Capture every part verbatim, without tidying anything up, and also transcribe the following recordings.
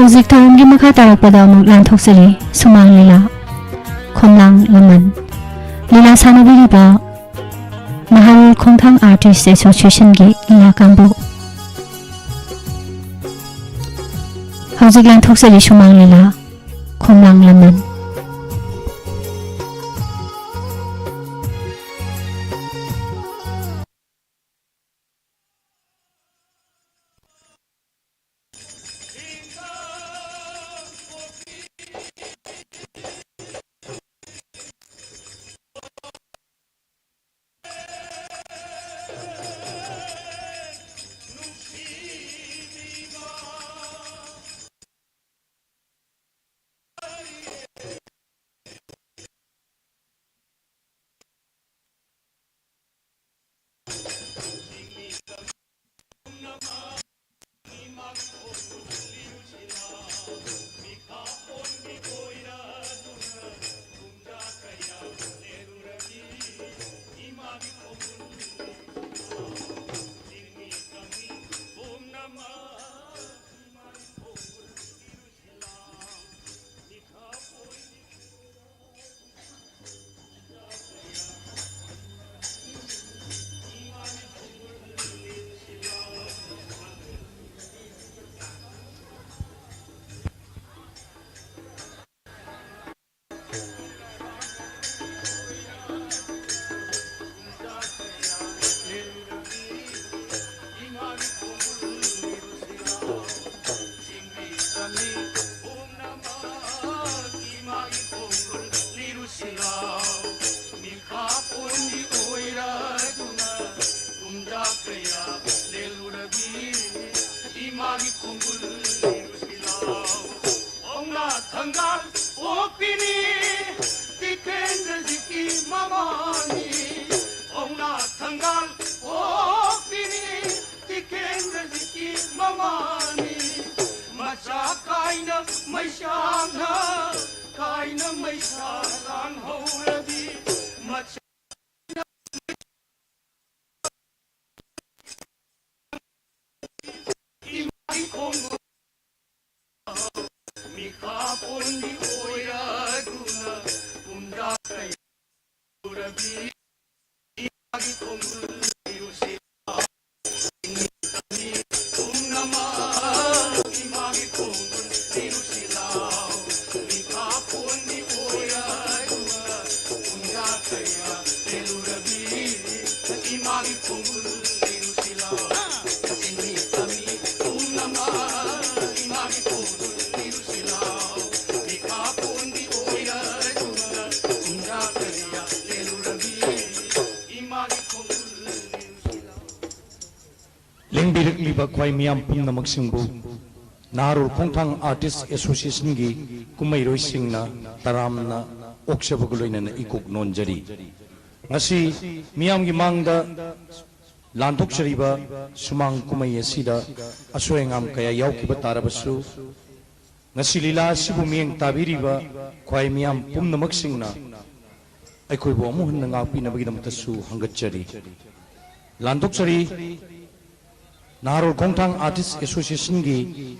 ꯍꯧꯖꯤꯛ ꯊꯧꯔꯝꯒꯤ ꯃꯈꯥ ꯇꯥꯔꯛꯄꯗ ꯑꯃꯨꯛ ꯂꯥꯟꯊꯣꯛꯆꯔꯤ ꯁꯨꯃꯥꯡ ꯂꯤꯂꯥ, ꯈꯣꯝꯂꯥꯡ ꯂꯃꯟ꯫ ꯂꯤꯂꯥ ꯁꯥꯟꯅꯕꯤꯔꯤꯕ ꯅꯍꯥꯔꯣꯜ ꯈꯣꯡꯊꯥꯡ Artist Associationꯒꯤ ꯂꯤꯂꯥ ꯀꯥꯡꯕꯨ꯫ ꯍꯧꯖꯤꯛ ꯂꯥꯟꯊꯣꯛꯆꯔꯤ ꯁꯨꯃꯥꯡ ꯂꯤꯂꯥ, ꯈꯣꯝꯂꯥꯡ ꯂꯃꯟ꯫ ꯏꯃꯥꯒꯤ ꯈꯣꯡꯒꯨꯜ ꯂꯤꯔꯨꯁꯤ ꯂꯥꯎ꯫ ꯄꯥꯎꯅꯥ ꯊꯪꯒꯥꯜ ꯄꯣꯛꯄꯤꯅꯤ, ꯇꯤꯀꯦꯟꯗ꯭ꯔꯖꯤꯠꯀꯤ ꯃꯃꯥꯅꯤ꯫ ꯄꯥꯎꯅꯥ ꯊꯪꯒꯥꯜ ꯄꯣꯛꯄꯤꯅꯤ, ꯇꯤꯀꯦꯟꯗ꯭ꯔꯖꯤꯠꯀꯤ ꯃꯃꯥꯅꯤ꯫ ꯃꯆꯥ ꯀꯥꯏꯅ ꯃꯩꯁꯥꯅ, ꯀꯥꯏꯅ ꯃꯩꯁꯥ ꯂꯥꯟꯍꯧꯔꯕꯤ꯫ ꯃꯆꯥ ꯏꯃꯥꯒꯤ ꯈꯣꯡꯒꯨꯜ ꯂꯦꯡꯕꯤꯔꯛꯂꯤꯕ ꯈ꯭ꯋꯥꯏ ꯃꯤꯌꯥꯝ ꯄꯨꯝꯅꯃꯛꯁꯤꯡꯕꯨ ꯅꯍꯥꯔꯣꯜ ꯈꯣꯡꯊꯥꯡ ꯑꯥꯔꯇꯤꯁ ꯑꯦꯁꯣꯁꯤꯌꯦꯁꯟꯒꯤ ꯀꯨꯝꯍꯩꯔꯣꯏꯁꯤꯡꯅ ꯇꯔꯥꯝꯅ ꯑꯣꯛꯆꯕꯒ ꯂꯣꯏꯅꯅ ꯏꯀꯣꯛ ꯅꯣꯟꯖꯔꯤ꯫ ꯉꯁꯤ ꯃꯤꯌꯥꯝꯒꯤ ꯃꯥꯡꯗ ꯂꯥꯟꯊꯣꯛꯆꯔꯤꯕ ꯁꯨꯃꯥꯡ ꯀꯨꯝꯍꯩ ꯑꯁꯤꯗ ꯑꯁꯣꯏ ꯑꯉꯥꯝ ꯀꯌꯥ ꯌꯥꯎꯈꯤꯕ ꯇꯥꯔꯕꯁꯨ, ꯉꯁꯤ ꯂꯤꯂꯥ ꯑꯁꯤꯕꯨ ꯃꯤꯠꯌꯦꯡ ꯇꯥꯕꯤꯔꯤꯕ ꯈ꯭ꯋꯥꯏ ꯃꯤꯌꯥꯝ ꯄꯨꯝꯅꯃꯛꯁꯤꯡꯅ ꯑꯩꯈꯣꯏꯕꯨ ꯑꯃꯨꯛ ꯍꯟꯅ ꯉꯥꯛꯄꯤꯅꯕꯒꯤꯗꯃꯛꯇꯁꯨ ꯍꯪꯒꯠꯆꯔꯤ꯫ ꯂꯥꯟꯊꯣꯛꯆꯔꯤ꯫ ꯅꯍꯥꯔꯣꯜ ꯈꯣꯡꯊꯥꯡ ꯑꯥꯔꯇꯤꯁ ꯑꯦꯁꯣꯁꯤꯌꯦꯁꯟꯒꯤ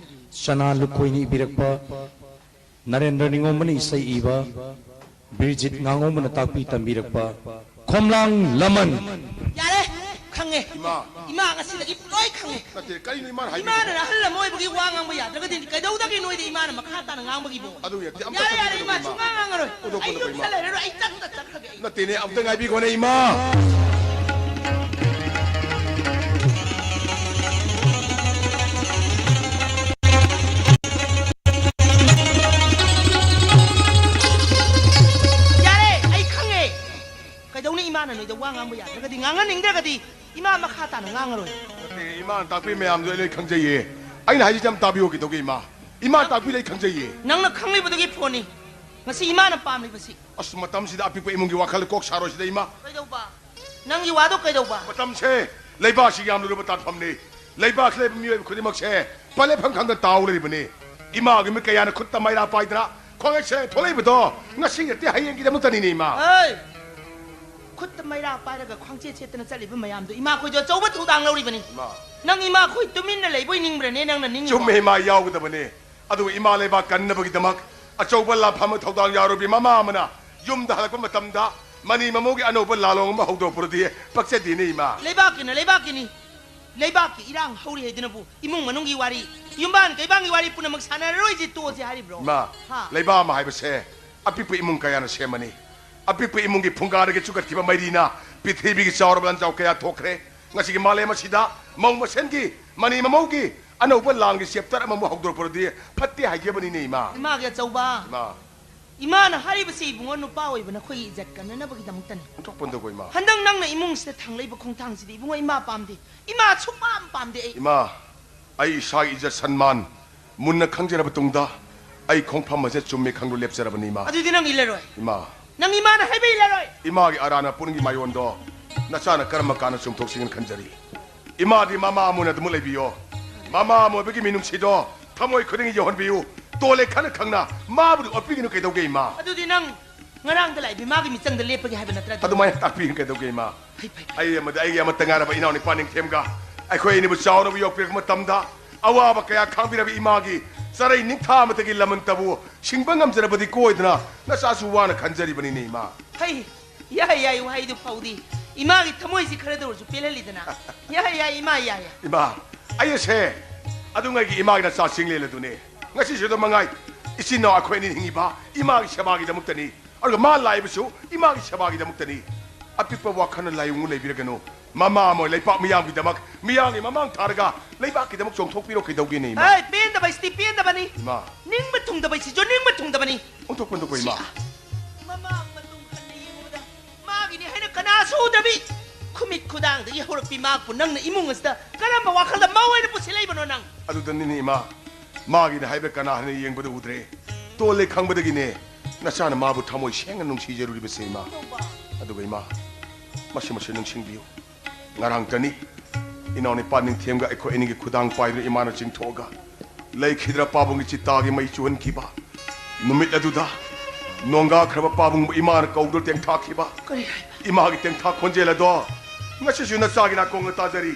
ꯆꯅꯥ ꯂꯨꯈꯣꯏꯅ ꯏꯕꯤꯔꯛꯄ, ꯅꯔꯦꯟꯗ꯭ꯔ ꯅꯤꯉꯣꯝꯕꯅ ꯏꯁꯩ ꯏꯕ, ꯕꯤꯔꯖꯤꯠ ꯉꯥꯉꯣꯝꯕꯅ ꯇꯥꯛꯄꯤ ꯇꯝꯕꯤꯔꯛꯄ ꯈꯣꯝꯂꯥꯡ ꯂꯃꯟ꯫ ꯌꯥꯔꯦ, ꯈꯪꯉꯦ꯫ ꯏꯃꯥ꯫ ꯏꯃꯥ ꯉꯁꯤꯗꯒꯤ ꯂꯣꯏ ꯈꯪꯉꯦ꯫ ꯅꯠꯇꯦ, ꯀꯔꯤꯅꯣ ꯏꯃꯥꯅ ꯍꯥꯏꯕꯤꯔꯤꯕꯣ? ꯏꯃꯥꯅ ꯑꯍꯜ ꯑꯃ ꯑꯣꯏꯕꯒꯤ ꯋꯥ ꯉꯥꯡꯕ ꯌꯥꯗ꯭ꯔꯒꯗꯤ ꯀꯩꯗꯧꯗꯒꯦ ꯅꯣꯏꯗ ꯏꯃꯥꯅ ꯃꯈꯥ ꯇꯥꯅ ꯉꯥꯡꯕꯒꯤꯕꯣ? ꯑꯗꯨ ꯌꯥꯗꯦ, ꯑꯝꯇ ꯌꯥꯔꯦ, ꯌꯥꯔꯦ, ꯆꯠꯄꯤꯒꯅꯨ, ꯏꯃꯥ, ꯏꯃꯥ꯫ ꯁꯨꯡꯉꯥꯡ ꯉꯥꯡꯉꯔꯣꯏ꯫ ꯑꯣꯗꯣ, ꯑꯩ ꯑꯣꯗꯣ, ꯌꯨꯝꯗ ꯏꯃꯥ꯫ ꯂꯩꯔꯔꯣꯏ, ꯑꯩ ꯆꯠꯇ ꯆꯠꯈ꯭ꯔꯒꯦ ꯑꯩ꯫ ꯅꯠꯇꯦꯅꯦ, ꯑꯝꯇ ꯉꯥꯏꯕꯤꯈꯣꯅꯦ, ꯏꯃꯥ꯫ ꯌꯥꯔꯦ, ꯑꯩ ꯈꯪꯉꯦ꯫ ꯀꯩꯗꯧꯅꯤ ꯏꯃꯥꯅ ꯅꯣꯏꯗ ꯋꯥ ꯉꯥꯡꯕ ꯌꯥꯗ꯭ꯔꯒꯗꯤ, ꯉꯥꯡꯍꯟꯅꯤꯡꯗ꯭ꯔꯒꯗꯤ ꯏꯃꯥ ꯃꯈꯥ ꯇꯥꯅ ꯉꯥꯡꯉꯔꯣꯏ꯫ ꯅꯠꯇꯦ, ꯏꯃꯥꯅ ꯇꯥꯛꯄꯤ ꯃꯌꯥꯝꯗꯣ ꯑꯩ ꯂꯣꯏ ꯈꯪꯖꯩꯌꯦ꯫ ꯑꯩꯅ ꯍꯥꯏꯁꯤ ꯌꯥꯝ ꯇꯥꯕꯤꯌꯣ ꯀꯩꯗꯧꯒꯦ, ꯏꯃꯥ? ꯏꯃꯥꯅ ꯇꯥꯛꯄꯤꯗꯣ ꯑꯩ ꯈꯪꯖꯩꯌꯦ꯫ ꯅꯪꯅ ꯈꯪꯂꯤꯕꯗꯨꯒꯤ ꯐꯣꯟꯅꯤ ꯉꯁꯤ ꯏꯃꯥꯅ ꯄꯥꯝꯂꯤꯕꯁꯤ꯫ ꯑꯁ, ꯃꯇꯝꯁꯤꯗ ꯑꯄꯤꯛꯄ ꯏꯃꯨꯡꯒꯤ ꯋꯥꯈꯜ ꯀꯣꯛ ꯁꯥꯔꯣꯏꯁꯤꯗ, ꯏꯃꯥ꯫ ꯀꯩꯗꯧꯕ? ꯅꯪꯒꯤ ꯋꯥꯗꯣ ꯀꯩꯗꯧꯕ? ꯃꯇꯝꯁꯦ ꯂꯩꯕꯥꯛꯁꯤ ꯌꯥꯝꯂꯨꯔꯕ ꯇꯥꯟꯐꯝꯅꯤ꯫ ꯂꯩꯕꯥꯛꯁꯤ ꯂꯩꯕ ꯃꯤꯑꯣꯏꯕ ꯈꯨꯗꯤꯡꯃꯛꯁꯦ ꯄꯂꯦꯐꯝ ꯈꯪꯗ ꯇꯥꯎ ꯂꯩꯔꯤꯕꯅꯤ꯫ ꯏꯃꯥꯒꯤ ꯃꯤꯠ ꯀꯌꯥꯅ ꯈꯨꯠꯇ ꯃꯩꯔꯥ ꯄꯥꯏꯗꯅ ꯈ꯭ꯋꯥꯡꯒꯩ ꯁꯦ ꯊꯣꯛꯂꯛꯏꯕꯗꯣ ꯉꯁꯤ ꯅꯠꯇꯦ, ꯍꯌꯦꯡꯒꯤꯗꯃꯛꯇꯅꯤꯅꯦ, ꯏꯃꯥ꯫ ꯍꯩ! ꯈꯨꯠꯇ ꯃꯩꯔꯥ ꯄꯥꯏꯔꯒ ꯈ꯭ꯋꯥꯡꯆꯦꯠ ꯆꯦꯠꯇꯅ ꯆꯠꯂꯤꯕ ꯃꯌꯥꯝꯗꯣ ꯏꯃꯥꯈꯣꯏꯗꯣ ꯑꯆꯧꯕ ꯊꯧꯗꯥꯡ ꯂꯧꯔꯤꯕꯅꯤ꯫ ꯏꯃꯥ꯫ ꯅꯪ ꯏꯃꯥꯈꯣꯏ ꯇꯨꯃꯤꯟꯅ ꯂꯩꯕꯣꯏ ꯅꯤꯡꯕ꯭ꯔꯅꯦ ꯅꯪꯅ ꯅꯤꯡꯉꯤꯕꯣ? ꯆꯨꯝꯃꯦ, ꯏꯃꯥ, ꯌꯥꯎꯒꯗꯕꯅꯦ꯫ ꯑꯗꯨꯒ ꯏꯃꯥ ꯂꯩꯕꯥꯛ ꯀꯟꯅꯕꯒꯤꯗꯃꯛ ꯑꯆꯧꯕ ꯂꯥꯟꯐꯝ ꯑꯃ ꯊꯧꯗꯥꯡ ꯌꯥꯎꯔꯨꯕꯤ ꯃꯃꯥ ꯑꯃꯅ ꯌꯨꯝꯗ ꯍꯜꯂꯛꯄ ꯃꯇꯝꯗ ꯃꯅꯤ ꯃꯃꯧꯒꯤ ꯑꯅꯧꯕ ꯂꯥꯂꯣꯡ ꯑꯃ ꯍꯧꯗꯣꯔꯛꯄꯗꯨꯗꯤ ꯄꯛꯆꯗꯦꯅꯦ, ꯏꯃꯥ꯫ ꯂꯩꯕꯥꯛꯀꯤꯅ ꯂꯩꯕꯥꯛꯀꯤꯅꯤ꯫ ꯂꯩꯕꯥꯛꯀꯤ ꯏꯔꯥꯡ ꯍꯧꯔꯤ ꯍꯥꯏꯗꯨꯅꯕꯨ ꯏꯃꯨꯡ ꯃꯅꯨꯡꯒꯤ ꯋꯥꯔꯤ, ꯌꯨꯝꯕꯥꯟ ꯀꯩꯕꯥꯟꯒꯤ ꯋꯥꯔꯤ ꯄꯨꯝꯅꯃꯛ ꯁꯥꯟꯅꯔꯔꯣꯏꯁꯤ, ꯇꯣꯛꯑꯁꯤ ꯍꯥꯏꯔꯤꯕ꯭ꯔꯣ? ꯏꯃꯥ, ꯍꯥ? ꯂꯩꯕꯥꯛ ꯑꯃ ꯍꯥꯏꯕꯁꯦ ꯑꯄꯤꯛꯄ ꯏꯃꯨꯡ ꯀꯌꯥꯅ ꯁꯦꯝꯕꯅꯤ꯫ ꯑꯄꯤꯛꯄ ꯏꯃꯨꯡꯒꯤ ꯐꯨꯡꯒꯥꯗꯒꯤ ꯆꯨꯈꯠꯈꯤꯕ ꯃꯩꯔꯤꯅ ꯄ꯭ꯔꯤꯊꯤꯕꯤꯒꯤ ꯆꯥꯎꯔꯕ ꯂꯥꯟꯖꯥꯎ ꯀꯌꯥ ꯊꯣꯛꯈ꯭ꯔꯦ꯫ ꯉꯁꯤꯒꯤ ꯃꯥꯂꯦꯝ ꯑꯁꯤꯗ ꯃꯧ ꯃꯁꯦꯟꯒꯤ, ꯃꯅꯤ ꯃꯃꯧꯒꯤ ꯑꯅꯧꯕ ꯂꯥꯟꯒꯤ chapter ꯑꯃꯃꯨꯛ ꯍꯧꯗꯣꯔꯛꯄꯗꯨꯗꯤ ꯐꯠꯇꯦ ꯍꯥꯏꯖꯕꯅꯤꯅꯦ, ꯏꯃꯥ꯫ ꯏꯃꯥꯒꯤ ꯑꯆꯧꯕ꯫ ꯏꯃꯥ꯫ ꯏꯃꯥꯅ ꯍꯥꯏꯔꯤꯕꯁꯤ, ꯏꯕꯨꯡꯉꯣ, ꯅꯨꯄꯥ ꯑꯣꯏꯕ ꯅꯈꯣꯏꯒꯤ ꯏꯖꯠ ꯀꯟꯅꯅꯕꯒꯤꯗꯃꯛꯇꯅꯤ꯫ ꯑꯣꯟꯊꯣꯛꯄꯟꯗꯀꯣ, ꯏꯃꯥ꯫ ꯍꯟꯗꯛ ꯅꯪꯅ ꯏꯃꯨꯡꯁꯤꯗ ꯊꯥꯡꯂꯛꯏꯕ ꯈꯣꯡꯊꯥꯡꯁꯤꯗꯤ, ꯏꯕꯨꯡꯉꯣ, ꯏꯃꯥ ꯄꯥꯝꯗꯦ꯫ ꯏꯃꯥ ꯁꯨꯛꯄꯥꯝ ꯄꯥꯝꯗꯦ ꯑꯩ꯫ ꯏꯃꯥ, ꯑꯩ ꯏꯁꯥꯒꯤ ꯏꯖꯠ ꯁꯟꯃꯥꯟ ꯃꯨꯟꯅ ꯈꯪꯖꯔꯕ ꯇꯨꯡꯗ ꯑꯩ ꯈꯣꯡꯐꯝ ꯑꯁꯦ ꯆꯨꯝꯃꯦ ꯈꯪꯗꯨ ꯂꯦꯞꯆꯔꯕꯅꯤ, ꯏꯃꯥ꯫ ꯑꯗꯨꯗꯤ ꯅꯪ ꯏꯜꯂꯔꯣꯏ꯫ ꯏꯃꯥ꯫ ꯅꯪ ꯏꯃꯥꯅ ꯍꯥꯏꯕ ꯏꯜꯂꯔꯣꯏ꯫ ꯏꯃꯥꯒꯤ ꯑꯔꯥꯟꯕ ꯄꯨꯛꯅꯤꯡꯒꯤ ꯃꯥꯏꯑꯣꯟꯗꯣ ꯅꯆꯥꯅ ꯀꯔꯝꯕ ꯀꯥꯟꯗ ꯆꯨꯝꯊꯣꯛꯁꯤꯒꯦꯅ ꯈꯟꯖꯔꯤ꯫ ꯏꯃꯥꯗꯤ ꯃꯃꯥ ꯑꯃ ꯑꯣꯏꯅ ꯑꯗꯨꯃꯛ ꯂꯩꯕꯤꯌꯣ꯫ ꯃꯃꯥ ꯑꯃ ꯑꯣꯏꯕꯒꯤ ꯃꯤꯅꯨꯡꯁꯤꯗꯣ ꯊꯃꯣꯏ ꯈꯨꯗꯤꯡꯒꯤ ꯌꯧꯍꯟꯕꯤꯌꯨ꯫ ꯇꯣꯜꯂꯦ ꯈꯪꯅ ꯈꯪꯅ ꯃꯥꯕꯨꯗꯤ ꯑꯣꯠꯄꯤꯒꯅꯨ ꯀꯩꯗꯧꯒꯦ, ꯏꯃꯥ? ꯑꯗꯨꯗꯤ ꯅꯪ ꯉꯔꯥꯡꯗ ꯂꯥꯛꯏꯕꯤ ꯃꯥꯒꯤ ꯃꯤꯆꯪꯗ ꯂꯦꯞꯄꯒꯦ ꯍꯥꯏꯕ ꯅꯠꯇ꯭ꯔꯥ? ꯑꯗꯨꯃꯥꯏꯅ ꯇꯥꯛꯄꯤꯒꯅꯨ ꯀꯩꯗꯧꯒꯦ, ꯏꯃꯥ? ꯐꯩ, ꯐꯩ, ꯐꯩ꯫ ꯑꯩ ꯑꯃꯗꯤ ꯑꯩꯒꯤ ꯑꯃꯠꯇ ꯉꯥꯏꯔꯕ ꯏꯅꯥꯎ ꯅꯤꯄꯥ ꯅꯤꯡꯊꯦꯝꯒ ꯑꯩꯈꯣꯏ ꯑꯅꯤꯕꯨ ꯆꯥꯎꯅꯕ ꯌꯣꯛꯄꯤꯔꯛꯄ ꯃꯇꯝꯗ ꯑꯋꯥꯕ ꯀꯌꯥ ꯈꯥꯡꯕꯤꯔꯕ ꯏꯃꯥꯒꯤ ꯆꯔꯩ ꯅꯤꯡꯊꯥ ꯑꯃꯠꯇꯒꯤ ꯂꯃꯟꯇꯕꯨ ꯁꯤꯡꯕ ꯉꯝꯖꯔꯕꯗꯤ ꯀꯣꯏꯗꯅ ꯅꯆꯥꯁꯨ ꯋꯥꯅ ꯈꯟꯖꯔꯤꯕꯅꯤꯅꯦ, ꯏꯃꯥ꯫ ꯍꯩ, ꯌꯥꯏ, ꯌꯥꯏ, ꯋꯥꯍꯩꯗꯨ ꯐꯥꯎꯗꯤ꯫ ꯏꯃꯥꯒꯤ ꯊꯃꯣꯏꯁꯤ ꯈꯔꯗ ꯑꯣꯏꯔꯁꯨ ꯄꯦꯜꯍꯜꯂꯤꯗꯅ꯫ ꯌꯥꯏ, ꯌꯥꯏ, ꯏꯃꯥ, ꯌꯥꯏ, ꯌꯥꯏ꯫ ꯏꯃꯥ, ꯑꯩ ꯑꯁꯦ ꯑꯗꯨꯉꯩꯒꯤ ꯏꯃꯥꯒꯤ ꯅꯆꯥ ꯆꯤꯡꯂꯦꯜ ꯑꯗꯨꯅꯦ꯫ ꯉꯁꯤꯁꯨ ꯑꯗꯨꯝ ꯃꯉꯥꯏ, ꯏꯆꯤꯟ ꯏꯅꯥꯎ ꯑꯩꯈꯣꯏ ꯑꯅꯤ ꯍꯤꯡꯉꯤꯕ ꯏꯃꯥꯒꯤ ꯁꯦꯕꯥꯒꯤꯗꯃꯛꯇꯅꯤ꯫ ꯑꯗꯨꯒ ꯃꯥ ꯂꯥꯛꯏꯕꯁꯨ ꯏꯃꯥꯒꯤ ꯁꯦꯕꯥꯒꯤꯗꯃꯛꯇꯅꯤ꯫ ꯑꯄꯤꯛꯄ ꯋꯥꯈꯜꯅ ꯂꯥꯏꯑꯣꯡ ꯂꯩꯕꯤꯔꯒꯅꯨ꯫ ꯃꯃꯥ ꯑꯃ ꯑꯣꯏ ꯂꯩꯄꯥꯛ ꯃꯤꯌꯥꯝꯒꯤꯗꯃꯛ, ꯃꯤꯌꯥꯝꯒꯤ ꯃꯃꯥꯡ ꯊꯥꯔꯒ ꯂꯩꯕꯥꯛꯀꯤꯗꯃꯛ ꯆꯣꯡꯊꯣꯛꯄꯤꯔꯣ ꯀꯩꯗꯧꯒꯦꯅꯦ, ꯏꯃꯥ? ꯑꯦ, ꯄꯦꯟꯗꯕ ꯏꯁꯇꯤ ꯄꯦꯟꯗꯕꯅꯤ꯫ ꯏꯃꯥ꯫ ꯅꯤꯡꯕ ꯊꯨꯡꯗꯕ ꯏꯁꯤꯁꯨ ꯅꯤꯡꯕ ꯊꯨꯡꯗꯕꯅꯤ꯫ ꯑꯣꯟꯊꯣꯛꯄꯟꯗꯀꯣ, ꯏꯃꯥ꯫ ꯁꯤ, ꯃꯃꯥꯡ ꯃꯇꯨꯡ ꯍꯟꯅ ꯌꯦꯡꯉꯨꯕꯗ ꯃꯥꯒꯤꯅꯤ ꯍꯥꯏꯅ ꯀꯅꯥꯁꯨ ꯎꯗꯕꯤ, ꯈꯨꯃꯤꯠ ꯈꯨꯗꯥꯡꯗꯒꯤ ꯍꯧꯔꯛꯄꯤ ꯃꯍꯥꯛꯄꯨ ꯅꯪꯅ ꯏꯃꯨꯡ ꯑꯁꯤꯗ ꯀꯔꯝꯕ ꯋꯥꯈꯜꯗ ꯃꯧ ꯑꯣꯏꯅ ꯄꯨꯁꯤꯜꯂꯛꯏꯕꯅꯣ ꯅꯪ? ꯑꯗꯨꯗꯅꯤꯅꯦ, ꯏꯃꯥ, ꯃꯥꯒꯤꯅꯤ ꯍꯥꯏꯕ ꯀꯅꯥ ꯍꯥꯏꯅ ꯌꯦꯡꯕꯗ ꯎꯗ꯭ꯔꯦ꯫ ꯇꯣꯜꯂꯦ ꯈꯪꯕꯗꯒꯤꯅꯦ ꯅꯆꯥꯅ ꯃꯥꯕꯨ ꯊꯃꯣꯏ ꯁꯦꯡꯅ ꯅꯨꯡꯁꯤꯖꯔꯨꯔꯤꯕꯁꯦ, ꯏꯃꯥ꯫ ꯀꯩꯗꯧꯕ? ꯑꯗꯨꯒ, ꯏꯃꯥ, ꯃꯁꯤ, ꯃꯁꯤ ꯅꯤꯡꯁꯤꯡꯕꯤꯌꯨ꯫ ꯉꯔꯥꯡꯇꯅꯤ ꯏꯅꯥꯎ ꯅꯤꯄꯥ ꯅꯤꯡꯊꯦꯝꯒ ꯑꯩꯈꯣꯏ ꯑꯅꯤꯒꯤ ꯈꯨꯗꯥꯡ ꯄꯥꯏꯗꯨꯅ ꯏꯃꯥꯅ ꯆꯤꯡꯊꯣꯛꯑꯒ ꯂꯩꯈꯤꯗ꯭ꯔ ꯄꯥꯕꯨꯡꯒꯤ ꯆꯤꯇꯥꯒꯤ ꯃꯩ ꯆꯨꯍꯟꯈꯤꯕ꯫ ꯅꯨꯃꯤꯠ ꯑꯗꯨꯗ ꯅꯣꯡꯒꯥꯈ꯭ꯔꯕ ꯄꯥꯕꯨꯡꯕꯨ ꯏꯃꯥꯅ ꯀꯧꯗꯨꯅ ꯇꯦꯡꯊꯥꯈꯤꯕ꯫ ꯀꯔꯤ ꯍꯥꯏꯕ? ꯏꯃꯥꯒꯤ ꯇꯦꯡꯊꯥ ꯈꯣꯟꯖꯦꯜ ꯑꯗꯣ ꯉꯁꯤꯁꯨ ꯅꯆꯥꯒꯤ ꯅꯥꯀꯣꯡꯗ ꯇꯥꯖꯔꯤ꯫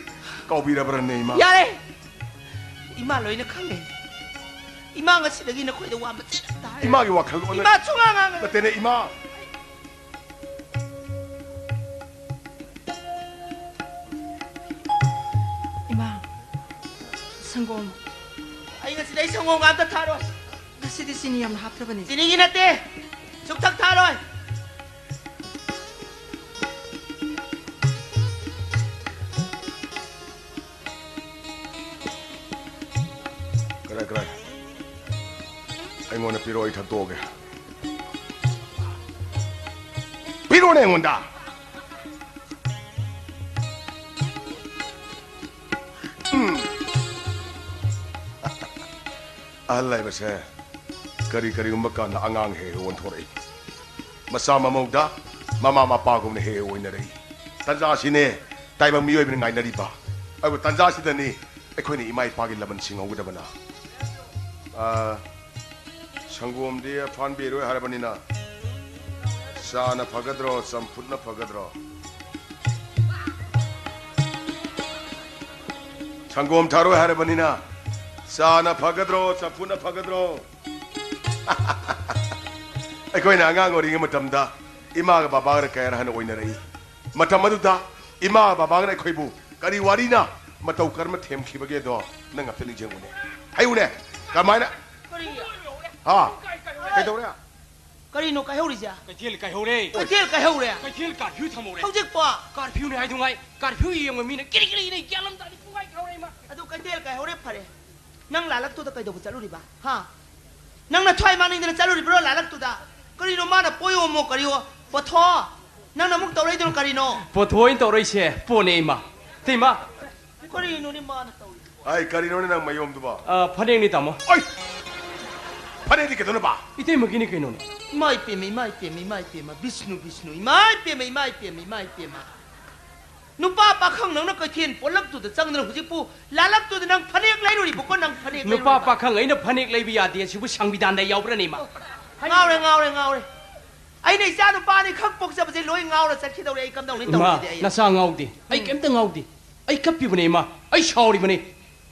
ꯀꯥꯎꯕꯤꯔꯕ꯭ꯔꯅꯦ, ꯏꯃꯥ? ꯌꯥꯔꯦ! ꯏꯃꯥ ꯂꯣꯏꯅ ꯈꯪꯉꯦ꯫ ꯏꯃꯥ, ꯉꯁꯤꯗꯒꯤ ꯅꯈꯣꯏꯗ ꯋꯥ ꯃꯆꯦꯠ ꯑꯝꯇ ꯍꯥꯏꯔꯣꯏ꯫ ꯏꯃꯥꯒꯤ ꯋꯥꯈꯜꯂꯣꯟ ꯏꯃꯥ, ꯁꯨꯡꯉꯥꯡ ꯉꯥꯡꯉꯔꯣꯏ꯫ ꯅꯠꯇꯦꯅꯦ, ꯏꯃꯥ꯫ ꯏꯃꯥ, ꯁꯪꯒꯣꯝ꯫ ꯑꯩ ꯉꯁꯤꯗꯤ ꯑꯩ ꯁꯪꯒꯣꯝꯒ ꯑꯝꯇ ꯊꯛꯑꯔꯣꯏ꯫ ꯉꯁꯤꯗꯤ ꯆꯤꯅꯤ ꯌꯥꯝꯅ ꯍꯥꯞꯇ꯭ꯔꯕꯅꯤ꯫ ꯆꯤꯅꯤꯒꯤ ꯅꯠꯇꯦ, ꯁꯨꯛꯊꯛ ꯊꯛꯑꯔꯣꯏ꯫ ꯀꯔꯥꯏ, ꯀꯔꯥꯏ? ꯑꯩꯉꯣꯟꯗ ꯄꯤꯔꯛꯑꯣ, ꯑꯩ ꯊꯛꯇꯣꯛꯑꯒꯦ꯫ ꯄꯤꯔꯛꯑꯣꯅꯦ ꯑꯩꯉꯣꯟꯗ꯫ ꯎꯝ꯫ ꯑꯍꯜ ꯍꯥꯏꯕꯁꯦ ꯀꯔꯤ ꯀꯔꯤꯒꯨꯝꯕ ꯀꯥꯟꯗ ꯑꯉꯥꯡ ꯍꯦꯛ ꯍꯦꯛ ꯑꯣꯟꯊꯣꯔꯛꯏ꯫ ꯃꯆꯥ ꯃꯃꯧꯗ ꯃꯃꯥ ꯃꯄꯥꯒꯨꯝꯅ ꯍꯦꯛ ꯍꯦꯛ ꯑꯣꯏꯅꯔꯛꯏ꯫ ꯇꯟꯖꯥꯁꯤꯅꯦ ꯇꯥꯏꯕꯪ ꯃꯤꯑꯣꯏꯕꯅ ꯉꯥꯏꯅꯔꯤꯕ꯫ ꯑꯗꯨꯕꯨ ꯇꯟꯖꯥꯁꯤꯗꯅꯤ ꯑꯩꯈꯣꯏꯅ ꯏꯃꯥ ꯏꯄꯥꯒꯤ ꯂꯃꯟ ꯁꯤꯡꯍꯧꯒꯗꯕꯅ꯫ ꯑꯥ, ꯁꯪꯒꯣꯝꯗꯤ ꯐꯥꯟꯕꯤꯔꯣꯏ ꯍꯥꯏꯔꯕꯅꯤꯅ, ꯆꯥꯅ ꯐꯒꯗ꯭ꯔꯣ, ꯆꯝꯐꯨꯠꯅ ꯐꯒꯗ꯭ꯔꯣ? ꯁꯪꯒꯣꯝ ꯊꯛꯑꯔꯣꯏ ꯍꯥꯏꯔꯕꯅꯤꯅ, ꯆꯥꯅ ꯐꯒꯗ꯭ꯔꯣ, ꯆꯝꯐꯨꯠꯅ ꯐꯒꯗ꯭ꯔꯣ? ꯑꯩꯈꯣꯏꯅ ꯑꯉꯥꯡ ꯑꯣꯏꯔꯤꯉꯩ ꯃꯇꯝꯗ ꯏꯃꯥꯒ ꯕꯕꯥꯒꯅ ꯀꯌꯥ ꯑꯍꯟ ꯑꯣꯏꯅꯔꯛꯏ꯫ ꯃꯇꯝ ꯑꯗꯨꯗ ꯏꯃꯥꯒ ꯕꯕꯥꯒꯅ ꯑꯩꯈꯣꯏꯕꯨ ꯀꯔꯤ ꯋꯥꯔꯤꯅ ꯃꯇꯧ ꯀꯔꯝꯅ ꯊꯦꯝꯈꯤꯕꯒꯦꯗꯣ ꯅꯪ ꯑꯝꯇ ꯅꯤꯡꯁꯤꯡꯉꯨꯅꯦ꯫ ꯍꯥꯏꯌꯨꯅꯦ, ꯀꯃꯥꯏꯅ? ꯀꯔꯤ? ꯍꯥ? ꯀꯩꯗꯧꯔꯦ? ꯀꯔꯤꯅꯣ ꯀꯥꯏꯍꯧꯔꯤꯁꯦ? ꯀꯩꯊꯦꯜ ꯀꯥꯏꯍꯧꯔꯦ꯫ ꯀꯩꯊꯦꯜ ꯀꯥꯏꯍꯧꯔꯦ? ꯀꯩꯊꯦꯜ ꯀꯥꯔꯐ꯭ꯌꯨ ꯊꯝꯍꯧꯔꯦ꯫ ꯍꯧꯖꯤꯛꯄꯣ? ꯀꯥꯔꯐ꯭ꯌꯨꯅꯦ ꯍꯥꯏꯗꯨꯉꯥꯏ, ꯀꯥꯔꯐ꯭ꯌꯨ ꯌꯦꯡꯕ ꯃꯤꯅ ꯀꯤꯔꯤ ꯀꯤꯔꯤ ꯏꯅꯩ, ꯒ꯭ꯌꯥꯟ ꯑꯃ ꯇꯥꯗꯦ, ꯄꯨꯡꯀꯥꯏ ꯀꯥꯏꯍꯧꯔꯦ ꯏꯃꯥ꯫ ꯑꯗꯨ ꯀꯩꯊꯦꯜ ꯀꯥꯏꯍꯧꯔꯦ ꯐꯔꯦ꯫ ꯅꯪ ꯂꯥꯂꯛꯇꯨꯗ ꯀꯩꯗꯧꯕ ꯆꯠꯂꯨꯔꯤꯕ? ꯍꯥ? ꯅꯪ ꯅꯊ꯭ꯋꯥꯏ ꯃꯥꯡꯅꯤꯡꯗꯅ ꯆꯠꯂꯨꯔꯤꯕ꯭ꯔꯣ ꯂꯥꯂꯛꯇꯨꯗ? ꯀꯔꯤꯅꯣ ꯃꯥꯅ ꯄꯣꯌꯣꯝꯃꯣ ꯀꯔꯤꯌꯣ? ꯄꯣꯊꯣ! ꯅꯪꯅ ꯑꯃꯨꯛ ꯇꯧꯔꯛꯏꯗꯨꯅ ꯀꯔꯤꯅꯣ? ꯄꯣꯊꯣ ꯑꯣꯏꯅ ꯇꯧꯔꯛꯏꯁꯦ ꯄꯣꯠꯅꯦ ꯏꯃꯥ꯫ ꯏꯇꯩꯃ! ꯀꯔꯤꯅꯣꯅꯦ ꯃꯥꯅ ꯇꯧꯔꯤꯗꯨꯕꯣ? ꯑꯩ ꯀꯔꯤꯅꯣꯅꯦ ꯅꯪ ꯃꯌꯣꯝꯗꯨꯕꯣ? ꯑ, ꯐꯅꯦꯛꯅꯤ ꯇꯥꯃꯣ꯫ ꯑꯩ! ꯐꯅꯦꯛꯗꯤ ꯀꯩꯗꯧꯅꯕ? ꯏꯇꯩꯃꯒꯤꯅꯤ ꯀꯩꯅꯣꯅꯦ꯫ ꯏꯃꯥ ꯏꯄꯦꯝꯃ, ꯏꯃꯥ ꯏꯄꯦꯝꯃ, ꯏꯃꯥ ꯏꯄꯦꯝꯃ, ꯕꯤꯁꯅꯨ, ꯕꯤꯁꯅꯨ, ꯏꯃꯥ ꯏꯄꯦꯝꯃ, ꯏꯃꯥ ꯏꯄꯦꯝꯃ, ꯏꯃꯥ ꯏꯄꯦꯝꯃ꯫ ꯅꯨꯄꯥ ꯄꯥꯈꯪ ꯅꯪꯅ ꯀꯩꯊꯦꯜ ꯄꯣꯠꯂꯛꯇꯨꯗ ꯆꯪꯗꯅ ꯍꯧꯖꯤꯛꯄꯨ ꯂꯥꯂꯛꯇꯨꯗ ꯅꯪ ꯐꯅꯦꯛ ꯂꯩꯔꯨꯔꯤꯕꯀꯣ, ꯅꯪ ꯐꯅꯦꯛ ꯅꯨꯄꯥ ꯂꯩꯔꯨꯔꯤꯕ? ꯄꯥꯈꯪ ꯑꯩꯅ ꯐꯅꯦꯛ ꯂꯩꯕ ꯌꯥꯗꯦ, ꯑꯁꯤꯕꯨ ꯁꯪꯕꯤꯙꯥꯟꯗ ꯌꯥꯎꯕ꯭ꯔꯅꯦ, ꯏꯃꯥ? ꯉꯥꯎꯔꯦ, ꯉꯥꯎꯔꯦ, ꯉꯥꯎꯔꯦ꯫ ꯑꯩꯅ ꯏꯆꯥ ꯅꯨꯄꯥ ꯑꯅꯤ ꯈꯛ ꯄꯣꯛꯆꯕꯁꯦ ꯂꯣꯏ ꯉꯥꯎꯔ ꯆꯠꯈꯤꯗꯧꯔꯦ, ꯑꯩ ꯀꯝꯗꯧꯅꯤ ꯏꯃꯥ, ꯇꯧꯔꯤꯁꯤꯗꯤ ꯑꯩ? ꯅꯆꯥ ꯉꯥꯎꯗꯦ, ꯑꯩ ꯎꯝ꯫ ꯀꯩꯝꯇ ꯉꯥꯎꯗꯦ꯫ ꯑꯩ ꯀꯞꯄꯤꯕꯅꯦ, ꯏꯃꯥ, ꯑꯩ ꯁꯥꯎꯔꯤꯕꯅꯦ꯫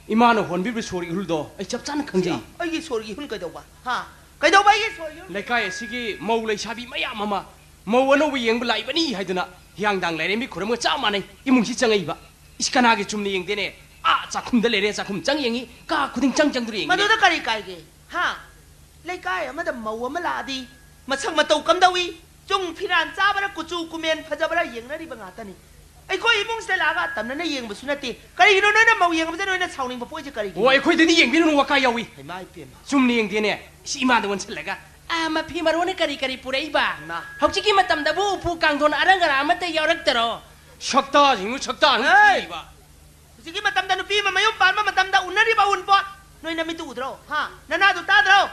ꯏꯃꯥꯅ ꯍꯣꯟꯕꯤꯕ ꯁꯣꯔꯒꯤ ꯏꯍꯨꯜꯗꯣ ꯑꯩ ꯆꯞ ꯆꯥꯅ ꯈꯪꯖꯩ꯫ ꯑꯩꯒꯤ ꯁꯣꯔꯒꯤ ꯏꯍꯨꯜ ꯀꯩꯗꯧꯕ? ꯍꯥ? ꯀꯩꯗꯧꯕ ꯑꯩꯒꯤ ꯁꯣꯔꯒꯤ ꯏꯍꯨꯜ? ꯂꯩꯀꯥꯏ ꯑꯁꯤꯒꯤ ꯃꯧ ꯂꯩꯁꯥꯕꯤ ꯃꯌꯥꯝ ꯑꯃ ꯃꯧ ꯑꯅꯧꯕ ꯌꯦꯡꯕ ꯂꯥꯛꯏꯕꯅꯤ ꯍꯥꯏꯗꯨꯅ ꯍꯤꯌꯥꯡꯗꯥꯡ ꯂꯥꯏꯔꯦꯝꯕꯤ ꯈꯨꯔꯨꯝꯒ ꯆꯞ ꯃꯥꯟꯅꯩ ꯏꯃꯨꯡꯁꯤ ꯆꯪꯉꯛꯏꯕ꯫ ꯏꯁ, ꯀꯅꯥꯒꯤ ꯆꯨꯝꯅ ꯌꯦꯡꯗꯦꯅꯦ? ꯑꯥ ꯆꯥꯛꯈꯨꯝꯗ ꯂꯩꯔꯦ, ꯆꯥꯛꯈꯨꯝ ꯆꯪ ꯌꯦꯡꯉꯤ, ꯀꯥ ꯈꯨꯗꯤꯡ ꯆꯪ ꯆꯪꯗꯨꯅ ꯌꯦꯡꯉꯤ꯫ ꯃꯗꯨꯗ ꯀꯔꯤ ꯀꯥꯏꯒꯦ? ꯍꯥ? ꯂꯩꯀꯥꯏ ꯑꯃꯗ ꯃꯧ ꯑꯃ ꯂꯥꯛꯑꯗꯤ ꯃꯁꯛ ꯃꯇꯧ ꯀꯝꯗꯧꯏ? ꯆꯨꯡ ꯐꯤꯔꯥꯟ ꯆꯥꯕꯔ, ꯀꯨꯆꯨ ꯀꯨꯃꯦꯟ ꯐꯖꯕꯔ ꯌꯦꯡꯅꯔꯤꯕ ꯉꯥꯛꯇꯅꯤ꯫ ꯑꯩꯈꯣꯏ ꯏꯃꯨꯡꯁꯤꯗ ꯂꯥꯛꯑꯒ ꯇꯝꯅꯅ ꯌꯦꯡꯕꯁꯨ ꯅꯠꯇꯦ꯫ ꯀꯔꯤꯒꯤꯅꯣ ꯅꯣꯏꯅ ꯃꯧ ꯌꯦꯡꯕꯁꯦ ꯅꯣꯏꯅ ꯁꯥꯎꯅꯤꯡꯕ ꯄꯣꯛꯏꯁꯦ ꯀꯔꯤꯒꯤꯅꯣ? ꯑꯣ, ꯑꯩꯈꯣꯏꯗꯗꯤ ꯌꯦꯡꯕꯤꯔꯨꯅꯨ, ꯋꯥꯀꯥ ꯌꯥꯎꯏ꯫ ꯍꯩꯃꯥ ꯏꯄꯦꯝꯃ꯫ ꯆꯨꯝꯅ ꯌꯦꯡꯗꯦꯅꯦ꯫ ꯏꯁ, ꯏꯃꯥꯗ ꯑꯣꯟꯁꯤꯜꯂꯒ, "ꯑꯥ, ꯃꯐꯤ ꯃꯔꯣꯟꯅ ꯀꯔꯤ ꯀꯔꯤ ꯄꯨꯔꯛꯏꯕ? ꯏꯃꯥ꯫ ꯍꯧꯖꯤꯛꯀꯤ ꯃꯇꯝꯗꯕꯨ ꯎꯄꯨ ꯀꯥꯡꯊꯣꯟ ꯑꯔꯪ ꯑꯔꯥꯛ ꯑꯃꯠꯇ ꯌꯥꯎꯔꯛꯇꯔꯣ?" ꯁꯛꯇꯥꯁꯤꯡꯗꯨ ꯁꯛꯇꯥꯁꯤꯡ ꯍꯦ! ꯊꯤꯕ꯫ ꯍꯧꯖꯤꯛꯀꯤ ꯃꯇꯝꯗ ꯅꯨꯄꯤ ꯑꯃ ꯃꯌꯨꯝ ꯄꯥꯟꯕ ꯃꯇꯝꯗ ꯎꯅꯔꯤꯕ ꯑꯎꯟꯄꯣꯠ ꯅꯣꯏ ꯅꯃꯤꯠꯇꯨ ꯎꯗ꯭ꯔꯣ? ꯍꯥ? ꯅꯅꯥꯗꯨ ꯇꯥꯗ꯭ꯔꯣ?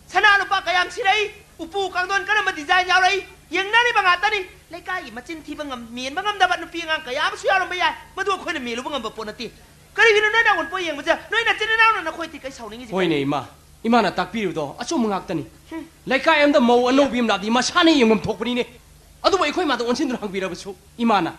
ꯁꯅꯥ ꯂꯨꯄꯥ ꯀꯌꯥꯝ ꯁꯤꯔꯛꯏ? ꯎꯄꯨ ꯀꯥꯡꯊꯣꯟ ꯀꯔꯝꯕ design ꯌꯥꯎꯔꯛꯏ? ꯌꯦꯡꯅꯔꯤꯕ ꯉꯥꯛꯇꯅꯤ꯫ ꯂꯩꯀꯥꯏꯒꯤ ꯃꯆꯤꯟ ꯊꯤꯕ ꯉꯝ-, ꯃꯦꯟꯕ ꯉꯝꯗꯕ ꯅꯨꯄꯤ ꯑꯉꯥꯡ ꯀꯌꯥ ꯑꯃꯁꯨ ꯌꯥꯎꯔꯝꯕ ꯌꯥꯏ꯫ ꯃꯗꯨ ꯑꯩꯈꯣꯏꯅ ꯃꯦꯜꯂꯨꯕ ꯉꯝꯕ ꯄꯣꯠ ꯅꯠꯇꯦ꯫ ꯀꯔꯤꯒꯤꯅꯣ ꯅꯣꯏꯅ ꯑꯎꯟꯄꯣꯠ ꯌꯦꯡꯕꯁꯦ? ꯅꯣꯏ ꯅꯆꯤꯟ ꯅꯅꯥꯎꯅ ꯅꯈꯣꯏ ꯊꯤ ꯀꯩ ꯁꯥꯎꯅꯤꯡꯉꯤꯁꯦ? ꯍꯣꯏꯅꯦ, ꯏꯃꯥ꯫ ꯏꯃꯥꯅ ꯇꯥꯛꯄꯤꯔꯤꯕꯗꯣ ꯑꯆꯨꯝꯕ ꯉꯥꯛꯇꯅꯤ꯫ ꯍꯨꯝ꯫ ꯂꯩꯀꯥꯏ ꯑꯃꯗ ꯃꯧ ꯑꯅꯧꯕꯤ ꯑꯃ ꯂꯥꯛꯑꯗꯤ ꯃꯁꯥꯅ ꯌꯦꯡꯐꯝ ꯊꯣꯛꯄꯅꯤꯅꯦ꯫ ꯑꯗꯨꯕꯨ ꯑꯩꯈꯣꯏ ꯃꯥꯗ ꯑꯣꯟꯁꯤꯟꯗꯨꯅ ꯍꯪꯕꯤꯔꯕꯁꯨ ꯏꯃꯥꯅ,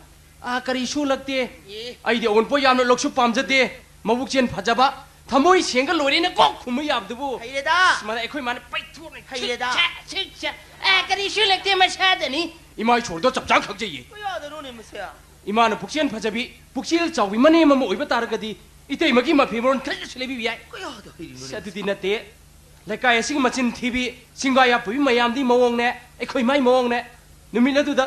"ꯑꯥ, ꯀꯔꯤꯁꯨ ꯂꯛꯇꯦ꯫ ꯑꯦ꯫ ꯑꯩꯗꯤ ꯑꯑꯣꯟꯄꯣꯠ ꯌꯥꯝꯅ ꯂꯧꯁꯨ ꯄꯥꯝꯖꯗꯦ꯫ ꯃꯕꯨꯛ ꯆꯦꯟ ꯐꯖꯕ, ꯊꯃꯣꯏ ꯁꯦꯡꯒ ꯂꯣꯏꯔꯦꯅ" ꯀꯣꯛ ꯈꯨꯝꯕ ꯌꯥꯕꯗꯨꯕꯨ꯫ ꯍꯩꯔꯦꯗ꯫ ꯑꯁ, ꯃꯗ ꯑꯩꯈꯣꯏ ꯃꯥꯅ ꯄꯩꯊꯣꯛꯅ ꯍꯩꯔꯦꯗ꯫ "ꯁꯤꯛ ꯁꯦ, ꯁꯤꯛ ꯁꯦ꯫ ꯑꯥ, ꯀꯔꯤꯁꯨ ꯂꯛꯇꯦ, ꯃꯁꯥꯗꯅꯤ"꯫ ꯏꯃꯥ ꯏꯁꯣꯔꯗꯣ ꯆꯞ ꯆꯥꯅ ꯈꯪꯖꯩꯌꯦ꯫ ꯀꯌꯥꯗꯅꯣꯅꯦ ꯃꯁꯦ? ꯏꯃꯥꯅ ꯄꯨꯛꯆꯦꯜ ꯐꯖꯕꯤ, ꯄꯨꯛꯆꯦꯜ ꯆꯥꯎꯕꯤ ꯃꯅꯦꯝ ꯑꯃ ꯑꯣꯏꯕ ꯇꯥꯔꯒꯗꯤ ꯏꯇꯩꯃꯒꯤ ꯃꯐꯤ ꯃꯔꯣꯟ ꯈꯔꯁꯨ ꯂꯩꯕꯤꯕ ꯌꯥꯏ꯫ ꯀꯌꯥꯗ ꯍꯩꯔꯤꯅꯣꯅꯦ? ꯑꯁ, ꯑꯗꯨꯗꯤ ꯅꯠꯇꯦ꯫ ꯂꯩꯀꯥꯏ ꯑꯁꯤꯒꯤ ꯃꯆꯤꯟ ꯊꯤꯕꯤ, ꯁꯤꯡꯒꯥ ꯌꯥꯄꯨꯕꯤ ꯃꯌꯥꯝꯗꯤ ꯃꯑꯣꯡꯅꯦ, ꯑꯩꯈꯣꯏ ꯃꯥꯏ ꯃꯑꯣꯡꯅꯦ꯫ ꯅꯨꯃꯤꯠ ꯑꯗꯨꯗ,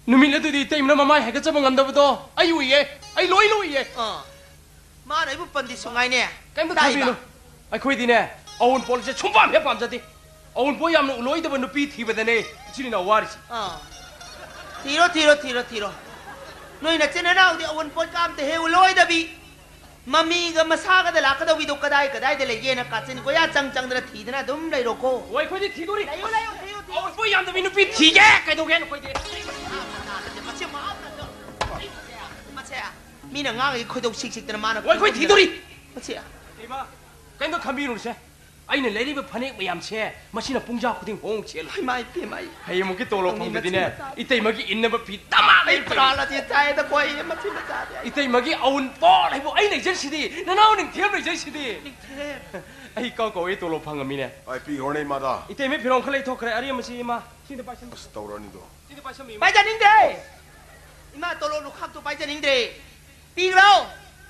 ꯅꯨꯃꯤꯠ ꯑꯗꯨꯗꯤ ꯏꯇꯩꯃꯅ ꯃꯃꯥꯏ ꯍꯥꯏꯒꯠꯆꯕ ꯉꯝꯗꯕꯗꯣ ꯑꯩ ꯎꯏꯌꯦ, ꯑꯩ ꯂꯣꯏꯅ ꯎꯏꯌꯦ꯫ ꯑꯥ, ꯃꯥꯅ ꯑꯩꯕꯨ ꯄꯟꯗꯤ ꯁꯨꯡꯉꯥꯏꯅꯦ꯫ ꯀꯩꯝꯇ ꯇꯥꯏꯕ꯫ ꯈꯟꯕꯤꯅꯨ, ꯑꯩꯈꯣꯏꯗꯤꯅꯦ ꯑꯑꯣꯟꯄꯣꯠꯁꯦ ꯁꯨꯡꯄꯥꯝ ꯍꯦꯛ ꯄꯥꯝꯖꯗꯦ꯫ ꯑꯑꯣꯟꯄꯣꯠ ꯌꯥꯝꯅ ꯎꯂꯣꯏꯗꯕ ꯅꯨꯄꯤ ꯊꯤꯕꯗꯅꯦ ꯏꯆꯤꯜ ꯏꯅꯥꯎ ꯋꯥꯔꯤꯁꯤ꯫ ꯑꯥ, ꯊꯤꯔꯣ, ꯊꯤꯔꯣ, ꯊꯤꯔꯣ, ꯊꯤꯔꯣ꯫ ꯅꯣꯏ ꯅꯆꯤꯟ ꯅꯅꯥꯎꯗꯤ ꯑꯑꯣꯟꯄꯣꯠꯀ ꯑꯝꯇ ꯍꯦꯛ ꯎꯂꯣꯏꯗꯕꯤ, ꯃꯃꯤꯒ ꯃꯁꯥꯒꯗ ꯂꯥꯛꯀꯗꯧꯕꯤꯗꯣ ꯀꯗꯥꯏ ꯀꯗꯥꯏꯗ ꯂꯩꯒꯦꯅ ꯀꯥꯆꯤꯟ ꯀꯣꯏꯌꯥ ꯆꯪ ꯆꯪꯗꯅ ꯊꯤꯗꯅ ꯑꯗꯨꯝ ꯂꯩꯔꯣꯀꯣ꯫ ꯑꯣ, ꯑꯩꯈꯣꯏꯗꯤ ꯊꯤꯗꯣꯔꯤ꯫ ꯂꯩꯌꯨ, ꯂꯩꯌꯨ, ꯊꯤꯌꯨ, ꯊꯤꯌꯨ꯫ ꯑꯑꯣꯟꯄꯣꯠ ꯌꯥꯝꯗꯕꯤ ꯅꯨꯄꯤ ꯊꯤꯒꯦ ꯀꯩꯗꯧꯒꯦ ꯅꯈꯣꯏꯗꯤ? ꯃꯁꯤ ꯃꯍꯥꯛꯅ ꯃꯁꯦ, ꯃꯤꯅ ꯉꯥꯡꯉꯤ ꯈꯣꯏꯗꯧ ꯁꯤꯛ ꯁꯤꯛꯇꯅ ꯃꯥꯅ ꯑꯣ, ꯑꯩꯈꯣꯏ ꯊꯤꯗꯣꯔꯤ꯫ ꯃꯁꯦ꯫ ꯏꯃꯥ, ꯀꯩꯝꯇ ꯈꯟꯕꯤꯔꯨꯅꯨꯁꯦ꯫ ꯑꯩꯅ ꯂꯩꯔꯤꯕ ꯐꯅꯦꯛ ꯃꯌꯥꯝꯁꯦ ꯃꯁꯤꯅ ꯄꯨꯡꯖꯥ ꯈꯨꯗꯤꯡ ꯍꯣꯡ ꯆꯦꯜꯂꯨ꯫ ꯏꯃꯥ, ꯏꯄꯦꯝꯃ, ꯑꯩ ꯍꯌꯦꯡꯃꯨꯛꯀꯤ ꯇꯣꯂꯣꯞ ꯐꯪꯕꯗꯤꯅꯦ, ꯃꯆꯤꯟ ꯃꯆꯥ ꯏꯇꯩꯃꯒꯤ ꯏꯟꯅꯕ ꯐꯤ ꯗꯃꯥ ꯑꯩ ꯂꯩꯔꯛꯇꯣꯏꯅꯤ꯫ ꯄ꯭ꯔꯥꯟ ꯑꯁꯤ ꯆꯥꯏꯗ ꯀꯣ, ꯑꯩ ꯃꯆꯤꯟ ꯃꯆꯥꯗꯤ ꯑꯩ ꯏꯇꯩꯃꯒꯤ ꯑꯎꯟꯄꯣꯠ ꯍꯥꯏꯕꯨ ꯑꯩ ꯂꯩꯖꯔꯤꯁꯤꯗꯤ, ꯅꯅꯥꯎ ꯅꯤꯡꯊꯦꯝ ꯂꯩꯖꯔꯤꯁꯤꯗꯤ꯫ ꯅꯤꯡꯊꯦꯝ꯫ ꯑꯩ ꯀꯥꯎ ꯀꯥꯎ ꯑꯩ ꯇꯣꯂꯣꯞ ꯐꯪꯉꯝꯃꯤꯅꯦ꯫ ꯑꯩ ꯄꯤꯈ꯭ꯔꯣꯅꯦ ꯏꯃꯥꯗ꯫ ꯏꯇꯩꯃ ꯐꯤꯔꯣꯟ ꯈꯔ ꯂꯩꯊꯣꯛꯈ꯭ꯔꯦ, ꯑꯔꯦꯝꯕꯁꯤ ꯏꯃꯥ, ꯁꯤꯗ ꯄꯥꯏꯁꯟ꯫ ꯑꯁ, ꯇꯧꯔꯅꯤꯗꯣ꯫ ꯁꯤꯗ ꯄꯥꯏꯁꯟꯕ ꯏꯃꯥ꯫ ꯄꯥꯏꯖꯅꯤꯡꯗꯦ꯫ ꯏꯃꯥ, ꯇꯣꯂꯣꯞ ꯂꯨꯈꯥꯛꯇꯣ ꯄꯥꯏꯖꯅꯤꯡꯗ꯭ꯔꯦ꯫ ꯄꯤꯈ꯭ꯔꯣ꯫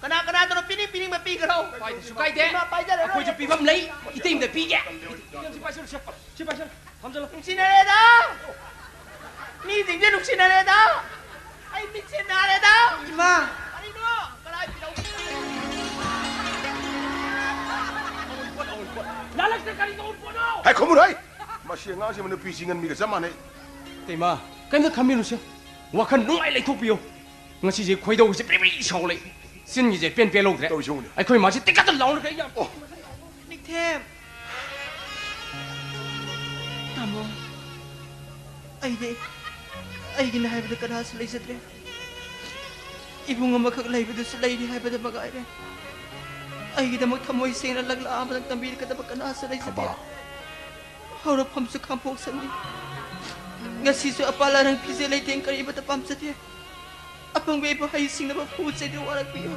ꯀꯅꯥ ꯀꯅꯥꯗꯅꯣ ꯄꯤꯅꯤꯡ ꯄꯤꯅꯤꯡꯕ ꯄꯤꯈ꯭ꯔꯣ꯫ ꯄꯥꯏꯗ꯭ꯔꯁꯨ ꯀꯥꯏꯗꯦ꯫ ꯏꯃꯥ, ꯄꯥꯏꯖꯔꯔꯣꯏ꯫ ꯑꯩꯈꯣꯏꯁꯨ ꯄꯤꯐꯝ ꯂꯩ, ꯏꯇꯩꯃꯗ ꯄꯤꯒꯦ꯫ ꯁꯤ ꯄꯥꯏꯁꯜꯂꯨ, ꯁꯦ꯫ ꯁꯤ ꯄꯥꯏꯁꯜꯂꯨ꯫ ꯊꯝꯖꯜꯂꯣ꯫ ꯅꯨꯡꯁꯤꯅꯔꯦꯗ꯫ ꯃꯤꯁꯤꯡꯁꯦ ꯅꯨꯡꯁꯤꯅꯔꯦꯗ꯫ ꯑꯩ ꯃꯤꯠꯁꯦ ꯅꯥꯔꯦꯗ꯫ ꯏꯃꯥ꯫ ꯀꯔꯤꯅꯣ? ꯀꯗꯥꯏ ꯄꯤꯔꯧ? ꯂꯥꯂꯛꯇ ꯀꯔꯤ ꯇꯧꯕ ꯄꯣꯠꯅꯣ? ꯍꯥꯏ ꯈꯨꯝꯃꯨꯔꯣꯏ! ꯃꯁꯤ ꯑꯉꯥꯡꯁꯤꯃ ꯅꯨꯄꯤ ꯆꯤꯡꯍꯟꯕꯤꯒ ꯆꯞ ꯃꯥꯟꯅꯩ꯫ ꯏꯇꯩꯃ, ꯀꯩꯝꯇ ꯈꯟꯕꯤꯔꯨꯁꯦ꯫ ꯋꯥꯈꯜ ꯅꯨꯡꯉꯥꯏ ꯂꯩꯊꯣꯛꯄꯤꯌꯨ꯫ ꯉꯁꯤꯁꯦ ꯈꯣꯏꯗꯧꯁꯦ ꯄ꯭ꯔꯤ ꯄ꯭ꯔꯤ ꯁꯥꯎ ꯂꯩ꯫ ꯆꯤꯟꯒꯤꯁꯦ ꯄꯦꯟ ꯄꯦꯟ ꯂꯧꯗ꯭ꯔꯦ꯫ ꯇꯧꯔꯤꯁꯤ ꯌꯦꯡꯉꯨꯅꯦ꯫ ꯑꯩꯈꯣꯏ ꯃꯥꯁꯦ ꯇꯤꯛꯀꯠꯇ ꯂꯥꯎꯔꯒ ꯑꯩ ꯌꯥꯝ ꯑꯣ꯫ ꯅꯤꯡꯊꯦꯝ꯫ ꯇꯥꯃꯣ, ꯑꯩꯗꯤ ꯑꯩꯒꯤꯅꯦ ꯍꯥꯏꯕꯗ ꯀꯅꯥꯁꯨ ꯂꯩꯖꯗ꯭ꯔꯦ꯫ ꯏꯕꯨꯡ ꯑꯃꯈꯛ ꯂꯩꯕꯗꯨꯁꯨ ꯂꯩꯔꯤ ꯍꯥꯏꯕꯗ ꯃꯉꯥꯏꯔꯦ꯫ ꯑꯩꯒꯤꯗꯃꯛ ꯊꯃꯣꯏ ꯁꯦꯡꯅ ꯂꯪꯂꯥ ꯑꯃꯗ ꯇꯝꯕꯤꯔꯛꯀꯗꯕ ꯀꯅꯥꯁꯨ ꯂꯩꯖꯗꯦ꯫ ꯊꯕꯥ꯫ ꯍꯧꯔꯛꯐꯝꯁꯨ ꯈꯥꯝꯄꯣꯛꯁꯟꯅꯤ꯫ ꯉꯁꯤꯁꯨ ꯑꯄꯥ ꯂꯥꯏꯔꯪ ꯐꯤꯖꯦ ꯂꯩꯇꯦꯡ ꯀꯔꯤꯃꯠꯇ ꯄꯥꯝꯖꯗꯦ꯫ ꯑꯄꯪꯕ ꯑꯩꯕꯨ ꯍꯩ ꯁꯤꯡꯅꯕ ꯄꯨ ꯆꯩꯗꯨꯅ ꯋꯥꯔꯛꯄꯤꯌꯨ꯫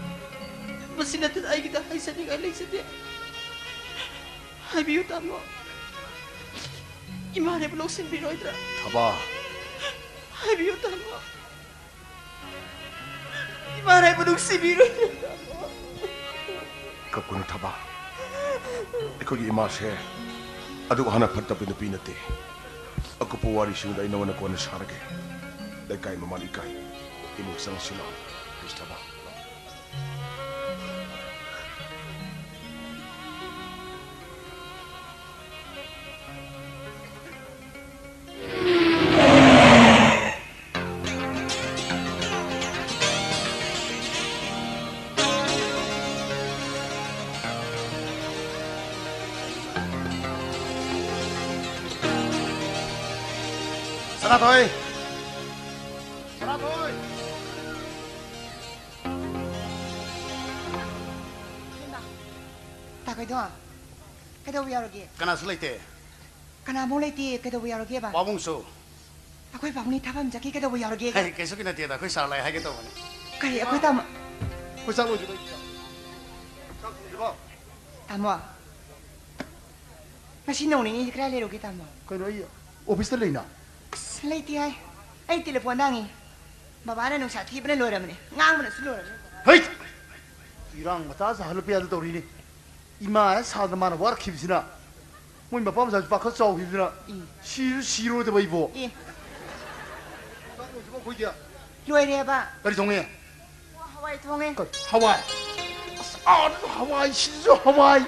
ꯃꯁꯤ ꯅꯠꯇꯅ ꯑꯩꯒꯤꯗ ꯍꯥꯏꯖꯅꯤꯡꯉꯥꯏ ꯂꯩꯖꯗꯦ꯫ ꯍꯥꯏꯕꯤꯌꯨ, ꯇꯥꯃꯣ꯫ ꯏꯃꯥꯅꯕꯨ ꯂꯧꯁꯤꯟꯕꯤꯔꯣꯏꯗ꯭ꯔꯥ? ꯊꯕꯥ꯫ ꯍꯥꯏꯕꯤꯌꯨ, ꯇꯥꯃꯣ꯫ ꯏꯃꯥꯅꯕꯨ ꯅꯨꯡꯁꯤꯕꯤꯔꯣꯏꯗ꯭ꯔꯥ, ꯇꯥꯃꯣ? ꯀꯞꯀꯅꯨ, ꯊꯕꯥ꯫ ꯑꯩꯈꯣꯏꯒꯤ ꯏꯃꯥꯁꯦ ꯑꯗꯨꯛ ꯍꯥꯟꯅ ꯐꯠꯇꯕ ꯅꯨꯄꯤ ꯅꯠꯇꯦ꯫ ꯑꯀꯨꯞꯄ ꯋꯥꯔꯤꯁꯤꯡꯗ ꯑꯩ ꯅꯉꯣꯟꯗ ꯀꯣꯟꯅ ꯁꯥꯔꯒꯦ꯫ ꯂꯩꯀꯥꯏ ꯃꯃꯥꯡ ꯏꯀꯥꯏ꯫ ꯏꯃꯨꯡ ꯆꯪꯁꯤ ꯂꯥꯛꯑꯣ꯫ ꯄ꯭ꯂꯤꯖ, ꯊꯕꯥ꯫ ꯁꯅꯥꯊꯣꯏ! ꯁꯅꯥꯊꯣꯏ! ꯍꯩꯃꯥ! ꯇꯥ ꯀꯩꯗꯣ? ꯀꯩꯗꯧꯕ ꯌꯥꯎꯔꯒꯦ? ꯀꯅꯥꯁꯨ ꯂꯩꯇꯦ꯫ ꯀꯅꯥꯃꯨꯛ ꯂꯩꯇꯦ? ꯀꯩꯗꯧꯕ ꯌꯥꯎꯔꯒꯦꯕ? ꯄꯥꯕꯨꯡꯁꯨ꯫ ꯑꯩꯈꯣꯏ ꯄꯥꯕꯨꯡꯅꯤ ꯊꯕꯛ ꯑꯃ ꯆꯠꯈꯤ, ꯀꯩꯗꯧꯕ ꯌꯥꯎꯔꯒꯦ? ꯍꯦ, ꯀꯩꯁꯨꯒꯤ ꯅꯠꯇꯦꯗ, ꯑꯩꯈꯣꯏ ꯁꯥꯔ ꯂꯥꯛꯑꯦ ꯍꯥꯏꯒꯦ ꯇꯧꯕꯅꯤ꯫ ꯀꯔꯤ, ꯑꯩꯈꯣꯏ ꯇꯥꯃꯣ? ꯑꯩꯈꯣꯏ ꯆꯥꯛ ꯂꯣꯏꯗ꯭ꯔꯤꯕ ꯑꯩ ꯆꯥꯛ ꯂꯣꯏꯗ꯭ꯔꯤꯕꯣ? ꯇꯥꯃꯣ, ꯉꯁꯤ ꯅꯣꯡ ꯅꯤꯅꯤꯁꯤ ꯀꯗꯥꯏ ꯂꯩꯔꯨꯒꯦ, ꯇꯥꯃꯣ? ꯀꯩꯅꯣ, ꯑꯩ ꯑꯣꯐꯤꯁꯇ ꯂꯩꯅ꯫ ꯑꯁ, ꯂꯩꯇꯦ ꯍꯥꯏ꯫ ꯑꯩ ꯇꯦꯂꯤꯐꯣꯟꯗ ꯍꯪꯉꯤ꯫ ꯕꯕꯥꯅ ꯅꯨꯡꯁꯥ ꯊꯤꯕꯅ ꯂꯣꯏꯔꯕꯅꯦ, ꯉꯥꯡꯕꯅꯁꯨ ꯂꯣꯏꯔꯕꯅꯦ꯫ ꯍꯩ! ꯏꯔꯥꯡ ꯃꯇꯥ ꯁꯥꯍꯜꯂꯛꯄ ꯌꯥꯗ ꯇꯧꯔꯤꯅꯦ꯫ ꯏꯃꯥ ꯍꯦꯛ ꯁꯥꯗꯅ ꯃꯥꯅ ꯋꯥꯔꯛꯈꯤꯕꯁꯤꯅ, ꯃꯣꯏ ꯃꯄꯥ ꯃꯆꯥꯁꯨ ꯄꯥꯈꯠ ꯆꯥꯎꯈꯤꯕꯗꯨꯅ, ꯏ꯫ ꯁꯤꯁꯨ ꯁꯤꯔꯣꯏꯗꯕ ꯑꯩꯕꯣ꯫ ꯏ꯫ ꯆꯥꯛ ꯂꯣꯏꯗ꯭ꯔꯤꯕꯣ ꯑꯩꯈꯣꯏꯗꯤ? ꯂꯣꯏꯔꯦꯕ꯫ ꯀꯔꯤ ꯊꯣꯡꯉꯦ? ꯍꯋꯥꯏ ꯊꯣꯡꯉꯦ꯫ ꯀꯔꯤ? ꯍꯋꯥꯏ? ꯑꯁ, ꯑꯥꯗꯁꯨ ꯍꯋꯥꯏ, ꯁꯤꯗꯁꯨ ꯍꯋꯥꯏ꯫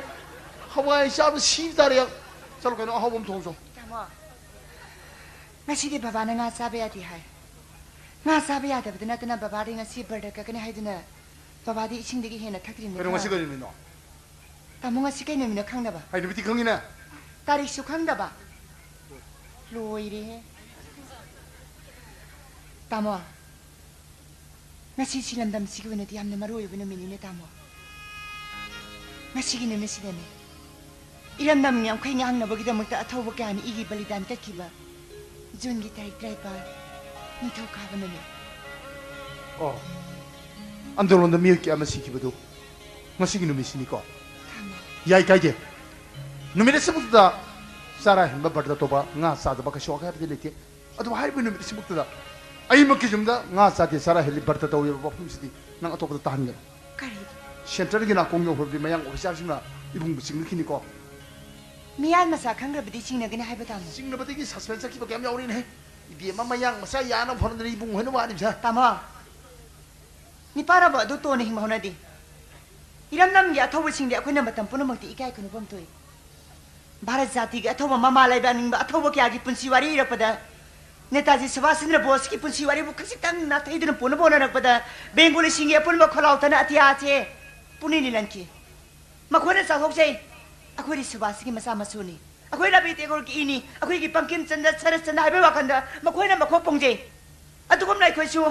ꯍꯋꯥꯏ ꯆꯥꯕ ꯁꯤꯕ ꯇꯥꯔꯦ꯫ ꯆꯠꯂꯣ ꯀꯩꯅꯣ, ꯑꯍꯥꯎꯕ ꯑꯃ ꯊꯣꯡꯉꯨꯆꯣ꯫ ꯇꯥꯃꯣ, ꯉꯁꯤꯗꯤ ꯕꯕꯥꯅ ꯉꯥ ꯆꯥꯕ ꯌꯥꯗꯦ ꯍꯥꯏ꯫ ꯉꯥ ꯆꯥꯕ ꯌꯥꯗꯕꯗ ꯅꯠꯇꯅ ꯕꯕꯥꯗꯤ ꯉꯁꯤ ꯕ꯭ꯔꯗ ꯀꯛꯀꯅꯤ ꯍꯥꯏꯗꯨꯅ ꯕꯕꯥꯗꯤ ꯏꯁꯤꯡꯗꯒꯤ ꯍꯦꯟꯅ ꯊꯛꯇ꯭ꯔꯤꯕꯅꯤ꯫ ꯀꯩꯅꯣ, ꯉꯁꯤ ꯀꯔꯤ ꯅꯨꯃꯤꯠꯅꯣ? ꯇꯥꯃꯣ, ꯉꯁꯤ ꯀꯩ ꯅꯨꯃꯤꯠꯅꯣ ꯈꯪꯗꯕ? ꯑꯩ ꯅꯨꯃꯤꯠꯇꯤ ꯈꯪꯉꯤꯅ꯫ ꯇꯥꯔꯤꯛꯁꯨ ꯈꯪꯗꯕ? ꯂꯣꯏꯔꯦꯍꯦ꯫ ꯇꯥꯃꯣ, ꯉꯁꯤꯁꯤ ꯂꯝꯗꯝꯁꯤꯒꯤ ꯑꯣꯏꯅꯗꯤ ꯌꯥꯝꯅ ꯃꯔꯨ ꯑꯣꯏꯕ ꯅꯨꯃꯤꯠꯅꯤꯅꯦ, ꯇꯥꯃꯣ꯫ ꯉꯁꯤꯒꯤ ꯅꯨꯃꯤꯠꯁꯤꯗꯅꯦ, ꯏꯔꯝꯗꯝ ꯉꯝꯈꯩ ꯉꯥꯡꯅꯕꯒꯤꯗꯃꯛꯇ ꯑꯊꯧꯕ ꯀꯌꯥꯅ ꯏꯒꯤ ꯕꯂꯤꯗꯥꯟ ꯀꯠꯈꯤꯕ ꯖꯨꯟꯒꯤ ꯇꯥꯔꯤꯛ ꯇꯔꯥꯅꯤꯄꯥꯟ, ꯅꯤꯡꯊꯧꯀꯥꯕ ꯅꯨꯃꯤꯠ꯫ ꯑꯣ, ꯑꯟꯗꯣꯂꯟꯗ ꯃꯤꯑꯣꯏ ꯀꯌꯥ ꯑꯃ ꯁꯤꯈꯤꯕꯗꯨ ꯉꯁꯤꯒꯤ ꯅꯨꯃꯤꯠꯁꯤꯅꯤꯀꯣ꯫ ꯇꯥꯃꯣ꯫ ꯌꯥꯏ, ꯀꯥꯏꯗꯦ꯫ ꯅꯨꯃꯤꯠ ꯑꯁꯤꯃꯛꯇꯗ ꯆꯔꯥ ꯍꯦꯟꯕ, ꯕ꯭ꯔꯇ ꯇꯧꯕ, ꯉꯥ ꯆꯥꯗꯕ ꯀꯩꯁꯨ ꯑꯀꯥꯏꯕꯗꯤ ꯂꯩꯇꯦ꯫ ꯑꯗꯨꯕꯨ ꯍꯥꯏꯔꯤꯕ ꯅꯨꯃꯤꯠ ꯑꯁꯤꯃꯛꯇꯗ ꯑꯩꯃꯛꯀꯤ ꯌꯨꯝꯗ ꯉꯥ ꯆꯥꯗꯦ, ꯆꯔꯥ ꯍꯦꯜꯂꯤ, ꯕ꯭ꯔꯇ ꯇꯧꯏ ꯍꯥꯏꯕ ꯋꯥꯐꯝꯁꯤꯗꯤ ꯅꯪ ꯑꯇꯣꯞꯄꯗ ꯇꯥꯍꯟꯒꯅꯨ꯫ ꯀꯔꯤ? ꯁꯦꯟꯇꯔꯒꯤ ꯅꯥꯀꯣꯡ ꯌꯧꯈ꯭ꯔꯕꯗꯤ ꯃꯌꯥꯡ ꯑꯣꯐꯤꯁꯥꯔꯁꯤꯡꯅ ꯏꯕꯨꯡꯕꯨ ꯆꯤꯡꯅꯈꯤꯅꯤꯀꯣ꯫ ꯃꯤꯌꯥꯟ ꯃꯆꯥ ꯈꯪꯈ꯭ꯔꯕꯗꯤ ꯆꯤꯡꯅꯒꯅꯤ ꯍꯥꯏꯕ, ꯇꯥꯃꯣ꯫ ꯆꯤꯡꯅꯕꯗꯒꯤ ꯁꯁꯄꯦꯟꯁ ꯆꯠꯈꯤꯕ ꯀꯌꯥꯝ ꯌꯥꯎꯔꯤꯅꯦꯍꯦ꯫ ꯏꯕꯦꯝꯃ, ꯃꯌꯥꯡ ꯃꯆꯥ ꯌꯥꯅꯕ ꯍꯣꯠꯅꯗꯅ ꯏꯕꯨꯡ ꯍꯣꯏꯅ ꯋꯥꯔꯤꯕꯁꯦ꯫ ꯇꯥꯃꯣ, ꯅꯤꯄꯥꯔꯕ ꯑꯗꯨ ꯇꯣꯟꯅ ꯍꯤꯡꯕ ꯍꯧꯅꯗꯦ꯫ ꯏꯔꯝꯗꯝꯒꯤ ꯑꯊꯧꯕꯁꯤꯡꯗꯤ ꯑꯩꯈꯣꯏꯅ ꯃꯇꯝ ꯄꯨꯝꯅꯃꯛꯇ ꯏꯀꯥꯏ ꯈꯨꯝꯅꯐꯝ ꯊꯣꯛꯏ꯫ ꯚꯥꯔꯠ ꯖꯥꯇꯤꯒꯤ ꯑꯊꯧꯕ, ꯃꯃꯥ ꯂꯩꯕꯥꯛ ꯅꯤꯡꯕ ꯑꯊꯧꯕ ꯀꯌꯥꯒꯤ ꯄꯨꯟꯁꯤ ꯋꯥꯔꯤ ꯏꯔꯛꯄꯗ, ꯅꯦꯇꯥꯖꯤ ꯁꯨꯚꯥꯁ ꯆꯟꯗ꯭ꯔ ꯕꯣꯁꯀꯤ ꯄꯨꯟꯁꯤ ꯋꯥꯔꯤꯕꯨ ꯈꯖꯤꯛꯇꯪ ꯅꯥꯊꯩꯗꯨꯅ ꯄꯨꯅꯕ ꯍꯣꯠꯅꯔꯛꯄꯗ, ꯕꯦꯡꯒꯣꯂꯤꯁꯤꯡꯒꯤ ꯑꯄꯨꯟꯕ ꯈꯣꯜꯂꯥꯎ ꯇꯅ ꯑꯇꯤꯌꯥꯁꯦ ꯄꯨꯅꯤꯅꯤ ꯂꯟꯈꯤ꯫ ꯃꯈꯣꯏꯅ ꯆꯥꯎꯊꯣꯛꯆꯩ꯫ ꯑꯩꯈꯣꯏꯗꯤ ꯁꯨꯚꯥꯁꯀꯤ ꯃꯆꯥ ꯃꯁꯨꯅꯤ꯫ ꯑꯩꯈꯣꯏ ꯔꯕꯤ ꯇꯦꯒꯣꯔꯒꯤ ꯏꯅꯤ꯫ ꯑꯩꯈꯣꯏꯒꯤ ꯕꯪꯀꯤꯝ ꯆꯟꯗ꯭ꯔ, ꯁꯔꯠ ꯆꯟꯗ꯭ꯔ ꯍꯥꯏꯕꯒꯤ ꯋꯥꯈꯜꯗ ꯃꯈꯣꯏꯅ ꯃꯈꯣꯛ ꯄꯣꯡꯖꯩ꯫ ꯑꯗꯨꯒꯨꯝꯅ ꯑꯩꯈꯣꯏꯁꯨ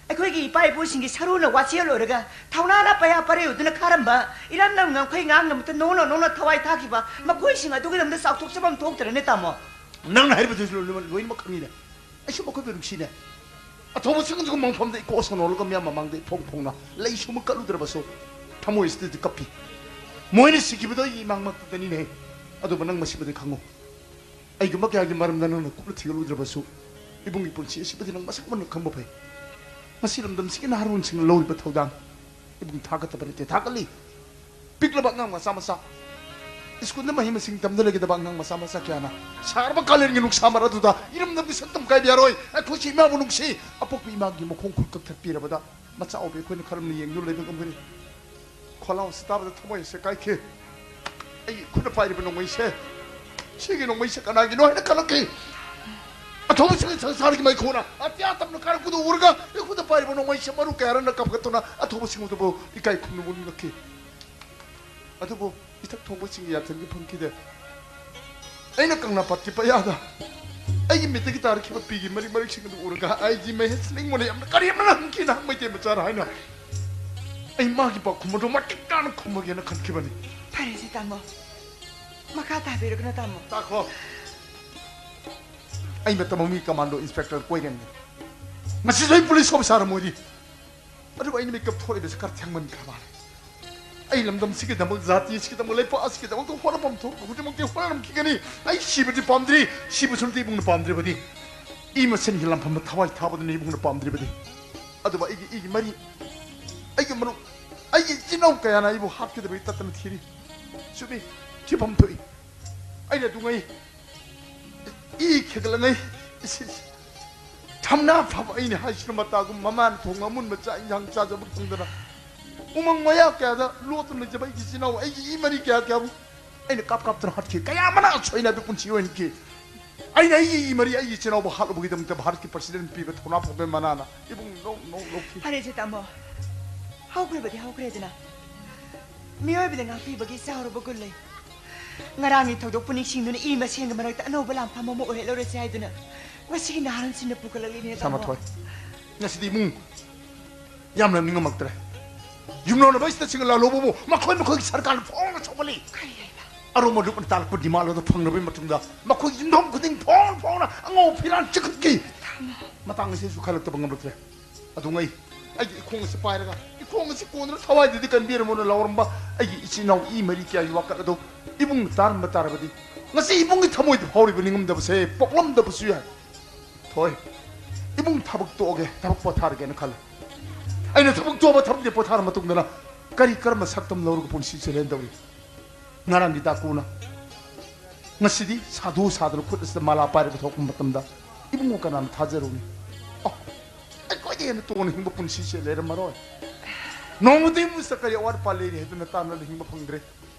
ꯑꯩꯈꯣꯏꯒꯤ ꯏꯄꯥ ꯏꯄꯨꯁꯤꯡꯒꯤ ꯁꯔꯨꯅ ꯋꯥꯆꯦꯜ ꯑꯣꯏꯔꯒ ꯊꯧꯅꯥꯅ ꯄꯩꯌꯥ ꯄꯔꯦꯡꯗꯨꯅ ꯈꯥꯔꯝꯕ ꯏꯔꯝ ꯅꯝ ꯉꯝꯈꯩ ꯉꯥꯡ ꯑꯃꯇ ꯅꯣꯡꯅ ꯅꯣꯡꯅ ꯊꯋꯥꯏ ꯊꯥꯈꯤꯕ ꯃꯈꯣꯏꯁꯤꯡ ꯑꯗꯨꯒꯤꯗꯃꯛꯇ ꯆꯥꯎꯊꯣꯛꯆꯕ ꯑꯃ ꯊꯣꯛꯇ꯭ꯔꯅꯦ, ꯇꯥꯃꯣ? ꯅꯪꯅ ꯍꯥꯏꯔꯤꯕꯗꯨꯁꯨ ꯂꯣꯏꯅꯃꯛ ꯈꯪꯉꯤꯅꯦ꯫ ꯑꯩꯁꯨ ꯃꯈꯣꯏꯕꯨ ꯅꯨꯡꯁꯤꯅꯦ꯫ ꯑꯊꯧꯕꯁꯤꯡ ꯑꯗꯨꯒ ꯃꯪꯐꯝꯗ ꯏꯀꯣ ꯁꯣꯟꯅꯣꯜꯂꯒ ꯃꯤꯌꯥꯝ ꯃꯃꯥꯡꯗ ꯏꯐꯣꯡ ꯐꯣꯡꯅ ꯂꯩꯁꯨ ꯑꯃ ꯀꯠꯂꯨꯗ꯭ꯔꯕꯁꯨ ꯊꯃꯣꯏꯁꯤꯗꯗꯤ ꯀꯞꯄꯤ꯫ ꯃꯣꯏꯅ ꯁꯤꯈꯤꯕꯗꯣ ꯑꯩꯒꯤ ꯏꯃꯥꯡꯃꯛꯇꯅꯤꯅꯦ꯫ ꯑꯗꯨꯕꯨ ꯅꯪ ꯃꯁꯤꯃꯗꯤ ꯈꯪꯉꯨ, ꯑꯩꯒꯨꯝꯕ ꯀꯌꯥꯒꯤ ꯃꯔꯝꯗ ꯅꯪꯅ ꯀꯨꯞꯅ ꯊꯤꯒꯠꯂꯨꯗ꯭ꯔꯕꯁꯨ ꯏꯕꯨꯡꯒꯤ ꯄꯨꯟꯁꯤ ꯑꯁꯤꯕꯨꯗꯤ ꯅꯪ ꯃꯁꯛ ꯃꯨꯟꯅ ꯈꯪꯕ ꯐꯩ꯫ ꯃꯁꯤ ꯂꯝꯗꯝꯁꯤꯒꯤ ꯅꯍꯥꯔꯣꯟꯁꯤꯡꯅ ꯂꯧꯔꯤꯕ ꯊꯧꯗꯥꯡ ꯏꯕꯨꯡ ꯊꯥꯒꯠꯇꯕ ꯅꯠꯇꯦ, ꯊꯥꯒꯠꯂꯤ꯫ ꯄꯤꯛꯂꯕ ꯑꯉꯥꯡ ꯃꯆꯥ ꯃꯆꯥ, ꯁ꯭ꯀꯨꯜꯗ ꯃꯍꯩ ꯃꯁꯤꯡ ꯇꯝꯗ ꯂꯩꯒꯗꯕ ꯑꯉꯥꯡ ꯃꯆꯥ ꯃꯆꯥ ꯀꯌꯥꯅ ꯁꯥꯔꯕ ꯀꯥꯂꯦꯟꯒꯤ ꯅꯨꯡꯁꯥ ꯃꯔꯛ ꯑꯗꯨꯗ ꯏꯔꯝꯗꯝꯒꯤ ꯁꯛꯇꯝ ꯀꯥꯏꯕ ꯌꯥꯔꯣꯏ꯫ ꯑꯩꯈꯣꯏꯁꯨ ꯏꯃꯥꯕꯨ ꯅꯨꯡꯁꯤ꯫ ꯑꯄꯣꯛꯄ ꯏꯃꯥꯒꯤ ꯃꯈꯣꯡ ꯈꯨꯠ ꯀꯛꯊꯠꯄꯤꯔꯕꯗ ꯃꯆꯥ ꯑꯣꯏꯕ ꯑꯩꯈꯣꯏꯅ ꯀꯔꯝꯅ ꯌꯦꯡꯗꯨꯅ ꯂꯩꯕ ꯉꯝꯒꯅꯤ? ꯈꯣꯜꯂꯥꯎꯁꯤ ꯇꯥꯕꯗ ꯊꯃꯣꯏꯁꯦ ꯀꯥꯏꯈꯤ꯫ ꯑꯩꯒꯤ ꯈꯨꯠꯅ ꯄꯥꯏꯔꯤꯕ ꯅꯣꯡꯃꯩꯁꯦ, ꯁꯤꯒꯤ ꯅꯣꯡꯃꯩꯁꯦ ꯀꯅꯥꯒꯤꯅꯣ ꯍꯥꯏꯅ ꯈꯜꯂꯛꯈꯤ꯫ ꯑꯊꯧꯕꯁꯤꯡꯒꯤ ꯁꯪꯁꯥꯔꯒꯤ ꯃꯩꯈꯨꯅ ꯑꯇꯤꯌꯥ ꯇꯝꯅ ꯀꯥꯔꯛꯄꯗꯨ ꯎꯔꯒ ꯑꯩ ꯈꯨꯠꯇ ꯄꯥꯏꯔꯤꯕ ꯅꯣꯡꯃꯩꯁꯦ ꯃꯔꯨ ꯀꯌꯥꯔꯟꯅ ꯀꯥꯞꯈꯠꯇꯨꯅ ꯑꯊꯧꯕꯁꯤꯡ ꯑꯗꯨꯕꯨ ꯏꯀꯥꯏ ꯈꯨꯝꯅꯕ ꯎꯠꯂꯛꯈꯤ꯫ ꯑꯗꯨꯕꯨ ꯏꯊꯛ ꯊꯣꯡꯕꯁꯤꯡꯒꯤ ꯌꯥꯊꯪꯗꯤ ꯐꯪꯈꯤꯗꯦ꯫ ꯑꯩꯅ ꯀꯪꯂꯥ ꯄꯥꯠꯀꯤ ꯄꯌꯥꯗ ꯑꯩꯒꯤ ꯃꯤꯠꯇꯒꯤ ꯇꯥꯔꯛꯈꯤꯕ ꯄꯤꯒꯤ ꯃꯔꯤꯛ ꯃꯔꯤꯛꯁꯤꯡ ꯑꯗꯨ ꯎꯔꯒ ꯑꯩꯒꯤ ꯃꯍꯦꯁ ꯅꯤꯡꯃꯣꯅ ꯌꯥꯝꯅ ꯀꯔꯤ ꯑꯃꯅ ꯍꯪꯈꯤꯅ ꯃꯩꯇꯩ ꯃꯆꯥꯔ ꯍꯥꯏꯅ ꯑꯩ ꯃꯥꯒꯤ ꯄꯥꯎꯈꯨꯝ ꯑꯗꯨ ꯃꯇꯤꯛ ꯆꯥꯅ ꯈꯨꯝꯃꯒꯦꯅ ꯈꯟꯈꯤꯕꯅꯤ꯫ ꯐꯔꯦꯁꯦ ꯇꯥꯃꯣ, ꯃꯈꯥ ꯇꯥꯕꯤꯔꯒꯅꯨ ꯇꯥꯃꯣ꯫ ꯇꯥꯈꯣ꯫ ꯑꯩ ꯃꯇꯝ ꯑꯃꯒꯤ ꯀꯃꯥꯟꯗꯣ ꯏꯟꯁꯄꯦꯛꯇꯔ ꯀꯣꯏꯔꯦꯟꯅꯤ꯫ ꯉꯁꯤꯁꯨ ꯑꯩ ꯄꯨꯂꯤꯁ ꯑꯣꯐꯤꯁꯥꯔ ꯑꯃ ꯑꯣꯏꯔꯤ꯫ ꯑꯗꯨꯕꯨ ꯑꯩꯅ ꯃꯤꯀꯞ ꯊꯣꯛꯂꯤꯕꯁꯤ ꯈꯔ ꯊꯦꯡꯃꯟꯈ꯭ꯔ ꯃꯥꯜꯂꯦ꯫ ꯑꯩ ꯂꯝꯗꯝꯁꯤꯒꯤꯗꯃꯛ, ꯖꯥꯇꯤ ꯑꯁꯤꯒꯤꯗꯃꯛ, ꯂꯩꯄꯥꯛ ꯑꯁꯤꯒꯤꯗꯃꯛꯇ ꯍꯣꯠꯅꯐꯝ ꯊꯣꯛꯄ ꯈꯨꯗꯤꯡꯃꯛꯇꯤ ꯍꯣꯠꯅꯔꯝꯈꯤꯒꯅꯤ꯫ ꯑꯩ ꯁꯤꯕꯗꯤ ꯄꯥꯝꯗ꯭ꯔꯤ꯫ ꯁꯤꯕꯁꯨ ꯅꯠꯇꯦ ꯏꯕꯨꯡꯅ ꯄꯥꯝꯗ꯭ꯔꯤꯕꯗꯤ꯫ ꯏ ꯃꯁꯦꯟꯒꯤ ꯂꯥꯟꯐꯝꯗ ꯊꯋꯥꯏ ꯊꯥꯕꯗꯨꯅꯤ ꯏꯕꯨꯡꯅ ꯄꯥꯝꯗ꯭ꯔꯤꯕꯗꯤ꯫ ꯑꯗꯨꯕꯨ ꯑꯩꯒꯤ ꯏꯒꯤ ꯃꯔꯤ, ꯑꯩꯒꯤ ꯃꯔꯨꯞ, ꯑꯩꯒꯤ ꯏꯆꯤꯟ ꯏꯅꯥꯎ ꯀꯌꯥꯅ ꯑꯩꯕꯨ ꯍꯥꯠꯀꯗꯕꯒꯤ ꯇꯠꯇꯅ ꯊꯤꯔꯤ꯫ ꯆꯨꯝꯃꯤ, ꯊꯤꯐꯝ ꯊꯣꯛꯏ꯫ ꯑꯩꯅ ꯑꯗꯨꯉꯩ ꯏ ꯈꯦꯒꯠꯂꯉꯩ ꯊꯝꯅꯥ ꯐꯕ ꯑꯩꯅ ꯍꯥꯏꯁꯤꯅ ꯃꯇꯥꯒꯨꯝ ꯃꯃꯥꯅ ꯊꯣꯡꯕ ꯑꯃꯨꯟꯕ ꯆꯥꯛ ꯏꯟꯁꯥꯡ ꯆꯥꯖꯕ ꯐꯪꯗꯅ ꯎꯃꯪ ꯋꯥꯌꯥ ꯀꯌꯥꯗ ꯂꯣꯠꯇꯨꯅ ꯂꯩꯖꯕ ꯑꯩꯒꯤ ꯏꯆꯤꯟ ꯏꯅꯥꯎ, ꯑꯩꯒꯤ ꯏ ꯃꯔꯤ ꯀꯌꯥ ꯀꯌꯥꯕꯨ ꯑꯩꯅ ꯀꯥꯞ ꯀꯥꯞꯇꯨꯅ ꯍꯥꯠꯈꯤ꯫ ꯀꯌꯥ ꯑꯃꯅ ꯑꯁꯣꯏꯅꯕ ꯄꯨꯟꯁꯤ ꯑꯣꯏꯍꯟꯈꯤ꯫ ꯑꯩꯅ ꯑꯩꯒꯤ ꯏ ꯃꯔꯤ, ꯑꯩꯒꯤ ꯏꯆꯤꯟ ꯏꯅꯥꯎꯕꯨ ꯍꯥꯠꯂꯨꯕꯒꯤꯗꯃꯛꯇ ꯚꯥꯔꯠꯀꯤ ꯄ꯭ꯔꯁꯤꯗꯦꯟ ꯄꯤꯕ ꯊꯧꯅꯥ ꯐꯕ ꯃꯅꯥꯅ ꯏꯕꯨꯡ ꯅꯣꯛ ꯅꯣꯛ ꯅꯣꯛꯈꯤ꯫ ꯐꯔꯦꯁꯦ ꯇꯥꯃꯣ, ꯍꯧꯈ꯭ꯔꯕꯗꯤ ꯍꯧꯈ꯭ꯔꯦꯗꯅ꯫ ꯃꯤꯑꯣꯏꯕꯗ ꯉꯥꯛꯄꯤꯕꯒꯤ ꯆꯥꯎꯔꯕ ꯒꯨꯟ ꯂꯩ꯫ ꯉꯔꯥꯡꯒꯤ ꯊꯧꯗꯣꯛꯄꯨ ꯅꯤꯡꯁꯤꯡꯗꯨꯅ ꯏ ꯃꯁꯦꯟꯒꯤ ꯃꯔꯛꯇ ꯑꯅꯧꯕ ꯂꯥꯟꯐꯝ ꯑꯃ ꯑꯣꯏꯍꯜꯂꯧꯔꯁꯤ ꯍꯥꯏꯗꯨꯅ ꯉꯁꯤꯒꯤ ꯅꯍꯥꯔꯣꯟꯁꯤꯡꯅ ꯄꯨꯈꯠꯂꯛꯂꯤꯅꯦ ꯇꯥꯃꯣ꯫ ꯁꯥꯃꯊꯣꯏ꯫ ꯉꯁꯤꯗꯤ ꯏꯃꯨꯡ ꯌꯥꯝꯅ ꯅꯤꯡꯉꯝꯃꯛꯇ꯭ꯔꯦ꯫ ꯌꯨꯝꯂꯣꯟꯅꯕ ꯏꯁꯇꯁꯤꯡꯒ ꯂꯥꯂꯣꯕꯕꯨ ꯃꯈꯣꯏ ꯃꯈꯣꯏꯒꯤ ꯁꯔꯀꯥꯔꯅ ꯐꯣꯡꯅ ꯁꯧꯒꯠꯂꯤ꯫ ꯀꯔꯤ ꯍꯥꯏꯕ? ꯑꯔꯣꯝꯕ ꯂꯨꯞꯅ ꯇꯥꯜꯂꯛꯄ ꯗꯤꯃꯥꯟ ꯑꯗꯨ ꯐꯪꯂꯕ ꯃꯇꯨꯡꯗ ꯃꯈꯣꯏꯒꯤ ꯌꯨꯝꯊꯣꯡ ꯈꯨꯗꯤꯡ ꯐꯣꯡ ꯐꯣꯡꯅ ꯑꯉꯧ ꯐꯤꯔꯥꯟ ꯆꯤꯛꯈꯠꯈꯤ꯫ ꯃꯇꯥꯡ ꯑꯁꯤꯁꯨ ꯈꯜꯂꯛꯇꯕ ꯉꯝꯂꯛꯇ꯭ꯔꯦ꯫ ꯑꯗꯨꯉꯩ ꯑꯩꯒꯤ ꯏꯈꯣꯡ ꯑꯁꯤ ꯄꯥꯏꯔꯒ, "ꯏꯈꯣꯡ ꯑꯁꯤ ꯀꯣꯟꯗꯨꯅ ꯊꯋꯥꯏꯗꯗꯤ ꯀꯟꯕꯤꯔꯝꯃꯣꯅ" ꯂꯥꯎꯔꯝꯕ ꯑꯩꯒꯤ ꯏꯆꯤꯟ ꯏꯅꯥꯎ ꯏ ꯃꯔꯤ ꯀꯌꯥꯒꯤ ꯋꯥꯀꯠ ꯑꯗꯨ ꯏꯕꯨꯡꯅ ꯇꯥꯔꯝꯕ ꯇꯥꯔꯕꯗꯤ, ꯉꯁꯤ ꯏꯕꯨꯡꯒꯤ ꯊꯃꯣꯏꯗ ꯐꯥꯎꯔꯤꯕ ꯅꯤꯡꯉꯝꯗꯕꯁꯦ ꯄꯣꯛꯂꯝꯗꯕꯁꯨ ꯌꯥꯏ꯫ ꯊꯣꯏ, ꯏꯕꯨꯡ ꯊꯕꯛ ꯇꯣꯛꯑꯒꯦ, ꯊꯕꯛ ꯄꯣꯊꯥꯔꯒꯦꯅ ꯈꯜꯂꯦ꯫ ꯑꯩꯅ ꯊꯕꯛ ꯇꯣꯛꯑꯕ, ꯊꯕꯛꯇꯤ ꯄꯣꯊꯥꯔ ꯃꯇꯨꯡꯗꯅ ꯀꯔꯤ ꯀꯔꯝꯕ ꯁꯛꯇꯝ ꯂꯧꯔꯒ ꯄꯨꯟꯁꯤ ꯆꯦꯜꯍꯟꯗꯧꯔꯤ? ꯉꯔꯥꯡꯒꯤ ꯗꯥꯀꯨꯅ ꯉꯁꯤꯗꯤ ꯁꯥꯗꯨ ꯁꯥꯗꯅ ꯈꯨꯠ ꯑꯁꯤꯗ ꯃꯥꯂꯥ ꯄꯥꯏꯔꯒ ꯊꯣꯛꯄ ꯃꯇꯝꯗ ꯏꯕꯨꯡꯉꯣ ꯀꯅꯥꯅ ꯊꯥꯖꯔꯨꯅꯤ? ꯑꯣ, ꯑꯩꯈꯣꯏꯗꯒꯤ ꯍꯦꯟꯅ ꯇꯣꯡꯅ ꯍꯤꯡꯕ ꯄꯨꯟꯁꯤꯁꯦ ꯂꯩꯔꯝꯃꯔꯣꯏ꯫ ꯅꯣꯡꯃꯗꯤ ꯏꯃꯨꯡꯁꯤꯗ ꯀꯔꯤ ꯑꯋꯥꯠ ꯑꯄꯥ ꯂꯩꯔꯤ ꯍꯥꯏꯗꯨꯅ ꯇꯥꯟꯅꯔ ꯍꯤꯡꯕ ꯐꯪꯗ꯭ꯔꯦ꯫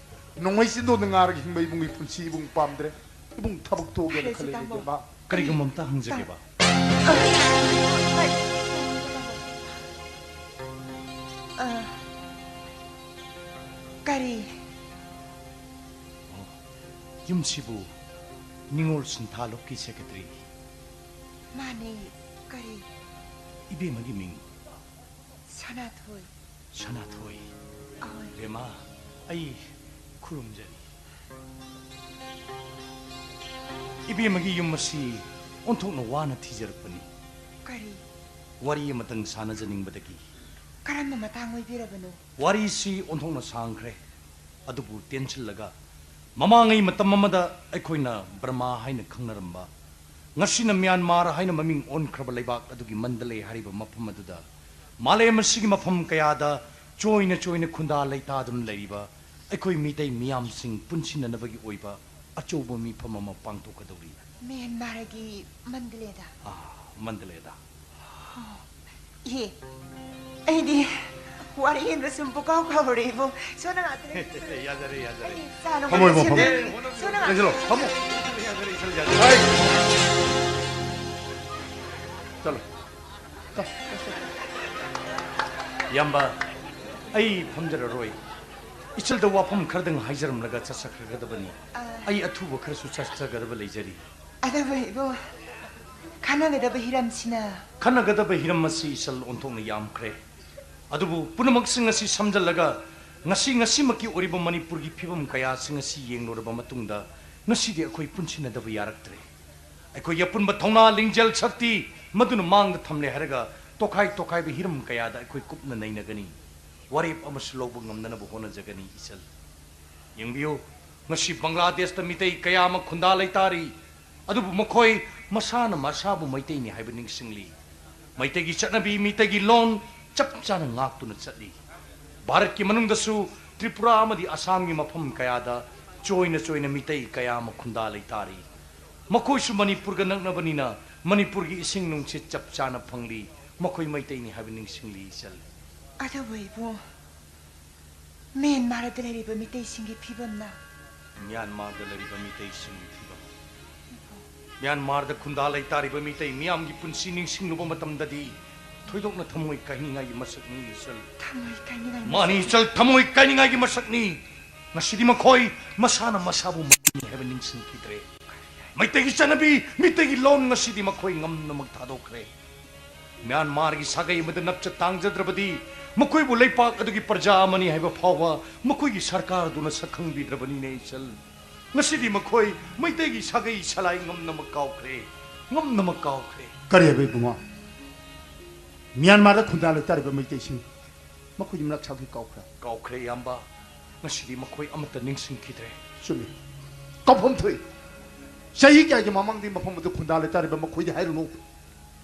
ꯅꯣꯡꯃꯩ ꯆꯤꯟꯗꯣꯟꯗ ꯉꯥꯔꯒ ꯍꯤꯡꯕ ꯏꯕꯨꯡꯒꯤ ꯄꯨꯟꯁꯤ ꯏꯕꯨꯡ ꯄꯥꯝꯗ꯭ꯔꯦ꯫ ꯏꯕꯨꯡ ꯊꯕꯛ ꯇꯣꯛꯑꯒꯦꯅ ꯐꯔꯦꯁꯦ, ꯈꯜꯂꯦ, ꯇꯥꯃꯣ꯫ ꯏꯕꯦꯝꯃ꯫ ꯀꯔꯤꯒꯨꯝꯕ ꯑꯝꯇ ꯍꯪꯖꯒꯦꯕ꯫ ꯑ, ꯀꯔꯤ? ꯑꯣ, ꯌꯨꯝꯁꯤꯕꯨ ꯅꯤꯉꯣꯜ ꯁꯤꯟꯊꯥ ꯂꯣꯛꯀꯤ ꯁꯦꯀ꯭ꯔꯦꯇꯔꯤ꯫ ꯃꯥꯅꯦ, ꯀꯔꯤ? ꯏꯕꯦꯝꯃꯒꯤ ꯃꯤꯡ? ꯁꯅꯥꯊꯣꯏ꯫ ꯁꯅꯥꯊꯣꯏ꯫ ꯑꯍꯣꯏ꯫ ꯏꯕꯦꯝꯃ, ꯑꯩ ꯈꯨꯔꯨꯝꯖꯔꯤ꯫ ꯏꯕꯦꯝꯃꯒꯤ ꯌꯨꯝ ꯑꯁꯤ ꯑꯣꯟꯊꯣꯛꯅ ꯋꯥꯅ ꯊꯤꯖꯔꯛꯄꯅꯤ꯫ ꯀꯔꯤ? ꯋꯥꯔꯤ ꯑꯃꯇꯪ ꯁꯥꯟꯅꯖꯅꯤꯡꯕꯗꯒꯤ꯫ ꯀꯔꯝꯕ ꯃꯇꯥꯡ ꯑꯣꯏꯕꯤꯔꯕꯅꯣ? ꯋꯥꯔꯤꯁꯤ ꯑꯣꯟꯊꯣꯛꯅ ꯁꯥꯡꯈ꯭ꯔꯦ, ꯑꯗꯨꯕꯨ ꯇꯦꯟꯁꯤꯜꯂꯒ, ꯃꯃꯥꯡꯉꯩ ꯃꯇꯝ ꯑꯃꯗ ꯑꯩꯈꯣꯏꯅ ꯕꯔꯃꯥ ꯍꯥꯏꯅ ꯈꯪꯅꯔꯝꯕ, ꯉꯁꯤꯅ ꯃ꯭ꯌꯥꯟꯃꯥꯔ ꯍꯥꯏꯅ ꯃꯃꯤꯡ ꯑꯣꯟꯈ꯭ꯔꯕ ꯂꯩꯕꯥꯛ ꯑꯗꯨꯒꯤ ꯃꯟꯗꯂꯦ ꯍꯥꯏꯔꯤꯕ ꯃꯐꯝ ꯑꯗꯨꯗ, ꯃꯥꯂꯦꯝ ꯑꯁꯤꯒꯤ ꯃꯐꯝ ꯀꯌꯥꯗ ꯆꯣꯏꯅ ꯆꯣꯏꯅ ꯈꯨꯟꯗꯥ ꯂꯩꯇꯥꯗꯨꯅ ꯂꯩꯔꯤꯕ ꯑꯩꯈꯣꯏ ꯃꯤꯇꯩ ꯃꯤꯌꯥꯝꯁꯤꯡ ꯄꯨꯟꯁꯤꯟꯅꯅꯕꯒꯤ ꯑꯣꯏꯕ ꯑꯆꯧꯕ ꯃꯤꯐꯝ ꯑꯃ ꯄꯥꯡꯊꯣꯛꯀꯗꯧꯔꯤ꯫ ꯃ꯭ꯌꯥꯟꯃꯥꯔꯒꯤ ꯃꯟꯗꯂꯦꯗ? ꯑꯥ, ꯃꯟꯗꯂꯦꯗ꯫ ꯏꯍꯦ, ꯑꯩꯗꯤ ꯋꯥꯔꯤ ꯑꯃꯗ ꯁꯨꯝ ꯄꯨꯀꯥꯎ ꯀꯥꯎꯔꯦ, ꯏꯕꯨꯡ꯫ ꯁꯣꯝꯗ ꯉꯥꯛꯇ ꯂꯩ꯫ ꯌꯥꯖꯔꯦ, ꯌꯥꯖꯔꯦ꯫ ꯑꯩ ꯆꯥ ꯅꯨꯡ ꯐꯝꯃꯣ, ꯏꯕꯨꯡ, ꯐꯝꯃꯣ꯫ ꯁꯦꯝꯖꯔꯦ꯫ ꯁꯣꯝꯗ ꯉꯥꯛꯇ꯫ ꯂꯦꯡꯁꯤꯜꯂꯣ, ꯐꯝꯃꯣ꯫ ꯌꯥꯖꯔꯦ, ꯌꯥꯖꯔꯦ, ꯌꯥꯖꯔꯦ꯫ ꯍꯥꯏ! ꯆꯠꯂꯣ꯫ ꯏꯌꯥꯝꯕ, ꯑꯩ ꯐꯝꯖꯔꯔꯣꯏ꯫ ꯏꯆꯜꯗ ꯋꯥꯐꯝ ꯈꯔꯗꯪ ꯍꯥꯏꯖꯔꯝꯂꯒ ꯆꯠꯆꯈ꯭ꯔꯒꯗꯕꯅꯤ꯫ ꯑꯥ꯫ ꯑꯩ ꯑꯊꯨꯕ ꯈꯔꯁꯨ ꯆꯠꯆꯒꯗꯕ ꯂꯩꯖꯔꯤ꯫ ꯑꯗꯨꯕꯨ ꯏꯕꯨꯡ, ꯈꯟꯅꯒꯗꯕ ꯍꯤꯔꯝꯁꯤꯅ? ꯈꯟꯅꯒꯗꯕ ꯍꯤꯔꯝ ꯑꯁꯤ ꯏꯆꯜ ꯑꯣꯟꯊꯣꯛꯅ ꯌꯥꯝꯈ꯭ꯔꯦ꯫ ꯑꯗꯨꯕꯨ ꯄꯨꯝꯅꯃꯛꯁꯤꯡ ꯑꯁꯤ ꯁꯝꯖꯜꯂꯒ ꯉꯁꯤ, ꯉꯁꯤꯃꯛꯀꯤ ꯑꯣꯏꯔꯤꯕ ꯃꯅꯤꯄꯨꯔꯒꯤ ꯐꯤꯕꯝ ꯀꯌꯥꯁꯤꯡ ꯑꯁꯤ ꯌꯦꯡꯂꯨꯔꯕ ꯃꯇꯨꯡꯗ ꯉꯁꯤꯗꯤ ꯑꯩꯈꯣꯏ ꯄꯨꯟꯁꯤꯟꯅꯗꯕ ꯌꯥꯔꯛꯇ꯭ꯔꯦ꯫ ꯑꯩꯈꯣꯏꯒꯤ ꯑꯄꯨꯟꯕ ꯊꯧꯅꯥ, ꯂꯤꯡꯖꯦꯜ, ꯁꯛꯇꯤ ꯃꯗꯨꯅ ꯃꯥꯡꯗ ꯊꯝꯂꯦ ꯍꯥꯏꯔꯒ ꯇꯣꯈꯥꯏ ꯇꯣꯈꯥꯏꯕ ꯍꯤꯔꯝ ꯀꯌꯥꯗ ꯑꯩꯈꯣꯏ ꯀꯨꯞꯅ ꯅꯩꯅꯒꯅꯤ꯫ ꯋꯥꯔꯦꯞ ꯑꯃꯁꯨ ꯂꯧꯕ ꯉꯝꯅꯅꯕ ꯍꯣꯠꯅꯖꯒꯅꯤ ꯏꯆꯜ꯫ ꯌꯦꯡꯕꯤꯌꯨ, ꯉꯁꯤ ꯕꯪꯒ꯭ꯂꯥꯗꯦꯁꯇ ꯃꯤꯇꯩ ꯀꯌꯥ ꯑꯃ ꯈꯨꯟꯗꯥ ꯂꯩꯇꯥꯔꯤ꯫ ꯑꯗꯨꯕꯨ ꯃꯈꯣꯏ ꯃꯁꯥꯅ ꯃꯁꯥꯕꯨ ꯃꯩꯇꯩꯅꯤ ꯍꯥꯏꯕ ꯅꯤꯡꯁꯤꯡꯂꯤ꯫ ꯃꯩꯇꯩꯒꯤ ꯆꯠꯅꯕꯤ, ꯃꯤꯇꯩꯒꯤ ꯂꯣꯟ ꯆꯞ ꯆꯥꯅ ꯉꯥꯛꯇꯨꯅ ꯆꯠꯂꯤ꯫ ꯚꯥꯔꯠꯀꯤ ꯃꯅꯨꯡꯗꯁꯨ ꯇ꯭ꯔꯤꯄꯨꯔꯥ ꯑꯃꯗꯤ ꯑꯁꯥꯝꯒꯤ ꯃꯐꯝ ꯀꯌꯥꯗ ꯆꯣꯏꯅ ꯆꯣꯏꯅ ꯃꯤꯇꯩ ꯀꯌꯥ ꯑꯃ ꯈꯨꯟꯗꯥ ꯂꯩꯇꯥꯔꯤ꯫ ꯃꯈꯣꯏꯁꯨ ꯃꯅꯤꯄꯨꯔꯒ ꯅꯛꯅꯕꯅꯤꯅ ꯃꯅꯤꯄꯨꯔꯒꯤ ꯏꯁꯤꯡ ꯅꯨꯡꯁꯤꯠ ꯆꯞ ꯆꯥꯅ ꯐꯪꯂꯤ꯫ ꯃꯈꯣꯏ ꯃꯩꯇꯩꯅꯤ ꯍꯥꯏꯕ ꯅꯤꯡꯁꯤꯡꯂꯤ ꯏꯆꯜ꯫ ꯑꯗꯨꯕꯨ ꯏꯕꯨꯡ, ꯃ꯭ꯌꯥꯟꯃꯥꯔꯗ ꯂꯩꯔꯤꯕ ꯃꯤꯇꯩꯁꯤꯡꯒꯤ ꯐꯤꯕꯝꯅ? ꯃ꯭ꯌꯥꯟꯃꯥꯔꯗ ꯂꯩꯔꯤꯕ ꯃꯤꯇꯩꯁꯤꯡꯒꯤ ꯐꯤꯕꯝ? ꯃ꯭ꯌꯥꯟꯃꯥꯔꯗ ꯈꯨꯟꯗꯥ ꯂꯩꯇꯥꯔꯤꯕ ꯃꯤꯇꯩ ꯃꯤꯌꯥꯝꯒꯤ ꯄꯨꯟꯁꯤ ꯅꯤꯡꯁꯤꯡꯂꯨꯕ ꯃꯇꯝꯗꯗꯤ ꯊꯣꯏꯗꯣꯛꯅ ꯊꯃꯣꯏ ꯀꯥꯏꯅꯤꯡꯉꯥꯏꯒꯤ ꯃꯁꯛꯅꯤ ꯏꯆꯜ꯫ ꯊꯃꯣꯏ ꯀꯥꯏꯅꯤꯡꯉꯥꯏ ꯃꯥꯅꯤ ꯃꯁꯛ? ꯏꯆꯜ, ꯊꯃꯣꯏ ꯀꯥꯏꯅꯤꯡꯉꯥꯏꯒꯤ ꯃꯁꯛꯅꯤ꯫ ꯉꯁꯤꯗꯤ ꯃꯈꯣꯏ ꯃꯁꯥꯅ ꯃꯁꯥꯕꯨ ꯃꯩꯇꯩꯅꯤ ꯍꯥꯏꯕ ꯅꯤꯡꯁꯤꯡꯈꯤꯗ꯭ꯔꯦ꯫ ꯃꯩꯇꯩꯒꯤ ꯆꯠꯅꯕꯤ, ꯃꯤꯇꯩꯒꯤ ꯂꯣꯟ ꯉꯁꯤꯗꯤ ꯃꯈꯣꯏ ꯉꯝꯅꯃꯛ ꯊꯥꯗꯣꯛꯈ꯭ꯔꯦ꯫ ꯃ꯭ꯌꯥꯟꯃꯥꯔꯒꯤ ꯁꯥꯒꯩ ꯑꯃꯗ ꯅꯞꯆ ꯇꯥꯡꯖꯗ꯭ꯔꯕꯗꯤ ꯃꯈꯣꯏꯕꯨ ꯂꯩꯄꯥꯛ ꯑꯗꯨꯒꯤ ꯄ꯭ꯔꯖꯥ ꯑꯃꯅꯤ ꯍꯥꯏꯕ ꯐꯥꯎꯕ ꯃꯈꯣꯏꯒꯤ ꯁꯔꯀꯥꯔ ꯑꯗꯨꯅ ꯁꯛꯈꯪꯕꯤꯗ꯭ꯔꯕꯅꯤꯅꯦ ꯏꯆꯜ꯫ ꯉꯁꯤꯗꯤ ꯃꯈꯣꯏ ꯃꯩꯇꯩꯒꯤ ꯁꯥꯒꯩ ꯁꯂꯥꯏ ꯉꯝꯅꯃꯛ ꯀꯥꯎꯈ꯭ꯔꯦ, ꯉꯝꯅꯃꯛ ꯀꯥꯎꯈ꯭ꯔꯦ꯫ ꯀꯔꯤ ꯍꯥꯏꯕ ꯏꯕꯨꯡꯉꯣ? ꯃ꯭ꯌꯥꯟꯃꯥꯔꯗ ꯈꯨꯟꯗꯥ ꯂꯩꯇꯥꯔꯤꯕ ꯃꯩꯇꯩꯁꯤꯡ ꯃꯈꯣꯏꯒꯤ ꯃꯅꯥꯛ ꯁꯥꯒꯩ ꯀꯥꯎꯈ꯭ꯔꯦ? ꯀꯥꯎꯈ꯭ꯔꯦ ꯏꯌꯥꯝꯕ꯫ ꯉꯁꯤꯗꯤ ꯃꯈꯣꯏ ꯑꯃꯠꯇ ꯅꯤꯡꯁꯤꯡꯈꯤꯗ꯭ꯔꯦ꯫ ꯆꯨꯝꯃꯤ꯫ ꯀꯥꯎꯐꯝ ꯊꯣꯛꯏ꯫ ꯆꯍꯤ ꯀꯌꯥꯒꯤ ꯃꯃꯥꯡꯗꯒꯤ ꯃꯐꯝ ꯑꯗꯨ ꯈꯨꯟꯗꯥ ꯂꯩꯇꯥꯔꯤꯕ ꯃꯈꯣꯏꯗꯤ ꯍꯥꯏꯔꯨꯅꯨ꯫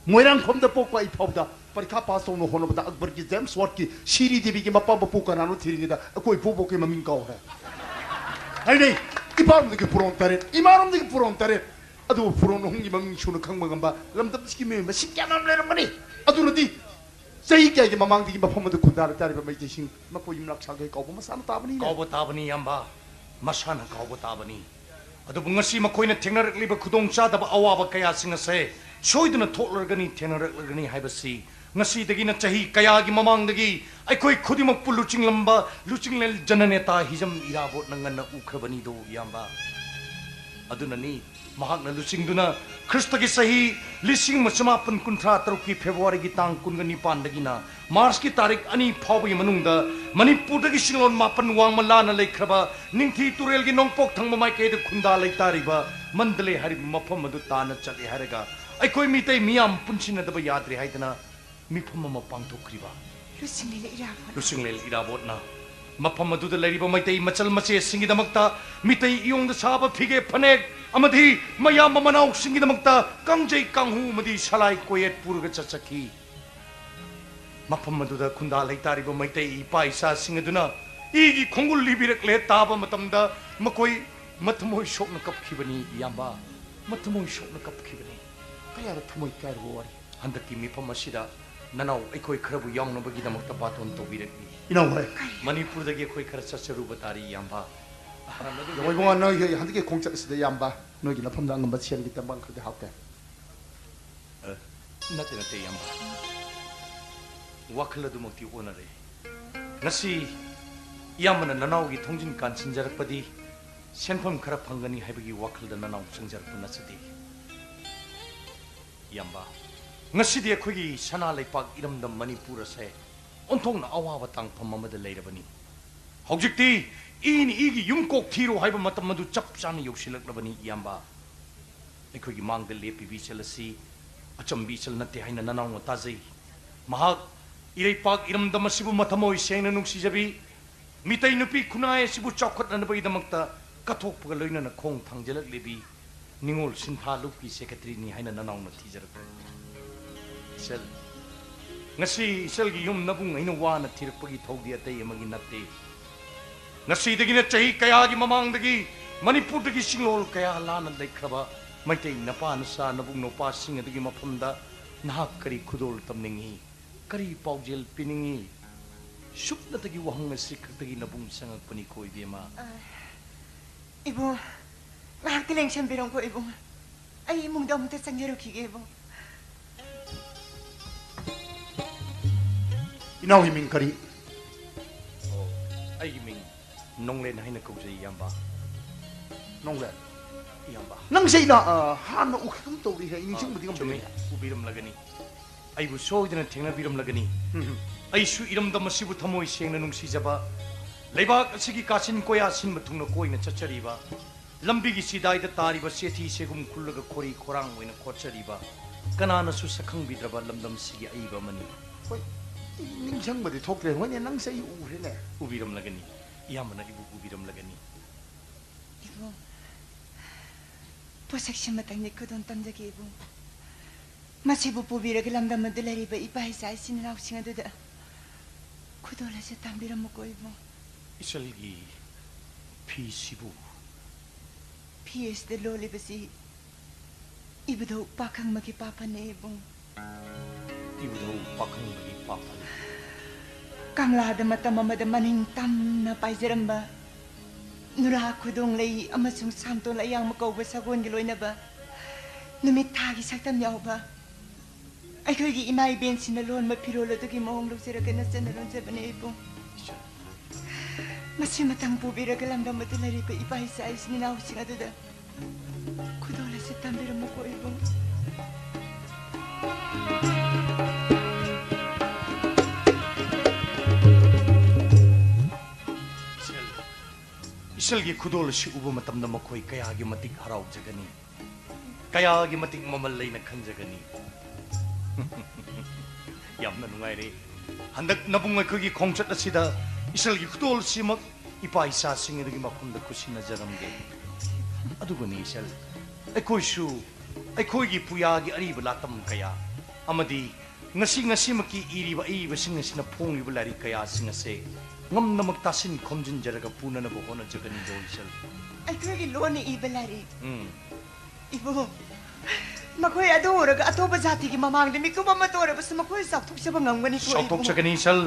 ꯃꯣꯏꯔꯥꯡꯈꯣꯝꯗ ꯄꯣꯛꯄ ꯑꯩ ꯐꯥꯎꯕꯗ ꯄꯔꯤꯈꯥ ꯄꯥꯁ ꯇꯧꯅ ꯍꯣꯠꯅꯕꯗ ꯑꯛꯕꯔꯒꯤ ꯖꯦꯝꯁ ꯋꯥꯔꯗꯀꯤ ꯁꯤꯔꯤ ꯗꯦꯕꯤꯒꯤ ꯃꯄꯥ ꯃꯄꯨ ꯀꯅꯥꯅꯣ ꯊꯤꯔꯤꯉꯩꯗ ꯑꯩꯈꯣꯏ ꯏꯄꯨꯕꯣꯛꯀꯤ ꯃꯃꯤꯡ ꯀꯥꯎꯔꯦ꯫ ꯍꯥꯏꯅꯩ, ꯏꯄꯥꯔꯣꯝꯗꯒꯤ ꯄꯨꯔꯣꯟ ꯇꯔꯦꯠ, ꯏꯃꯥꯔꯣꯝꯗꯒꯤ ꯄꯨꯔꯣꯟ ꯇꯔꯦꯠ꯫ ꯑꯗꯨꯕꯨ ꯄꯨꯔꯣꯟ ꯑꯍꯨꯝꯒꯤ ꯃꯃꯤꯡ ꯁꯨꯅ ꯈꯪꯕ ꯉꯝꯕ ꯂꯝꯗꯝꯁꯤꯒꯤ ꯃꯤꯑꯣꯏ ꯃꯁꯤꯡ ꯀꯌꯥ ꯃꯔꯨꯝ ꯂꯩꯔꯝꯒꯅꯤ꯫ ꯑꯗꯨꯅꯗꯤ ꯆꯍꯤ ꯀꯌꯥꯒꯤ ꯃꯃꯥꯡꯗꯒꯤ ꯃꯐꯝ ꯑꯗꯨ ꯈꯨꯟꯗꯥ ꯂꯩꯇꯥꯔꯤꯕ ꯃꯩꯇꯩꯁꯤꯡ ꯃꯈꯣꯏ ꯌꯨꯝꯂꯛ ꯁꯥꯒꯩ ꯀꯥꯎꯕ ꯃꯁꯥꯅ ꯇꯥꯕꯅꯤꯅꯦ꯫ ꯀꯥꯎꯕ ꯇꯥꯕꯅꯤ ꯏꯌꯥꯝꯕ, ꯃꯁꯥꯅ ꯀꯥꯎꯕ ꯇꯥꯕꯅꯤ꯫ ꯑꯗꯨꯕꯨ ꯉꯁꯤ ꯃꯈꯣꯏꯅ ꯊꯦꯡꯅꯔꯛꯂꯤꯕ ꯈꯨꯗꯣꯡꯆꯥꯗꯕ ꯑꯋꯥꯕ ꯀꯌꯥꯁꯤꯡ ꯑꯁꯦ ꯁꯣꯏꯗꯅ ꯊꯣꯛꯂꯔꯒꯅꯤ, ꯊꯦꯡꯅꯔꯛꯂꯒꯅꯤ ꯍꯥꯏꯕꯁꯤ ꯉꯁꯤꯗꯒꯤꯅ ꯆꯍꯤ ꯀꯌꯥꯒꯤ ꯃꯃꯥꯡꯗꯒꯤ ꯑꯩꯈꯣꯏ ꯈꯨꯗꯤꯡꯃꯛꯄꯨ ꯂꯨꯆꯤꯡꯂꯝꯕ ꯂꯨꯆꯤꯡꯂꯦꯟ ꯖꯅꯅꯦꯇꯥ ꯍꯤꯖꯝ ꯏꯔꯥꯕꯣꯠꯅ ꯉꯟꯅ ꯎꯈ꯭ꯔꯕꯅꯤꯗꯣ ꯏꯌꯥꯝꯕ꯫ ꯑꯗꯨꯅꯅꯤ ꯃꯍꯥꯛꯅ ꯂꯨꯆꯤꯡꯗꯨꯅ ꯈ꯭ꯔꯤꯁꯇꯒꯤ ꯆꯍꯤ ꯂꯤꯁꯤꯡ ꯑꯃ ꯆꯃꯥꯄꯟ ꯀꯨꯟꯊ꯭ꯔꯥ ꯇꯔꯨꯛꯀꯤ ꯐꯦꯕ꯭ꯔꯨꯋꯥꯔꯤꯒꯤ ꯇꯥꯡ ꯀꯨꯟꯒ ꯅꯤꯄꯥꯟꯗꯒꯤꯅ ꯃꯥꯔꯆꯀꯤ ꯇꯥꯔꯤꯛ ꯑꯅꯤ ꯐꯥꯎꯕꯒꯤ ꯃꯅꯨꯡꯗ ꯃꯅꯤꯄꯨꯔꯗꯒꯤ ꯁꯤꯡꯂꯣꯟ ꯃꯥꯄꯟ ꯋꯥꯡꯃ ꯂꯥꯟꯅ ꯂꯩꯈ꯭ꯔꯕ ꯅꯤꯡꯊꯤ ꯇꯨꯔꯦꯜꯒꯤ ꯅꯣꯡꯄꯣꯛ ꯊꯪꯕ ꯃꯥꯏꯀꯩꯗ ꯈꯨꯟꯗꯥ ꯂꯩꯇꯥꯔꯤꯕ ꯃꯟꯗꯂꯦ ꯍꯥꯏꯔꯤꯕ ꯃꯐꯝ ꯑꯗꯨ ꯇꯥꯟꯅ ꯆꯠꯂꯦ ꯍꯥꯏꯔꯒ ꯑꯩꯈꯣꯏ ꯃꯤꯇꯩ ꯃꯤꯌꯥꯝ ꯄꯨꯟꯁꯤꯟꯅꯗꯕ ꯌꯥꯗ꯭ꯔꯦ ꯍꯥꯏꯗꯅ ꯃꯤꯐꯝ ꯑꯃ ꯄꯥꯡꯊꯣꯛꯈ꯭ꯔꯤꯕ ꯂꯨꯆꯤꯡꯂꯦꯜ ꯏꯔꯥꯕꯣꯠ꯫ ꯂꯨꯆꯤꯡꯂꯦꯜ ꯏꯔꯥꯕꯣꯠꯅ ꯃꯐꯝ ꯑꯗꯨꯗ ꯂꯩꯔꯤꯕ ꯃꯩꯇꯩ ꯃꯆꯜ ꯃꯆꯦꯁꯤꯡꯒꯤꯗꯃꯛꯇ ꯃꯤꯇꯩ ꯏꯌꯣꯡꯗ ꯁꯥꯕ ꯐꯤꯒꯦ ꯐꯅꯦꯛ ꯑꯃꯗꯤ ꯃꯌꯥꯝꯕ ꯃꯅꯥꯎꯁꯤꯡꯒꯤꯗꯃꯛꯇ ꯀꯥꯡꯖꯩ ꯀꯥꯡꯍꯨ ꯑꯃꯗꯤ ꯁꯂꯥꯏ ꯀꯣꯌꯦꯠ ꯄꯨꯔꯒ ꯆꯠꯆꯈꯤ꯫ ꯃꯐꯝ ꯑꯗꯨꯗ ꯈꯨꯟꯗꯥ ꯂꯩꯇꯥꯔꯤꯕ ꯃꯩꯇꯩ ꯏꯄꯥ ꯏꯆꯥꯁꯤꯡ ꯑꯗꯨꯅ ꯏꯒꯤ ꯈꯣꯡꯒꯨꯜ ꯂꯤꯕꯤꯔꯛꯂꯦ ꯇꯥꯕ ꯃꯇꯝꯗ ꯃꯈꯣꯏ ꯃꯊꯃꯣꯏ ꯁꯣꯛꯅ ꯀꯞꯈꯤꯕꯅꯤ ꯏꯌꯥꯝꯕ, ꯃꯊꯃꯣꯏ ꯁꯣꯛꯅ ꯀꯞꯈꯤꯕꯅꯤ꯫ ꯀꯌꯥꯗ ꯊꯃꯣꯏ ꯀꯥꯏꯔꯕ ꯋꯥꯔꯤ꯫ ꯍꯟꯗꯛꯀꯤ ꯃꯤꯐꯝ ꯑꯁꯤꯗ ꯅꯅꯥꯎ ꯑꯩꯈꯣꯏ ꯈꯔꯕꯨ ꯌꯥꯎꯅꯕꯒꯤꯗꯃꯛꯇ ꯕꯥꯇꯣꯟ ꯇꯧꯕꯤꯔꯛꯂꯤ꯫ ꯏꯅꯥꯎ ꯍꯣꯏ꯫ ꯃꯅꯤꯄꯨꯔꯗꯒꯤ ꯑꯩꯈꯣꯏ ꯈꯔ ꯆꯠꯆꯔꯨꯕ ꯇꯥꯔꯤ ꯏꯌꯥꯝꯕ꯫ ꯌꯥꯝ ꯏꯕꯨꯡꯉꯣ, ꯅꯣꯏ ꯍꯟꯗꯛꯀꯤ ꯈꯣꯡꯆꯠ ꯑꯁꯤꯗ ꯏꯌꯥꯝꯕ ꯅꯣꯏꯒꯤ ꯅꯐꯝꯗ ꯑꯉꯝꯕ ꯁꯦꯜꯒꯤ ꯇꯦꯡꯕꯥꯡ ꯈꯔꯗꯤ ꯍꯥꯞꯀꯦ꯫ ꯑ, ꯅꯠꯇꯦ, ꯅꯠꯇꯦ, ꯏꯌꯥꯝꯕ꯫ ꯋꯥꯈꯜ ꯑꯗꯨꯃꯛꯇꯤ ꯑꯣꯟꯅꯔꯦ꯫ ꯉꯁꯤ ꯏꯌꯥꯝꯕꯅ ꯅꯅꯥꯎꯒꯤ ꯊꯣꯡꯖꯤꯟ ꯀꯥꯟꯁꯤꯟꯖꯔꯛꯄꯗꯤ ꯁꯦꯟꯐꯝ ꯈꯔ ꯐꯪꯒꯅꯤ ꯍꯥꯏꯕꯒꯤ ꯋꯥꯈꯜꯗ ꯅꯅꯥꯎ ꯆꯪꯖꯔꯛꯄ ꯅꯠꯆꯗꯦ꯫ ꯏꯌꯥꯝꯕ, ꯉꯁꯤꯗꯤ ꯑꯩꯈꯣꯏꯒꯤ ꯁꯅꯥ ꯂꯩꯄꯥꯛ ꯏꯔꯝꯗꯝ ꯃꯅꯤꯄꯨꯔ ꯑꯁꯦ ꯑꯣꯟꯊꯣꯛꯅ ꯑꯋꯥꯕ ꯇꯥꯡꯐꯝ ꯑꯃꯗ ꯂꯩꯔꯕꯅꯤ꯫ ꯍꯧꯖꯤꯛꯇꯤ ꯏꯅ ꯏꯒꯤ ꯌꯨꯝ ꯀꯣꯛ ꯊꯤꯔꯣ ꯍꯥꯏꯕ ꯃꯇꯝ ꯑꯗꯨ ꯆꯞ ꯆꯥꯅ ꯌꯧꯁꯤꯜꯂꯛꯂꯕꯅꯤ, ꯏꯌꯥꯝꯕ꯫ ꯑꯩꯈꯣꯏꯒꯤ ꯃꯥꯡꯗ ꯂꯦꯞꯄꯤꯕ ꯏꯆꯜ ꯑꯁꯤ ꯑꯆꯝꯕ ꯏꯆꯜ ꯅꯠꯇꯦ ꯍꯥꯏꯅ ꯅꯅꯥꯎꯅ ꯇꯥꯖꯩ꯫ ꯃꯍꯥꯛ ꯏꯔꯩꯄꯥꯛ ꯏꯔꯝꯗꯝ ꯑꯁꯤꯕꯨ ꯃꯊꯃꯣꯏ ꯁꯦꯡꯅ ꯅꯨꯡꯁꯤꯖꯕꯤ, ꯃꯤꯇꯩ ꯅꯨꯄꯤ ꯈꯨꯟꯅꯥꯏ ꯑꯁꯤꯕꯨ ꯆꯥꯎꯈꯠꯅꯅꯕꯒꯤꯗꯃꯛꯇ ꯀꯠꯊꯣꯛꯄꯒ ꯂꯣꯏꯅꯅ ꯈꯣꯡ ꯊꯥꯡꯖꯤꯜꯂꯛꯂꯤꯕꯤ ꯅꯤꯉꯣꯜ ꯁꯤꯟꯊꯥ ꯂꯨꯞꯀꯤ ꯁꯦꯀ꯭ꯔꯦꯇꯔꯤꯅꯤ ꯍꯥꯏꯅ ꯅꯅꯥꯎꯅ ꯊꯤꯖꯔꯛꯄꯅꯤ꯫ ꯏꯆꯜ, ꯉꯁꯤ ꯏꯆꯜꯒꯤ ꯌꯨꯝ ꯅꯕꯨꯡ ꯑꯩꯅ ꯋꯥꯅ ꯊꯤꯔꯛꯄꯒꯤ ꯊꯧꯗꯤ ꯑꯇꯩ ꯑꯃꯒꯤ ꯅꯠꯇꯦ꯫ ꯉꯁꯤꯗꯒꯤꯅ ꯆꯍꯤ ꯀꯌꯥꯒꯤ ꯃꯃꯥꯡꯗꯒꯤ ꯃꯅꯤꯄꯨꯔꯗꯒꯤ ꯁꯤꯡꯂꯣꯜ ꯀꯌꯥ ꯂꯥꯟꯅ ꯂꯩꯈ꯭ꯔꯕ ꯃꯩꯇꯩ ꯅꯄꯥ ꯅꯆꯥ ꯅꯕꯨꯡ ꯅꯧꯄꯥꯁꯤꯡ ꯑꯗꯨꯒꯤ ꯃꯐꯝꯗ ꯅꯍꯥꯛ ꯀꯔꯤ ꯈꯨꯗꯣꯜ ꯇꯝꯅꯤꯡꯏ? ꯀꯔꯤ ꯄꯥꯎꯖꯦꯜ ꯄꯤꯅꯤꯡꯏ? ꯁꯨꯞꯅꯇꯒꯤ ꯋꯥꯍꯪ ꯑꯁꯤ ꯈꯛꯇꯒꯤ ꯅꯕꯨꯡ ꯆꯪꯉꯛꯄꯅꯤꯀꯣ, ꯏꯕꯦꯝꯃ꯫ ꯑ, ꯏꯕꯨꯡ, ꯉꯥꯏꯍꯥꯛꯇꯤ ꯂꯦꯡꯁꯟꯕꯤꯔꯝꯀꯣ, ꯏꯕꯨꯡ꯫ ꯑꯩ ꯏꯃꯨꯡꯗ ꯑꯃꯨꯛꯇ ꯆꯪꯖꯔꯨꯈꯤꯒꯦ, ꯏꯕꯨꯡ꯫ ꯏꯅꯥꯎꯒꯤ ꯃꯤꯡ ꯀꯔꯤ? ꯑꯣ, ꯑꯩꯒꯤ ꯃꯤꯡ ꯅꯣꯡꯂꯦꯟ ꯍꯥꯏꯅ ꯀꯧꯖꯩ, ꯏꯌꯥꯝꯕ꯫ ꯅꯣꯡꯂꯦꯟ? ꯏꯌꯥꯝꯕ꯫ ꯅꯪꯁꯦ ꯑꯩꯅ, ꯑ, ꯍꯥꯟꯅ ꯎꯈꯤꯒꯨꯝ ꯇꯧꯔꯤꯍꯦ, ꯑꯩ ꯅꯤꯡꯁꯤꯡꯕꯗꯤ ꯆꯨꯝꯃꯤ, ꯉꯝꯗ꯭ꯔꯦꯅꯦ꯫ ꯎꯕꯤꯔꯝꯂꯒꯅꯤ꯫ ꯑꯩꯕꯨ ꯁꯣꯏꯗꯅ ꯊꯦꯡꯅꯕꯤꯔꯝꯂꯒꯅꯤ꯫ ꯎꯝ꯫ ꯑꯩꯁꯨ ꯏꯔꯝꯗꯝ ꯑꯁꯤꯕꯨ ꯊꯃꯣꯏ ꯁꯦꯡꯅ ꯅꯨꯡꯁꯤꯖꯕ, ꯂꯩꯕꯥꯛ ꯑꯁꯤꯒꯤ ꯀꯥꯆꯤꯟ ꯀꯣꯌꯥ ꯁꯤꯟꯕ ꯊꯨꯡꯅ ꯀꯣꯏꯅ ꯆꯠꯆꯔꯤꯕ, ꯂꯝꯕꯤꯒꯤ ꯆꯤꯗꯥꯏꯗ ꯇꯥꯔꯤꯕ ꯆꯦꯊꯤ ꯆꯦꯒꯨꯝ ꯈꯨꯜꯂꯒ ꯈꯣꯔꯤ ꯈꯣꯔꯥꯡ ꯑꯣꯏꯅ ꯈꯣꯠꯆꯔꯤꯕ, ꯀꯅꯥꯅꯁꯨ ꯁꯛꯈꯪꯕꯤꯗ꯭ꯔꯕ ꯂꯝꯗꯝꯁꯤꯒꯤ ꯑꯏꯕ ꯑꯃꯅꯤ꯫ ꯍꯣꯏ, ꯑꯩ ꯅꯤꯡꯁꯤꯡꯕꯗꯤ ꯊꯣꯛꯇ꯭ꯔꯦ꯫ ꯍꯣꯏꯅꯦ, ꯅꯪꯁꯦ ꯑꯩ ꯎꯈ꯭ꯔꯦꯅꯦ꯫ ꯎꯕꯤꯔꯝꯂꯒꯅꯤ, ꯏꯌꯥꯝꯕꯅ ꯑꯩꯕꯨ ꯎꯕꯤꯔꯝꯂꯒꯅꯤ꯫ ꯏꯕꯨꯡ, ꯄꯣꯠꯁꯛꯁꯤꯃꯇꯪꯗꯤ ꯈꯨꯗꯣꯜ ꯇꯝꯖꯒꯦ ꯏꯕꯨꯡ꯫ ꯃꯁꯤꯕꯨ ꯄꯨꯕꯤꯔꯒ ꯂꯝꯗꯝ ꯑꯗꯨ ꯂꯩꯔꯤꯕ ꯏꯄꯥ ꯏꯆꯥ ꯏꯆꯤꯟ ꯏꯅꯥꯎꯁꯤꯡ ꯑꯗꯨꯗ ꯈꯨꯗꯣꯜ ꯑꯁꯤ ꯇꯝꯕꯤꯔꯝꯃꯨꯀꯣ ꯏꯕꯨꯡ꯫ ꯏꯆꯜꯒꯤ ꯐꯤꯁꯤꯕꯨ? ꯐꯤ ꯑꯁꯤꯗ ꯂꯣꯜꯂꯤꯕꯁꯤ ꯏꯕꯨꯙꯧ ꯄꯥꯈꯪꯕꯒꯤ ꯄꯥꯐꯜꯅꯦ ꯏꯕꯨꯡ꯫ ꯏꯕꯨꯙꯧ ꯄꯥꯈꯪꯕꯒꯤ ꯄꯥꯐꯜ꯫ ꯀꯪꯂꯥꯗ ꯃꯇꯝ ꯑꯃꯗ ꯃꯅꯤꯡ ꯇꯝꯅ ꯄꯥꯏꯖꯔꯝꯕ ꯅꯨꯔꯥ ꯈꯨꯗꯣꯡꯂꯩ ꯑꯃꯁꯨꯡ ꯁꯥꯟꯇꯣꯟ ꯑꯌꯥꯡꯕ ꯀꯧꯕ ꯁꯒꯣꯜꯒꯤ ꯂꯣꯏꯅꯕ ꯅꯨꯃꯤꯠ ꯊꯥꯒꯤ ꯁꯛꯇꯝ ꯌꯥꯎꯕ ꯑꯩꯈꯣꯏꯒꯤ ꯏꯃꯥ ꯏꯕꯦꯟꯁꯤꯡꯅ ꯂꯣꯟꯕ ꯐꯤꯔꯣꯜ ꯑꯗꯨꯒꯤ ꯃꯑꯣꯡ ꯂꯧꯖꯔꯒ ꯅꯆꯟꯅ ꯂꯣꯟꯖꯕꯅꯦ ꯏꯕꯨꯡ꯫ ꯃꯁꯤꯃꯇꯪ ꯄꯨꯕꯤꯔꯒ ꯂꯝꯗꯝ ꯑꯗꯨ ꯂꯩꯔꯤꯕ ꯏꯄꯥ ꯏꯆꯥ ꯏꯆꯤꯟ ꯏꯅꯥꯎꯁꯤꯡ ꯑꯗꯨꯗ ꯈꯨꯗꯣꯜ ꯑꯁꯤ ꯇꯝꯕꯤꯔꯝꯃꯨꯀꯣ ꯏꯕꯨꯡ꯫ ꯏꯆꯜ, ꯏꯆꯜꯒꯤ ꯈꯨꯗꯣꯜ ꯑꯁꯤ ꯎꯕ ꯃꯇꯝꯗ ꯃꯈꯣꯏ ꯀꯌꯥꯒꯤ ꯃꯇꯤꯛ ꯍꯔꯥꯎꯖꯒꯅꯤ, ꯀꯌꯥꯒꯤ ꯃꯇꯤꯛ ꯃꯃꯜ ꯂꯩꯅ ꯈꯟꯖꯒꯅꯤ꯫ ꯌꯥꯝꯅ ꯅꯨꯡꯉꯥꯏꯔꯦ꯫ ꯍꯟꯗꯛ ꯅꯕꯨꯡ ꯑꯩꯈꯣꯏꯒꯤ ꯈꯣꯡꯆꯠ ꯑꯁꯤꯗ ꯏꯆꯜꯒꯤ ꯈꯨꯗꯣꯜꯁꯤꯃꯛ ꯏꯄꯥ ꯏꯆꯥꯁꯤꯡ ꯑꯗꯨꯒꯤ ꯃꯐꯝꯗ ꯈꯨꯠꯁꯤꯟꯅꯖꯔꯝꯒꯦ꯫ ꯑꯗꯨꯒꯅꯤ ꯏꯆꯜ, ꯑꯩꯈꯣꯏꯁꯨ ꯑꯩꯈꯣꯏꯒꯤ ꯄꯨꯌꯥꯒꯤ ꯑꯔꯤꯕ ꯂꯥꯇꯝ ꯀꯌꯥ ꯑꯃꯗꯤ ꯉꯁꯤ ꯉꯁꯤꯃꯛꯀꯤ ꯏꯔꯤꯕ ꯑꯏꯕꯁꯤꯡ ꯑꯁꯤꯅ ꯐꯣꯡꯂꯤꯕ ꯂꯥꯏꯔꯤꯛ ꯀꯌꯥꯁꯤꯡ ꯑꯁꯦ ꯉꯝꯅꯃꯛ ꯇꯥꯁꯤꯟ ꯈꯣꯝꯖꯤꯟꯖꯔꯒ ꯄꯨꯅꯅꯕ ꯍꯣꯠꯅꯖꯒꯅꯤꯗꯣ ꯏꯆꯜ꯫ ꯑꯩꯈꯣꯏꯒꯤ ꯂꯣꯟꯅ ꯏꯕ ꯂꯥꯏꯔꯤꯛ꯫ ꯎꯝ꯫ ꯏꯕꯨꯡ, ꯃꯈꯣꯏ ꯑꯗꯨ ꯎꯔꯒ ꯑꯇꯣꯞꯄ ꯖꯥꯇꯤꯒꯤ ꯃꯃꯥꯡꯗ ꯃꯤꯀꯨꯞ ꯑꯃꯇ ꯑꯣꯏꯔꯕꯁꯨ ꯃꯈꯣꯏ ꯆꯥꯎꯊꯣꯛꯆꯕ ꯉꯝꯒꯅꯤꯀꯣ ꯏꯕꯨꯡ꯫ ꯆꯥꯎꯊꯣꯛꯆꯒꯅꯤ ꯏꯆꯜ꯫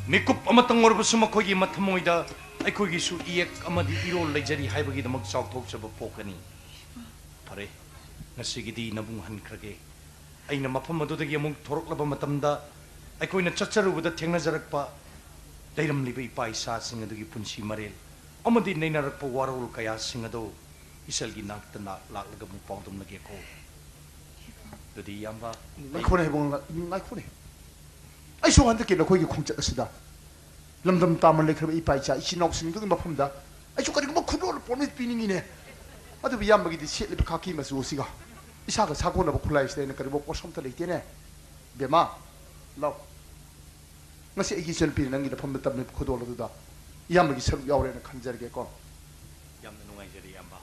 ꯃꯤꯀꯨꯞ ꯑꯃꯇꯪ ꯑꯣꯏꯔꯕꯁꯨ ꯃꯈꯣꯏꯒꯤ ꯃꯊꯃꯣꯏꯗ ꯑꯩꯈꯣꯏꯒꯤꯁꯨ ꯏꯌꯦꯛ ꯑꯃꯗꯤ ꯏꯔꯣꯜ ꯂꯩꯖꯔꯤ ꯍꯥꯏꯕꯒꯤꯗꯃꯛ ꯆꯥꯎꯊꯣꯛꯆꯕ ꯄꯣꯛꯀꯅꯤ꯫ ꯐꯔꯦ, ꯉꯁꯤꯒꯤꯗꯤ ꯅꯕꯨꯡ ꯍꯟꯈ꯭ꯔꯒꯦ꯫ ꯑꯩꯅ ꯃꯐꯝ ꯑꯗꯨꯗꯒꯤ ꯑꯃꯨꯛ ꯊꯣꯔꯛꯂꯕ ꯃꯇꯝꯗ ꯑꯩꯈꯣꯏꯅ ꯆꯠꯆꯔꯨꯕꯗ ꯊꯦꯡꯅꯖꯔꯛꯄ ꯂꯩꯔꯝꯂꯤꯕ ꯏꯄꯥ ꯏꯆꯥꯁꯤꯡ ꯑꯗꯨꯒꯤ ꯄꯨꯟꯁꯤ ꯃꯔꯦꯜ ꯑꯃꯗꯤ ꯅꯩꯅꯔꯛꯄ ꯋꯥꯔꯣꯜ ꯀꯌꯥꯁꯤꯡ ꯑꯗꯨ ꯏꯁꯜꯒꯤ ꯅꯥꯛꯇ ꯅꯥꯛ ꯂꯥꯛꯂꯒ ꯑꯃꯨꯛ ꯄꯥꯎꯗꯝꯂꯒꯦꯀꯣ꯫ ꯑꯗꯨꯗꯤ ꯏꯌꯥꯝꯕ, ꯉꯥꯏꯈꯣꯅꯦ ꯏꯕꯨꯡꯉꯣ, ꯉꯥꯏꯈꯣꯅꯦ꯫ ꯑꯩꯁꯨ ꯍꯟꯗꯛꯀꯤ ꯅꯈꯣꯏꯒꯤ ꯈꯣꯡꯆꯠ ꯑꯁꯤꯗ ꯂꯝꯗꯝ ꯇꯥꯃꯟ ꯂꯩꯈ꯭ꯔꯕ ꯏꯄꯥ ꯏꯆꯥ ꯏꯆꯤꯟ ꯏꯅꯥꯎꯁꯤꯡꯗꯨꯒꯤ ꯃꯐꯝꯗ ꯑꯩꯁꯨ ꯀꯔꯤꯒꯨꯝꯕ ꯈꯨꯗꯣꯜ ꯄꯣꯠ ꯑꯃ ꯄꯤꯅꯤꯡꯉꯤꯅꯦ꯫ ꯑꯗꯨꯕꯨ ꯏꯌꯥꯝꯕꯒꯤꯗꯤ ꯁꯦꯠꯂꯤꯕ ꯈꯥꯀꯤ ꯃꯆꯨ ꯑꯁꯤꯒ ꯏꯁꯥꯒ ꯁꯥꯒꯣꯟꯅꯕ ꯈꯨꯠꯂꯥꯏꯁꯤꯗ ꯑꯩꯅ ꯀꯔꯤꯒꯨꯝꯕ ꯄꯣꯠꯁꯛ ꯑꯝꯇ ꯂꯩꯇꯦꯅꯦ꯫ ꯕꯦꯝꯃ, ꯂꯥꯎ꯫ ꯉꯁꯤ ꯑꯩꯒꯤ ꯏꯆꯟꯅꯨꯄꯤꯅ ꯅꯪꯒꯤ ꯅꯐꯝꯗ ꯇꯝꯂꯤꯕ ꯈꯨꯗꯣꯜ ꯑꯗꯨꯗ ꯏꯌꯥꯝꯕꯒꯤ ꯁꯔꯨꯛ ꯌꯥꯎꯔꯦꯅ ꯈꯟꯖꯔꯒꯦꯀꯣ꯫ ꯌꯥꯝꯅ ꯅꯨꯡꯉꯥꯏꯖꯔꯦ, ꯏꯌꯥꯝꯕ꯫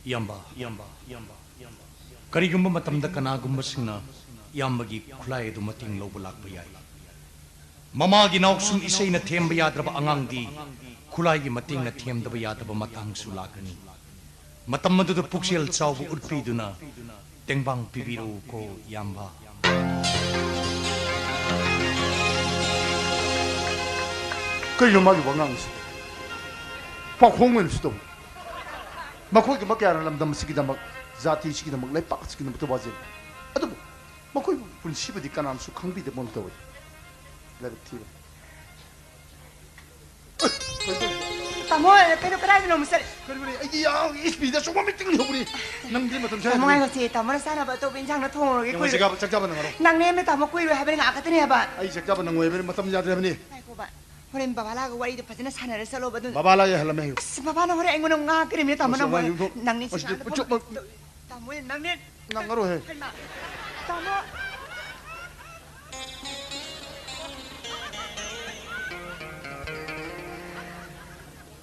ꯏꯌꯥꯝꯕ, ꯏꯌꯥꯝꯕ, ꯏꯌꯥꯝꯕ, ꯏꯌꯥꯝꯕ, ꯀꯔꯤꯒꯨꯝꯕ ꯃꯇꯝꯗ ꯀꯅꯥꯒꯨꯝꯕꯁꯤꯡꯅ ꯏꯌꯥꯝꯕꯒꯤ ꯈꯨꯠꯂꯥꯏ ꯑꯗꯨ ꯃꯇꯦꯡ ꯂꯧꯕ ꯂꯥꯛꯄ ꯌꯥꯏ꯫ ꯃꯃꯥꯒꯤ ꯅꯥꯎꯁꯨꯝ ꯏꯁꯩꯅ ꯊꯦꯝꯕ ꯌꯥꯗ꯭ꯔꯕ ꯑꯉꯥꯡꯗꯤ ꯈꯨꯠꯂꯥꯏꯒꯤ ꯃꯇꯦꯡꯅ ꯊꯦꯝꯗꯕ ꯌꯥꯗꯕ ꯃꯇꯥꯡꯁꯨ ꯂꯥꯛꯀꯅꯤ꯫ ꯃꯇꯝ ꯑꯗꯨꯗ ꯄꯨꯛꯆꯦꯜ ꯆꯥꯎꯕ ꯎꯠꯄꯤꯗꯨꯅ ꯇꯦꯡꯕꯥꯡ ꯄꯤꯕꯤꯔꯛꯎꯀꯣ, ꯏꯌꯥꯝꯕ꯫ ꯀꯔꯤꯅꯣ ꯃꯥꯒꯤ ꯋꯥꯉꯥꯡꯁꯤ? ꯄꯥꯎꯈꯣꯡ ꯑꯣꯏꯅꯁꯨ ꯇꯧꯏ꯫ ꯃꯈꯣꯏꯒꯨꯝꯕ ꯀꯌꯥꯅ ꯂꯝꯗꯝ ꯑꯁꯤꯒꯤꯗꯃꯛ, ꯖꯥꯇꯤ ꯑꯁꯤꯒꯤꯗꯃꯛ, ꯂꯩꯄꯥꯛ ꯑꯁꯤꯒꯤꯗꯃꯛꯇ ꯋꯥꯖꯩ꯫ ꯑꯗꯨꯕꯨ ꯃꯈꯣꯏꯕꯨ ꯄꯨꯟꯁꯤꯕꯨꯗꯤ ꯀꯅꯥꯅꯁꯨ ꯈꯪꯕꯤꯗꯕꯒꯨꯝ ꯇꯧꯏ꯫ ꯂꯥꯏꯕꯛ ꯊꯤꯕ꯫ ꯇꯥꯃꯣ, ꯀꯩꯅꯣ, ꯀꯗꯥꯏꯗꯅꯣ ꯑꯃꯨꯛ ꯆꯠꯂꯤ? ꯀꯔꯤꯅꯣꯅꯦ? ꯑꯩꯗꯤ ꯌꯥꯝ ꯏꯁꯄꯤꯗ ꯑꯆꯧꯕ ꯃꯤꯇꯤꯡ ꯍꯧꯕꯅꯤ꯫ ꯅꯪꯗꯤ ꯃꯇꯝ ꯇꯥꯃꯣ, ꯁꯥꯏꯗꯅꯤ꯫ ꯉꯥꯏꯈꯣꯁꯦ, ꯇꯥꯃꯣꯅ ꯆꯥꯅꯕ ꯑꯇꯣꯞꯄ ꯏꯟꯁꯥꯡꯅ ꯊꯣꯡꯉꯨꯔꯒꯦ, ꯌꯦꯡꯉꯣ, ꯀꯨꯏꯔꯣꯏ꯫ ꯆꯥꯛ ꯆꯥꯕ, ꯆꯥꯛ ꯆꯥꯕ ꯅꯪꯉꯔꯣꯏ꯫ ꯅꯪꯅꯦ, ꯇꯥꯃꯣ, ꯀꯨꯏꯔꯣꯏ ꯍꯥꯏꯕꯅꯤ, ꯉꯥꯏꯍꯥꯛ ꯈꯛꯇꯅꯦ ꯍꯥꯏꯕ꯫ ꯑꯩ ꯆꯥꯛ ꯆꯥꯕ ꯅꯪꯉꯣꯏ ꯍꯥꯏꯕꯅꯤ, ꯃꯇꯝ ꯌꯥꯗ꯭ꯔꯦ ꯍꯥꯏꯕꯅꯤ꯫ ꯉꯥꯏꯈꯣꯕ, ꯍꯣꯔꯦꯟ ꯕꯕꯥ ꯂꯥꯛꯑꯒ ꯋꯥꯔꯤꯗꯣ ꯐꯖꯅ ꯁꯥꯟꯅꯔ ꯆꯠꯂꯣꯕ ꯑꯗꯨ꯫ ꯕꯕꯥ ꯂꯥꯛꯑꯦ ꯍꯜꯂꯝꯃꯦ ꯍꯥꯏꯌꯨ꯫ ꯑꯁ, ꯕꯕꯥꯅ ꯍꯣꯔꯦꯟ ꯑꯩꯉꯣꯟꯗ ꯉꯥꯡꯉꯛꯀꯅꯤꯅꯦ, ꯇꯥꯃꯣ, ꯑꯁ, ꯅꯪꯕꯨ꯫ ꯋꯥꯔꯤꯗꯣ ꯅꯪꯅꯦ ꯑꯁ, ꯁꯤꯗ ꯄꯨꯆꯨꯞ-, ꯇꯥꯃꯣ, ꯅꯪꯅꯦ꯫ ꯅꯪꯉꯔꯣꯏꯍꯦ꯫ ꯍꯩꯃꯥ꯫ ꯇꯥꯃꯣ꯫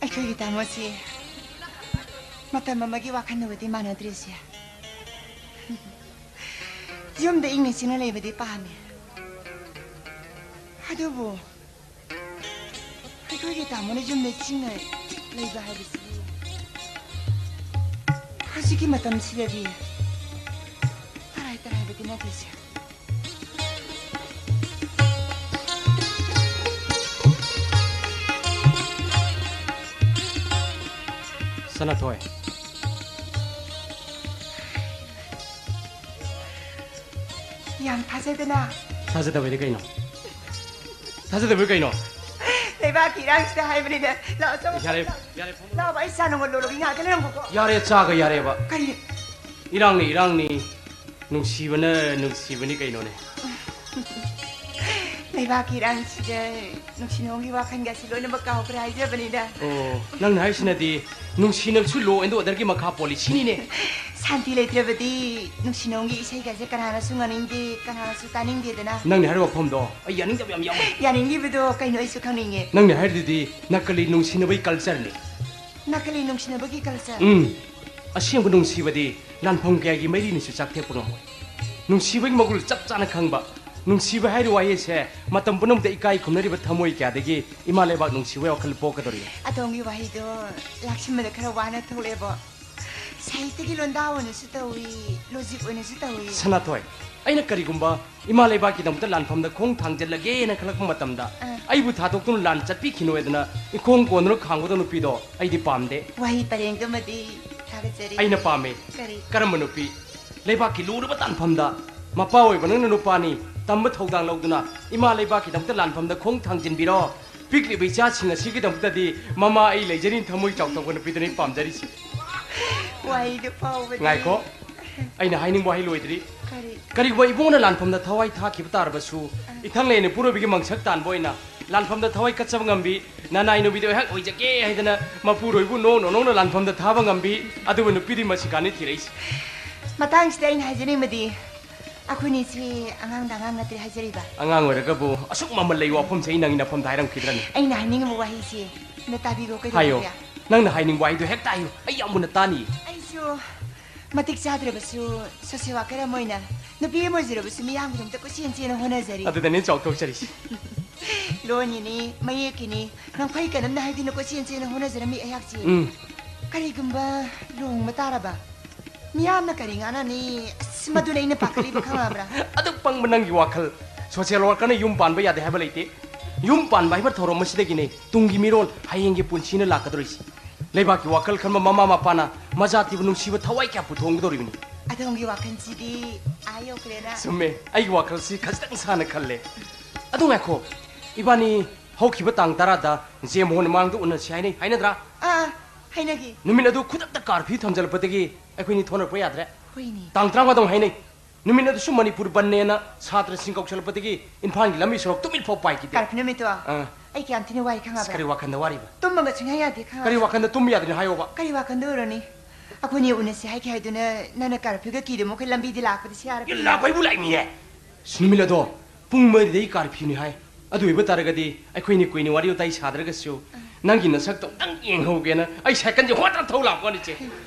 ꯑꯩꯈꯣꯏꯒꯤ ꯇꯥꯃꯣꯁꯤ ꯃꯇꯝ ꯑꯃꯒꯤ ꯋꯥꯈꯜꯗꯨꯒꯗꯤ ꯃꯥꯟꯅꯗ꯭ꯔꯤꯁꯦ꯫ ꯌꯨꯝꯗ ꯏꯪꯅ ꯆꯤꯛꯅ ꯂꯩꯕꯗꯤ ꯄꯥꯝꯃꯤ꯫ ꯑꯗꯨꯕꯨ ꯑꯩꯈꯣꯏꯒꯤ ꯇꯥꯃꯣꯅ ꯌꯨꯝꯗ ꯆꯤꯡꯅ ꯂꯩꯕ ꯍꯥꯏꯕꯁꯤꯕꯨ ꯍꯧꯖꯤꯛꯀꯤ ꯃꯇꯝꯁꯤꯗꯗꯤ ꯇꯔꯥꯏ ꯇꯔꯥꯏꯕꯗꯤ ꯅꯠꯇꯦꯁꯦ꯫ ꯁꯅꯥꯊꯣꯏ꯫ ꯌꯥꯝ ꯊꯥꯖꯗꯅ꯫ ꯊꯥꯖꯗꯕꯩꯗꯤ ꯀꯩꯅꯣ? ꯊꯥꯖꯗꯕꯩ ꯀꯩꯅꯣ? ꯂꯩꯕꯥꯛꯀꯤ ꯏꯔꯥꯡꯁꯤꯗ ꯍꯥꯏꯕꯅꯤꯗ꯫ ꯂꯥꯛꯑꯣ, ꯆꯪꯉꯣ, ꯌꯥꯔꯦ, ꯆꯪꯉꯣ꯫ ꯌꯥꯔꯦ, ꯐꯝꯃꯣ꯫ ꯂꯥꯛꯑꯣ, ꯑꯩ ꯆꯥ ꯅꯪꯉꯣꯟꯗ ꯂꯣꯜꯂꯨꯒꯦ, ꯉꯥꯏꯍꯥꯛꯇ ꯂꯩꯔꯝꯃꯨꯀꯣ꯫ ꯌꯥꯔꯦ, ꯆꯥꯒ ꯌꯥꯔꯦꯕ꯫ ꯀꯔꯤ? ꯏꯔꯥꯡꯅꯤ, ꯏꯔꯥꯡꯅꯤ꯫ ꯅꯨꯡꯁꯤꯕꯅ ꯅꯨꯡꯁꯤꯕꯅꯤ ꯀꯩꯅꯣꯅꯦ꯫ ꯂꯩꯕꯥꯛꯀꯤ ꯏꯔꯥꯡꯁꯤꯗ ꯅꯨꯡꯁꯤ ꯅꯨꯡꯒꯤ ꯋꯥꯈꯜꯒꯁꯤ ꯂꯣꯏꯅꯃꯛ ꯀꯥꯎꯈ꯭ꯔꯦ ꯍꯥꯏꯖꯕꯅꯤꯗ꯫ ꯑꯣ, ꯅꯪꯅ ꯍꯥꯏꯁꯤꯅꯗꯤ ꯅꯨꯡꯁꯤꯅꯕꯁꯨ law and order ꯒꯤ ꯃꯈꯥ ꯄꯣꯜꯂꯤ ꯁꯤꯅꯤꯅꯦ꯫ ꯁꯥꯟꯇꯤ ꯂꯩꯇ꯭ꯔꯕꯗꯤ ꯅꯨꯡꯁꯤ ꯅꯨꯡꯒꯤ ꯏꯁꯩꯒꯁꯦ ꯀꯅꯥꯅꯁꯨ ꯉꯥꯡꯅꯤꯡꯗꯦ, ꯀꯅꯥꯅꯁꯨ ꯇꯥꯅꯤꯡꯗꯦꯗꯅ꯫ ꯅꯪꯅ ꯍꯥꯏꯔꯤꯕ ꯋꯥꯐꯝꯗꯣ ꯑꯩ ꯌꯥꯅꯤꯡꯗꯕ ꯌꯥꯝ ꯌꯥꯎꯋꯦ꯫ ꯌꯥꯅꯤꯡꯗ꯭ꯔꯤꯕꯗꯣ ꯀꯩꯅꯣ ꯑꯩꯁꯨ ꯈꯪꯅꯤꯡꯉꯦ꯫ ꯅꯪꯅ ꯍꯥꯏꯔꯤꯗꯨꯗꯤ ꯅꯀꯂꯤ ꯅꯨꯡꯁꯤꯅꯕꯒꯤ culture ꯅꯤ꯫ ꯅꯀꯂꯤ ꯅꯨꯡꯁꯤꯅꯕꯒꯤ culture? ꯎꯝ꯫ ꯑꯁꯦꯡꯕ ꯅꯨꯡꯁꯤꯕꯗꯤ ꯂꯥꯟꯐꯝ ꯀꯌꯥꯒꯤ ꯃꯩꯔꯤꯅꯁꯨ ꯆꯥꯛꯊꯦꯛꯄ ꯉꯝꯃꯣꯏ꯫ ꯅꯨꯡꯁꯤꯕꯒꯤ ꯃꯒꯨꯜ ꯆꯞ ꯆꯥꯅ ꯈꯪꯕ, ꯅꯨꯡꯁꯤꯕ ꯍꯥꯏꯔꯤꯕ ꯋꯥꯍꯩ ꯑꯁꯦ ꯃꯇꯝ ꯄꯨꯝꯅꯃꯛꯇ ꯏꯀꯥꯏ ꯈꯨꯝꯅꯔꯤꯕ ꯊꯃꯣꯏ ꯀꯌꯥꯗꯒꯤ ꯏꯃꯥ ꯂꯩꯕꯥꯛ ꯅꯨꯡꯁꯤꯕꯒꯤ ꯋꯥꯈꯜ ꯄꯣꯛꯀꯗꯧꯔꯤ꯫ ꯑꯗꯣꯝꯒꯤ ꯋꯥꯍꯩꯗꯣ ꯂꯥꯛꯁꯤꯟꯕꯗ ꯈꯔ ꯋꯥꯅ ꯊꯣꯛꯂꯦꯕꯣ꯫ ꯁꯥꯍꯤꯇ꯭ꯌꯒꯤ ꯂꯣꯟꯗꯥ ꯑꯣꯏꯅꯁꯨ ꯇꯧꯏ, logic ꯑꯣꯏꯅꯁꯨ ꯇꯧꯏ꯫ ꯁꯅꯥꯊꯣꯏ, ꯑꯩꯅ ꯀꯔꯤꯒꯨꯝꯕ ꯏꯃꯥ ꯂꯩꯕꯥꯛꯀꯤꯗꯃꯛꯇ ꯂꯥꯟꯐꯝꯗ ꯈꯣꯡ ꯊꯥꯡꯖꯤꯜꯂꯒꯦꯅ ꯈꯜꯂꯛꯄ ꯃꯇꯝꯗ, ꯑꯥ꯫ ꯑꯩꯕꯨ ꯊꯥꯗꯣꯛꯇꯨꯅ ꯂꯥꯟ ꯆꯠꯄꯤꯈꯤꯅꯣ ꯍꯥꯏꯗꯅ ꯏꯈꯣꯡ ꯀꯣꯟꯗꯨꯅ ꯈꯥꯡꯒꯗꯕ ꯅꯨꯄꯤꯗꯣ ꯑꯩꯗꯤ ꯄꯥꯝꯗꯦ꯫ ꯋꯥꯍꯩ ꯄꯔꯦꯡꯗꯨꯃꯗꯤ ꯊꯥꯒꯠꯆꯔꯤ꯫ ꯑꯩꯅ ꯄꯥꯝꯃꯦ꯫ ꯀꯔꯤ? ꯀꯔꯝꯕ ꯅꯨꯄꯤ? ꯂꯩꯕꯥꯛꯀꯤ ꯂꯨꯔꯕ ꯇꯥꯟꯐꯝꯗ ꯃꯄꯥ ꯑꯣꯏꯕ ꯅꯪꯅ ꯅꯨꯄꯥꯅꯤ, ꯇꯝꯕ ꯊꯧꯗꯥꯡ ꯂꯧꯗꯨꯅ ꯏꯃꯥ ꯂꯩꯕꯥꯛꯀꯤꯗꯃꯛꯇ ꯂꯥꯟꯐꯝꯗ ꯈꯣꯡ ꯊꯥꯡꯖꯤꯟꯕꯤꯔꯣ꯫ ꯄꯤꯛꯂꯤꯕ ꯏꯆꯥꯁꯤꯡ ꯑꯁꯤꯒꯤꯗꯃꯛꯇꯗꯤ ꯃꯃꯥ ꯑꯩ ꯂꯩꯖꯔꯤ ꯊꯃꯣꯏ ꯆꯥꯎꯊꯣꯛꯄ ꯅꯨꯄꯤꯗꯨꯅ ꯑꯩ ꯄꯥꯝꯖꯔꯤꯁꯤ꯫ ꯋꯥꯍꯩꯗꯨ ꯐꯥꯎꯕꯗꯤ꯫ ꯉꯥꯏꯈꯣ, ꯑꯩꯅ ꯍꯥꯏꯅꯤꯡꯕ ꯋꯥꯍꯩ ꯂꯣꯏꯗ꯭ꯔꯤ꯫ ꯀꯔꯤ? ꯀꯔꯤꯒꯨꯝꯕ ꯏꯕꯣꯛꯅ ꯂꯥꯟꯐꯝꯗ ꯊꯋꯥꯏ ꯊꯥꯈꯤꯕ ꯇꯥꯔꯕꯁꯨ, ꯑꯥ꯫ ꯏꯊꯪꯂꯩ ꯅꯨꯄꯨꯔꯣꯏꯕꯒꯤ ꯃꯪꯁꯛ ꯇꯥꯟꯕ ꯑꯣꯏꯅ ꯂꯥꯟꯐꯝꯗ ꯊꯋꯥꯏ ꯀꯠꯆꯕ ꯉꯝꯕꯤ, ꯅꯅꯥꯏ ꯅꯨꯄꯤꯗꯤ ꯑꯩꯍꯥꯛ ꯑꯣꯏꯖꯒꯦ ꯍꯥꯏꯗꯅ ꯃꯄꯨꯔꯣꯏꯕꯕꯨ ꯅꯣꯡꯅ ꯅꯣꯡꯅ ꯂꯥꯟꯐꯝꯗ ꯊꯥꯕ ꯉꯝꯕꯤ, ꯑꯗꯨꯒꯨꯝꯕ ꯅꯨꯄꯤꯗꯤ ꯃꯁꯤꯀꯥꯟꯅꯤ ꯊꯤꯔꯛꯏꯁꯤ꯫ ꯃꯇꯥꯡꯁꯤꯗ ꯑꯩꯅ ꯍꯥꯏꯖꯅꯤꯡꯕꯗꯤ, ꯑꯩꯈꯣꯏꯅꯤꯁꯤ ꯑꯉꯥꯡꯗ ꯑꯉꯥꯡ ꯅꯠꯇ꯭ꯔꯦ ꯍꯥꯏꯖꯔꯤꯕ꯫ ꯑꯉꯥꯡ ꯑꯣꯏꯔꯒꯕꯨ ꯑꯁꯨꯛ ꯃꯃꯜ ꯂꯩꯕ ꯋꯥꯐꯝꯁꯦ ꯑꯩ ꯅꯪꯒꯤ ꯅꯐꯝꯗ ꯍꯥꯏꯔꯝꯈꯤꯗ꯭ꯔꯅꯤ? ꯑꯩꯅ ꯍꯥꯏꯅꯤꯡꯉꯤꯕ ꯋꯥꯍꯩꯁꯤ ꯑꯝꯇ ꯇꯥꯕꯤꯈꯣ, ꯍꯥꯏꯌꯣ꯫ ꯀꯩꯗꯧꯔꯒꯦ? ꯅꯪꯅ ꯍꯥꯏꯅꯤꯡꯕ ꯋꯥꯍꯩꯗꯣ ꯍꯦꯛꯇ ꯍꯥꯏꯌꯨ, ꯑꯩ ꯌꯥꯝ ꯃꯨꯟꯅ ꯇꯥꯅꯤ꯫ ꯑꯩꯁꯨ ꯃꯇꯤꯛ ꯆꯥꯗ꯭ꯔꯕꯁꯨ social worker ꯑꯃ ꯑꯣꯏꯅ, ꯅꯨꯄꯤ ꯑꯃ ꯑꯣꯏꯖꯔꯕꯁꯨ ꯃꯤꯌꯥꯝꯒꯤꯗꯃꯛꯇ ꯀꯣꯏꯆꯦꯟ ꯆꯦꯟꯅ ꯍꯣꯠꯅꯖꯔꯤ꯫ ꯑꯗꯨꯗꯅꯤ ꯆꯥꯎꯊꯣꯛꯆꯔꯤꯁꯤ꯫ ꯂꯣꯟꯒꯤꯅꯤ, ꯃꯌꯦꯛꯀꯤꯅꯤ, ꯉꯝꯈꯩ ꯀꯅꯝꯅ ꯍꯥꯏꯗꯨꯅ ꯀꯣꯏꯆꯦꯟ ꯆꯦꯟꯅ ꯍꯣꯠꯅꯖꯔꯝꯃꯤ ꯑꯩꯍꯥꯛꯁꯤ꯫ ꯎꯝ꯫ ꯀꯔꯤꯒꯨꯝꯕ ꯂꯨꯍꯣꯡꯕ ꯇꯥꯔꯕ, ꯃꯤꯌꯥꯝꯅ ꯀꯔꯤ ꯉꯥꯡꯅꯅꯤ? ꯑꯁ, ꯃꯗꯨꯅ ꯑꯩꯅ ꯄꯥꯈꯠꯂꯤꯕ, ꯈꯪꯉꯕ꯭ꯔꯥ? ꯑꯗꯨꯛ ꯄꯪꯕ ꯅꯪꯒꯤ ꯋꯥꯈꯜ꯫ Social workerꯅ ꯌꯨꯝ ꯄꯥꯟꯕ ꯌꯥꯗꯦ ꯍꯥꯏꯕ ꯂꯩꯇꯦ꯫ ꯌꯨꯝ ꯄꯥꯟꯕ ꯍꯥꯏꯕ ꯊꯧꯔꯝ ꯑꯁꯤꯗꯒꯤꯅꯦ ꯇꯨꯡꯒꯤ ꯃꯤꯔꯣꯜ, ꯍꯌꯦꯡꯒꯤ ꯄꯨꯟꯁꯤꯅ ꯂꯥꯛꯀꯗꯧꯔꯤꯁꯤ꯫ ꯂꯩꯕꯥꯛꯀꯤ ꯋꯥꯈꯜ ꯈꯟꯕ ꯃꯃꯥ ꯃꯄꯥꯅ ꯃꯆꯥ ꯊꯤꯕ ꯅꯨꯡꯁꯤꯕ ꯊꯋꯥꯏ ꯀꯌꯥ ꯄꯨꯊꯣꯛꯑꯝꯒꯗꯧꯔꯤꯕꯅꯤ꯫ ꯑꯗꯣꯝꯒꯤ ꯋꯥꯈꯜꯁꯤꯗꯤ ꯑꯥ ꯌꯧꯈ꯭ꯔꯦꯅ꯫ ꯆꯨꯝꯃꯦ, ꯑꯩꯒꯤ ꯋꯥꯈꯜꯁꯤ ꯈꯖꯤꯛꯇꯪ ꯁꯥꯟꯅ ꯈꯜꯂꯦ꯫ ꯑꯗꯨ ꯉꯥꯏꯈꯣ, ꯏꯕꯥꯅꯤ ꯍꯧꯈꯤꯕ ꯇꯥꯡ ꯇꯔꯥꯗ ꯖꯦ ꯃꯣꯍꯟ ꯃꯃꯥꯡꯗ ꯎꯅꯁꯤ ꯍꯥꯏꯅꯩ, ꯍꯥꯏꯅꯗ꯭ꯔꯥ? ꯑꯥ, ꯍꯥꯏꯅꯒꯤ꯫ ꯅꯨꯃꯤꯠ ꯑꯗꯨ ꯈꯨꯗꯛꯇ ꯀꯥꯔꯐ꯭ꯌꯨ ꯊꯝꯖꯤꯜꯂꯛꯄꯗꯒꯤ ꯑꯩꯈꯣꯏꯅꯤ ꯊꯣꯛꯅꯔꯛꯄ ꯌꯥꯗ꯭ꯔꯦ꯫ ꯍꯣꯏꯅꯦ꯫ ꯇꯥꯡ ꯇꯔꯥꯃꯉꯥꯗ ꯑꯃꯨꯛ ꯍꯥꯏꯅꯩ꯫ ꯅꯨꯃꯤꯠ ꯑꯗꯨꯁꯨ ꯃꯅꯤꯄꯨꯔ ꯕꯟꯅꯦꯅ ꯁꯥꯇ꯭ꯔꯁꯤꯡ ꯀꯧꯁꯜꯂꯛꯄꯗꯒꯤ ꯏꯝꯐꯥꯜꯒꯤ ꯂꯝꯕꯤ ꯁꯣꯔꯣꯛ ꯇꯨꯃꯤꯟ ꯐꯥꯎ ꯄꯥꯏꯈꯤꯗꯦ꯫ ꯀꯥꯔꯐ꯭ꯌꯨ ꯅꯨꯃꯤꯠꯇꯣ ꯑꯥ꯫ ꯑꯩ ꯀꯌꯥꯝ ꯊꯤꯅ ꯋꯥꯏ ꯈꯪꯉꯕ꯭ꯔꯥ? ꯑꯁ, ꯀꯔꯤ ꯋꯥꯈꯟꯗ ꯋꯥꯔꯤꯕ? ꯇꯨꯝꯕꯒ ꯁꯨꯡꯌꯥ ꯌꯥꯗꯦ ꯈꯪꯉꯕ꯭ꯔꯥ? ꯀꯔꯤ ꯋꯥꯈꯟꯗ ꯇꯨꯝꯕ ꯌꯥꯗ꯭ꯔꯤꯅꯣ ꯍꯥꯏꯌꯣꯕ? ꯀꯔꯤ ꯋꯥꯈꯟꯗ ꯑꯣꯏꯔꯨꯅꯤ? ꯑꯩꯈꯣꯏꯅꯤ ꯎꯅꯁꯤ ꯍꯥꯏꯈꯤ ꯍꯥꯏꯗꯨꯅ ꯅꯪꯅ ꯀꯥꯔꯐ꯭ꯌꯨꯒ ꯀꯤꯗꯨ ꯃꯈꯩ ꯂꯝꯕꯤꯗꯤ ꯂꯥꯛꯄꯗꯤ ꯁꯤ ꯌꯥꯔꯕꯅꯤ꯫ ꯂꯥꯛꯄ ꯍꯥꯏꯕꯨ ꯂꯥꯛꯏꯃꯤꯌꯦ꯫ ꯑꯁ, ꯅꯨꯃꯤꯠ ꯑꯗꯣ ꯄꯨꯡ ꯃꯔꯤꯗꯩ ꯀꯥꯔꯐ꯭ꯌꯨꯅꯤ ꯍꯥꯏ꯫ ꯑꯗꯨ ꯑꯣꯏꯕ ꯇꯥꯔꯒꯗꯤ ꯑꯩꯈꯣꯏꯅꯤ ꯀꯨꯏꯅ ꯋꯥꯔꯤ ꯋꯥꯇꯥꯏ ꯁꯥꯗ꯭ꯔꯒꯁꯨ ꯅꯪꯒꯤ ꯅꯁꯛꯇꯣ ꯑꯝꯇꯪ ꯌꯦꯡꯍꯧꯒꯦꯅ ꯑꯩ ꯁꯥꯏꯀꯜꯁꯦ ꯍꯣꯠꯇꯅ ꯊꯧ ꯂꯥꯛꯄꯅꯤ, ꯏꯆꯦ꯫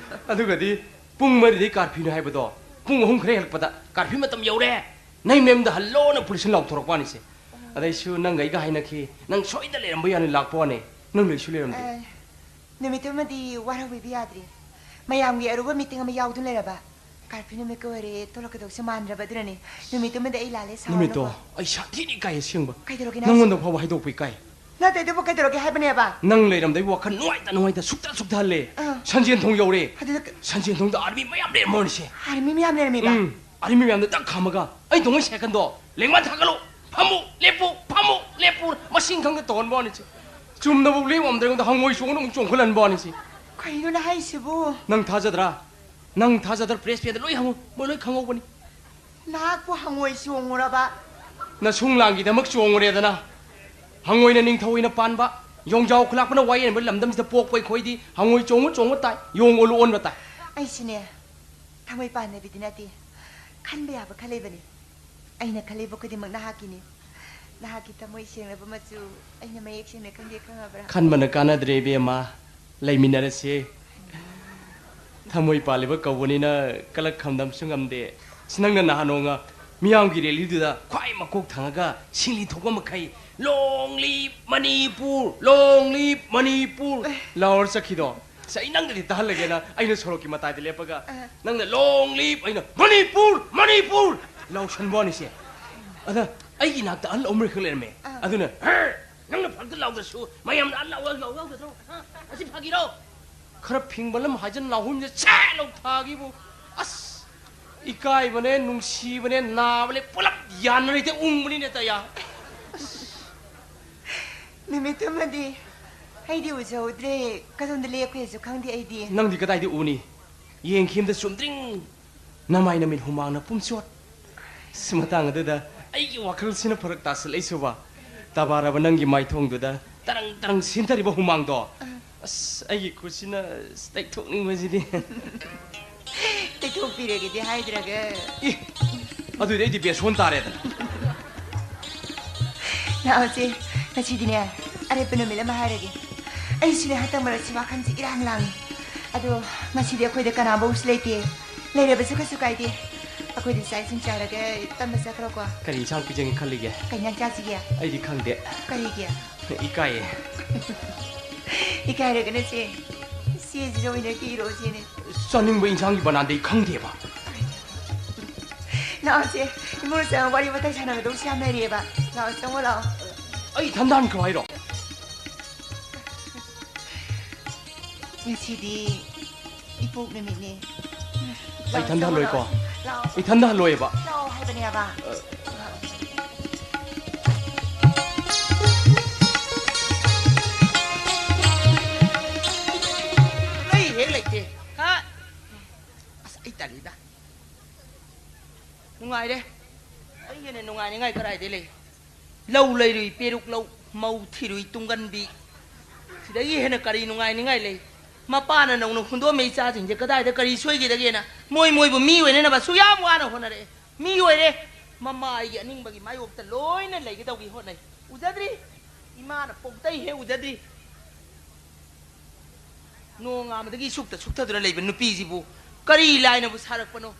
ꯑꯗꯨꯒꯗꯤ ꯄꯨꯡ ꯃꯔꯤꯗꯩ ꯀꯥꯔꯐ꯭ꯌꯨꯅꯤ ꯍꯥꯏꯕꯗꯣ ꯄꯨꯡ ꯑꯍꯨꯝ ꯈꯔ ꯍꯦꯜꯂꯛꯄꯗ ꯀꯥꯔꯐ꯭ꯌꯨ ꯃꯇꯝ ꯌꯧꯔꯦ, ꯅꯪ ꯃꯌꯨꯝꯗ ꯍꯜꯂꯣꯅ ꯄꯨꯂꯤꯁꯅ ꯂꯥꯎꯊꯣꯔꯛꯄ ꯋꯥꯅꯤꯁꯦ꯫ ꯑꯗꯩꯁꯨ ꯅꯪꯒ ꯑꯩꯒ ꯍꯥꯏꯅꯈꯤ, ꯅꯪ ꯁꯣꯏꯗꯅ ꯂꯩꯔꯝꯕ ꯌꯥꯅꯤ ꯂꯥꯛꯄ ꯋꯥꯅꯤ, ꯅꯪ ꯂꯩꯁꯨ ꯂꯩꯔꯝꯗꯦ꯫ ꯑꯦ, ꯅꯨꯃꯤꯠꯇꯨꯃꯗꯤ ꯋꯥꯔꯧꯕꯤꯕ ꯌꯥꯗ꯭ꯔꯦ꯫ ꯃꯌꯥꯝꯒꯤ ꯑꯔꯨꯕ ꯃꯤꯇꯤꯡ ꯑꯃ ꯌꯥꯎꯗꯨꯅ ꯂꯩꯔꯕ꯫ ꯀꯥꯔꯐ꯭ꯌꯨ ꯅꯨꯃꯤꯠꯀ ꯑꯣꯏꯔꯦ, ꯊꯣꯛꯂꯛꯀꯗꯧꯁꯦ ꯃꯥꯟꯗ꯭ꯔꯕ ꯑꯗꯨꯅꯅꯦ꯫ ꯅꯨꯃꯤꯠꯇꯨꯃꯗꯤ ꯑꯩ ꯂꯥꯜꯂꯦ, ꯁꯥꯎꯔꯅꯨꯀꯣ꯫ ꯅꯨꯃꯤꯠꯇꯣ ꯑꯩ ꯁꯥꯊꯤꯅ ꯏꯀꯥꯏ ꯑꯁꯦꯡꯕ꯫ ꯀꯩꯗꯧꯔꯒꯦ ꯅꯪ ꯅꯪꯉꯣꯟꯗ ꯍꯥꯏꯁꯤꯕꯣ? ꯐꯥꯎꯕ ꯍꯥꯏꯗꯣꯛꯄ ꯏꯀꯥꯏ꯫ ꯅꯠꯇꯦ, ꯑꯗꯨꯕꯨ ꯀꯩꯗꯧꯔꯒꯦ ꯍꯥꯏꯕꯅꯦꯕ? ꯅꯪ ꯂꯩꯔꯝꯗꯩ ꯋꯥꯈꯜ ꯅꯨꯡꯉꯥꯏꯇ ꯅꯨꯡꯉꯥꯏꯇ ꯁꯨꯛꯇ ꯁꯨꯛꯇꯍꯜꯂꯦ꯫ ꯑꯥ꯫ ꯁꯟꯖꯦꯟ ꯊꯣꯡ ꯌꯧꯔꯦ꯫ ꯑꯗꯨꯗ ꯀ- ꯁꯟꯖꯦꯟ ꯊꯣꯡꯗ ꯑꯥꯔꯃꯤ ꯃꯌꯥꯝ ꯂꯩꯔꯝꯃꯣꯅꯤꯁꯦ꯫ ꯑꯥꯔꯃꯤ ꯃꯌꯥꯝ ꯂꯩꯔꯝꯃꯤꯕ? ꯎꯝ꯫ ꯑꯥꯔꯃꯤ ꯃꯌꯥꯝꯗꯣ ꯇꯛ ꯈꯥꯝꯃꯒ ꯑꯩ ꯇꯣꯡꯉꯩ ꯁꯥꯏꯀꯜꯗꯣ ꯂꯦꯡꯃꯥꯟ ꯊꯥꯒꯠꯂꯨ, ꯐꯝꯃꯨ, ꯂꯦꯞꯄꯨ, ꯐꯝꯃꯨ, ꯂꯦꯞꯄꯨ, ꯃꯁꯤꯡ ꯈꯪꯗ ꯇꯧꯍꯟꯕ ꯋꯥꯅꯤꯁꯦ꯫ ꯆꯨꯝꯅꯕꯨ ꯂꯦꯞ ꯉꯝꯗ꯭ꯔꯦ, ꯑꯩꯉꯣꯟꯗ ꯍꯪꯉꯣꯏ ꯆꯣꯡꯅ ꯑꯃꯨꯛ ꯆꯣꯡꯈꯠꯍꯟꯕ ꯋꯥꯅꯤꯁꯦ꯫ ꯀꯩꯅꯣ ꯅꯪ ꯍꯥꯏꯁꯤꯕꯨ? ꯅꯪ ꯊꯥꯖꯗ꯭ꯔꯥ? ꯅꯪ ꯊꯥꯖꯗ꯭ꯔ ꯄ꯭ꯔꯦꯁ ꯃꯦꯟꯗ ꯂꯣꯏ ꯍꯪꯉꯨ, ꯃꯣꯏ ꯂꯣꯏ ꯈꯪꯍꯧꯕꯅꯤ꯫ ꯅꯍꯥꯛꯄꯨ ꯍꯪꯉꯣꯏ ꯆꯣꯡꯉꯨꯔꯕ? ꯅꯁꯨꯡ ꯂꯥꯡꯒꯤꯗꯃꯛ ꯆꯣꯡꯉꯨꯔꯦꯗꯅ꯫ ꯍꯪꯉꯣꯏꯅ ꯅꯤꯡꯊꯧ ꯑꯣꯏꯅ ꯄꯥꯟꯕ, ꯌꯣꯡꯖꯥꯎ ꯈꯨꯂꯥꯛꯄꯅ ꯋꯥꯌꯦꯟꯕ ꯂꯝꯗꯝꯁꯤꯗ ꯄꯣꯛꯄ ꯑꯩꯈꯣꯏꯗꯤ ꯍꯪꯉꯣꯏ ꯆꯣꯡꯉꯨ ꯆꯣꯡꯉꯨ ꯇꯥꯏ, ꯌꯣꯡ ꯑꯣꯜꯂꯨ ꯑꯣꯟꯕ ꯇꯥꯏ꯫ ꯑꯩꯁꯨꯅꯦ, ꯊꯃꯣꯏ ꯄꯥꯟꯗꯕꯤꯗꯤ ꯅꯠꯇꯦ, ꯈꯟꯕ ꯌꯥꯕ ꯈꯜꯂꯤꯕꯅꯤ꯫ ꯑꯩꯅ ꯈꯜꯂꯤꯕ ꯈꯨꯗꯤꯡꯃꯛ ꯅꯍꯥꯛꯀꯤꯅꯤ꯫ ꯅꯍꯥꯛꯀꯤ ꯊꯃꯣꯏ ꯁꯦꯡꯂꯕ ꯃꯆꯨ ꯑꯩꯅ ꯃꯌꯦꯛ ꯁꯦꯡꯅ ꯈꯪꯗꯦ ꯈꯪꯉꯕ꯭ꯔꯥ? ꯈꯟꯕꯅ ꯀꯥꯟꯅꯗ꯭ꯔꯦ ꯏꯕꯦꯝꯃ, ꯂꯩꯃꯤꯟꯅꯔꯁꯦ꯫ ꯊꯃꯣꯏ ꯄꯥꯜꯂꯤꯕ ꯀꯧꯕꯅꯤꯅ ꯀꯂꯛ ꯈꯝꯗꯝꯁꯨ ꯉꯝꯗꯦ꯫ ꯑꯁ, ꯅꯪꯅ ꯅꯍꯥꯟ ꯅꯣꯡꯃ ꯃꯤꯌꯥꯝꯒꯤ ꯔꯦꯂꯤꯗꯨꯗ ꯈ꯭ꯋꯥꯏ ꯃꯀꯣꯛ ꯊꯪꯉꯒ ꯁꯤꯡꯂꯤ ꯊꯣꯛꯄ ꯃꯈꯩ "Long live Manipur, long live Manipur" ꯑꯦ꯫ ꯂꯥꯎꯔ ꯆꯠꯈꯤꯗꯣ꯫ ꯑꯁ, ꯑꯩ ꯅꯪꯒꯗꯤ ꯇꯥꯍꯜꯂꯒꯦꯅ ꯑꯩꯅ ꯁꯣꯔꯣꯛꯀꯤ ꯃꯇꯥꯏꯗ ꯂꯦꯞꯄꯒ ꯑ꯫ ꯅꯪꯅ "Long live" ꯑꯩꯅ "Manipur, Manipur" ꯂꯥꯎꯁꯟꯕ ꯋꯥꯅꯤꯁꯦ꯫ ꯑꯗ ꯑꯩꯒꯤ ꯏꯅꯥꯛꯇ ꯑꯍꯜ ꯑꯃꯈꯛ ꯂꯩꯔꯝꯃꯦ꯫ ꯑ꯫ ꯑꯗꯨꯅ "ꯍꯦ! ꯅꯪꯅ ꯐꯔꯛꯇ ꯂꯥꯎꯗ꯭ꯔꯁꯨ ꯃꯌꯥꯝꯅ ꯑꯍꯜ ꯂꯥꯎ ꯂꯥꯎ ꯌꯥꯎꯗ꯭ꯔꯣ? ꯍꯥ? ꯑꯁꯤ ꯐꯥꯒꯤꯔꯣ?" ꯈꯔ ꯐꯤꯡꯕ ꯂꯝ ꯍꯥꯏꯖꯟ ꯅꯥꯍꯨꯝꯁꯦ ꯁꯦ ꯂꯧ ꯊꯥꯈꯤꯕꯨ꯫ ꯑꯁ! ꯏꯀꯥꯏꯕꯅꯦ, ꯅꯨꯡꯁꯤꯕꯅꯦ, ꯅꯥꯕꯅꯦ, ꯄꯨꯂꯞ ꯌꯥꯟꯅꯔꯤꯗ ꯎꯪꯕꯅꯤꯅꯦ ꯇꯌꯥ꯫ ꯑꯁ! ꯅꯨꯃꯤꯠꯇꯨꯃꯗꯤ ꯑꯩꯗꯤ ꯎꯖꯍꯧꯗ꯭ꯔꯦ꯫ ꯀꯗꯣꯝꯗ ꯂꯦꯞꯈ꯭ꯔꯦꯁꯨ ꯈꯪꯗꯦ ꯑꯩꯗꯤ꯫ ꯅꯪꯗꯤ ꯀꯗꯥꯏꯗ ꯎꯅꯤ? ꯌꯦꯡꯈꯤꯕꯗ ꯆꯨꯝꯗ꯭ꯔꯤꯡ ꯅꯃꯥꯏ ꯅꯃꯤꯠ ꯍꯨꯃꯥꯡꯅ ꯄꯨꯝꯆꯣꯠ꯫ ꯑꯁ, ꯃꯇꯥꯡ ꯑꯗꯨꯗ ꯑꯩꯒꯤ ꯋꯥꯈꯜꯁꯤꯅ ꯐꯔꯛ ꯇꯥꯁꯤꯜꯂꯛꯏꯁꯤꯕ꯫ ꯇꯕꯥꯔꯕ ꯅꯪꯒꯤ ꯃꯥꯏꯊꯣꯡꯗꯨꯗ ꯇꯔꯪ ꯇꯔꯪ ꯁꯤꯟꯊꯔꯤꯕ ꯍꯨꯃꯥꯡꯗꯣ꯫ ꯑꯁ, ꯑꯩꯒꯤ ꯈꯨꯠꯁꯤꯅ ꯇꯩꯊꯣꯛꯅꯤꯡꯕꯁꯤꯗꯤ꯫ ꯇꯩꯊꯣꯛꯄꯤꯔꯒꯦꯗꯤ ꯍꯥꯏꯗ꯭ꯔꯒ꯫ ꯏ! ꯑꯗꯨꯗꯤ ꯑꯩꯗꯤ ꯕꯦꯁꯣꯟ ꯇꯥꯔꯦꯗꯅ꯫ ꯂꯥꯛꯑꯣꯁꯦ, ꯉꯁꯤꯗꯤꯅꯦ, ꯑꯔꯦꯞꯄ ꯅꯨꯃꯤꯠ ꯑꯃ ꯍꯥꯏꯔꯒꯦ꯫ ꯑꯩꯁꯨꯅꯦ, ꯍꯟꯗꯛ ꯃꯔꯛꯁꯤ ꯋꯥꯈꯜꯁꯤ ꯏꯔꯥꯡ ꯂꯥꯡꯉꯤ꯫ ꯑꯗꯣ ꯉꯁꯤꯗꯤ ꯑꯩꯈꯣꯏꯗ ꯀꯅꯥꯐꯧꯁꯨ ꯂꯩꯇꯦ꯫ ꯂꯩꯔꯕꯁꯨ ꯀꯩꯁꯨ ꯀꯥꯏꯗꯦ꯫ ꯑꯩꯈꯣꯏꯗꯤ ꯆꯥꯛ ꯏꯁꯤꯡ ꯆꯥꯔꯒ ꯇꯞꯅ ꯆꯠꯈ꯭ꯔꯣꯀꯣ꯫ ꯀꯔꯤ ꯏꯟꯁꯥꯡ ꯄꯤꯖꯒꯦ ꯈꯜꯂꯤꯒꯦ? ꯀꯩ ꯏꯟꯁꯥꯡ ꯆꯥꯁꯤꯒꯦ? ꯑꯩꯗꯤ ꯈꯪꯗꯦ꯫ ꯀꯔꯤꯒꯤ? ꯏꯀꯥꯏꯌꯦ꯫ ꯏꯀꯥꯏꯔꯒꯅ ꯆꯦ, ꯆꯦꯁꯤꯗ ꯑꯣꯏꯅ ꯀꯤꯔꯣ ꯁꯤꯅꯦ꯫ ꯆꯥꯅꯤꯡꯕ ꯏꯟꯁꯥꯡꯒꯤ ꯕꯅꯥꯟꯗꯤ ꯈꯪꯗꯦꯕ꯫ ꯂꯥꯛꯑꯣꯁꯦ, ꯏꯃꯨꯡꯗ ꯆꯪꯉꯒ ꯋꯥꯔꯤ ꯋꯥꯇꯥꯏ ꯁꯥꯟꯅꯒꯗꯧꯕꯁꯨ ꯌꯥꯝ ꯂꯩꯔꯤꯑꯕ꯫ ꯂꯥꯛꯑꯣ, ꯆꯪꯉꯣ ꯂꯥꯛꯑꯣ꯫ ꯑꯩ ꯏꯊꯟꯗ ꯍꯟꯈ꯭ꯔꯣ ꯍꯥꯏꯔꯣ? ꯉꯁꯤꯗꯤ ꯏꯄꯣꯛ ꯅꯨꯃꯤꯠꯅꯦ꯫ ꯑꯩ ꯏꯊꯟꯗ ꯍꯜꯂꯣꯏꯀꯣ? ꯂꯥꯛꯑꯣ꯫ ꯏꯊꯟꯗ ꯍꯜꯂꯣꯏꯕ꯫ ꯂꯥꯛꯑꯣ ꯍꯥꯏꯕꯅꯦꯕ꯫ ꯑ꯫ ꯂꯩ ꯍꯦꯛ ꯂꯩꯇꯦ꯫ ꯍꯥ? ꯑꯁ, ꯑꯩ ꯇꯜꯂꯤꯗ꯫ ꯅꯨꯡꯉꯥꯏꯔꯦ꯫ ꯑꯩ ꯍꯦꯟꯅ ꯅꯨꯡꯉꯥꯏꯅꯤꯡꯉꯥꯏ ꯀꯗꯥꯏꯗꯩ ꯂꯩ? ꯂꯧ ꯂꯩꯔꯨꯏ ꯄꯦꯔꯨꯛ ꯂꯧ, ꯃꯧ ꯊꯤꯔꯨꯏ ꯇꯨꯡꯒꯟꯕꯤ꯫ ꯁꯤꯗꯒꯤ ꯍꯦꯟꯅ ꯀꯔꯤ ꯅꯨꯡꯉꯥꯏꯅꯤꯡꯉꯥꯏ ꯂꯩ? ꯃꯄꯥꯅ ꯅꯧꯅ ꯍꯨꯟꯗꯣꯛꯑꯝꯃꯤ ꯏꯆꯥꯁꯤꯡꯁꯦ ꯀꯗꯥꯏꯗ ꯀꯔꯤ ꯁꯣꯏꯈꯤꯗꯒꯦꯅ ꯃꯣꯏ ꯃꯣꯏꯕꯨ ꯃꯤ ꯑꯣꯏꯅꯅꯕ ꯑꯁꯨꯛ ꯌꯥꯝ ꯋꯥꯅ ꯍꯣꯠꯅꯔꯛꯑꯦ꯫ ꯃꯤ ꯑꯣꯏꯔꯦ꯫ ꯃꯃꯥ ꯑꯩꯒꯤ ꯑꯅꯤꯡꯕꯒꯤ ꯃꯥꯌꯣꯛꯇ ꯂꯣꯏꯅ ꯂꯩꯒꯗꯧꯒꯤ ꯍꯣꯠꯅꯩ꯫ ꯎꯖꯗ꯭ꯔꯤ? ꯏꯃꯥꯅ ꯄꯣꯛꯇꯩ ꯍꯦꯛ ꯎꯖꯗ꯭ꯔꯤ꯫ ꯅꯣꯡꯉꯥꯟꯕꯗꯒꯤ ꯁꯨꯛꯇ ꯁꯨꯛꯊꯗꯨꯅ ꯂꯩꯕ ꯅꯨꯄꯤꯁꯤꯕꯨ ꯀꯔꯤ ꯂꯥꯏꯅꯕꯨ ꯁꯥꯔꯛꯄꯅꯣ?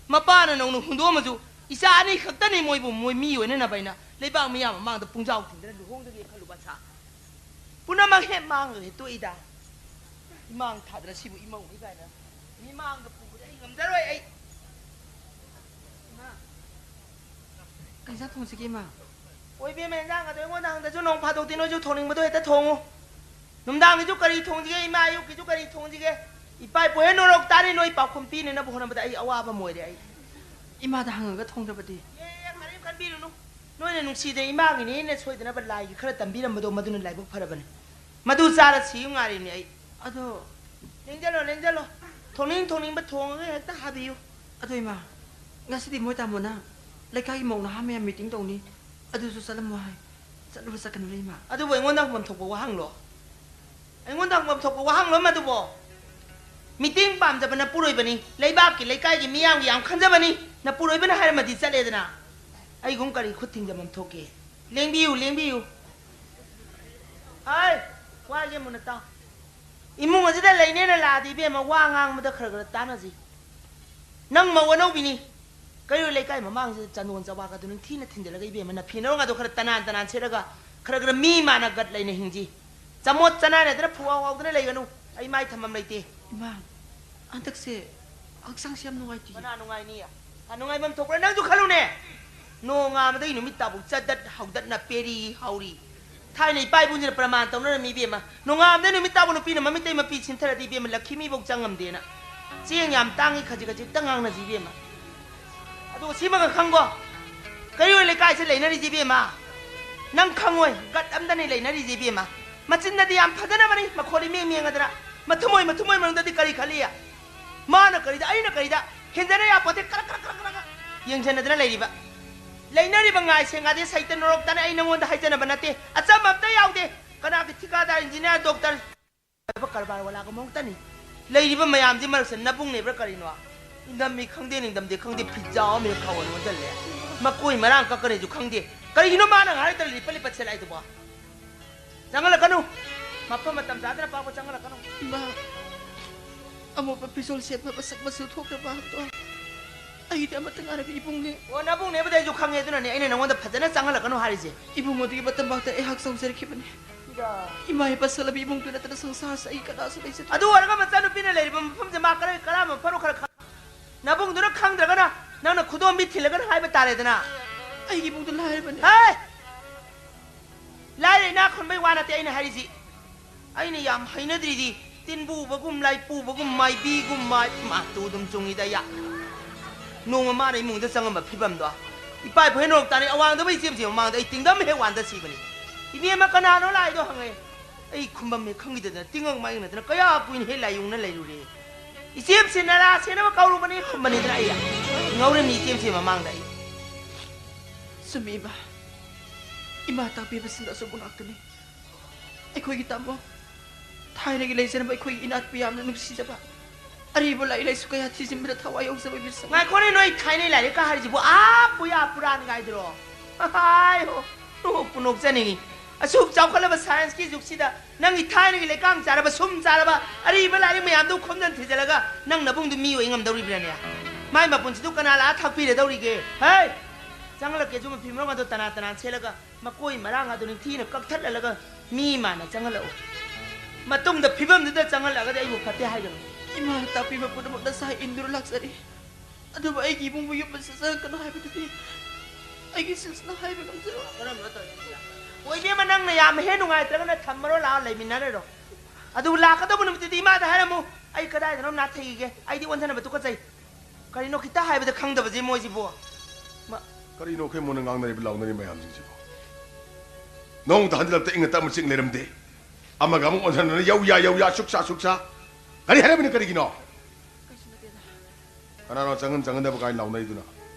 ꯃꯄꯥꯅ ꯅꯧꯅ ꯍꯨꯟꯗꯣꯛꯑꯝꯃꯁꯨ ꯏꯆꯥ ꯑꯅꯤ ꯈꯛꯇꯅꯤ ꯃꯣꯏꯕꯨ ꯃꯣꯏ ꯃꯤ ꯑꯣꯏꯅꯅꯕ ꯑꯩꯅ ꯂꯩꯕꯥꯛ ꯃꯤꯌꯥꯝ ꯃꯃꯥꯡꯗ ꯄꯨꯡꯖꯥꯎ ꯊꯤꯡꯗꯅ ꯂꯨꯍꯣꯡꯗꯒꯦ ꯈꯜꯂꯨꯕ ꯑꯁꯥ ꯄꯨꯝꯅꯃꯛ ꯍꯦꯛ ꯃꯥꯡꯉꯒ ꯍꯦꯛ ꯇꯣꯛꯏꯗ꯫ ꯏꯃꯥꯡ ꯊꯥꯗꯅ ꯁꯤꯕꯨ ꯏꯃꯧꯅꯤ ꯀꯥꯏꯅ ꯃꯤꯃꯥꯡꯗ ꯄꯨꯕꯗꯤ ꯑꯩ ꯉꯝꯖꯔꯣꯏ ꯑꯩ꯫ ꯏꯃꯥ꯫ ꯀꯩ ꯏꯟꯖꯥꯡ ꯊꯣꯡꯁꯤꯒꯦ, ꯏꯃꯥ? ꯑꯣ, ꯏꯕꯦꯝꯃ, ꯏꯟꯖꯥꯡ ꯑꯗꯣ ꯑꯩꯉꯣꯟꯗ ꯍꯪꯗ꯭ꯔꯁꯨ ꯅꯣꯡ ꯐꯥꯗꯣꯛꯇꯤ ꯅꯣꯏꯁꯨ ꯊꯣꯡꯅꯤꯡꯕꯗꯣ ꯍꯦꯛꯇ ꯊꯣꯡꯉꯨ꯫ ꯅꯨꯡꯗꯥꯡꯒꯤꯁꯨ ꯀꯔꯤ ꯊꯣꯡꯁꯤꯒꯦ, ꯏꯃꯥ, ꯑꯌꯨꯛꯀꯤꯁꯨ ꯀꯔꯤ ꯊꯣꯡꯁꯤꯒꯦ? ꯏꯄꯥ ꯏꯄꯨ ꯍꯦꯛ ꯅꯣꯔꯣꯛ ꯇꯥꯔꯤ ꯅꯣꯏ ꯄꯥꯎꯈꯨꯝ ꯄꯤꯅꯅꯕ ꯍꯣꯠꯅꯕꯗ ꯑꯩ ꯑꯋꯥꯕ ꯑꯃ ꯑꯣꯏꯔꯦ ꯑꯩ꯫ ꯏꯃꯥꯗ ꯍꯪꯉꯒ ꯊꯣꯡꯗ꯭ꯔꯕꯗꯤ? ꯑꯦ, ꯑꯦ, ꯀꯔꯤꯝ ꯈꯟꯕꯤꯔꯨꯅꯨ꯫ ꯅꯣꯏꯅ ꯅꯨꯡꯁꯤꯗꯅ ꯏꯃꯥꯒꯤꯅꯦꯅ ꯁꯣꯏꯗꯅꯕ ꯂꯥꯏꯒꯤ ꯈꯔ ꯇꯝꯕꯤꯔꯝꯕꯗꯣ ꯃꯗꯨꯅ ꯂꯥꯏꯕꯛ ꯐꯔꯕꯅꯦ꯫ ꯃꯗꯨ ꯆꯥꯔ ꯁꯤꯌꯨ ꯉꯥꯏꯔꯤꯕꯅꯦ ꯑꯩ꯫ ꯑꯗꯣ ꯂꯦꯡꯖꯜꯂꯣ, ꯂꯦꯡꯖꯜꯂꯣ꯫ ꯊꯣꯡꯅꯤꯡ ꯊꯣꯡꯅꯤꯡꯕ ꯊꯣꯡꯉꯒ ꯍꯦꯛꯇ ꯍꯥꯕꯤꯌꯨ꯫ ꯑꯗꯣ ꯏꯃꯥ, ꯉꯁꯤꯗꯤ ꯃꯣꯏ ꯇꯥꯃꯣꯅ ꯂꯩꯀꯥꯏꯒꯤ ꯃꯧ ꯅꯍꯥ ꯃꯌꯥꯝ ꯃꯤꯇꯤꯡ ꯇꯧꯅꯤ, ꯑꯗꯨꯁꯨ ꯆꯠꯂꯝꯃꯣ ꯍꯥꯏ꯫ ꯆꯠꯂꯨꯕ ꯆꯠꯀꯅꯨꯔꯦ ꯏꯃꯥ꯫ ꯑꯗꯨꯕꯨ ꯑꯩꯉꯣꯟꯗ ꯍꯪꯐꯝ ꯊꯣꯛꯄ ꯋꯥ ꯍꯪꯂꯣ꯫ ꯑꯩꯉꯣꯟꯗ ꯍꯪꯐꯝ ꯊꯣꯛꯄ ꯋꯥꯍꯪꯂꯣ ꯃꯗꯨꯕꯣ? ꯃꯤꯇꯤꯡ ꯄꯥꯝꯖꯕ ꯅꯄꯨꯔꯣꯏꯕꯅꯤ, ꯂꯩꯕꯥꯛꯀꯤ ꯂꯩꯀꯥꯏꯒꯤ ꯃꯤꯌꯥꯝꯒꯤ ꯌꯥꯝ ꯈꯟꯖꯕꯅꯤ꯫ ꯅꯄꯨꯔꯣꯏꯕꯅ ꯍꯥꯏꯔꯝꯃꯗꯤ ꯆꯠꯂꯦꯗꯅ꯫ ꯑꯩꯒꯨꯝ ꯀꯔꯤ ꯈꯨꯠ ꯊꯤꯡꯖꯐꯝ ꯊꯣꯛꯀꯦ? ꯂꯦꯡꯕꯤꯌꯨ, ꯂꯦꯡꯕꯤꯌꯨ꯫ ꯍꯥꯏ, ꯋꯥꯒꯦ ꯃꯨꯟꯅ ꯇꯥꯎ꯫ ꯏꯃꯨꯡ ꯑꯁꯤꯗ ꯂꯩꯅꯦꯅ ꯂꯥꯛꯑꯗꯤ ꯏꯕꯦꯝꯃ, ꯋꯥ ꯉꯥꯡꯕꯗ ꯈꯔ ꯈꯔ ꯇꯥꯟꯅꯁꯤ꯫ ꯅꯪ ꯃꯧ ꯑꯅꯧꯕꯤꯅꯤ꯫ ꯀꯩꯔꯣꯏ ꯂꯩꯀꯥꯏ ꯃꯃꯥꯡꯁꯤꯗ ꯆꯟꯗꯣꯟ ꯆꯋꯥꯒꯗꯨ ꯅꯤꯡꯊꯤꯅ ꯊꯤꯟꯖꯤꯜꯂꯒ ꯏꯕꯦꯝꯃ, ꯅꯐꯤ ꯅꯔꯣꯡꯒꯗꯣ ꯈꯔ ꯇꯅꯥꯟ ꯇꯅꯥꯟ ꯁꯦꯠꯂꯒ ꯈꯔ ꯈꯔ ꯃꯤ ꯃꯥꯟꯅ ꯒꯠ ꯂꯩꯅ ꯍꯤꯡꯁꯤ꯫ ꯆꯃꯣꯠ ꯆꯅꯥꯏꯅꯗꯅ ꯐꯨꯋꯥꯎ ꯋꯥꯎꯗꯅ ꯂꯩꯒꯅꯨ꯫ ꯑꯩ ꯃꯥꯏ ꯊꯝꯐꯝ ꯂꯩꯇꯦ꯫ ꯏꯃꯥ, ꯍꯟꯗꯛꯁꯦ ꯍꯛꯆꯥꯡꯁꯦ ꯌꯥꯝ ꯅꯨꯡꯉꯥꯏꯇꯦ꯫ ꯀꯅꯥ ꯅꯨꯡꯉꯥꯏꯅꯤ? ꯀꯅꯥ ꯅꯨꯡꯉꯥꯏꯐꯝ ꯊꯣꯛꯄ꯭ꯔꯥ? ꯅꯪꯁꯨ ꯈꯜꯂꯨꯅꯦ꯫ ꯅꯣꯡꯉꯥꯟꯕꯗꯒꯤ ꯅꯨꯃꯤꯠ ꯇꯥꯕꯨ ꯆꯠꯗꯠ ꯍꯧꯗꯠꯅ ꯄꯦꯔꯤ ꯍꯧꯔꯤ꯫ ꯊꯥꯏꯅ ꯏꯄꯥ ꯏꯄꯨꯁꯤꯅ ꯄ꯭ꯔꯃꯥꯟ ꯇꯧꯅꯔꯝꯃꯤ ꯏꯕꯦꯝꯃ꯫ ꯅꯣꯡꯉꯥꯟꯕꯗꯒꯤ ꯅꯨꯃꯤꯠ ꯇꯥꯕꯨ ꯅꯨꯄꯤꯅ ꯃꯃꯤꯠꯇꯩ ꯃꯄꯤ ꯁꯤꯟꯊꯔꯗꯤ ꯏꯕꯦꯝꯃ ꯂꯛꯈꯤꯃꯤꯐꯧ ꯆꯪꯉꯝꯗꯦꯅ꯫ ꯆꯦꯡ ꯌꯥꯝ ꯇꯥꯡꯉꯤ ꯈꯖꯤꯛ ꯈꯖꯤꯛꯇ ꯉꯥꯡꯅꯁꯤ ꯏꯕꯦꯝꯃ꯫ ꯑꯗꯨꯒ ꯁꯤꯃꯒ ꯈꯪꯒꯣ꯫ ꯀꯩꯔꯣꯏ ꯂꯩꯀꯥꯏꯁꯦ ꯂꯩꯅꯔꯤꯁꯤ ꯏꯕꯦꯝꯃ꯫ ꯅꯪ ꯈꯪꯉꯣꯏ, ꯒꯠ ꯑꯝꯗꯅꯤ ꯂꯩꯅꯔꯤꯁꯤ ꯏꯕꯦꯝꯃ꯫ ꯃꯆꯤꯟꯗꯗꯤ ꯌꯥꯝ ꯐꯖꯅꯕꯅꯤ, ꯃꯈꯣꯜ ꯏꯃꯦꯡ ꯃꯦꯡꯉꯗꯅ꯫ ꯃꯊꯃꯣꯏ, ꯃꯊꯃꯣꯏ ꯃꯅꯨꯡꯗꯗꯤ ꯀꯔꯤ ꯈꯜꯂꯤ? ꯃꯥꯅ ꯀꯔꯤꯗ, ꯑꯩꯅ ꯀꯔꯤꯗ? ꯍꯦꯟꯖꯟꯅ ꯌꯥꯄꯣꯠꯇꯦ, ꯀꯔꯛ, ꯀꯔꯛ, ꯀꯔꯛ, ꯀꯔꯛ, ꯀꯔꯛ ꯌꯦꯡꯁꯤꯟꯅꯗꯅ ꯂꯩꯔꯤꯕ꯫ ꯂꯩꯅꯔꯤꯕ ꯉꯥꯏ ꯁꯦꯡꯒꯥꯗꯦ, ꯁꯩꯇ ꯅꯣꯔꯣꯛꯇꯅ ꯑꯩ ꯅꯉꯣꯟꯗ ꯍꯥꯏꯖꯅꯕ ꯅꯠꯇꯦ꯫ ꯑꯆꯝꯕ ꯑꯝꯇ ꯌꯥꯎꯗꯦ꯫ ꯀꯅꯥꯒꯤ ꯊꯤꯀꯥꯗꯥꯔ, ꯏꯟꯖꯤꯅꯤꯌꯥꯔ, ꯗꯣꯛꯇꯔ, ꯀꯔꯕꯥꯔ ꯋꯥꯂꯥꯒꯨꯝꯕ ꯉꯥꯛꯇꯅꯤ꯫ ꯂꯩꯔꯤꯕ ꯃꯌꯥꯝꯁꯤ ꯃꯔꯛꯁꯤꯗ ꯅꯕꯨꯡꯅꯦꯕ꯭ꯔꯥ ꯀꯔꯤꯅꯣ? ꯏꯟꯗꯝꯃꯤ ꯈꯪꯗꯦ, ꯅꯤꯡꯗꯝꯗꯦ ꯈꯪꯗꯦ, ꯐꯤꯖꯥꯎ ꯑꯃ ꯍꯦꯛ ꯈꯥꯎꯍꯟ ꯑꯣꯟꯁꯤꯜꯂꯦ꯫ ꯃꯀꯣꯏ ꯃꯔꯥꯡ ꯀꯛꯀꯅꯤꯁꯨ ꯈꯪꯗꯦ꯫ ꯀꯔꯤꯒꯤꯅꯣ ꯃꯥꯅ ꯉꯥꯏꯍꯥꯛꯇ ꯂꯤꯄꯠ ꯂꯤꯄꯠ ꯁꯦꯠꯂꯥꯏꯗꯨꯕꯣ? ꯆꯪꯍꯜꯂꯛꯀꯅꯨ꯫ ꯃꯐꯝ ꯃꯇꯝ ꯆꯥꯗꯅ ꯄꯥꯛꯄ ꯆꯪꯍꯜꯂꯛꯀꯅꯨ꯫ ꯏꯃꯥ, ꯑꯃꯣꯠꯄ ꯐꯤꯖꯣꯜ ꯁꯦꯠꯄ ꯃꯁꯛ ꯃꯆꯨ ꯊꯣꯛꯇꯕ ꯍꯥꯛꯇꯣ ꯑꯩꯒꯤꯗꯤ ꯑꯃꯠꯇ ꯉꯥꯏꯔꯕ ꯏꯕꯨꯡꯅꯦ꯫ ꯑꯣ, ꯅꯕꯨꯡꯅꯦꯕꯨꯗꯤ ꯑꯩꯁꯨ ꯈꯪꯉꯦ, ꯑꯗꯨꯅꯅꯦ ꯑꯩꯅ ꯅꯉꯣꯟꯗ ꯐꯖꯅ ꯆꯪꯍꯜꯂꯛꯀꯅꯨ ꯍꯥꯏꯔꯤꯁꯦ꯫ ꯏꯕꯨꯡ ꯑꯗꯨꯒꯤ ꯃꯇꯝ ꯐꯥꯎꯗ ꯑꯩꯍꯥꯛ ꯆꯥꯎꯖꯔꯛꯈꯤꯕꯅꯦ꯫ ꯏꯃꯥ ꯏꯄꯥ ꯁꯛꯂꯕ ꯏꯃꯨꯡꯗꯨ ꯅꯠꯇꯅ ꯁꯪꯁꯥꯔꯁꯤꯗ ꯑꯩ ꯀꯅꯥꯁꯨ ꯂꯩꯖꯗꯦ꯫ ꯑꯗꯨ ꯑꯣꯏꯔꯒ ꯃꯆꯥꯅꯨꯄꯤꯅ ꯂꯩꯔꯤꯕ ꯃꯐꯝꯁꯦ ꯃꯥ ꯀꯔꯤ, ꯀꯔꯝꯕ ꯃꯐꯝꯅꯣ ꯈꯔ ꯈꯪ-, ꯅꯕꯨꯡꯗꯨꯅ ꯈꯪꯗ꯭ꯔꯒꯅ ꯅꯪꯅ ꯈꯨꯗꯣꯝꯕꯤ ꯊꯤꯜꯂꯒꯅ ꯍꯥꯏꯕ ꯇꯥꯔꯦꯗꯅ꯫ ꯑꯩꯒꯤ ꯏꯕꯨꯡꯗꯨ ꯂꯥꯏꯔꯕꯅꯦ꯫ ꯍꯦ! ꯂꯥꯏꯔ ꯏꯅꯥꯛ ꯈꯨꯟꯕꯩ ꯋꯥ ꯅꯠꯇꯦ ꯑꯩꯅ ꯍꯥꯏꯔꯤꯁꯤ꯫ ꯑꯩꯅ ꯌꯥꯝ ꯍꯩꯅꯗ꯭ꯔꯤꯗꯤ ꯇꯤꯟꯕꯨꯕꯒꯨꯝ, ꯂꯥꯏꯄꯨꯕꯒꯨꯝ, ꯃꯥꯏꯕꯤꯒꯨꯝ, ꯃꯥꯏ-, ꯃꯥ ꯇꯨ ꯑꯗꯨꯝ ꯆꯨꯡꯉꯤꯗ ꯑꯩꯌꯥ꯫ ꯅꯣꯡꯃ ꯃꯥꯅ ꯏꯃꯨꯡꯗ ꯆꯪꯉꯝꯕ ꯐꯤꯕꯝꯗꯣ꯫ ꯏꯄꯥ ꯏꯄꯨ ꯍꯦꯟ ꯅꯣꯔꯣꯛ ꯇꯥꯅꯤ, ꯑꯋꯥꯡꯗꯕ ꯏꯆꯦꯝꯁꯦ ꯃꯃꯥꯡꯗ ꯑꯩ ꯇꯤꯡꯗꯝ ꯍꯦꯛ ꯋꯥꯟꯗ ꯁꯤꯕꯅꯤ꯫ ꯏꯕꯦꯝꯃ, ꯀꯅꯥꯅꯣ ꯂꯥꯛꯏꯗꯣ ꯍꯪꯉꯦ꯫ ꯑꯩ ꯈꯨꯝꯕꯝ ꯍꯦꯛ ꯈꯪꯈꯤꯗꯗꯅ ꯇꯤꯡꯉꯛ ꯃꯥꯡꯅꯗꯅ ꯀꯌꯥ ꯀꯨꯏꯅ ꯍꯦꯛ ꯂꯥꯏꯌꯨꯡꯅ ꯂꯩꯔꯨꯔꯦ꯫ ꯏꯆꯦꯝꯁꯦ ꯅꯔꯥ ꯁꯦꯟꯅꯕ ꯀꯧꯔꯨꯕꯅꯤ ꯈꯨꯝꯕꯅꯤꯗꯅ ꯑꯩ ꯉꯧꯔꯝꯃꯤ ꯏꯆꯦꯝꯁꯦ ꯃꯃꯥꯡꯗ ꯑꯩ꯫ ꯆꯨꯝꯃꯤ ꯏꯃꯥ꯫ ꯏꯃꯥ ꯇꯥꯛꯄꯤꯕꯁꯤꯡꯗꯣ ꯑꯆꯨꯝꯕ ꯉꯥꯛꯇꯅꯤ꯫ ꯑꯩꯈꯣꯏꯒꯤ ꯇꯥꯃꯣ, ꯊꯥꯏꯅꯒꯤ ꯂꯩꯖꯔꯝꯕ ꯑꯩꯈꯣꯏꯒꯤ ꯏꯅꯥꯠꯄꯨ ꯌꯥꯝꯅ ꯅꯨꯡꯁꯤꯖꯕ, ꯑꯔꯤꯕ ꯂꯥꯏꯔꯤꯛ ꯂꯥꯏꯁꯨ ꯀꯌꯥ ꯊꯤꯖꯤꯟꯕꯗ ꯊꯋꯥꯏ ꯌꯥꯎꯖꯕ ꯃꯤꯁꯛ꯫ ꯉꯥꯏꯈꯣꯅꯦ, ꯅꯣꯏ ꯊꯥꯏꯅꯩ ꯂꯥꯏꯔꯤꯛꯀ ꯍꯥꯏꯔꯤꯁꯤꯕꯨ ꯑꯥ ꯄꯨꯌꯥ ꯄꯨꯔꯥꯟ ꯀꯥꯏꯗꯨꯔꯣ? ꯍꯥꯏ ꯍꯣ, ꯅꯣꯛꯄꯨ ꯅꯣꯛꯆꯅꯤꯡꯉꯤ꯫ ꯑꯁꯨꯛ ꯆꯥꯎꯈꯠꯂꯕ ꯁꯥꯏꯟꯁꯀꯤ ꯖꯨꯒꯁꯤꯗ ꯅꯪꯒꯤ ꯊꯥꯏꯅꯒꯤ ꯂꯩꯀꯥꯡ ꯆꯥꯔꯕ, ꯁꯨꯝ ꯆꯥꯔꯕ ꯑꯔꯤꯕ ꯂꯥꯏꯔꯤꯛ ꯃꯌꯥꯝꯗꯨ ꯈꯣꯝꯖꯟ ꯊꯤꯖꯤꯜꯂꯒ ꯅꯪ ꯅꯕꯨꯡꯗꯨ ꯃꯤ ꯑꯣꯏ ꯉꯝꯗꯧꯔꯤꯕ꯭ꯔꯥꯅꯦ? ꯃꯥꯏ ꯃꯄꯨꯟꯁꯤꯗꯨ ꯀꯅꯥ ꯂꯥꯛꯑ ꯊꯥꯛꯄꯤꯔꯗꯧꯔꯤꯒꯦ? ꯍꯩ! ꯆꯪꯂꯛꯀꯦꯁꯨ ꯃꯐꯤ ꯃꯔꯣꯟ ꯑꯗꯣ ꯇꯅꯥ ꯇꯅꯥ ꯁꯦꯠꯂꯒ ꯃꯀꯣꯏ ꯃꯔꯥꯡ ꯑꯗꯨ ꯅꯤꯡꯊꯤꯅ ꯀꯛꯊꯠꯍꯜꯂꯒ ꯃꯤ ꯃꯥꯅ ꯆꯪꯍꯜꯂꯛꯎ꯫ ꯃꯇꯨꯡꯗ ꯐꯤꯕꯝꯗꯨꯗ ꯆꯪꯍꯜꯂꯛꯑꯒꯗꯤ ꯑꯩꯕꯨ ꯐꯠꯇꯦ ꯍꯥꯏꯒꯅꯨ꯫ ꯏꯃꯥꯅ ꯇꯥꯛꯄꯤꯕ ꯄꯨꯝꯅꯃꯛ ꯅꯁꯥ ꯏꯟꯗꯨꯅ ꯂꯥꯛꯆꯔꯤ꯫ ꯑꯗꯨꯕꯨ ꯑꯩꯒꯤ ꯏꯕꯨꯡꯕꯨ ꯌꯨꯝ ꯑꯁꯤꯗ ꯆꯪꯉꯛꯀꯅꯨ ꯍꯥꯏꯕꯗꯨꯗꯤ ꯑꯩꯒꯤ ꯁꯤꯜꯁꯤꯅ ꯍꯥꯏꯕ ꯉꯝꯖꯔꯣꯏ꯫ ꯀꯔꯝꯕ ꯇꯧꯔꯤꯅꯣ? ꯑꯣ, ꯏꯕꯦꯝꯃ, ꯅꯪꯅ ꯌꯥꯝ ꯍꯦꯛ ꯅꯨꯡꯉꯥꯏꯇ꯭ꯔꯒꯅ ꯊꯝꯃꯔꯣ, ꯂꯥꯛꯑꯣ, ꯂꯩꯃꯤꯟꯅꯔꯔꯣ꯫ ꯑꯗꯨꯕꯨ ꯂꯥꯛꯀꯗꯧꯕ ꯅꯨꯃꯤꯠꯇꯨꯗꯤ ꯏꯃꯥꯗ ꯍꯥꯏꯔꯝꯃꯨ, "ꯑꯩ ꯀꯗꯥꯏꯗꯅꯣ ꯅꯥꯊꯩꯒꯦ, ꯑꯩꯗꯤ ꯑꯣꯟꯊꯅꯕ ꯇꯨꯀꯠꯆꯩ"꯫ ꯀꯔꯤꯅꯣ ꯈꯤꯇ ꯍꯥꯏꯕꯗ ꯈꯪꯗꯕꯁꯦ ꯃꯣꯏꯁꯤꯕꯨ? ꯃ- ꯀꯔꯤꯅꯣ ꯑꯩꯈꯣꯏ ꯃꯣꯟꯅ ꯉꯥꯡꯅꯔꯤꯕ ꯂꯥꯎꯅꯔꯤꯕ ꯃꯌꯥꯝꯁꯤꯡꯁꯤꯕꯨ? ꯅꯣꯡꯃꯇ ꯍꯟꯖꯤꯜꯂꯛꯇ ꯏꯪꯅ ꯇꯞꯅ ꯆꯤꯛ ꯂꯩꯔꯝꯗꯦ꯫ ꯑꯃꯒ ꯑꯃꯨꯛ ꯑꯣꯟꯁꯤꯟꯅꯗꯅ ꯌꯧ ꯌꯥ, ꯌꯧ ꯌꯥ, ꯁꯨꯛ ꯁꯥ, ꯁꯨꯛ ꯁꯥ꯫ ꯀꯔꯤ ꯍꯥꯏꯔꯝꯃꯤꯅꯣ, ꯀꯔꯤꯒꯤꯅꯣ? ꯀꯩꯁꯨ ꯅꯠꯇꯦꯗ꯫ ꯀꯅꯥꯅꯣ ꯆꯪꯍꯟ ꯆꯪꯍꯟꯗꯕ ꯀꯥꯏꯅ ꯂꯥꯎꯅꯔꯤꯗꯨꯅ?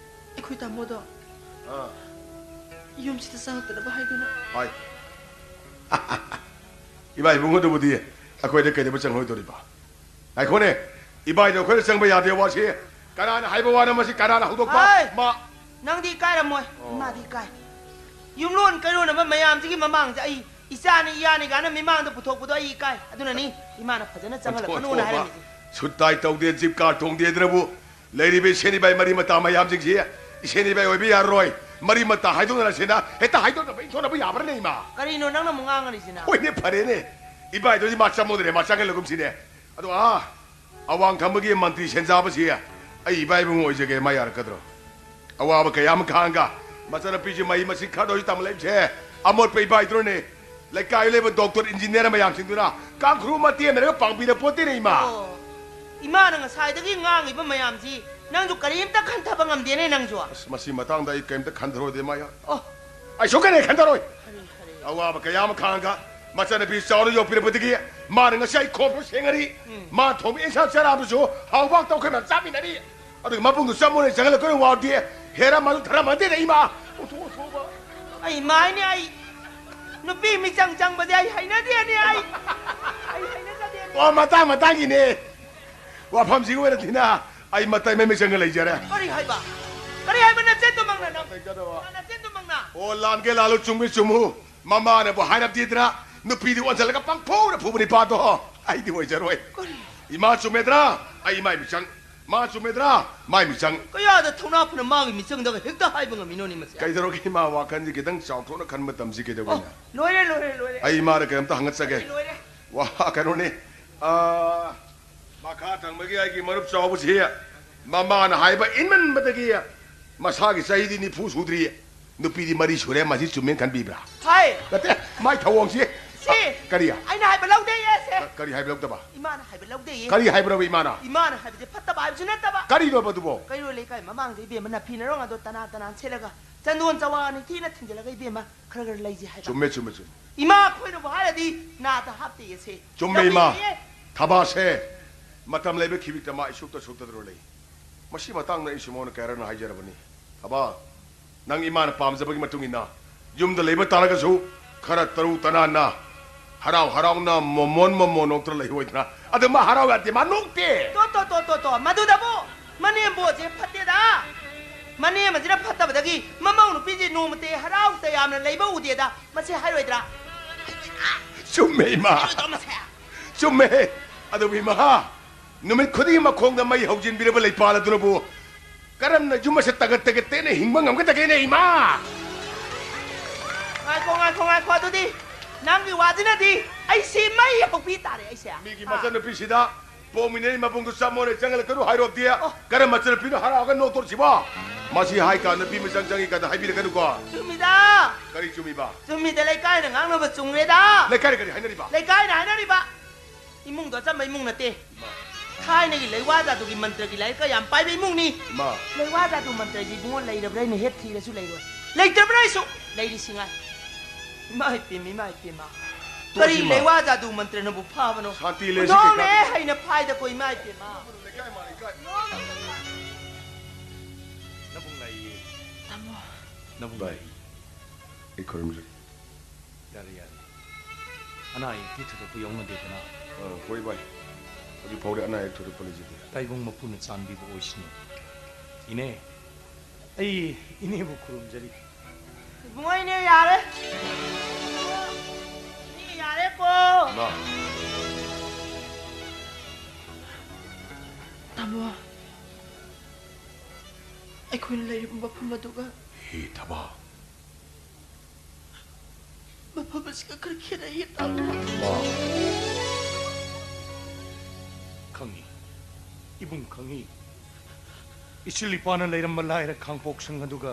ꯑꯩꯈꯣꯏ ꯇꯥꯃꯣꯗꯣ ꯑꯥ꯫ ꯌꯨꯝꯁꯤꯗ ꯆꯪꯉꯛꯇꯅꯕ ꯍꯥꯏꯗꯨꯅ꯫ ꯍꯣꯏ꯫ ꯏꯃꯥ ꯏꯕꯨꯡ ꯑꯗꯨꯕꯨꯗꯤ ꯑꯩꯈꯣꯏꯗ ꯀꯩꯗꯧꯕ ꯆꯪꯉꯣꯏꯗꯧꯔꯤꯕ? ꯉꯥꯏꯈꯣꯅꯦ, ꯏꯕꯥꯏꯗꯣ ꯑꯩꯈꯣꯏꯅ ꯆꯪꯕ ꯌꯥꯗꯦ ꯋꯥꯁꯤ ꯀꯅꯥꯅ ꯍꯥꯏꯕ ꯋꯥꯅꯣ? ꯃꯁꯤ ꯀꯅꯥꯅ ꯍꯧꯗꯣꯛꯄ? ꯍꯥꯏ! ꯃꯥ ꯅꯪꯗꯤ ꯏꯀꯥꯏꯔꯝꯃꯣꯏ꯫ ꯑꯣ꯫ ꯏꯃꯥꯗꯤ ꯏꯀꯥꯏ꯫ ꯌꯨꯝꯂꯣꯟ ꯀꯩꯔꯣꯟꯅꯕ ꯃꯌꯥꯝꯁꯤꯒꯤ ꯃꯃꯥꯡꯗ ꯑꯩ ꯏꯆꯥꯅꯤ ꯏꯌꯥꯅꯤ ꯀꯥꯏꯅ ꯃꯤꯃꯥꯡꯗ ꯄꯨꯊꯣꯛꯄꯗꯣ ꯑꯩ ꯏꯀꯥꯏ꯫ ꯑꯗꯨꯅꯅꯤ ꯏꯃꯥꯅ ꯐꯖꯅ ꯆꯪꯍꯜꯂꯛꯀꯅꯣꯅ ꯍꯥꯏꯔꯝꯃꯤꯁꯦ꯫ ꯁꯨꯠ ꯇꯥꯏ ꯇꯧꯗꯦ, ꯖꯤꯞ ꯀꯥꯔ ꯇꯣꯡꯗꯦꯗꯅꯕꯨ ꯂꯩꯔꯤꯕ ꯏꯁꯦꯟ ꯏꯕꯥꯏ ꯃꯔꯤ ꯃꯇꯥ ꯃꯌꯥꯝꯁꯤꯡꯁꯤ ꯏꯁꯦꯟ ꯏꯕꯥꯏ ꯑꯣꯏꯕ ꯌꯥꯔꯣꯏ꯫ ꯃꯔꯤ ꯃꯇꯥ ꯍꯥꯏꯗꯣꯛꯅꯔꯁꯦꯅ ꯍꯦꯛꯇ ꯍꯥꯏꯗꯣꯛꯅꯕ ꯏꯟꯊꯣꯛꯅꯕ ꯌꯥꯕ꯭ꯔꯅꯦ, ꯏꯃꯥ? ꯀꯔꯤꯅꯣ ꯅꯪꯅ ꯑꯃꯨꯛ ꯉꯥꯡꯉꯔꯤꯁꯤꯅ? ꯍꯣꯏꯅꯦ, ꯐꯔꯦꯅꯦ꯫ ꯏꯕꯥꯏꯗꯨꯗꯤ ꯃꯥ ꯆꯪꯃꯨꯗ꯭ꯔꯦ, ꯃꯥ ꯆꯪꯍꯜꯂꯒꯨꯝꯁꯤꯅꯦ꯫ ꯑꯗꯣ, ꯑꯥ, ꯑꯋꯥꯡ ꯊꯪꯕꯒꯤ ꯃꯟꯇ꯭ꯔꯤ ꯁꯦꯟꯖꯥꯕꯁꯤ ꯑꯩ ꯏꯕꯥꯏ ꯏꯕꯨꯡ ꯑꯣꯏꯖꯒꯦ, ꯃꯥ ꯌꯥꯔꯛꯀꯗ꯭ꯔꯣ? ꯑꯋꯥꯕ ꯀꯌꯥ ꯑꯃ ꯈꯥꯡꯒ ꯃꯆꯥꯅꯨꯄꯤꯁꯤ ꯃꯍꯩ ꯃꯁꯤꯡ ꯈꯔꯗ ꯑꯣꯏꯁꯨ ꯇꯝꯍꯜꯂꯛꯏꯕꯁꯦ ꯑꯃꯣꯠꯄ ꯏꯕꯥꯏꯗꯨꯅꯅꯦ꯫ ꯂꯩꯀꯥꯏꯗ ꯂꯩꯕ ꯗꯣꯛꯇꯔ, ꯏꯟꯖꯤꯅꯤꯌꯥꯔ ꯃꯌꯥꯝꯁꯤꯡꯗꯨꯅ ꯀꯥꯡꯈ꯭ꯔꯨ ꯃꯇꯦꯟꯅꯔꯒ ꯄꯥꯡꯕꯤꯔ ꯄꯣꯠꯇꯦꯅꯦ, ꯏꯃꯥ꯫ ꯑꯣ, ꯏꯃꯥꯅ ꯉꯁꯥꯏꯗꯒꯤ ꯉꯥꯡꯉꯤꯕ ꯃꯌꯥꯝꯁꯤ ꯅꯪꯁꯨ ꯀꯔꯤꯝꯇ ꯈꯟꯊꯕ ꯉꯝꯗꯦꯅꯦ ꯅꯪꯁꯨ꯫ ꯑꯁ, ꯃꯁꯤ ꯃꯇꯥꯡꯗ ꯑꯩ ꯀꯔꯤꯝꯇ ꯈꯟꯊꯔꯣꯏꯗꯦ, ꯃꯥꯌꯥ꯫ ꯑꯣ꯫ ꯑꯩ ꯁꯨꯛꯈꯟ ꯍꯦꯛ ꯈꯟꯊꯔꯣꯏ꯫ ꯑꯋꯥꯕ ꯀꯌꯥ ꯑꯃ ꯈꯥꯡꯉꯒ ꯃꯆꯟꯅꯨꯄꯤ ꯆꯥꯎꯅ ꯌꯣꯛꯄꯤꯔꯛꯄꯗꯒꯤ ꯃꯥꯅ ꯉꯁꯤ ꯑꯩ ꯈꯣꯡꯐꯥꯎ ꯁꯦꯡꯉꯔꯤ꯫ ꯃꯥ ꯊꯣꯡꯕ ꯏꯟꯁꯥꯡ ꯆꯥꯔꯛꯑꯕꯁꯨ ꯍꯥꯎꯕ ꯇꯧꯈ꯭ꯔꯦ ꯃꯌꯥꯝ ꯆꯥꯃꯤꯟꯅꯔꯤ꯫ ꯑꯗꯨꯒ ꯃꯕꯨꯡꯗꯨ ꯆꯝꯃꯨꯅꯦ ꯆꯪꯍꯜꯂꯛꯇꯣꯏꯅ ꯋꯥꯔꯗꯤ ꯍꯦꯔꯥ ꯃꯥꯁꯨ ꯊꯔꯥ ꯃꯟꯗꯦꯗ ꯏꯃꯥ꯫ ꯑꯣꯟꯊꯣꯛ ꯑꯣꯟꯊꯣꯛꯄ꯫ ꯑꯩ ꯃꯥꯏꯅꯦ ꯑꯩ꯫ ꯅꯨꯄꯤ ꯃꯤꯆꯪ ꯆꯪꯕꯗꯤ ꯑꯩ ꯍꯩꯅꯗꯦꯅꯦ ꯑꯩ꯫ ꯑꯩ ꯍꯩꯅꯖꯗꯦꯅꯦ꯫ ꯑꯣ, ꯃꯇꯥꯡ ꯃꯇꯥꯡꯒꯤꯅꯦ꯫ ꯋꯥꯐꯝꯁꯤꯒꯤ ꯑꯣꯏꯅ ꯊꯤꯅ ꯑꯩ ꯃꯇꯩ ꯃꯃꯤꯆꯪꯒ ꯂꯩꯖꯔꯦ꯫ ꯀꯔꯤ ꯍꯥꯏꯕ? ꯀꯔꯤ ꯍꯥꯏꯕ ꯅꯆꯤꯟꯗꯨꯃꯛꯅ ꯅꯪ? ꯂꯩꯖꯗꯕ꯫ ꯅꯆꯤꯟꯗꯨꯃꯛꯅ? ꯑꯣ, ꯂꯥꯟꯒꯦ ꯂꯥꯜꯂꯨ, ꯆꯨꯝꯒꯦ ꯆꯨꯝꯃꯨ꯫ ꯃꯃꯥꯅꯕꯨ ꯍꯥꯏꯔꯕꯗꯤꯗꯅ ꯅꯨꯄꯤꯗꯤ ꯑꯣꯟꯁꯤꯜꯂꯒ ꯄꯪꯐꯨꯅ ꯐꯨꯕ ꯅꯤꯄꯥꯗꯣ ꯑꯩꯗꯤ ꯑꯣꯏꯖꯔꯣꯏ꯫ ꯀꯔꯤ? ꯏꯃꯥ ꯆꯨꯝꯃꯦꯗ꯭ꯔꯥ? ꯑꯩ ꯏꯃꯥꯏ ꯃꯤꯆꯪ꯫ ꯃꯥ ꯆꯨꯝꯃꯦꯗ꯭ꯔꯥ? ꯃꯥꯏ ꯃꯤꯆꯪ꯫ ꯀꯌꯥꯗ ꯊꯧꯅꯥ ꯐꯅ ꯃꯥꯒꯤ ꯃꯤꯆꯪꯗꯒ ꯍꯦꯛꯇ ꯍꯥꯏꯕ ꯉꯝꯃꯤꯅꯣꯅꯦ ꯃꯁꯦ? ꯀꯩꯗꯧꯔꯒꯦ ꯏꯃꯥ, ꯋꯥꯈꯜꯁꯦ ꯈꯤꯇꯪ ꯆꯥꯎꯊꯣꯛꯅ ꯈꯟꯕ ꯇꯝꯁꯤ ꯑꯣ, ꯀꯩꯗꯧꯕꯩꯅ? ꯂꯣꯏꯔꯦ, ꯂꯣꯏꯔꯦ, ꯂꯣꯏꯔꯦ꯫ ꯑꯩ ꯏꯃꯥꯗ ꯀꯩꯅꯣꯝꯇ ꯍꯪꯒꯠꯆꯒꯦ꯫ ꯑꯩ ꯂꯣꯏꯔꯦ꯫ ꯋꯥ, ꯀꯩꯅꯣꯅꯦ꯫ ꯑꯥ, ꯃꯈꯥ ꯊꯪꯕꯒꯤ ꯑꯩꯒꯤ ꯃꯔꯨꯞ ꯆꯥꯎꯕꯁꯤ ꯃꯃꯥꯅ ꯍꯥꯏꯕ ꯏꯟꯃꯟꯕꯗꯒꯤ ꯃꯁꯥꯒꯤ ꯆꯍꯤꯗꯤ ꯅꯤꯐꯨ ꯁꯨꯗ꯭ꯔꯤ, ꯅꯨꯄꯤꯗꯤ ꯃꯔꯤ ꯁꯨꯔꯦ, ꯃꯁꯤ ꯆꯨꯝꯃꯦꯅ ꯈꯟꯕꯤꯕ꯭ꯔꯥ? ꯍꯥꯏ꯫ ꯅꯠꯇꯦ, ꯃꯥꯏ ꯊꯧꯑꯣꯡꯁꯤ꯫ ꯁꯤ꯫ ꯀꯔꯤ? ꯑꯩꯅ ꯍꯥꯏꯕ ꯂꯧꯗꯦꯌꯦ ꯁꯦ꯫ ꯀꯔꯤ ꯍꯥꯏꯕ ꯂꯧꯗꯕ? ꯏꯃꯥꯅ ꯍꯥꯏꯕ ꯂꯧꯗꯦꯌꯦ꯫ ꯀꯔꯤ ꯍꯥꯏꯕ꯭ꯔꯕ ꯏꯃꯥꯅ? ꯏꯃꯥꯅ ꯍꯥꯏꯕꯁꯦ ꯐꯠꯇꯕ ꯍꯥꯏꯕꯁꯨ ꯅꯠꯇꯕ꯫ ꯀꯔꯤꯅꯣꯕ ꯑꯗꯨꯕꯣ? ꯀꯩꯔꯣꯜ ꯂꯩꯀꯥꯏ ꯃꯃꯥꯡꯗ ꯏꯕꯦꯝꯃ ꯅꯐꯤ ꯅꯔꯣꯡ ꯑꯗꯣ ꯇꯅꯥ ꯇꯅꯥ ꯁꯦꯠꯂꯒ ꯆꯟꯗꯣꯟ ꯆꯋꯥ ꯅꯤꯡꯊꯤꯅ ꯊꯤꯟꯖꯤꯜꯂꯒ ꯏꯕꯦꯝꯃ ꯈꯔ ꯈꯔ ꯂꯩꯁꯦ ꯍꯥꯏꯕ꯫ ꯆꯨꯝꯃꯦ, ꯆꯨꯝꯃꯦ, ꯆꯨꯝꯃꯦ꯫ ꯏꯃꯥ ꯑꯩꯈꯣꯏꯅꯕꯨ ꯍꯥꯏꯔꯗꯤ ꯅꯥꯗ ꯍꯥꯞꯇꯦꯌꯦ ꯁꯦ꯫ ꯆꯨꯝꯃꯦ, ꯏꯃꯥ꯫ ꯂꯧꯕꯤꯗꯦꯌꯦ꯫ ꯊꯕꯥꯁꯦ ꯃꯇꯝ ꯂꯩꯕ ꯈꯤꯕꯤꯛꯇ ꯃꯥ ꯏꯁꯨꯛꯇ ꯁꯨꯛꯇꯗꯅ ꯂꯩ꯫ ꯃꯁꯤ ꯃꯇꯥꯡꯗ ꯑꯩꯁꯨ ꯃꯉꯣꯟꯗ ꯀꯌꯥꯔꯛꯅ ꯍꯥꯏꯖꯔꯕꯅꯤ꯫ ꯊꯕꯥ, ꯅꯪ ꯏꯃꯥꯅ ꯄꯥꯝꯖꯕꯒꯤ ꯃꯇꯨꯡ ꯏꯟꯅ ꯌꯨꯝꯗ ꯂꯩꯕ ꯇꯥꯔꯒꯁꯨ ꯈꯔ ꯇꯔꯨ ꯇꯅꯥꯟꯅ, ꯍꯔꯥꯎ ꯍꯔꯥꯎꯅ ꯃꯣꯃꯣꯟ ꯃꯣꯃꯣꯟ ꯅꯣꯛꯇꯅ ꯂꯩꯍꯧꯏꯗꯅ꯫ ꯑꯗꯨ ꯃꯥ ꯍꯔꯥꯎ ꯌꯥꯗꯦ, ꯃꯥ ꯅꯣꯛꯇꯦ꯫ ꯇꯣ, ꯇꯣ, ꯇꯣ, ꯇꯣ, ꯇꯣ, ꯃꯗꯨꯗꯕꯨ ꯃꯅꯦꯝꯕꯣꯁꯦ ꯐꯠꯇꯦꯗ꯫ ꯃꯅꯦꯝ ꯑꯁꯤꯅ ꯐꯠꯇꯕꯗꯒꯤ ꯃꯃꯧ ꯅꯨꯄꯤꯁꯦ ꯅꯣꯡꯃꯇ ꯍꯔꯥꯎ ꯇꯌꯥꯝꯅ ꯂꯩꯕ ꯎꯗꯦꯗ꯫ ꯃꯁꯤ ꯍꯥꯏꯔꯣꯏꯗ꯭ꯔꯥ? ꯆꯨꯝꯃꯦ, ꯏꯃꯥ꯫ ꯍꯥꯏꯔꯣꯏꯗ꯭ꯔꯣ ꯃꯁꯦ? ꯆꯨꯝꯃꯦ꯫ ꯑꯗꯨꯕꯨ ꯏꯃꯥ, ꯅꯨꯃꯤꯠ ꯈꯨꯗꯤꯡꯒꯤ ꯃꯈꯣꯡꯗ ꯃꯩ ꯍꯧꯖꯤꯟꯕꯤꯔꯕ ꯂꯩꯄꯥꯜ ꯑꯗꯨꯅꯕꯨ ꯀꯔꯝꯅ ꯌꯨꯝ ꯑꯁꯤ ꯇꯒꯠ ꯇꯒꯠ ꯇꯦꯛꯅ ꯍꯤꯡꯕ ꯉꯝꯒꯗꯒꯦꯅꯦ, ꯏꯃꯥ? ꯉꯥꯏꯈꯣ, ꯉꯥꯏꯈꯣ, ꯉꯥꯏꯈꯣ꯫ ꯑꯗꯨꯗꯤ ꯅꯪꯒꯤ ꯋꯥꯁꯤꯅꯗꯤ ꯑꯩꯁꯤ ꯃꯩ ꯍꯧꯕꯤ ꯇꯥꯔꯦ, ꯑꯩꯁꯦ꯫ ꯃꯤꯒꯤ ꯍꯥ? ꯃꯆꯟꯅꯨꯄꯤꯁꯤꯗ ꯄꯣꯛꯃꯤꯟꯅꯩ ꯃꯕꯨꯡꯗꯨ ꯆꯝꯃꯣꯅꯦ ꯆꯪꯍꯜꯂꯛꯀꯅꯨ ꯍꯥꯏꯔꯣꯕꯗꯤ ꯑꯣ꯫ ꯀꯔꯝꯕ ꯃꯆꯟꯅꯨꯄꯤꯅꯣ ꯍꯔꯥꯎꯔꯒ ꯅꯣꯛꯇꯣꯔꯤꯁꯤꯕꯣ? ꯃꯁꯤ ꯍꯥꯏ ꯀꯥꯟꯗ ꯅꯨꯄꯤ ꯃꯆꯪ ꯆꯪꯉꯤ ꯀꯥꯟꯗ ꯍꯥꯏꯕꯤꯔꯛꯀꯅꯨꯀꯣ꯫ ꯆꯨꯝꯃꯤꯗ꯫ ꯀꯔꯤ ꯆꯨꯝꯃꯤꯕ? ꯆꯨꯝꯃꯤꯗ, ꯂꯩꯀꯥꯏꯅ ꯉꯥꯡꯅꯕ ꯆꯨꯝꯈ꯭ꯔꯦꯗ꯫ ꯂꯩꯀꯥꯏꯅ ꯀꯔꯤ ꯍꯥꯏꯅꯔꯤꯕ? ꯂꯩꯀꯥꯏꯅ ꯍꯥꯏꯅꯔꯤꯕ꯫ ꯏꯃꯨꯡꯗꯣ ꯑꯆꯝꯕ ꯏꯃꯨꯡ ꯅꯠꯇꯦ꯫ ꯊꯥꯏꯅꯒꯤ ꯂꯩꯋꯥ ꯖꯥꯗꯨꯒꯤ ꯃꯟꯇ꯭ꯔꯒꯤ ꯂꯥꯏꯔꯤꯛꯀ ꯌꯥꯝ ꯄꯥꯏꯕ ꯏꯃꯨꯡꯅꯤ꯫ ꯏꯃꯥ꯫ ꯂꯩꯋꯥ ꯖꯥꯗꯨ ꯃꯟꯇ꯭ꯔꯒꯤ ꯏꯕꯨꯡꯉꯣ ꯂꯩꯔꯕ꯭ꯔꯥ ꯍꯥꯏꯅ ꯍꯦꯛ ꯊꯤꯔꯁꯨ ꯂꯩꯔꯣꯏ꯫ ꯂꯩꯇ꯭ꯔꯕ꯭ꯔꯥ ꯍꯥꯏꯁꯨ ꯂꯩꯔꯤꯁꯤ ꯉꯥꯏ꯫ ꯏꯃꯥ ꯏꯄꯦꯝꯃ, ꯏꯃꯥ ꯏꯄꯦꯝꯃ꯫ ꯇꯣꯛꯑꯁꯤ, ꯀꯔꯤ ꯏꯃꯥ꯫ ꯂꯩꯋꯥ ꯖꯥꯗꯨ ꯃꯟꯇ꯭ꯔꯅꯕꯨ ꯐꯥꯕꯅꯣ? ꯁꯥꯟꯇꯤ ꯂꯩꯁꯤ ꯍꯨꯟꯗꯣꯛꯑꯝꯃꯦ ꯀꯩꯀꯥ꯫ ꯍꯩꯅ ꯐꯥꯏꯗꯀꯣ, ꯏꯃꯥ ꯏꯄꯦꯝꯃ꯫ ꯅꯕꯨꯡ ꯂꯥꯛꯏꯌꯦ꯫ ꯇꯥꯃꯣ꯫ ꯅꯕꯨꯡ ꯚꯥꯏ, ꯂꯥꯛꯏꯌꯦ꯫ ꯑꯩ ꯈꯨꯔꯨꯝꯖꯔꯤ꯫ ꯌꯥꯔꯦ, ꯌꯥꯔꯦ꯫ ꯑꯅꯥ ꯑꯌꯦꯛꯇꯤ ꯊꯣꯏꯗꯣꯛꯄ ꯌꯥꯎꯅꯗꯦꯗꯅ? ꯑ, ꯍꯣꯏ ꯚꯥꯏ꯫ ꯍꯧꯖꯤꯛ ꯐꯥꯎꯗꯤ ꯑꯅꯥ ꯑꯌꯦꯛ ꯊꯣꯏꯗꯣꯛꯄ ꯂꯩꯖꯗꯦ꯫ ꯇꯥꯏꯕꯪ ꯃꯄꯨꯅ ꯆꯥꯟꯕꯤꯕ ꯑꯣꯏꯁꯅꯨ꯫ ꯏꯅꯦ, ꯑꯩ ꯏꯅꯦꯕꯨ ꯈꯨꯔꯨꯝꯖꯔꯤ꯫ ꯏꯕꯨꯡꯉꯣ, ꯏꯅꯦ ꯌꯥꯔꯦ꯫ ꯏꯅꯦ ꯌꯥꯔꯦꯀꯣ꯫ ꯏꯃꯥ꯫ ꯇꯥꯃꯣ, ꯑꯩꯈꯣꯏꯅ ꯂꯩꯔꯤꯕ ꯃꯐꯝ ꯑꯗꯨꯒ ꯍꯦ ꯊꯕꯥ꯫ ꯃꯐꯝ ꯑꯁꯤꯒ ꯈꯔ ꯈꯦꯠꯅꯩꯌꯦ, ꯇꯥꯃꯣ꯫ ꯃꯥ꯫ ꯈꯪꯉꯤ, ꯏꯕꯨꯡ ꯈꯪꯉꯤ꯫ ꯏꯆꯤꯜ ꯏꯄꯥꯅ ꯂꯩꯔꯝꯕ ꯂꯥꯏꯔ ꯈꯥꯡꯄꯣꯛꯁꯪ ꯑꯗꯨꯒ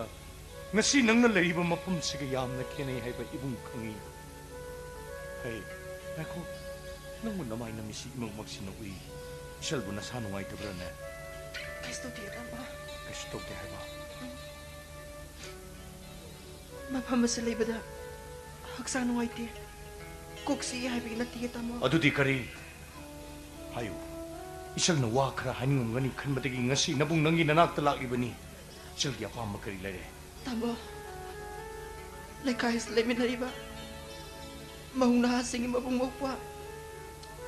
ꯉꯁꯤ ꯅꯪꯅ ꯂꯩꯔꯤꯕ ꯃꯐꯝꯁꯤꯒ ꯌꯥꯝꯅ ꯈꯦꯠꯅꯩ ꯍꯥꯏꯕ ꯏꯕꯨꯡ ꯈꯪꯉꯤ꯫ ꯍꯩ, ꯉꯥꯏꯈꯣ, ꯅꯪꯕꯨ ꯅꯃꯥꯏ ꯅꯝꯃꯤꯁꯤ ꯏꯃꯛꯃꯛꯁꯤꯅ ꯎꯏ꯫ ꯏꯆꯜꯕꯨ ꯅꯁꯥ ꯅꯨꯡꯉꯥꯏꯇꯕ꯭ꯔꯥꯅꯦ? ꯀꯩꯁꯨ ꯇꯧꯗꯦ, ꯇꯥꯃꯣ꯫ ꯀꯩꯁꯨ ꯇꯧꯗꯦ ꯍꯥꯏꯕ? ꯃꯐꯝ ꯑꯁꯤ ꯂꯩꯕꯗ ꯍꯛꯆꯥꯡ ꯅꯨꯡꯉꯥꯏꯇꯦ, ꯀꯣꯛ ꯆꯤꯛꯏ ꯍꯥꯏꯕꯒꯤ ꯅꯠꯇꯦ, ꯇꯥꯃꯣ꯫ ꯑꯗꯨꯗꯤ ꯀꯔꯤ? ꯍꯥꯏꯌꯨ꯫ ꯏꯆꯜꯅ ꯋꯥ ꯈꯔ ꯍꯥꯏꯅꯤꯡꯉꯝꯒꯅꯤ ꯈꯟꯕꯗꯒꯤ ꯉꯁꯤ ꯅꯕꯨꯡ ꯅꯪꯒꯤ ꯅꯅꯥꯛꯇ ꯂꯥꯛꯂꯤꯕꯅꯤ꯫ ꯏꯆꯜꯒꯤ ꯑꯄꯥꯝꯕ ꯀꯔꯤ ꯂꯩꯔꯦ? ꯇꯥꯃꯣ, ꯂꯩꯀꯥꯏꯁꯤꯗ ꯂꯩꯃꯤꯟꯅꯔꯤꯕ ꯃꯧ ꯅꯍꯥꯁꯤꯡꯒꯤ ꯃꯕꯨꯡ ꯃꯧꯄ꯭ꯋꯥ,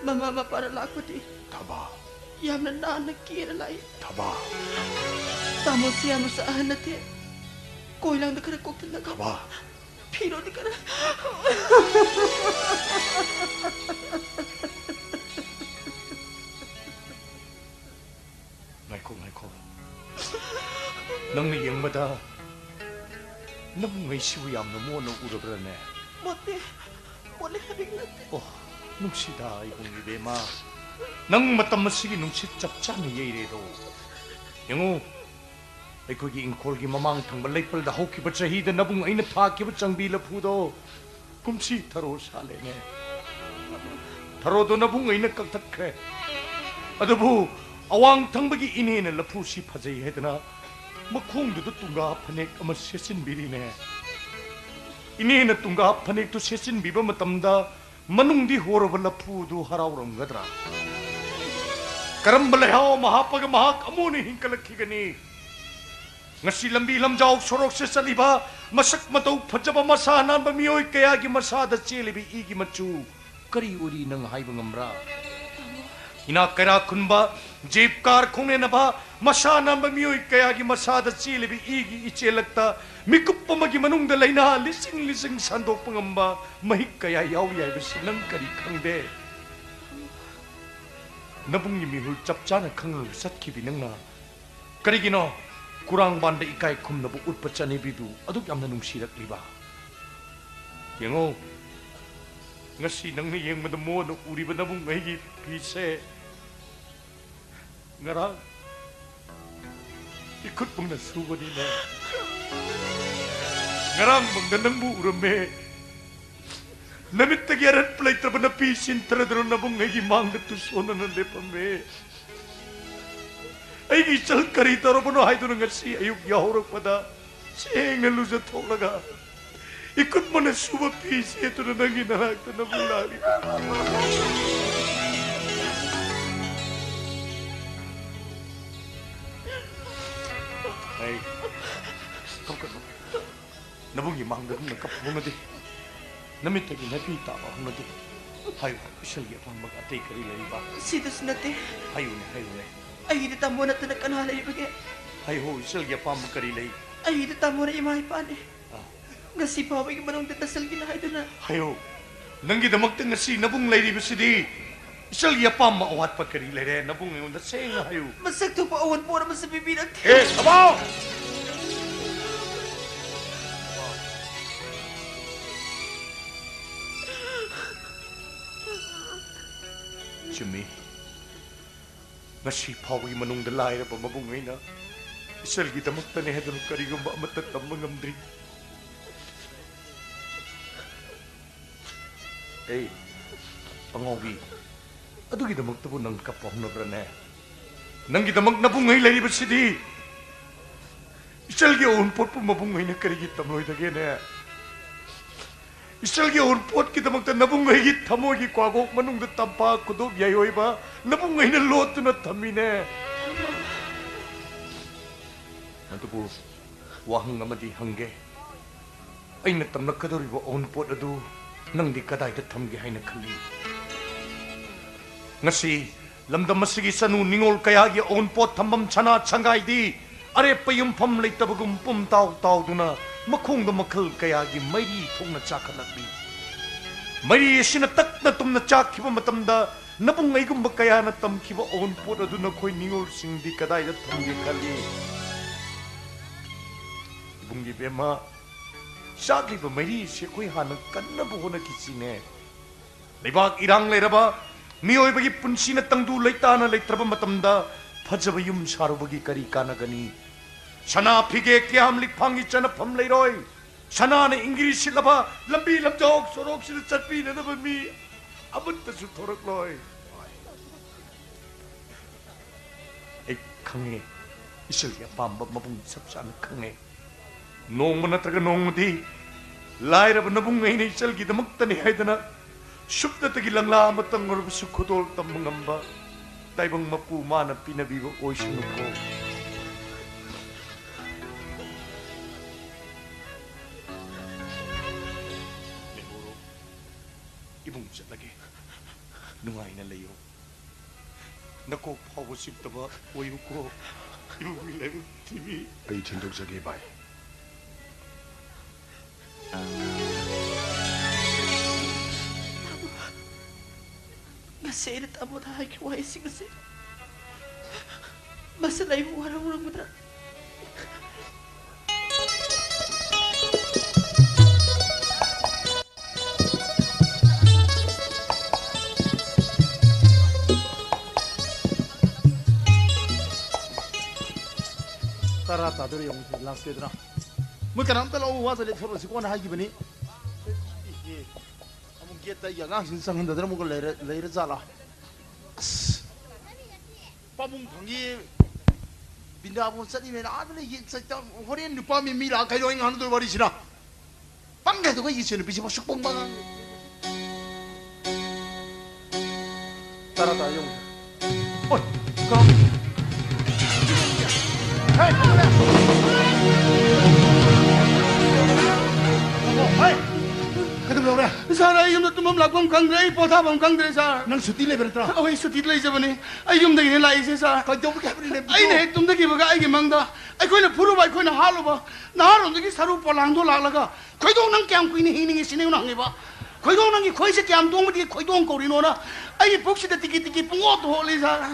ꯃꯃꯥ ꯃꯄꯥꯅ ꯂꯥꯛꯄꯗꯤ ꯊꯕꯥ꯫ ꯌꯥꯝꯅ ꯅꯥꯟꯅ ꯀꯦꯔ ꯂꯥꯛꯏ꯫ ꯊꯕꯥ꯫ ꯇꯥꯃꯣꯁꯤ ꯌꯥꯝꯅꯁꯨ ꯑꯍꯟ ꯅꯠꯇꯦ꯫ ꯀꯣꯏ ꯂꯥꯡꯗ ꯈꯔ ꯀꯣꯛꯊꯠꯂꯒ ꯊꯕꯥ꯫ ꯐꯤꯔꯣꯜꯗꯤ ꯈꯔ ꯉꯥꯏꯈꯣ, ꯉꯥꯏꯈꯣ꯫ ꯅꯪꯅ ꯌꯦꯡꯕꯗ ꯅꯕꯨꯡꯉꯩꯁꯤꯕꯨ ꯌꯥꯝꯅ ꯃꯣꯠꯅ ꯎꯔꯕ꯭ꯔꯥꯅꯦ? ꯃꯣꯠꯇꯦ꯫ ꯃꯣꯠꯂꯦ ꯍꯥꯏꯕꯒꯤ ꯅꯠꯇꯦ꯫ ꯑꯣ, ꯅꯨꯡꯁꯤꯗ ꯏꯕꯨꯡ ꯏꯕꯦꯝꯃ꯫ ꯅꯪ ꯃꯇꯝ ꯑꯁꯤꯒꯤ ꯅꯨꯡꯁꯤꯠ ꯆꯞ ꯆꯥꯅ ꯌꯩꯔꯦꯗꯣ꯫ ꯌꯦꯡꯉꯨ, ꯑꯩꯈꯣꯏꯒꯤ ꯏꯪꯈꯣꯜꯒꯤ ꯃꯃꯥꯡ ꯊꯪꯕ ꯂꯩꯄꯜꯗ ꯍꯧꯈꯤꯕ ꯆꯍꯤꯗ ꯅꯕꯨꯡ ꯑꯩꯅ ꯊꯥꯈꯤꯕ ꯆꯪꯕꯤ ꯂꯐꯨꯗꯣ ꯀꯨꯝꯁꯤ ꯊꯔꯣ ꯁꯥꯠꯂꯦꯅꯦ꯫ ꯊꯔꯣꯗꯣ ꯅꯕꯨꯡ ꯑꯩꯅ ꯀꯛꯊꯠꯈ꯭ꯔꯦ꯫ ꯑꯗꯨꯕꯨ ꯑꯋꯥꯡ ꯊꯪꯕꯒꯤ ꯏꯅꯦꯅ ꯂꯐꯨꯁꯤ ꯐꯖꯩ ꯍꯥꯏꯗꯅ ꯃꯈꯣꯡꯗꯨꯗ ꯇꯨꯡꯒꯥ ꯐꯅꯦꯛ ꯑꯃ ꯁꯦꯠꯆꯤꯟꯕꯤꯔꯤꯅꯦ꯫ ꯏꯅꯦꯅ ꯇꯨꯡꯒꯥ ꯐꯅꯦꯛꯇꯨ ꯁꯦꯠꯆꯤꯟꯕꯤꯕ ꯃꯇꯝꯗ ꯃꯅꯨꯡꯗꯤ ꯍꯣꯔꯕ ꯂꯐꯨꯗꯨ ꯍꯔꯥꯎꯔꯝꯒꯗ꯭ꯔꯥ? ꯀꯔꯝꯕ ꯂꯩꯍꯥꯎ ꯑꯃ ꯍꯥꯞꯄꯒ ꯃꯍꯥꯛ ꯑꯃꯨꯛ ꯍꯟꯅ ꯍꯤꯡꯒꯠꯂꯛꯈꯤꯒꯅꯤ? ꯉꯁꯤ ꯂꯝꯕꯤ ꯂꯝꯖꯥꯎ ꯁꯣꯔꯣꯛꯁꯦ ꯆꯠꯂꯤꯕ ꯃꯁꯛ ꯃꯇꯧ ꯐꯖꯕ ꯃꯁꯥ ꯅꯥꯟꯕ ꯃꯤꯑꯣꯏ ꯀꯌꯥꯒꯤ ꯃꯁꯥꯗ ꯆꯦꯜꯂꯤꯕ ꯏꯒꯤ ꯃꯆꯨ ꯀꯔꯤ ꯑꯣꯏꯔꯤ ꯅꯪ ꯍꯥꯏꯕ ꯉꯝꯕ꯭ꯔꯥ? ꯏꯅꯥꯛ ꯀꯩꯔꯥꯛ ꯈꯨꯟꯕ, ꯖꯤꯞ ꯀꯥꯔ ꯈꯣꯡꯅꯦꯟꯅꯕ, ꯃꯁꯥ ꯅꯥꯟꯕ ꯃꯤꯑꯣꯏ ꯀꯌꯥꯒꯤ ꯃꯁꯥꯗ ꯆꯦꯜꯂꯤꯕ ꯏꯒꯤ ꯏꯆꯦꯜꯂꯛꯇ ꯃꯤꯀꯨꯞ ꯑꯃꯒꯤ ꯃꯅꯨꯡꯗ ꯂꯥꯏꯅꯥ ꯂꯤꯁꯤꯡ ꯂꯤꯁꯤꯡ ꯁꯟꯗꯣꯛꯄ ꯉꯝꯕ ꯃꯍꯤꯛ ꯀꯌꯥ ꯌꯥꯎꯔꯤ ꯍꯥꯏꯕꯁꯤ ꯅꯪ ꯀꯔꯤ ꯈꯪꯗꯦ? ꯅꯕꯨꯡꯒꯤ ꯃꯤꯍꯨꯜ ꯆꯞ ꯆꯥꯅ ꯈꯪꯂꯒ ꯆꯠꯈꯤꯕꯤ ꯅꯪꯅ ꯀꯔꯤꯒꯤꯅꯣ ꯀꯨꯔꯥꯡꯕꯥꯟꯗ ꯏꯀꯥꯏ ꯈꯨꯝꯅꯕ ꯎꯠꯄ ꯆꯠꯅꯕꯤꯗꯨ ꯑꯗꯨꯛ ꯌꯥꯝꯅ ꯅꯨꯡꯁꯤꯔꯛꯂꯤꯕ? ꯌꯦꯡꯉꯣ, ꯉꯁꯤ ꯅꯪꯅ ꯌꯦꯡꯕꯗ ꯃꯣꯟꯅ ꯎꯔꯤꯕ ꯅꯕꯨꯡ ꯑꯩꯒꯤ ꯐꯤꯁꯦ ꯉꯔꯥꯡ ꯏꯈꯨꯠꯃꯛꯅ ꯁꯨꯕꯅꯤꯅꯦ꯫ ꯉꯔꯥꯡꯃꯛꯅ ꯅꯪꯕꯨ ꯎꯔꯝꯃꯦ꯫ ꯅꯃꯤꯠꯇꯒꯤ ꯑꯔꯠꯄ ꯂꯩꯇ꯭ꯔꯕ ꯅꯄꯤ ꯁꯤꯟꯊꯔꯗꯨꯅ ꯅꯕꯨꯡ ꯑꯩꯒꯤ ꯃꯥꯡꯗ ꯇꯨꯁꯣꯟꯅꯅ ꯂꯦꯞꯄꯝꯃꯦ꯫ ꯑꯩꯒꯤ ꯏꯆꯜ ꯀꯔꯤ ꯇꯧꯔꯕꯅꯣ ꯍꯥꯏꯗꯨꯅ ꯉꯁꯤ ꯑꯌꯨꯛ ꯌꯥꯍꯧꯔꯛꯄꯗ ꯁꯦꯡꯅ ꯂꯨꯖꯊꯣꯛꯂꯒ ꯏꯈꯨꯠ ꯃꯅ ꯁꯨꯕ ꯐꯤ ꯁꯦꯠꯇꯨꯅ ꯅꯪꯒꯤ ꯅꯅꯥꯛꯇ ꯅꯕꯨꯡ ꯂꯥꯛꯂꯤꯕ꯫ ꯑꯩ ꯀꯞꯀꯅꯨ꯫ ꯅꯕꯨꯡꯒꯤ ꯃꯥꯡꯗ ꯅꯪꯅ ꯀꯞꯄ ꯍꯧꯅꯗꯦ꯫ ꯅꯃꯤꯠꯇꯒꯤ ꯅꯥꯄꯤ ꯇꯥꯕ ꯍꯧꯅꯗꯦ꯫ ꯍꯥꯏꯌꯨ, ꯏꯆꯜꯒꯤ ꯑꯄꯥꯝꯕꯒ ꯑꯇꯩ ꯀꯔꯤ ꯂꯩꯔꯤꯕ? ꯁꯤꯗꯁꯨ ꯅꯠꯇꯦ꯫ ꯍꯥꯏꯌꯨꯅꯦ, ꯍꯥꯏꯌꯨꯅꯦ꯫ ꯑꯩꯒꯤꯗꯤ ꯇꯥꯃꯣ ꯅꯠꯇꯅ ꯀꯅꯥ ꯂꯩꯔꯤꯕꯒꯦ? ꯍꯥꯏꯌꯨ, ꯏꯆꯜꯒꯤ ꯑꯄꯥꯝꯕ ꯀꯔꯤ ꯂꯩ? ꯑꯩꯒꯤꯗꯤ ꯇꯥꯃꯣꯅ ꯏꯃꯥ ꯏꯄꯥꯅꯤ꯫ ꯑꯥ꯫ ꯉꯁꯤ ꯐꯥꯎꯕꯒꯤ ꯃꯅꯨꯡꯗ ꯇꯁꯜꯒꯤꯅ ꯍꯥꯏꯗꯨꯅ꯫ ꯍꯥꯏꯌꯨ, ꯅꯪꯒꯤꯗꯃꯛꯇ ꯉꯁꯤ ꯅꯕꯨꯡ ꯂꯩꯔꯤꯕꯁꯤꯗꯤ ꯏꯆꯜꯒꯤ ꯑꯄꯥꯝꯕ ꯑꯋꯥꯠꯄ ꯀꯔꯤ ꯂꯩꯔꯦ? ꯅꯕꯨꯡ ꯑꯩꯉꯣꯟꯗ ꯁꯦꯡꯅ ꯍꯥꯏꯌꯨ꯫ ꯃꯁꯛ ꯊꯣꯛꯄ ꯑꯑꯣꯟꯄꯣꯠ ꯑꯃꯁꯨ ꯄꯤꯕꯤꯔꯛꯇꯦ꯫ ꯑꯦ, ꯊꯕꯥꯎ! ꯆꯨꯝꯃꯤ꯫ ꯉꯁꯤ ꯐꯥꯎꯕꯒꯤ ꯃꯅꯨꯡꯗ ꯂꯥꯏꯔꯕ ꯃꯕꯨꯡ ꯑꯩꯅ ꯏꯆꯜꯒꯤꯗꯃꯛꯇꯅꯦ ꯍꯥꯏꯗꯨꯅ ꯀꯔꯤꯒꯨꯝꯕ ꯑꯃꯠꯇ ꯇꯝꯕ ꯉꯝꯗ꯭ꯔꯤ꯫ ꯑꯦ, ꯑꯉꯥꯎꯕꯤ, ꯑꯗꯨꯒꯤꯗꯃꯛꯇꯕꯨ ꯅꯪ ꯀꯞꯄ ꯍꯧꯅꯕ꯭ꯔꯅꯦ? ꯅꯪꯒꯤꯗꯃꯛ ꯅꯕꯨꯡꯉꯩ ꯂꯩꯔꯤꯕꯁꯤꯗꯤ꯫ ꯏꯆꯜꯒꯤ ꯑꯎꯟꯄꯣꯠꯄꯨ ꯃꯕꯨꯡꯉꯩꯅ ꯀꯔꯤꯒꯤ ꯇꯝꯂꯣꯏꯗꯒꯦꯅꯦ? ꯏꯆꯜꯒꯤ ꯑꯎꯟꯄꯣꯠꯀꯤꯗꯃꯛꯇ ꯅꯕꯨꯡꯉꯩꯒꯤ ꯊꯃꯣꯏꯒꯤ ꯀ꯭ꯋꯥꯒꯣꯛ ꯃꯅꯨꯡꯗ ꯇꯝꯄꯥꯛ ꯈꯨꯗꯣꯞ ꯌꯥꯏꯑꯣꯏꯕ ꯅꯕꯨꯡꯉꯩꯅ ꯂꯣꯠꯇꯨꯅ ꯊꯝꯃꯤꯅꯦ꯫ ꯑꯗꯨꯕꯨ ꯋꯥꯍꯪ ꯑꯃꯗꯤ ꯍꯪꯒꯦ꯫ ꯑꯩꯅ ꯇꯝꯂꯛꯀꯗꯧꯔꯤꯕ ꯑꯎꯟꯄꯣꯠ ꯑꯗꯨ ꯅꯪꯗꯤ ꯀꯗꯥꯏꯗ ꯊꯝꯒꯦ ꯍꯥꯏꯅ ꯈꯜꯂꯤ? ꯉꯁꯤ ꯂꯝꯗꯝ ꯑꯁꯤꯒꯤ ꯆꯅꯨ ꯅꯤꯉꯣꯜ ꯀꯌꯥꯒꯤ ꯑꯎꯟꯄꯣꯠ ꯊꯝꯐꯝ ꯁꯅꯥ ꯁꯪꯒꯥꯏꯗꯤ ꯑꯔꯦꯞꯄ ꯌꯨꯝꯐꯝ ꯂꯩꯇꯕꯒꯨꯝ ꯄꯨꯝ ꯇꯥꯎ ꯇꯥꯎꯗꯨꯅ ꯃꯈꯣꯡꯗ ꯃꯈꯜ ꯀꯌꯥꯒꯤ ꯃꯩꯔꯤ ꯊꯣꯛꯅ ꯆꯥꯛꯈꯠꯂꯛꯂꯤ꯫ ꯃꯩꯔꯤ ꯑꯁꯤꯅ ꯇꯛꯅ ꯇꯨꯝꯅ ꯆꯥꯛꯈꯤꯕ ꯃꯇꯝꯗ ꯅꯕꯨꯡ ꯑꯩꯒꯨꯝꯕ ꯀꯌꯥꯅ ꯇꯝꯈꯤꯕ ꯑꯎꯟꯄꯣꯠ ꯑꯗꯨ ꯅꯈꯣꯏ ꯅꯤꯉꯣꯜꯁꯤꯡꯗꯤ ꯀꯗꯥꯏꯗ ꯊꯝꯒꯦ ꯈꯜꯂꯤ? ꯏꯕꯨꯡꯒꯤ ꯕꯦꯝꯃ, ꯆꯥꯛꯂꯤꯕ ꯃꯩꯔꯤ ꯑꯁꯤ ꯑꯩꯈꯣꯏ ꯍꯥꯟꯅ ꯀꯟꯅꯕ ꯍꯣꯠꯅꯈꯤꯁꯤꯅꯦ꯫ ꯂꯩꯕꯥꯛ ꯏꯔꯥꯡ ꯂꯩꯔꯕ, ꯃꯤꯑꯣꯏꯕꯒꯤ ꯄꯨꯟꯁꯤꯅ ꯇꯪꯗꯨ ꯂꯩꯇꯥꯅ ꯂꯩꯇ꯭ꯔꯕ ꯃꯇꯝꯗ ꯐꯖꯕ ꯌꯨꯝ ꯁꯥꯔꯨꯕꯒꯤ ꯀꯔꯤ ꯀꯥꯟꯅꯒꯅꯤ? ꯁꯅꯥ ꯐꯤꯒꯦ ꯀꯤꯌꯥꯝ ꯂꯤꯛꯐꯥꯡꯒꯤ ꯆꯅꯐꯝ ꯂꯩꯔꯣꯏ꯫ ꯁꯅꯥꯅ ꯏꯪꯒꯤꯔꯤ ꯁꯤꯠꯂꯕ ꯂꯝꯕꯤ ꯂꯝꯖꯥꯎ ꯁꯣꯔꯣꯛꯁꯤꯗ ꯆꯠꯄꯤꯅꯅꯕ ꯃꯤ ꯑꯃꯠꯇꯁꯨ ꯊꯣꯔꯛꯂꯣꯏ꯫ ꯑꯩ ꯈꯪꯉꯦ, ꯏꯆꯜꯒꯤ ꯑꯄꯥꯝꯕ ꯃꯕꯨꯡ ꯆꯞ ꯆꯥꯅ ꯈꯪꯉꯦ꯫ ꯅꯣꯡꯃ ꯅꯠꯇ꯭ꯔꯒ ꯅꯣꯡꯃꯗꯤ ꯂꯥꯏꯔꯕ ꯅꯕꯨꯡ ꯑꯩꯅ ꯏꯆꯜꯒꯤꯗꯃꯛꯇꯅꯤ ꯍꯥꯏꯗꯅ ꯁꯨꯞꯅꯇꯒꯤ ꯂꯪꯂꯥ ꯑꯃꯇꯪ ꯑꯣꯏꯔꯕꯁꯨ ꯈꯨꯗꯣꯜ ꯇꯝꯕ ꯉꯝꯕ ꯇꯥꯏꯕꯪ ꯃꯄꯨ ꯃꯥꯅ ꯄꯤꯅꯕꯤꯕ ꯑꯣꯏꯁꯅꯨꯀꯣ꯫ ꯂꯩꯍꯧꯔꯣ꯫ ꯏꯕꯨꯡ ꯆꯠꯂꯒꯦ꯫ ꯅꯨꯡꯉꯥꯏꯅ ꯂꯩꯌꯣ꯫ ꯅꯀꯣꯛ ꯐꯥꯎꯕ ꯆꯤꯛꯇꯕ ꯑꯣꯏꯌꯨꯀꯣ꯫ ꯏꯕꯨꯡꯒꯤ ꯂꯥꯏꯕꯛ ꯊꯤꯕꯤ꯫ ꯑꯩ ꯊꯤꯟꯗꯣꯛꯆꯒꯦ, ꯚꯥꯏ꯫ ꯉꯁꯤ ꯑꯩꯅ ꯇꯥꯃꯣꯗ ꯍꯥꯏꯈꯤꯕ ꯋꯥꯍꯩꯁꯤꯡ ꯑꯁꯤ ꯃꯁꯤꯅ ꯑꯩꯕꯨ ꯋꯥꯔꯧꯔꯝꯒꯗ꯭ꯔꯥ? ꯇꯔꯥ ꯇꯥꯗꯣꯔꯦ ꯌꯦꯡꯉꯨ, ꯂꯥꯛꯇꯦꯗꯅ꯫ ꯃꯣꯏ ꯀꯅꯥꯝꯇ ꯂꯧ ꯋꯥ ꯆꯠꯂꯦ, ꯊꯣꯔꯛꯑꯁꯤ ꯀꯣꯟꯅ ꯍꯥꯏꯈꯤꯕꯅꯤ꯫ ꯑꯃꯨꯛ ꯒꯦꯠꯇ ꯑꯩꯒꯤ ꯑꯉꯥꯡꯁꯤꯡ ꯆꯪꯍꯟꯗꯗꯅ ꯑꯃꯨꯛꯀ ꯂꯩꯔ-, ꯂꯩꯔ ꯖꯥꯠꯂꯥ? ꯑꯁ, ꯄꯥꯕꯨꯡ ꯐꯪꯉꯤ, ꯕꯤꯟꯗꯥꯕꯣꯟ ꯆꯠꯂꯤꯃꯦꯅ ꯑꯥꯗ ꯂꯩ, ꯌꯦꯡ ꯆꯠꯇ, ꯍꯣꯔꯦꯟ ꯅꯨꯄꯥ ꯃꯤ, ꯃꯤ ꯂꯥꯛꯑ ꯀꯩꯗꯧ ꯑꯩ ꯉꯥꯡꯅꯗꯣꯏ ꯋꯥꯔꯤꯁꯤꯅ? ꯄꯪꯒꯦ꯫ ꯑꯗꯨꯒ ꯑꯩꯒꯤ ꯏꯆꯟꯅꯨꯄꯤꯁꯤꯕꯨ ꯑꯁꯨꯛ ꯄꯪꯕ ꯑꯉꯥꯡꯅꯤ꯫ ꯇꯔꯥ ꯇꯔꯥ ꯌꯦꯡꯉꯨ꯫ ꯑꯣꯏ, ꯀꯅꯥ? ꯍꯦ, ꯀꯩꯗꯧꯔꯦ? ꯍꯦ! ꯀꯩꯗꯧꯔꯦ? ꯁꯥꯔ, ꯑꯩ ꯌꯨꯝꯗ ꯇꯨꯝꯐꯝ ꯂꯥꯛꯐꯝ ꯈꯪꯗ꯭ꯔꯦ, ꯑꯩ ꯄꯣꯊꯥꯐꯝ ꯈꯪꯗ꯭ꯔꯦ, ꯁꯥꯔ꯫ ꯅꯪ ꯁꯨꯇꯤ ꯂꯩꯕ ꯅꯠꯇ꯭ꯔꯥ? ꯑꯩ ꯁꯨꯇꯤ ꯂꯩꯖꯕꯅꯤ꯫ ꯑꯩ ꯌꯨꯝꯗꯒꯤꯅꯦ ꯂꯥꯛꯏꯁꯦ, ꯁꯥꯔ꯫ ꯀꯩꯗꯧꯕꯒꯤ ꯍꯥꯏꯕꯅꯣ ꯂꯩꯕꯗꯣ? ꯑꯩꯅ ꯍꯦꯛ ꯇꯨꯝꯊꯈꯤꯕꯒ ꯑꯩꯒꯤ ꯃꯪꯗ ꯑꯩꯈꯣꯏꯅ ꯐꯨꯔꯨꯕ, ꯑꯩꯈꯣꯏꯅ ꯍꯥꯠꯂꯨꯕ ꯅꯍꯥꯔꯣꯝꯗꯒꯤ ꯁꯔꯨ ꯄꯣꯂꯥꯡꯗꯣ ꯂꯥꯛꯂꯒ, "ꯈꯣꯏꯗꯣꯡ, ꯅꯪ ꯀꯌꯥꯝ ꯀꯨꯏꯅ ꯍꯤꯡꯅꯤꯡꯉꯤ?" ꯁꯤꯅꯦꯅ ꯍꯪꯉꯤꯕ꯫ "ꯈꯣꯏꯗꯣꯡ, ꯅꯪꯒꯤ ꯈꯣꯏꯁꯦ ꯀꯌꯥꯝ ꯇꯣꯡꯕꯗꯤ ꯈꯣꯏꯗꯣꯡ ꯀꯧꯔꯤꯅꯣꯅ?" ꯑꯩꯒꯤ ꯄꯨꯛꯁꯤꯗ ꯇꯤꯀꯤ ꯇꯤꯀꯤ ꯄꯨꯡꯑꯣꯠꯇ ꯍꯣꯠꯂꯤ, ꯁꯥꯔ꯫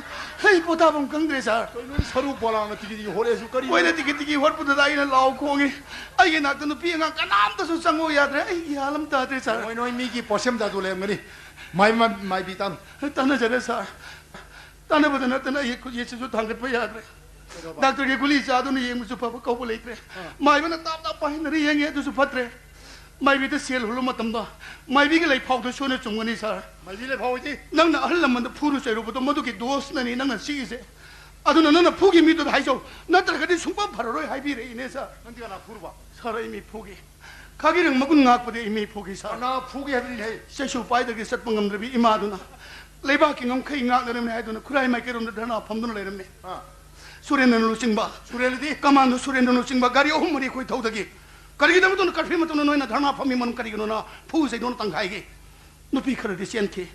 ꯑꯩ ꯄꯣꯊꯥꯐꯝ ꯈꯪꯗ꯭ꯔꯦ, ꯁꯥꯔ꯫ ꯀꯩꯅꯣ, ꯁꯔꯨ ꯄꯣꯂꯥꯡꯅ ꯇꯤꯀꯤ ꯇꯤꯀꯤ ꯍꯣꯠꯂꯦꯁꯨ ꯀꯔꯤꯅꯣ? ꯃꯣꯏꯅ ꯇꯤꯀꯤ ꯇꯤꯀꯤ ꯍꯣꯠꯄꯗꯨꯗ ꯑꯩꯅ ꯂꯥꯎ ꯈꯣꯡꯉꯤ꯫ ꯑꯩꯒꯤ ꯅꯥꯛꯇ ꯅꯨꯄꯤ ꯑꯉꯥꯡ ꯀꯅꯥꯝꯇꯁꯨ ꯆꯪꯉꯨ ꯌꯥꯗ꯭ꯔꯦ꯫ ꯑꯩ ꯒ꯭ꯌꯥꯟ ꯑꯃ ꯇꯥꯗ꯭ꯔꯦ, ꯁꯥꯔ꯫ ꯅꯣꯏ, ꯅꯣꯏ ꯃꯤꯒꯤ ꯄꯣꯠꯁꯦꯝꯗ ꯑꯗꯨ ꯂꯩꯔꯝꯒꯅꯤ꯫ ꯃꯥꯏ-, ꯃꯥꯏ-, ꯃꯥꯏꯕꯤ ꯇꯥꯅꯨ꯫ ꯇꯥꯟꯅꯖꯔꯦ, ꯁꯥꯔ꯫ ꯇꯥꯟꯅꯕꯗ ꯅꯠꯇꯅ ꯑꯩꯒꯤ ꯈꯨꯠ ꯌꯦꯠꯁꯤꯁꯨ ꯊꯥꯡꯒꯠꯄ ꯌꯥꯗ꯭ꯔꯦ꯫ ꯀꯩꯗꯧꯕ? ꯗꯥꯛꯇꯔꯒꯤ ꯒꯨꯂꯤ ꯆꯥꯗꯨꯅ ꯌꯦꯡꯕꯁꯨ ꯐꯕ ꯀꯧꯕ ꯂꯩꯇ꯭ꯔꯦ꯫ ꯑꯥ꯫ ꯃꯥꯏꯕꯅ ꯇꯥꯞ ꯇꯥꯞ ꯄꯥꯏꯍꯟꯗꯅ ꯌꯦꯡꯉꯦ, ꯑꯗꯨꯁꯨ ꯐꯠꯇ꯭ꯔꯦ꯫ ꯃꯥꯏꯕꯤꯗ ꯁꯦꯜ ꯍꯨꯜꯂꯨ ꯃꯇꯝꯗ ꯃꯥꯏꯕꯤꯒꯤ ꯂꯩꯐꯥꯎꯗꯣ ꯁꯣꯏꯅ ꯆꯨꯝꯒꯅꯤ, ꯁꯥꯔ꯫ ꯃꯥꯏꯕꯤ ꯂꯩꯐꯥꯎ ꯍꯥꯏꯗꯤ? ꯅꯪꯅ ꯑꯍꯜ ꯂꯃꯟꯗ ꯐꯨꯔꯨ ꯆꯩꯔꯨꯕꯗꯣ ꯃꯗꯨꯒꯤ ꯗꯣꯁꯅꯅꯤ ꯅꯪꯅ ꯁꯤꯒꯤꯁꯦ꯫ ꯑꯗꯨꯅ ꯅꯪꯅ ꯐꯨꯒꯤ ꯃꯤꯗꯨꯗ ꯍꯥꯏꯖꯧ, ꯅꯠꯇ꯭ꯔꯒꯗꯤ ꯁꯨꯡꯐ ꯐꯔꯔꯣꯏ ꯍꯥꯏꯕꯤꯔꯛꯏꯅꯦ, ꯁꯥꯔ꯫ ꯅꯪꯗꯤ ꯀꯅꯥ ꯐꯨꯔꯨꯕ? ꯁꯥꯔ, ꯑꯩ ꯃꯤ ꯐꯨꯒꯤ꯫ ꯈꯥꯒꯤꯔꯪ ꯃꯒꯨꯟ ꯉꯥꯛꯄꯗꯤ ꯑꯩ ꯃꯤ ꯐꯨꯒꯤ, ꯁꯥꯔ꯫ ꯀꯅꯥ ꯐꯨꯒꯦ ꯍꯥꯏꯕꯅꯤꯅꯦ ꯍꯦ? ꯆꯩꯁꯨ ꯄꯥꯏꯗꯒꯤ ꯆꯠꯄ ꯉꯝꯗ꯭ꯔꯕꯤ ꯏꯃꯥꯗꯨꯅ ꯂꯩꯕꯥꯛꯀꯤ ꯉꯝꯈꯩ ꯉꯥꯛꯅꯔꯝꯃꯤ ꯍꯥꯏꯗꯨꯅ ꯈꯨꯔꯥꯏ ꯃꯥꯏꯀꯩꯔꯣꯝꯗ ꯙꯔꯅꯥ ꯐꯝꯗꯨꯅ ꯂꯩꯔꯝꯃꯤ꯫ ꯑꯥ꯫ ꯁꯨꯔꯦꯟꯗ꯭ꯔꯅ ꯂꯨꯆꯤꯡꯕ, ꯁꯨꯔꯦꯟꯗ꯭ꯔꯗꯤ? ꯀꯃꯥꯟꯗꯣ ꯁꯨꯔꯦꯟꯗ꯭ꯔꯅ ꯂꯨꯆꯤꯡꯕ ꯒꯥꯔꯤ ꯑꯍꯨꯝ ꯃꯔꯤ ꯑꯩꯈꯣꯏ ꯊꯧꯗꯒꯤ꯫ "ꯀꯔꯤꯒꯤꯗꯃꯛꯇꯅꯣ ꯀꯔꯐ꯭ꯌꯨ ꯃꯇꯝꯗ ꯅꯣꯏꯅ ꯙꯔꯅꯥ ꯐꯝꯃꯤ ꯃꯔꯝ ꯀꯔꯤꯒꯤꯅꯣꯅ?" ꯐꯨ ꯆꯩꯗꯨꯅ ꯇꯪꯈꯥꯏꯒꯤ꯫ ꯅꯨꯄꯤ ꯈꯔꯗꯤ ꯆꯦꯟꯈꯤ꯫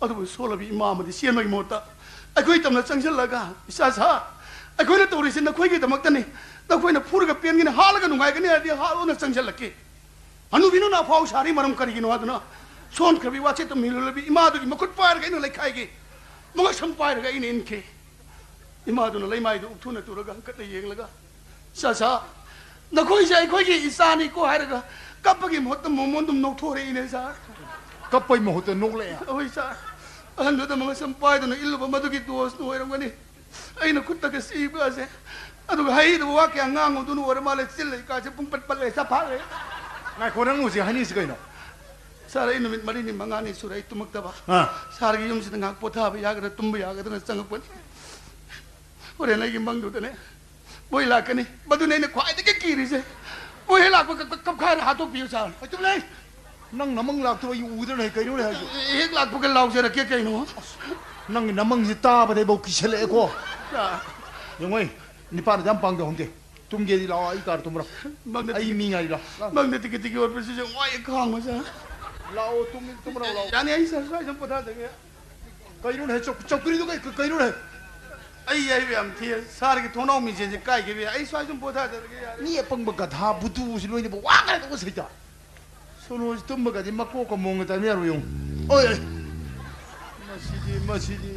ꯑꯗꯨꯕꯨ ꯁꯣꯜꯂꯕꯤ ꯏꯃꯥ ꯑꯃꯗꯤ ꯆꯦꯟꯕꯒꯤ ꯃꯍꯨꯠꯇ ꯑꯩꯈꯣꯏ ꯇꯝꯅ ꯆꯪꯁꯤꯜꯂꯒ, "ꯏꯆꯥ ꯁꯥ, ꯑꯩꯈꯣꯏꯅ ꯇꯧꯔꯤꯁꯤ ꯅꯈꯣꯏꯒꯤꯗꯃꯛꯇꯅꯤ꯫ ꯅꯈꯣꯏꯅ ꯐꯨꯔꯒ ꯄꯦꯟꯒꯅꯤ, ꯍꯥꯠꯂꯒ ꯅꯨꯡꯉꯥꯏꯒꯅꯤ ꯍꯥꯏꯔꯗꯤ ꯍꯥꯠꯂꯣꯅ" ꯆꯪꯁꯤꯜꯂꯛꯈꯤ꯫ ꯍꯅꯨꯕꯤꯅ ꯑꯐꯥꯎ ꯁꯥꯔꯤ ꯃꯔꯝ ꯀꯔꯤꯒꯤꯅꯣ ꯍꯥꯏꯗꯨꯅ ꯁꯣꯟꯈ꯭ꯔꯕꯤ ꯋꯥꯆꯦꯠꯇ ꯃꯤꯂꯣꯜꯂꯕꯤ ꯏꯃꯥꯗꯨꯒꯤ ꯃꯈꯨꯠ ꯄꯥꯏꯔꯒ ꯑꯩꯅ ꯂꯩꯈꯥꯏꯒꯤ꯫ ꯃꯉꯛꯁꯝ ꯄꯥꯏꯔꯒ ꯑꯩꯅ ꯏꯟꯈꯤ꯫ ꯏꯃꯥꯗꯨꯅ ꯂꯩꯃꯥꯏꯗꯨ ꯎꯛꯊꯨꯅ ꯇꯨꯔꯒ ꯍꯟꯀꯠꯅ ꯌꯦꯡꯂꯒ, "ꯆꯥꯆꯥ, ꯅꯈꯣꯏꯁꯦ ꯑꯩꯈꯣꯏꯒꯤ ꯏꯆꯥꯅꯤꯀꯣ" ꯍꯥꯏꯔꯒ ꯀꯞꯄꯒꯤ ꯃꯍꯨꯠꯇ ꯃꯣꯃꯣꯟꯗꯨꯝ ꯅꯣꯛꯊꯣꯔꯛꯏꯅꯦ, ꯁꯥꯔ꯫ ꯀꯞꯄꯩ ꯃꯍꯨꯠꯇ ꯅꯣꯛꯂꯛꯑꯦ? ꯍꯣꯏ, ꯁꯥꯔ꯫ ꯑꯍꯟꯗꯨꯗ ꯃꯉꯛꯁꯝ ꯄꯥꯏꯗꯨꯅ ꯏꯜꯂꯨꯕ ꯃꯗꯨꯒꯤ ꯗꯣꯁꯇꯨ ꯑꯣꯏꯔꯝꯒꯅꯤ꯫ ꯑꯩꯅ ꯈꯨꯠꯇꯒ ꯁꯤꯕꯁꯦ, ꯑꯗꯨꯒ ꯍꯩꯗꯨꯕꯨ ꯋꯥ ꯀꯌꯥ ꯉꯥꯡꯉꯨꯗꯨꯅ ꯑꯣꯏꯔ ꯃꯥꯜꯂꯦ, ꯆꯤꯜ ꯂꯩ ꯀꯥꯁꯦ ꯄꯨꯡ ꯄꯠ ꯄꯠꯂꯦ, ꯆꯐꯥꯠꯂꯦ꯫ ꯉꯥꯏꯈꯣ, ꯅꯪ ꯍꯧꯖꯤꯛ ꯍꯥꯏꯅꯤꯡꯉꯤꯁꯤ ꯀꯩꯅꯣ? ꯁꯥꯔ, ꯑꯩ ꯅꯨꯃꯤꯠ ꯃꯔꯤꯅꯤ ꯃꯉꯥꯅꯤ ꯁꯨꯔꯦ ꯑꯩ ꯇꯨꯝꯃꯛꯇꯕ꯫ ꯑꯥ꯫ ꯁꯥꯔꯒꯤ ꯌꯨꯝꯁꯤꯗ ꯉꯥꯏꯍꯥꯛ ꯄꯣꯊꯥꯕ ꯌꯥꯒꯗ꯭ꯔꯥ, ꯇꯨꯝꯕ ꯌꯥꯒꯗ꯭ꯔꯥ ꯆꯪꯉꯛꯄꯅꯤ꯫ ꯍꯣꯔꯦꯟ ꯑꯩꯒꯤ ꯃꯪꯗꯨꯗꯅꯦ ꯃꯣꯏ ꯂꯥꯛꯀꯅꯤ꯫ ꯃꯗꯨꯅꯦ ꯑꯩꯅ ꯈ꯭ꯋꯥꯏꯗꯒꯤ ꯀꯤꯔꯤꯁꯦ꯫ ꯃꯣꯏ ꯍꯦꯛ ꯂꯥꯛꯄꯒ ꯀꯞ-, ꯀꯞꯈꯥꯏꯔ ꯍꯥꯠꯇꯣꯛꯄꯤꯌꯨ, ꯁꯥꯔ꯫ ꯑꯩ ꯇꯨꯝꯂꯦ꯫ ꯅꯪ ꯅꯃꯪ ꯂꯥꯛꯇꯕ ꯑꯩ ꯎꯗ꯭ꯔꯅꯦ, ꯀꯩꯅꯣꯅꯦ ꯍꯥꯏꯁꯦ? ꯍꯦꯛ ꯂꯥꯛꯄꯒ ꯂꯥꯎꯖꯔꯛꯀꯦ ꯀꯩꯅꯣ꯫ ꯅꯪꯒꯤ ꯅꯃꯪꯁꯦ ꯇꯥꯕꯗ ꯑꯩꯕꯧ ꯀꯤꯁꯜꯂꯛꯑꯦꯀꯣ꯫ ꯁꯥꯔ꯫ ꯌꯦꯡꯉꯣ, ꯅꯤꯄꯥꯅꯗꯤ ꯌꯥꯝ ꯄꯥꯡꯖꯍꯧꯗꯦ꯫ ꯇꯨꯝꯒꯦꯗꯤ ꯂꯥꯛꯑꯣ, ꯑꯩ ꯀꯥꯗ ꯇꯨꯝꯃꯨꯔꯣ꯫ ꯃꯪꯗ ꯑꯩ ꯇꯤꯀꯤ-, ꯃꯤ ꯉꯥꯏꯔꯤ, ꯂꯥꯛꯑꯣ, ꯂꯥꯛꯑꯣ꯫ ꯃꯪꯗ ꯇꯤꯀꯤ ꯇꯤꯀꯤ ꯑꯣꯠꯄꯁꯤꯁꯨ ꯋꯥꯏ ꯈꯥꯡꯕ, ꯁꯥꯔ꯫ ꯂꯥꯛꯑꯣ, ꯇꯨꯝ-, ꯇꯨꯝꯃꯨꯔꯣ, ꯂꯥꯛꯑꯣ꯫ ꯌꯥꯅꯤ, ꯑꯩ ꯁꯥꯔ ꯁ꯭ꯋꯥꯏꯗ ꯁꯨꯝ ꯄꯣꯊꯥꯖꯒꯦ꯫ ꯀꯩꯅꯣꯅꯦ, ꯆꯧ-, ꯆꯧꯀ꯭ꯔꯤꯗꯨ ꯀꯩ-, ꯀꯩꯅꯣꯅꯦ? ꯑꯩ ꯌꯥꯏꯕ ꯌꯥꯝ ꯊꯤ, ꯁꯥꯔꯒꯤ ꯊꯣꯡꯅꯥꯎ ꯃꯤꯡꯁꯦꯜꯁꯦ ꯀꯥꯏꯈꯤꯕ ꯌꯥꯏ꯫ ꯑꯩ ꯁ꯭ꯋꯥꯏ ꯁꯨꯝ ꯄꯣꯊꯥꯖꯔꯒꯦ, ꯌꯥꯔꯦ꯫ ꯃꯤ ꯑꯄꯪꯕ ꯒꯙꯥ ꯕꯨꯇꯨꯁꯤ ꯂꯣꯏꯅꯕ ꯋꯥ ꯉꯥꯡꯗꯕ ꯁꯩꯇ꯫ ꯁꯣꯅꯣꯁꯤ ꯇꯨꯝꯕꯒꯗꯤ ꯃꯀꯣꯛꯀ ꯃꯣꯡꯒ ꯇꯥꯏꯅ ꯌꯥꯔꯣꯏ, ꯌꯦꯡꯉꯨ꯫ ꯑꯣꯏ, ꯑꯣꯏ꯫ ꯃꯁꯤꯗꯤ, ꯃꯁꯤꯗꯤ꯫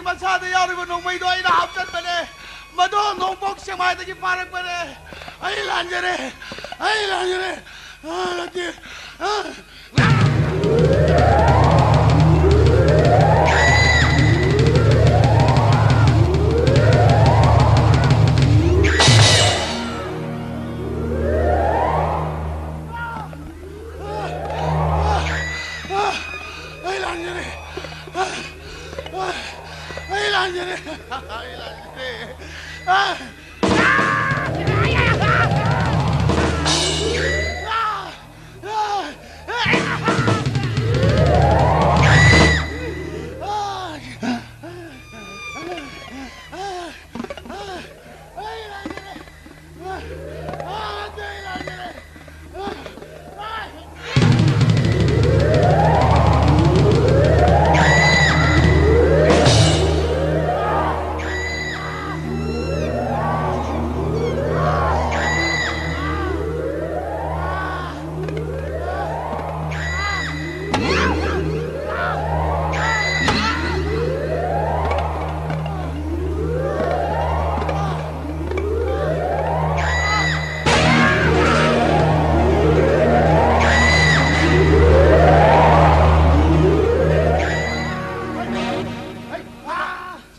ꯃꯁꯥꯗ ꯌꯥꯎꯔꯤꯕ ꯅꯣꯡꯃꯩꯗꯣ ꯑꯩꯅ ꯍꯥꯞꯆꯤꯟꯕꯅꯦ꯫ ꯃꯗꯣ ꯅꯣꯡꯄꯣꯛ ꯁꯦꯛꯃꯥꯏꯗꯒꯤ ꯐꯥꯔꯛꯄꯅꯦ꯫ ꯑꯩ ꯂꯥꯟꯖꯔꯦ꯫ ꯑꯩ ꯂꯥꯟꯖꯔꯦ꯫ ꯑ, ꯅꯠꯇꯦ꯫ ꯑ, ꯑꯩ ꯂꯥꯟꯖꯔꯦ꯫ ꯑꯩ ꯂꯥꯟꯖꯔꯦ꯫ ꯑꯩ ꯂꯥꯟꯖꯔꯦ꯫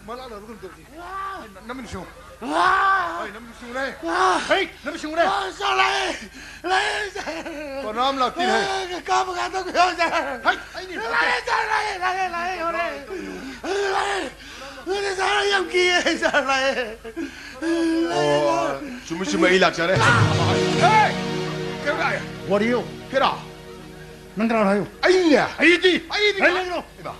ꯃꯂꯥ ꯂꯧꯔꯒ ꯇꯧꯁꯤ꯫ ꯅ-, ꯅꯃꯤꯠ ꯁꯤꯡꯉꯨ꯫ ꯍꯩ, ꯅꯃꯤꯠ ꯁꯤꯡꯉꯨꯅꯦ꯫ ꯍꯩ, ꯅꯃꯤꯠ ꯁꯤꯡꯉꯨꯅꯦ꯫ ꯁꯥꯔ ꯂꯥꯛꯑꯦ꯫ ꯂꯥꯛꯑꯦ, ꯁꯥꯔ꯫ ꯀꯅꯥꯝ ꯂꯥꯛꯇꯦꯅꯦ꯫ ꯑ, ꯀꯥꯞꯄ ꯀꯥꯞꯊꯣꯛꯄꯤꯌꯣ, ꯁꯥꯔ꯫ ꯍꯩ, ꯑꯩꯅꯦ ꯂꯥꯛꯑꯦ, ꯁꯥꯔ, ꯂꯥꯛꯑꯦ, ꯂꯥꯛꯑꯦ, ꯂꯥꯛꯑꯦ, ꯍꯣꯔꯦꯟ꯫ ꯂꯥꯛꯑꯦ꯫ ꯑꯗꯨ ꯁꯥꯔ ꯌꯥꯝ ꯀꯤꯌꯦ, ꯁꯥꯔ, ꯂꯥꯛꯑꯦ꯫ ꯑꯣ, ꯆꯨꯝꯃꯤ, ꯆꯨꯝꯃꯤ, ꯑꯩ ꯂꯥꯛꯆꯔꯦ꯫ ꯍꯦ! ꯀꯩꯅꯣ ꯂꯥꯛꯑꯦ꯫ ꯋꯥꯔꯤꯌꯣ꯫ ꯀꯩꯅꯣ? ꯅꯪ ꯀꯅꯥꯅꯣ ꯍꯥꯏꯌꯨ꯫ ꯑꯩꯅꯦ꯫ ꯑꯩꯗꯤ꯫ ꯑꯩꯗꯤ꯫ ꯑꯩ ꯅꯪꯅꯣ꯫ ꯏꯃꯥ꯫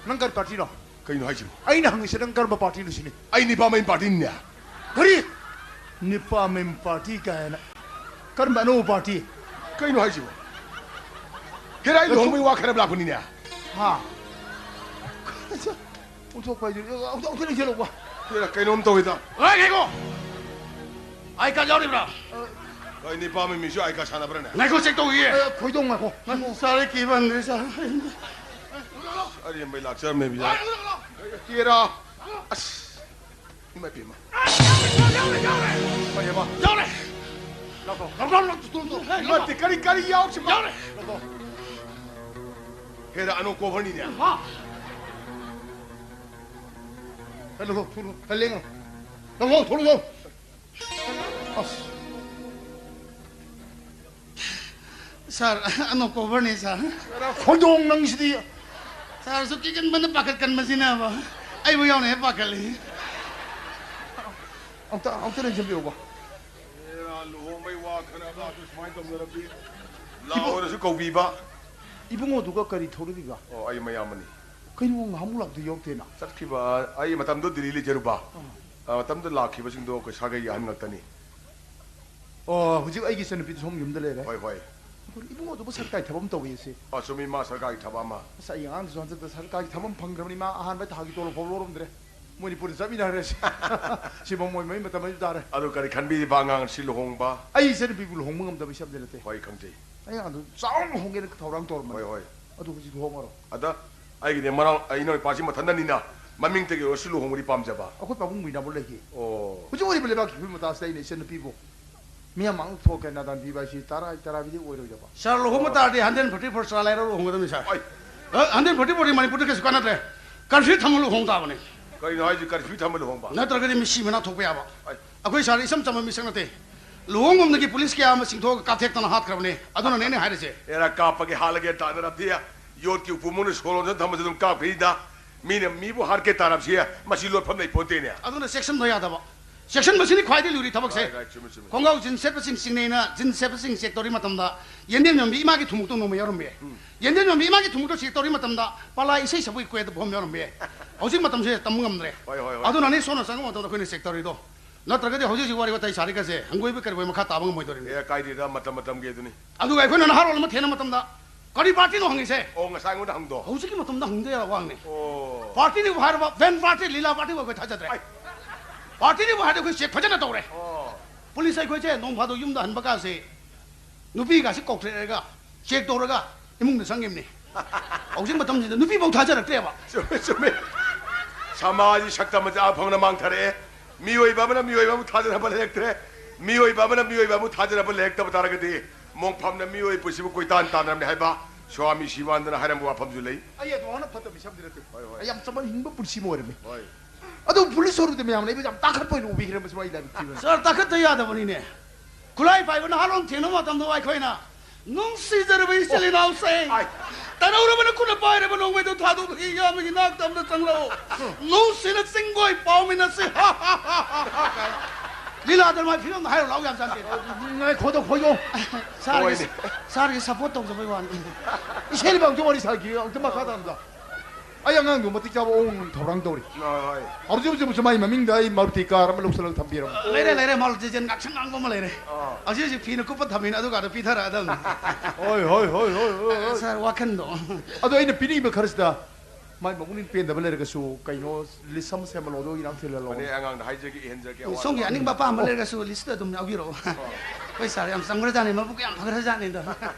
ꯅꯪ ꯀꯔꯤ ꯄꯥꯔꯇꯤꯅꯣ? ꯀꯩꯅꯣ ꯍꯥꯏꯁꯤꯕꯣ? ꯑꯩꯅ ꯍꯪꯉꯤꯁꯦ ꯅꯪ ꯀꯔꯝꯕ ꯄꯥꯔꯇꯤꯅꯣ ꯁꯤꯅꯤ꯫ ꯑꯩ ꯅꯤꯄꯥ ꯃꯌꯨꯝ ꯄꯥꯔꯇꯤꯅꯤꯅꯦ꯫ ꯀꯔꯤ? ꯅꯤꯄꯥ ꯃꯌꯨꯝ ꯄꯥꯔꯇꯤ ꯀꯥꯏꯅ? ꯀꯔꯝꯕ ꯑꯅꯧꯕ ꯄꯥꯔꯇꯤ? ꯀꯩꯅꯣ ꯍꯥꯏꯁꯤꯕꯣ? ꯍꯦꯔꯥ, ꯑꯩ ꯂꯨꯍꯣꯡꯕꯒꯤ ꯋꯥ ꯈꯟꯅꯕ ꯂꯥꯛꯄꯅꯤꯅꯦ꯫ ꯍꯥ? ꯑꯣꯟꯊꯣꯛꯄ ꯍꯥꯏꯗꯨꯅꯤ꯫ ꯑꯃꯨꯛꯇ, ꯑꯃꯨꯛꯇ ꯂꯩꯁꯤꯜꯂꯨꯕ꯫ ꯍꯦꯔꯥ, ꯀꯩꯅꯣꯝ ꯇꯧꯏꯗ꯫ ꯑꯦ, ꯉꯥꯏꯈꯣ! ꯑꯥꯏ ꯀꯥꯔꯗ ꯌꯥꯎꯔꯤꯕ꯭ꯔꯥ? ꯀꯩ, ꯅꯤꯄꯥ ꯃꯌꯨꯝ ꯃꯤꯁꯨ ꯑꯥꯏ ꯀꯥꯔꯗ ꯁꯥꯟꯅꯕ꯭ꯔꯥꯅꯦ? ꯉꯥꯏꯈꯣ, ꯆꯦꯛ ꯇꯧꯈꯤꯒꯦ꯫ ꯑꯦ, ꯈꯣꯏꯗꯣꯡ ꯉꯥꯏꯈꯣ, ꯉꯥꯏꯈꯣ꯫ ꯁꯥꯔ, ꯑꯩ ꯀꯤꯕ ꯍꯟꯗ꯭ꯔꯦ, ꯁꯥꯔ꯫ ꯑꯔꯦꯝꯕꯩ ꯂꯥꯛꯆꯔꯝꯃꯦ, ꯕꯤꯖꯥ꯫ ꯇꯦꯔꯥ꯫ ꯑꯁ꯫ ꯏꯃꯥ ꯏꯄꯦꯝꯃ꯫ ꯐꯔꯦꯕ꯫ ꯂꯥꯛꯑꯣ, ꯂꯥꯛꯑꯣ, ꯂꯥꯛꯑꯣ, ꯊꯣꯛꯂꯛꯑꯣ, ꯊꯣꯛꯂꯛꯑꯣ꯫ ꯅꯠꯇꯦ, ꯀꯔꯤ, ꯀꯔꯤ ꯌꯥꯎꯁꯤ ꯃꯥ? ꯂꯥꯛꯑꯣ꯫ ꯍꯦꯔꯥ, ꯑꯅꯧ ꯀꯣꯚꯔꯅꯤꯅꯦ꯫ ꯍꯥ? ꯍꯦ, ꯂꯥꯛꯑꯣ, ꯊꯣꯛꯂꯛꯑꯣ, ꯍꯦ, ꯂꯦꯡꯉꯣ꯫ ꯂꯥꯛꯑꯣ, ꯊꯣꯛꯂꯛꯑꯣ꯫ ꯑꯁ꯫ ꯁꯥꯔ, ꯑꯅꯧ ꯀꯣꯚꯔꯅꯤ, ꯁꯥꯔ꯫ ꯈꯣꯏꯗꯣꯡ ꯅꯪꯁꯤꯗꯤ꯫ ꯁꯥꯔꯁꯨ ꯀꯤꯒꯟꯕꯅ ꯄꯥꯈꯠꯀꯟꯕꯁꯤꯅꯕ ꯑꯩꯕꯨ ꯌꯥꯎꯅ ꯍꯦꯛ ꯄꯥꯈꯠꯂꯤ꯫ ꯑꯝꯇ, ꯑꯝꯇ ꯂꯦꯡꯁꯤꯟꯕꯤꯌꯨꯕ꯫ ꯑꯦꯔꯥ, ꯂꯨꯍꯣꯡꯕꯩ ꯋꯥ ꯈꯟꯅꯕ ꯑꯗꯨ ꯁꯨꯃꯥꯏꯅ ꯇꯧꯅꯔꯕꯗꯤ ꯂꯥꯛꯑꯣꯅꯁꯨ ꯀꯧꯕꯤꯕ꯫ ꯏꯕꯨꯡꯉꯣꯗꯨꯒ ꯀꯔꯤ ꯊꯧꯔꯤꯕ? ꯑꯣ, ꯑꯩ ꯃꯌꯥꯝꯕꯅꯤ꯫ ꯀꯩꯅꯣ ꯉꯍꯥꯟꯃꯨꯛ ꯂꯥꯛꯇ ꯌꯧꯔꯛꯇꯦꯅ? ꯆꯠꯈꯤꯕ, ꯑꯩ ꯃꯇꯝꯗꯨ ꯗꯤꯜꯂꯤ ꯂꯩꯖꯔꯨꯕ꯫ ꯑꯥ꯫ ꯑ, ꯃꯇꯝꯗꯨ ꯂꯥꯛꯈꯤꯕꯁꯤꯡꯗꯣ ꯑꯩꯈꯣꯏ ꯁꯥꯒꯩꯒꯤ ꯑꯍꯟ ꯉꯥꯛꯇꯅꯤ꯫ ꯑꯣ, ꯍꯧꯖꯤꯛ ꯑꯩꯒꯤ ꯏꯆꯟꯅꯨꯄꯤꯗꯨ ꯁꯣꯝ ꯌꯨꯝꯗ ꯂꯩꯔꯦ꯫ ꯍꯣꯏ, ꯍꯣꯏ꯫ ꯑꯗꯨ ꯏꯕꯨꯡꯉꯣꯗꯨꯕꯨ ꯁꯔꯀꯥꯔꯒꯤ ꯊꯕꯛ ꯑꯃ ꯇꯧꯋꯤ ꯑꯁꯤ꯫ ꯑ, ꯆꯨꯝꯃꯤ, ꯃꯥ ꯁꯔꯀꯥꯔꯒꯤ ꯊꯕꯛ ꯑꯃ꯫ ꯑꯁ, ꯑꯩ ꯑꯉꯥꯡꯗꯨꯁꯨ ꯍꯟꯗꯛꯇ ꯁꯔꯀꯥꯔꯒꯤ ꯊꯕꯛ ꯑꯃ ꯐꯪꯈ꯭ꯔꯕꯅꯤ, ꯃꯥ ꯑꯍꯥꯟꯕ ꯊꯥꯒꯤ ꯇꯣꯂꯣꯞ ꯐꯥꯎ ꯂꯧꯔꯝꯗ꯭ꯔꯦ꯫ ꯃꯣꯏꯅꯤꯄꯨꯔꯗ ꯆꯠꯃꯤꯟꯅꯈ꯭ꯔꯦ꯫ ꯁꯤꯐꯝ ꯑꯣꯏꯕꯩ ꯃꯇꯝ ꯑꯣꯏꯕ ꯇꯥꯔꯦ꯫ ꯑꯗꯨ ꯀꯔꯤ ꯈꯟꯕꯤꯔꯤꯕ ꯑꯉꯥꯡ ꯑꯁꯤ ꯂꯨꯍꯣꯡꯕ? ꯑꯩ ꯏꯆꯟꯅꯨꯄꯤꯕꯨ ꯂꯨꯍꯣꯡꯕ ꯉꯝꯗꯕ ꯏꯁꯦ ꯑꯝꯇ ꯅꯠꯇꯦ꯫ ꯍꯣꯏ, ꯈꯪꯖꯩ꯫ ꯑꯩ ꯑꯉꯥꯡꯗꯨ ꯆꯥꯎꯅ ꯍꯣꯡꯒꯦꯅ ꯊꯧꯔꯥꯡ ꯇꯧꯔꯝꯕꯅꯤ꯫ ꯍꯣꯏ, ꯍꯣꯏ꯫ ꯑꯗꯨ ꯍꯧꯖꯤꯛ ꯍꯣꯡꯉꯔꯣꯏ꯫ ꯑꯗ ꯑꯩꯒꯤꯗꯤ ꯃꯅꯥꯎ, ꯑꯩ ꯏꯅꯥꯎ ꯏꯄꯥꯁꯤ ꯃꯊꯟꯇꯅꯤꯅ ꯃꯃꯤꯡꯇꯒꯤ ꯑꯣꯏꯔꯁꯨ ꯂꯨꯍꯣꯡꯕꯗꯤ ꯄꯥꯝꯖꯕ꯫ ꯑꯩꯈꯣꯏ ꯄꯥꯕꯨꯡ ꯃꯨꯏꯅꯥꯕꯨ ꯂꯩꯈꯤ꯫ ꯑꯣ꯫ ꯍꯧꯖꯤꯛ ꯑꯣꯏꯔꯤꯕ ꯂꯩꯕꯥꯛꯀꯤ ꯐꯤꯕꯝ ꯃꯇꯥꯁꯤꯗ ꯑꯩꯅ ꯏꯆꯟꯅꯨꯄꯤꯕꯨ ꯃꯤꯌꯥꯝ ꯃꯥꯡꯗ ꯊꯣꯛꯀꯦ ꯅꯥꯗꯥꯟ ꯄꯤꯕ ꯍꯥꯏꯁꯤ ꯇꯔꯥ, ꯇꯔꯥꯕꯤꯗꯤ ꯑꯣꯏꯔꯣꯏꯗꯕ꯫ ꯁꯥꯔ, ꯂꯨꯍꯣꯡꯕ ꯇꯥꯔꯗꯤ ꯍꯟꯗ꯭ꯔꯦꯠ ꯐꯣꯔꯇꯤ ꯐꯣꯔ ꯆꯥ ꯂꯩꯔ ꯂꯨꯍꯣꯡꯒꯗꯕꯅꯤ, ꯁꯥꯔ꯫ ꯑꯩ ꯑ, ꯍꯟꯗ꯭ꯔꯦꯠ ꯐꯣꯔꯇꯤ ꯐꯣꯔꯗꯤ ꯃꯅꯤꯄꯨꯔꯗ ꯀꯩꯁꯨ ꯀꯥꯟꯅꯗ꯭ꯔꯦ꯫ ꯀꯔꯐ꯭ꯌꯨ ꯊꯝꯃ ꯂꯨꯍꯣꯡ ꯇꯥꯕꯅꯤ꯫ ꯀꯔꯤꯅꯣ ꯍꯥꯏꯁꯤ, ꯀꯔꯐ꯭ꯌꯨ ꯊꯝꯃ ꯂꯨꯍꯣꯡꯕ? ꯅꯠꯇ꯭ꯔꯒꯗꯤ ꯃꯤꯁꯤ ꯃꯅꯥ ꯊꯣꯛꯄ ꯌꯥꯕ꯫ ꯑꯩ ꯑꯩꯈꯣꯏ ꯁꯥꯔ ꯏꯆꯝ ꯆꯝꯕ ꯃꯤꯁꯛ ꯅꯠꯇꯦ꯫ ꯂꯨꯍꯣꯡꯐꯝꯗꯒꯤ ꯄꯨꯂꯤꯁ ꯀꯌꯥ ꯑꯃ ꯆꯤꯡꯊꯣꯛꯑꯒ ꯀꯥꯞꯊꯦꯛꯇꯅ ꯍꯥꯠꯈ꯭ꯔꯕꯅꯦ꯫ ꯑꯗꯨꯅꯅꯦ ꯑꯩꯅ ꯍꯥꯏꯔꯤꯁꯦ꯫ ꯑꯦꯔꯥ, ꯀꯥꯞꯄꯒꯤ ꯍꯥꯠꯂꯒꯦ ꯇꯥꯟꯅꯔꯕꯗꯤ ꯌꯣꯠꯀꯤ ꯎꯄꯨ ꯃꯅꯨꯡꯗ ꯁꯣ ꯂꯣꯟꯖꯟ ꯊꯝꯕꯁꯨ ꯑꯗꯨꯝ ꯀꯥꯞꯈꯤꯅꯤꯗ꯫ ꯃꯤꯅ ꯃꯤꯕꯨ ꯍꯥꯠꯀꯦ ꯇꯥꯔꯕꯁꯤ ꯃꯁꯤ ꯂꯣꯠꯐꯝ ꯂꯩ ꯄꯣꯟꯇꯦꯅꯦ꯫ ꯑꯗꯨꯅ ꯆꯦꯛꯁꯤꯟꯕ ꯌꯥꯗꯕ꯫ ꯆꯦꯛꯁꯤꯟꯕꯁꯤꯅꯤ ꯈ꯭ꯋꯥꯏꯗꯒꯤ ꯂꯨꯔꯤ ꯊꯕꯛꯁꯦ꯫ ꯔꯥꯏꯠ, ꯔꯥꯏꯠ, ꯆꯨꯝꯃꯤ, ꯆꯨꯝꯃꯤ꯫ ꯈꯣꯡꯒ꯭ꯔꯥꯎ ꯖꯤꯟꯁ ꯁꯦꯠꯄꯁꯤꯡ ꯆꯤꯡꯅꯩꯅ ꯖꯤꯟꯁ ꯁꯦꯠꯄꯁꯤꯡ ꯆꯦꯛ ꯇꯧꯔꯤ ꯃꯇꯝꯗ ꯌꯦꯟꯗꯦꯝ ꯌꯣꯟꯕꯤ ꯏꯃꯥꯒꯤ ꯊꯨꯝꯃꯣꯛꯇꯣ ꯅꯣꯡꯃ ꯌꯥꯎꯔꯝꯃꯦ꯫ ꯎꯝ꯫ ꯌꯦꯟꯗꯦꯝ ꯌꯣꯟꯕꯤ ꯏꯃꯥꯒꯤ ꯊꯨꯝꯃꯣꯛꯇꯣ ꯆꯦꯛ ꯇꯧꯔꯤ ꯃꯇꯝꯗ ꯄꯂꯥ ꯏꯁꯩ ꯁꯛꯄꯒꯤ ꯀꯣꯌꯦꯠꯇ ꯐꯝ ꯌꯥꯎꯔꯝꯃꯦ꯫ ꯍꯧꯖꯤꯛ ꯃꯇꯝꯁꯦ ꯇꯝꯕ ꯉꯝꯗ꯭ꯔꯦ꯫ ꯍꯣꯏ, ꯍꯣꯏ, ꯍꯣꯏ꯫ ꯑꯗꯨꯅꯅꯤ ꯁꯣꯝꯅ ꯆꯪꯕ ꯃꯇꯝꯗ ꯑꯩꯈꯣꯏꯅ ꯆꯦꯛ ꯇꯧꯔꯤꯗꯣ꯫ ꯅꯠꯇ꯭ꯔꯒꯗꯤ ꯍꯧꯖꯤꯛ ꯍꯧꯖꯤꯛ ꯋꯥꯔꯤ ꯋꯥꯇꯥꯏ ꯁꯥꯔꯤꯒꯁꯦ ꯍꯪꯒꯣꯏꯕ ꯀꯔꯤꯕꯣꯏ ꯃꯈꯥ ꯇꯥꯕ ꯉꯝꯃꯣꯏꯗꯧꯔꯤꯅꯤ꯫ ꯑꯦ, ꯀꯥꯏꯗꯦꯗ, ꯃꯇꯝ ꯃꯇꯝꯒꯤ ꯑꯗꯨꯅꯤ꯫ ꯑꯗꯨꯒ ꯑꯩꯈꯣꯏꯅ ꯅꯍꯥꯔꯣꯜ ꯑꯃ ꯊꯦꯡꯅ ꯃꯇꯝꯗ ꯀꯔꯤ ꯄꯥꯔꯇꯤꯅꯣ ꯍꯪꯉꯤꯁꯦ? ꯑꯣ, ꯉꯁꯥꯏ ꯑꯩꯉꯣꯟꯗ ꯍꯪꯗꯣ꯫ ꯍꯧꯖꯤꯛꯀꯤ ꯃꯇꯝꯗ ꯍꯪꯗ ꯌꯥꯕ ꯋꯥꯍꯪꯅꯤ꯫ ꯑꯣ꯫ ꯄꯥꯔꯇꯤꯅꯤꯕꯨ ꯍꯥꯏꯔꯕ, ꯕꯦꯟ ꯄꯥꯔꯇꯤ, ꯂꯤꯂꯥ ꯄꯥꯔꯇꯤꯕꯨ ꯑꯩꯈꯣꯏ ꯊꯥꯖꯗ꯭ꯔꯦ꯫ ꯑꯩ꯫ ꯄꯥꯔꯇꯤꯅꯤꯕꯨ ꯍꯥꯏꯔꯗꯤ ꯑꯩꯈꯣꯏ ꯆꯦꯛ ꯐꯖꯅ ꯇꯧꯔꯦ꯫ ꯑꯣ꯫ ꯄꯨꯂꯤꯁ ꯑꯩꯈꯣꯏꯁꯦ ꯅꯣꯡ ꯐꯥꯗꯣꯛ ꯌꯨꯝꯗ ꯍꯟꯕ ꯀꯥꯁꯦ ꯅꯨꯄꯤꯒꯁꯤ ꯀꯧꯊꯔꯛꯑꯒ ꯆꯦꯛ ꯇꯧꯔꯒ ꯏꯃꯨꯡꯗ ꯆꯪꯉꯤꯕꯅꯤ꯫ ꯍꯧꯖꯤꯛ ꯃꯇꯝꯁꯤꯗ ꯅꯨꯄꯤꯐꯥꯎ ꯊꯥꯖꯔꯛꯇ꯭ꯔꯦꯕ꯫ ꯆꯨꯝꯃꯦ, ꯆꯨꯝꯃꯦ꯫ ꯁꯃꯥꯖꯒꯤ ꯁꯛꯇꯝ ꯑꯁꯤ ꯑꯥ ꯐꯥꯎꯅ ꯃꯥꯡꯊꯔꯛꯑꯦ꯫ ꯃꯤꯑꯣꯏꯕ ꯑꯃꯅ ꯃꯤꯑꯣꯏꯕ ꯑꯃꯕꯨ ꯊꯥꯖꯅꯕ ꯂꯩꯔꯛꯇ꯭ꯔꯦ꯫ ꯃꯤꯑꯣꯏꯕ ꯑꯃꯅ ꯃꯤꯑꯣꯏꯕ ꯑꯃꯕꯨ ꯊꯥꯖꯅꯕ ꯂꯩꯔꯛꯇꯕ ꯇꯥꯔꯒꯗꯤ, ꯃꯣꯡꯐꯝꯅ ꯃꯤꯑꯣꯏ ꯄꯨꯟꯁꯤꯕꯨ ꯀꯣꯏꯇꯥꯟ ꯇꯥꯟꯅꯔꯝꯅꯤ ꯍꯥꯏꯕ ꯁ꯭ꯋꯥꯃꯤ ꯁꯤꯕꯥꯅꯟꯗꯅ ꯍꯥꯏꯔꯝꯕ ꯋꯥꯐꯝꯁꯨ ꯂꯩ꯫ ꯑꯩ ꯑꯗꯨꯃꯥꯏꯅ ꯐꯠꯇꯕ ꯃꯤꯁꯛ ꯑꯃꯗꯤ ꯅꯠꯇꯦ꯫ ꯍꯣꯏ, ꯍꯣꯏ꯫ ꯑꯩ ꯌꯥꯝ ꯆꯝꯕ ꯍꯤꯡꯕ ꯄꯨꯟꯁꯤ ꯑꯃ ꯑꯣꯏꯔꯝꯃꯤ꯫ ꯍꯣꯏ꯫ ꯑꯗꯨ ꯄꯨꯂꯤꯁ ꯑꯣꯏꯔꯨꯕꯗ ꯃꯌꯥꯝꯅ ꯑꯩꯕꯨ ꯌꯥꯝ ꯇꯥꯈꯠꯄ ꯑꯣꯏꯅ ꯎꯕꯤꯈ꯭ꯔꯦ, ꯃꯁꯤ ꯑꯩ ꯂꯥꯏꯕꯛ ꯊꯤꯕꯅꯤ꯫ ꯁꯥꯔ, ꯇꯥꯈꯠꯇ ꯌꯥꯗꯕꯅꯤꯅꯦ꯫ ꯈꯨꯠꯂꯥꯏ ꯄꯥꯏꯕ ꯅꯍꯥꯔꯣꯜ ꯊꯦꯡꯅꯕ ꯃꯇꯝꯗ ꯑꯩꯈꯣꯏꯅ, "ꯅꯨꯡꯁꯤꯖꯔꯕ ꯏꯆꯤꯜ ꯏꯅꯥꯎꯁꯤꯡ, ꯑꯥꯏ꯫ ꯇꯅꯧꯔꯕꯅ ꯈꯨꯠꯅ ꯄꯥꯏꯔꯕ ꯅꯣꯡꯃꯩꯗꯨ ꯊꯥꯗꯣꯛꯂꯒ ꯏꯌꯥꯝꯕꯒꯤ ꯏꯅꯥꯛꯇ ꯑꯃꯗ ꯆꯪꯂꯛꯑꯣ꯫ ꯅꯨꯡꯁꯤꯅ ꯆꯤꯡꯒꯣꯏ ꯄꯥꯎꯃꯤꯟꯅꯁꯤ꯫ ꯍꯥ, ꯍꯥ, ꯍꯥ, ꯍꯥ, ꯍꯥ, ꯍꯥ," ꯀꯥꯏ꯫ ꯂꯤꯂꯥ ꯗ꯭ꯔꯃꯥ ꯐꯤꯂꯝꯗ ꯍꯥꯏꯔꯨ ꯂꯥꯎ ꯌꯥꯝ ꯆꯥꯟꯗꯦ꯫ ꯉꯥꯏꯈꯣ, ꯉꯥꯏꯈꯣꯗ, ꯈꯣꯏꯌꯣ꯫ ꯁꯥꯔꯒꯤ, ꯍꯣꯏꯅꯦ꯫ ꯁꯥꯔꯒꯤ ꯁꯞꯄꯣꯔꯠ ꯇꯧꯖꯕꯩ ꯋꯥꯅꯤ꯫ ꯏꯁꯩ ꯂꯤꯕ ꯑꯝꯇ ꯋꯥꯔꯤ ꯁꯥꯈꯤ, ꯑꯝꯇ ꯃꯈꯥ ꯇꯥꯅ ꯑꯝꯇ꯫ ꯑꯩ ꯑꯉꯥꯡꯗꯣ ꯃꯇꯤꯛ ꯆꯥꯕ ꯑꯋꯣꯟ ꯊꯧꯔꯥꯡ ꯇꯧꯔꯤ꯫ ꯍꯣꯏ, ꯍꯣꯏ꯫ ꯍꯧꯖꯤꯛ ꯍꯧꯖꯤꯛ ꯃꯥꯏ ꯃꯃꯤꯡꯗ ꯑꯩ ꯃꯥꯔꯨꯇꯤ ꯀꯥꯔ ꯑꯃ ꯂꯧꯁꯤꯜꯂꯒ ꯊꯝꯕꯤꯔꯝꯃꯣ꯫ ꯂꯩꯔꯦ, ꯂꯩꯔꯦ, ꯃꯥꯔꯨꯇꯤ ꯖꯦꯟ ꯉꯥꯛꯁꯪ ꯉꯥꯡꯕ ꯑꯃ ꯂꯩꯔꯦ꯫ ꯑꯥ꯫ ꯍꯧꯖꯤꯛ ꯍꯧꯖꯤꯛ ꯐꯤꯅ ꯀꯨꯞꯄ ꯊꯝꯃꯤꯅ ꯑꯗꯨꯒꯗꯣ ꯄꯤꯊꯔꯛꯑꯗꯝꯅꯤ꯫ ꯍꯣꯏ, ꯍꯣꯏ, ꯍꯣꯏ, ꯍꯣꯏ, ꯍꯣꯏ, ꯍꯣꯏ꯫ ꯁꯥꯔ, ꯋꯥꯈꯟꯗꯣ꯫ ꯑꯗꯣ ꯑꯩꯅ ꯄꯤꯅꯤꯡꯕ ꯈꯔꯁꯤꯗ ꯃꯥꯏ ꯃꯒꯨꯟ ꯄꯦꯟꯗꯕ ꯂꯩꯔꯒꯁꯨ ꯀꯩꯅꯣ ꯂꯤꯁ ꯑꯃ ꯁꯦꯝꯍꯜꯂꯣ, ꯑꯗꯣ ꯏꯔꯥꯡ ꯊꯤꯜꯍꯜꯂꯣ꯫ ꯐꯅꯤ, ꯑꯉꯥꯡꯗ ꯍꯥꯏꯖꯒꯦ, ꯏꯍꯟꯖꯒꯦ, ꯑꯋꯥꯠ ꯁꯣꯝꯒꯤ ꯑꯄꯥ꯫ ꯑꯅꯤꯡꯕ ꯑꯄꯥꯝꯕ ꯂꯩꯔꯒꯁꯨ ꯂꯤꯁꯇ ꯑꯗꯨꯝ ꯌꯥꯎꯕꯤꯔꯛꯑꯣ꯫ ꯑꯣ꯫ ꯑꯩꯈꯣꯏ ꯁꯥꯔ ꯌꯥꯝ ꯆꯝꯈ꯭ꯔꯖꯥꯠꯅꯤ, ꯃꯕꯨꯛ ꯌꯥꯝ ꯐꯈ꯭ꯔꯖꯥꯠꯅꯤꯗ꯫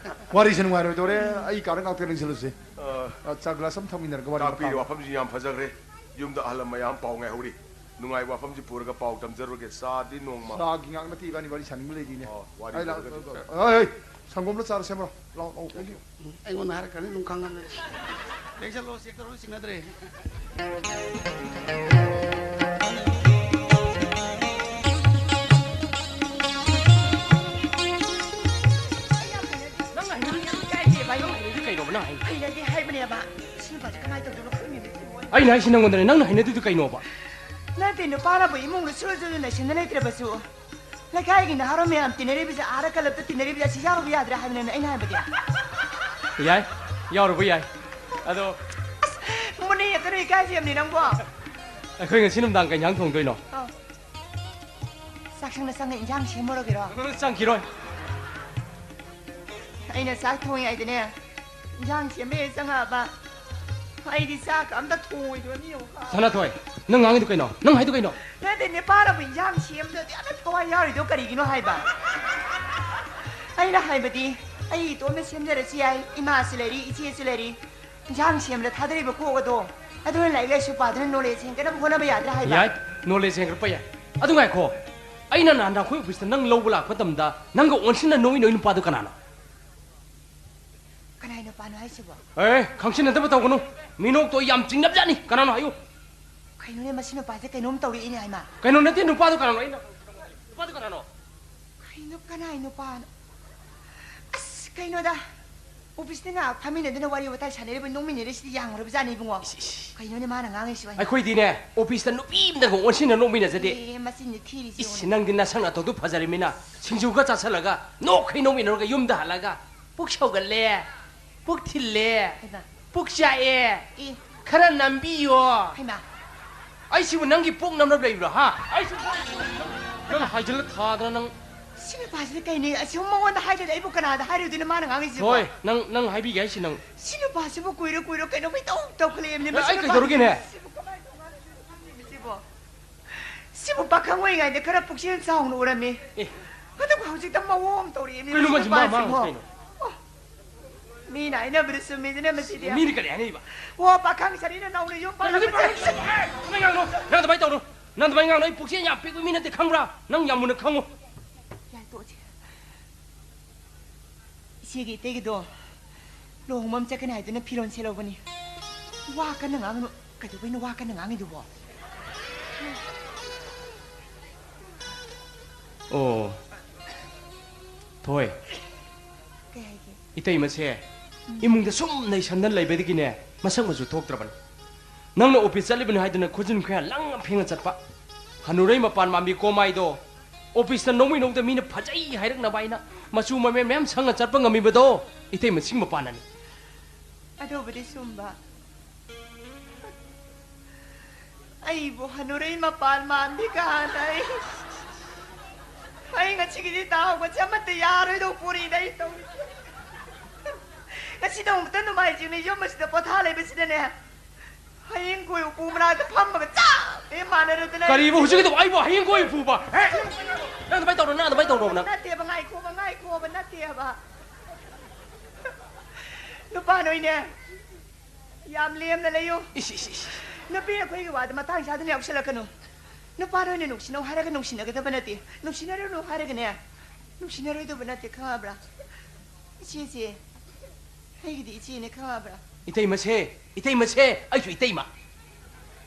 ꯋꯥꯔꯤꯁꯦ ꯅꯨꯡꯉꯥꯏꯔꯣꯏꯗꯧꯔꯦ, ꯑꯩ ꯀꯥꯗ ꯉꯥꯛꯇ ꯂꯦꯡꯁꯤꯜꯂꯨꯁꯦ꯫ ꯑ, ꯑ, ꯆꯥ ꯒ꯭ꯂꯥꯁ ꯑꯃ ꯊꯝꯃꯤꯟꯅꯔꯒ ꯋꯥꯔꯤ ꯇꯥꯛꯄꯤꯔꯤꯕ ꯃꯈꯥ꯫ ꯋꯥꯐꯝꯁꯤ ꯌꯥꯝ ꯐꯖꯈ꯭ꯔꯦ꯫ ꯌꯨꯝꯗ ꯑꯍꯜ ꯂꯃꯟ ꯃꯌꯥꯝ ꯄꯥꯎ ꯉꯥꯏꯍꯧꯔꯤ꯫ ꯅꯨꯡꯉꯥꯏꯕ ꯋꯥꯐꯝꯁꯤ ꯄꯨꯔꯒ ꯄꯥꯎ ꯇꯝꯖꯔꯨꯔꯒꯦ꯫ ꯆꯥꯗꯤ ꯅꯣꯡꯃ꯫ ꯆꯥꯒꯤ ꯉꯥꯛ ꯅꯠꯇꯦ, ꯏꯕꯥꯅꯤ ꯋꯥꯔꯤ ꯁꯥꯅꯤꯡꯕ ꯂꯩꯔꯤꯅꯦ꯫ ꯑꯣ, ꯋꯥꯔꯤ ꯑꯩ ꯂꯥꯛ-, ꯂꯣꯏꯔꯒꯗꯤ꯫ ꯑ, ꯑ, ꯑ, ꯁꯪꯒꯣꯝꯂ ꯆꯥꯔ ꯁꯦꯝꯕ꯭ꯔꯣ? ꯂꯥꯛꯑꯣ, ꯂꯥꯛꯑꯣ, ꯂꯥꯛꯑꯣ꯫ ꯑꯩꯉꯣꯟꯗ ꯍꯥꯏꯔꯛꯀꯅꯤ ꯑꯗꯨꯝ ꯈꯪꯉꯕꯅꯤ꯫ ꯂꯦꯡꯁꯜꯂꯣ, ꯆꯦꯛ ꯇꯧꯔꯣ, ꯆꯤꯡꯅꯗ꯭ꯔꯦ꯫ ꯅꯪꯅ ꯍꯩꯅꯗ꯭ꯔꯤꯁꯦ ꯀꯩꯅꯣꯕ ꯅꯪ ꯍꯥꯏ-? ꯍꯩꯅꯗꯦ ꯍꯥꯏꯕꯅꯦꯕ꯫ ꯁꯤ ꯅꯨꯄꯥꯁꯦ ꯀꯃꯥꯏꯅ ꯇꯧꯗꯣꯏꯅꯣ ꯈꯪꯗꯦꯅꯦ꯫ ꯑꯩꯅ ꯍꯥꯏꯁꯤ ꯅꯪꯉꯣꯟꯗꯅꯦ, ꯅꯪꯅ ꯍꯩꯅꯗ꯭ꯔꯤꯗꯨ ꯀꯩꯅꯣꯕ? ꯅꯠꯇꯦ, ꯅꯨꯄꯥꯅꯕꯨ ꯏꯃꯨꯡꯗ ꯁꯨꯔ ꯁꯨꯔ ꯂꯩꯁꯤꯟꯅ ꯂꯩꯇ꯭ꯔꯕꯁꯨ, ꯂꯩꯀꯥꯏꯒꯤ ꯅꯍꯥꯔꯣꯜ ꯃꯌꯥꯝ ꯇꯤꯟꯅꯔꯤꯕꯁꯦ, ꯑꯥꯗ ꯀꯂꯕꯇ ꯇꯤꯟꯅꯔꯤꯕꯁꯦ, ꯑꯁꯤ ꯌꯥꯎꯔꯨꯕ ꯌꯥꯗ꯭ꯔꯥ ꯍꯥꯏꯕꯅꯦ ꯑꯩꯅ ꯍꯥꯏꯕꯗꯤ꯫ ꯌꯥꯏ, ꯌꯥꯎꯔꯨꯕ ꯌꯥꯏ꯫ ꯑꯗꯣ ꯑꯁ, ꯃꯨꯟꯅ ꯌꯦꯡꯉꯛꯀꯅꯨ, ꯏꯀꯥꯏꯁꯦꯝꯅꯤ ꯅꯪꯕꯣ꯫ ꯑꯩꯈꯣꯏ ꯉꯁꯤ ꯅꯨꯡꯗꯥꯡ ꯀꯩ ꯏꯟꯖꯥꯡ ꯊꯣꯡꯗꯣꯏꯅꯣ? ꯑꯧ꯫ ꯆꯥꯛꯁꯪꯗ ꯆꯪꯉ ꯏꯟꯖꯥꯡ ꯁꯦꯝꯃꯨꯔꯒꯦꯔꯣ? ꯆꯪꯈꯤꯔꯣꯏ꯫ ꯑꯩꯅ ꯆꯥꯛ ꯊꯣꯡꯉꯤꯉꯩꯗꯅꯦ, ꯏꯟꯖꯥꯡ ꯁꯦꯝꯕ ꯍꯦꯛ ꯆꯪꯉꯛꯑꯕ, ꯑꯩꯗꯤ ꯆꯥꯛꯀ ꯑꯝꯇ ꯊꯣꯡꯉꯣꯏꯗꯣꯏꯅꯤ, ꯌꯦꯡꯉꯨꯀꯣ꯫ ꯁꯅꯥꯊꯣꯏ, ꯅꯪ ꯉꯥꯡꯉꯤꯗꯣ ꯀꯩꯅꯣ? ꯅꯪ ꯍꯥꯏꯗꯣ ꯀꯩꯅꯣ? ꯅꯠꯇꯦ, ꯅꯦꯄꯥꯅꯕꯨ ꯏꯟꯖꯥꯡ ꯁꯦꯝꯗ꯭ꯔꯗꯤ ꯑꯝꯇ ꯊꯋꯥꯏ ꯌꯥꯎꯔꯤꯗꯣ ꯀꯔꯤꯒꯤꯅꯣ ꯍꯥꯏꯕ? ꯑꯩꯅ ꯍꯥꯏꯕꯗꯤ, ꯑꯩ ꯏꯇꯣꯝꯅ ꯁꯦꯝꯖꯔꯁꯨ ꯌꯥꯏ꯫ ꯏꯃꯥꯁꯨ ꯂꯩꯔꯤ, ꯏꯆꯦꯁꯨ ꯂꯩꯔꯤ꯫ ꯏꯟꯁꯥꯡ ꯁꯦꯝꯕꯗ ꯊꯥꯗꯔꯤꯕ ꯀꯣꯛ ꯑꯗꯣ, ꯑꯗꯨꯅ ꯂꯥꯏꯔꯤꯛ ꯂꯥꯏꯁꯨ ꯄꯥꯗꯨꯅ ꯅꯣꯂꯦꯖ ꯍꯦꯟꯒꯠꯅꯕ ꯍꯣꯠꯅꯕ ꯌꯥꯗ꯭ꯔꯥ ꯍꯥꯏꯕ? ꯌꯥꯏ, ꯅꯣꯂꯦꯖ ꯍꯦꯟꯒꯠꯄ ꯌꯥꯏ꯫ ꯑꯗꯨ ꯉꯥꯏꯈꯣ, ꯑꯩꯅ ꯅꯍꯥꯟ ꯅꯈꯣꯏ ꯑꯣꯐꯤꯁꯇ ꯅꯪ ꯂꯧꯕ ꯂꯥꯛꯄ ꯃꯇꯝꯗ ꯅꯪꯒ ꯑꯣꯟꯁꯤꯟꯅ ꯅꯣꯏ ꯅꯣꯏ ꯅꯨꯄꯥꯗꯣ ꯀꯅꯥꯅꯣ? ꯀꯅꯥꯏ ꯅꯨꯄꯥꯅꯣ ꯍꯥꯏꯁꯤꯕꯣ? ꯑꯦ, ꯈꯪꯁꯤꯟꯅꯗꯕ ꯇꯧꯒꯅꯨ꯫ ꯃꯤꯅꯣꯛꯇꯣ ꯌꯥꯝ ꯆꯤꯡꯅꯕꯖꯥꯠꯅꯤ꯫ ꯀꯅꯥꯅꯣ ꯍꯥꯏꯌꯨ꯫ ꯀꯩꯅꯣꯅꯦ, ꯃꯁꯤ ꯅꯨꯄꯥꯁꯦ ꯀꯩꯅꯣꯝ ꯇꯧꯔꯛꯏꯅꯦ ꯍꯥꯏꯃ꯫ ꯀꯩꯅꯣ ꯅꯠꯇꯦ, ꯅꯨꯄꯥꯗꯣ ꯀꯅꯥꯅꯣ? ꯑꯩꯅ ꯅꯨꯄꯥꯗꯣ ꯀꯅꯥꯅꯣ? ꯀꯩꯅꯣ, ꯀꯅꯥꯏ ꯅꯨꯄꯥꯅꯣ? ꯑꯁ, ꯀꯩꯅꯣꯗ, ꯑꯣꯐꯤꯁꯇ ꯉꯥꯏꯍꯥꯛ ꯐꯝꯃꯤꯟꯅꯗꯅ ꯋꯥꯔꯤ ꯋꯥꯇꯥꯏ ꯁꯥꯟꯅꯔꯤꯕ, ꯅꯣꯛꯃꯤꯟꯅꯔꯤꯁꯤꯗꯤ ꯌꯥꯝꯈ꯭ꯔꯕꯖꯥꯠꯅꯤ, ꯏꯕꯨꯡꯉꯣ꯫ ꯏꯁ, ꯏꯁ꯫ ꯀꯩꯅꯣꯅꯦ ꯃꯥꯅ ꯉꯥꯡꯉꯤꯁꯤꯕꯣ? ꯑꯩꯈꯣꯏꯗꯤꯅꯦ, ꯑꯣꯐꯤꯁꯇ ꯅꯨꯄꯤ ꯑꯃꯗꯒ ꯑꯣꯟꯁꯤꯟꯅ ꯅꯣꯛꯃꯤꯟꯅꯖꯗꯦ꯫ ꯑꯦ, ꯃꯆꯤꯟꯁꯦ ꯊꯤꯔꯤꯁꯤ ꯏꯁ, ꯌꯦꯡꯉꯨꯅꯦ꯫ ꯅꯪꯗꯤ ꯅꯁꯛ ꯅꯇꯧꯗꯨ ꯐꯖꯔꯃꯤꯅ, ꯁꯤꯡꯖꯨꯒ ꯆꯥꯁꯜꯂꯒ ꯅꯣꯛꯈꯩ ꯅꯣꯛꯃꯤꯟꯅꯔꯒ ꯌꯨꯝꯗ ꯍꯜꯂꯛꯑꯒ ꯄꯨꯛ ꯁꯧꯒꯠꯂꯦ, ꯄꯨꯛ ꯊꯤꯜꯂꯦ, ꯍꯩꯃꯥ꯫ ꯄꯨꯛ ꯆꯥꯛꯑꯦ, ꯏ꯫ ꯈꯔ ꯅꯝꯕꯤꯌꯣ꯫ ꯍꯩꯃꯥ꯫ ꯑꯩꯁꯤꯕꯨ ꯅꯪꯒꯤ ꯄꯨꯛ ꯅꯝꯅꯕ ꯂꯩꯕ꯭ꯔꯥ, ꯍꯥ? ꯑꯩꯁꯤꯕꯨ ꯅꯪ ꯍꯥꯏꯖꯤꯜꯂ ꯊꯥꯗꯅ ꯅꯪ꯫ ꯁꯤ ꯅꯨꯄꯥꯁꯤꯗꯤ ꯀꯩꯅꯣ? ꯑꯁꯤꯕꯨ ꯃꯉꯣꯟꯗ ꯍꯥꯏꯗ꯭ꯔꯗꯤ ꯑꯩꯕꯨ ꯀꯅꯥꯗ ꯍꯥꯏꯔꯨꯗꯣꯏꯅꯣ ꯃꯥꯅ ꯉꯥꯡꯉꯤꯁꯤꯕꯣ? ꯍꯣꯏ, ꯅꯪ, ꯅꯪ ꯍꯥꯏꯕꯤꯒꯦ ꯍꯥꯏꯁꯤ ꯅꯪ꯫ ꯁꯤ ꯅꯨꯄꯥꯁꯤꯕꯨ ꯀꯨꯏꯔ ꯀꯨꯏꯔ ꯀꯩꯅꯣꯝ ꯏꯇꯧ ꯇꯧꯈꯠꯂꯛꯑꯦꯕꯅꯦ꯫ ꯑꯦ, ꯃꯁꯤ ꯑꯩ ꯅꯨꯄꯥꯁꯤ ꯀꯩꯗꯧꯔꯒꯦꯅꯦ? ꯁꯤꯕꯨ ꯀꯃꯥꯏꯅ ꯇꯧꯕꯅꯣ ꯈꯪꯗꯦ ꯁꯤꯕꯣ꯫ ꯁꯤꯕꯨ ꯄꯥꯈꯪ ꯑꯣꯏꯔꯤꯉꯩꯗ ꯈꯔ ꯄꯨꯛꯆꯦꯜ ꯆꯥꯎꯅ ꯎꯔꯝꯃꯤ꯫ ꯑꯦ꯫ ꯑꯗꯨꯒ ꯍꯧꯖꯤꯛꯇ ꯃꯑꯣꯡ ꯑꯃ ꯇꯧꯔꯛꯑꯦꯅꯦ ꯀꯩꯅꯣ ꯃꯁꯤ ꯃꯁꯤ ꯃꯥ ꯅꯨꯄꯥꯁꯤꯕꯣ꯫ ꯉꯥꯡꯉꯤꯁꯤ ꯀꯩꯅꯣ? ꯑꯣ꯫ ꯃꯤꯅ ꯍꯥꯏꯅꯕꯗ ꯆꯨꯝꯃꯤꯗꯅ ꯃꯁꯤꯗꯤ꯫ ꯃꯤꯅ ꯀꯔꯤ ꯍꯥꯏꯅꯩꯕ? ꯑꯣ, ꯄꯥꯈꯪ ꯁꯥꯔꯤꯅ ꯅꯧꯅ ꯌꯨꯝ ꯀꯩꯅꯣ ꯁꯤ ꯄꯥꯜꯂꯛꯄꯁꯦ꯫ ꯄꯥꯈꯪ ꯁꯥꯔꯤ? ꯑꯗꯨꯃꯥꯏꯅ ꯉꯥꯡꯅꯨ꯫ ꯅꯪ ꯑꯗꯨꯃꯥꯏꯅ ꯇꯧꯅꯨ꯫ ꯅꯪ ꯑꯗꯨꯃꯥꯏꯅ ꯉꯥꯡꯅꯨ꯫ ꯑꯩ ꯄꯨꯛꯆꯦꯜ ꯌꯥꯝ ꯄꯤꯛꯄ ꯃꯤ ꯅꯠꯇꯦ, ꯈꯪꯕ꯭ꯔꯥ? ꯅꯪ ꯌꯥꯝ ꯃꯨꯟꯅ ꯈꯪꯉꯨ꯫ ꯌꯥꯏ, ꯇꯣꯛꯑꯁꯤ꯫ ꯏꯆꯦꯒꯤ ꯏꯇꯩꯒꯤꯗꯣ ꯂꯨꯍꯣꯡꯕ ꯑꯃ ꯆꯠꯀꯅꯤ ꯍꯥꯏꯗꯨꯅ ꯐꯤꯔꯣꯜ ꯁꯦꯠꯍꯧꯕꯅꯤ꯫ ꯋꯥ ꯀꯟꯅ ꯉꯥꯡꯒꯅꯨ꯫ ꯀꯩꯗꯧꯕꯩꯅꯣ ꯋꯥ ꯀꯟꯅ ꯉꯥꯡꯉꯤꯗꯨꯕꯣ? ꯑꯣ, ꯊꯣꯏ꯫ ꯀꯩ ꯍꯥꯏꯒꯦ? ꯏꯇꯩꯃꯁꯦ ꯎꯝ꯫ ꯏꯃꯨꯡꯗ ꯁꯨꯝ ꯅꯩꯁꯟꯗꯅ ꯂꯩꯕꯗꯒꯤꯅꯦ, ꯃꯁꯛ ꯃꯆꯨ ꯊꯣꯛꯇ꯭ꯔꯕꯅꯤ꯫ ꯅꯪꯅ ꯑꯣꯐꯤꯁ ꯆꯠꯂꯤꯕꯅꯤ ꯍꯥꯏꯗꯨꯅ ꯈꯨꯖꯤꯟ ꯈꯨꯌꯥ ꯂꯪ ꯐꯦꯡꯉ ꯆꯠꯄ꯫ ꯍꯅꯨꯔꯩ ꯃꯄꯥꯟ ꯃꯥꯟꯕꯤ ꯀꯣꯃꯥꯏꯗꯣ ꯑꯣꯐꯤꯁꯇ ꯅꯣꯡꯃꯩ ꯅꯣꯡꯗ ꯃꯤꯅ ꯐꯖꯩ ꯍꯥꯏꯔꯛꯅꯕ ꯍꯥꯏꯅ ꯃꯆꯨ ꯃꯃꯦꯟ ꯃꯌꯥꯝ ꯁꯪꯉ ꯆꯠꯄ ꯉꯝꯃꯤꯕꯗꯣ ꯏꯇꯩꯃ ꯁꯤꯡ ꯃꯄꯥꯟꯅꯅꯤ꯫ ꯑꯗꯨꯕꯨꯗꯤ ꯆꯨꯝꯕ꯫ ꯑꯩꯕꯨ ꯍꯅꯨꯔꯩ ꯃꯄꯥꯟ ꯃꯥꯟꯕꯤ ꯀꯥꯟꯅ ꯑꯩ, ꯑꯩ ꯉꯁꯤꯒꯤꯗꯤ ꯗꯥꯎꯒꯁꯦ ꯑꯃꯠꯇ ꯌꯥꯔꯣꯏꯗꯧ ꯄꯣꯔꯤꯗ ꯑꯩ ꯇꯧꯔꯤꯁꯦ꯫ ꯉꯁꯤ ꯅꯣꯡꯃꯇ ꯅꯣꯡꯃꯥꯏꯖꯤꯡꯅꯤ ꯌꯨꯝ ꯑꯁꯤꯗ ꯄꯣꯊꯥ ꯂꯩꯕꯁꯤꯗꯅꯦ, ꯍꯌꯦꯡ ꯀꯣꯏ ꯎꯄꯨ ꯃꯅꯥꯛꯇ ꯐꯝꯃꯒ ꯆꯞ ꯍꯦꯛ ꯃꯥꯟꯅꯔꯗꯅ ꯑꯩ ꯀꯔꯤꯕ ꯍꯧꯖꯤꯛꯀꯤꯗꯣ? ꯑꯩꯕꯨ ꯍꯌꯦꯡ ꯀꯣꯏ ꯎꯄꯨꯕ? ꯍꯦ? ꯅꯪ ꯑꯗꯨꯃꯥꯏꯅ ꯇꯧꯔꯣ, ꯅꯪ ꯑꯗꯨꯃꯥꯏꯅ ꯇꯧꯔꯣ, ꯅꯪ꯫ ꯅꯠꯇꯦꯕ, ꯉꯥꯏꯈꯣꯕ, ꯉꯥꯏꯈꯣꯕ, ꯅꯠꯇꯦꯕ꯫ ꯅꯨꯄꯥ ꯅꯣꯏꯅꯦ, ꯌꯥꯝ ꯂꯦꯝꯅ ꯂꯩꯌꯨ꯫ ꯏꯁ, ꯏꯁ, ꯏꯁ꯫ ꯅꯨꯄꯤ ꯑꯩꯈꯣꯏꯒꯤ ꯋꯥꯗ ꯃꯇꯥꯡ ꯆꯥꯗꯅ ꯌꯥꯎꯁꯜꯂꯛꯀꯅꯨ꯫ ꯅꯨꯄꯥ ꯅꯣꯏꯅ ꯅꯨꯡꯁꯤꯅꯧ ꯍꯥꯏꯔꯒ ꯅꯨꯡꯁꯤꯅꯒꯗꯕ ꯅꯠꯇꯦ, ꯅꯨꯡꯁꯤꯅꯔꯨꯅꯨ ꯍꯥꯏꯔꯒꯅꯦ, ꯅꯨꯡꯁꯤꯅꯔꯣꯏꯗꯧꯕ ꯅꯠꯇꯦ, ꯈꯪꯉꯕ꯭ꯔꯥ? ꯏꯆꯦꯁꯦ ꯑꯩꯒꯤꯗꯤ ꯏꯆꯦꯅꯦ, ꯈꯪꯉꯕ꯭ꯔꯥ? ꯏꯇꯩꯃꯁꯦ, ꯏꯇꯩꯃꯁꯦ, ꯑꯩꯁꯨ ꯏꯇꯩꯃ꯫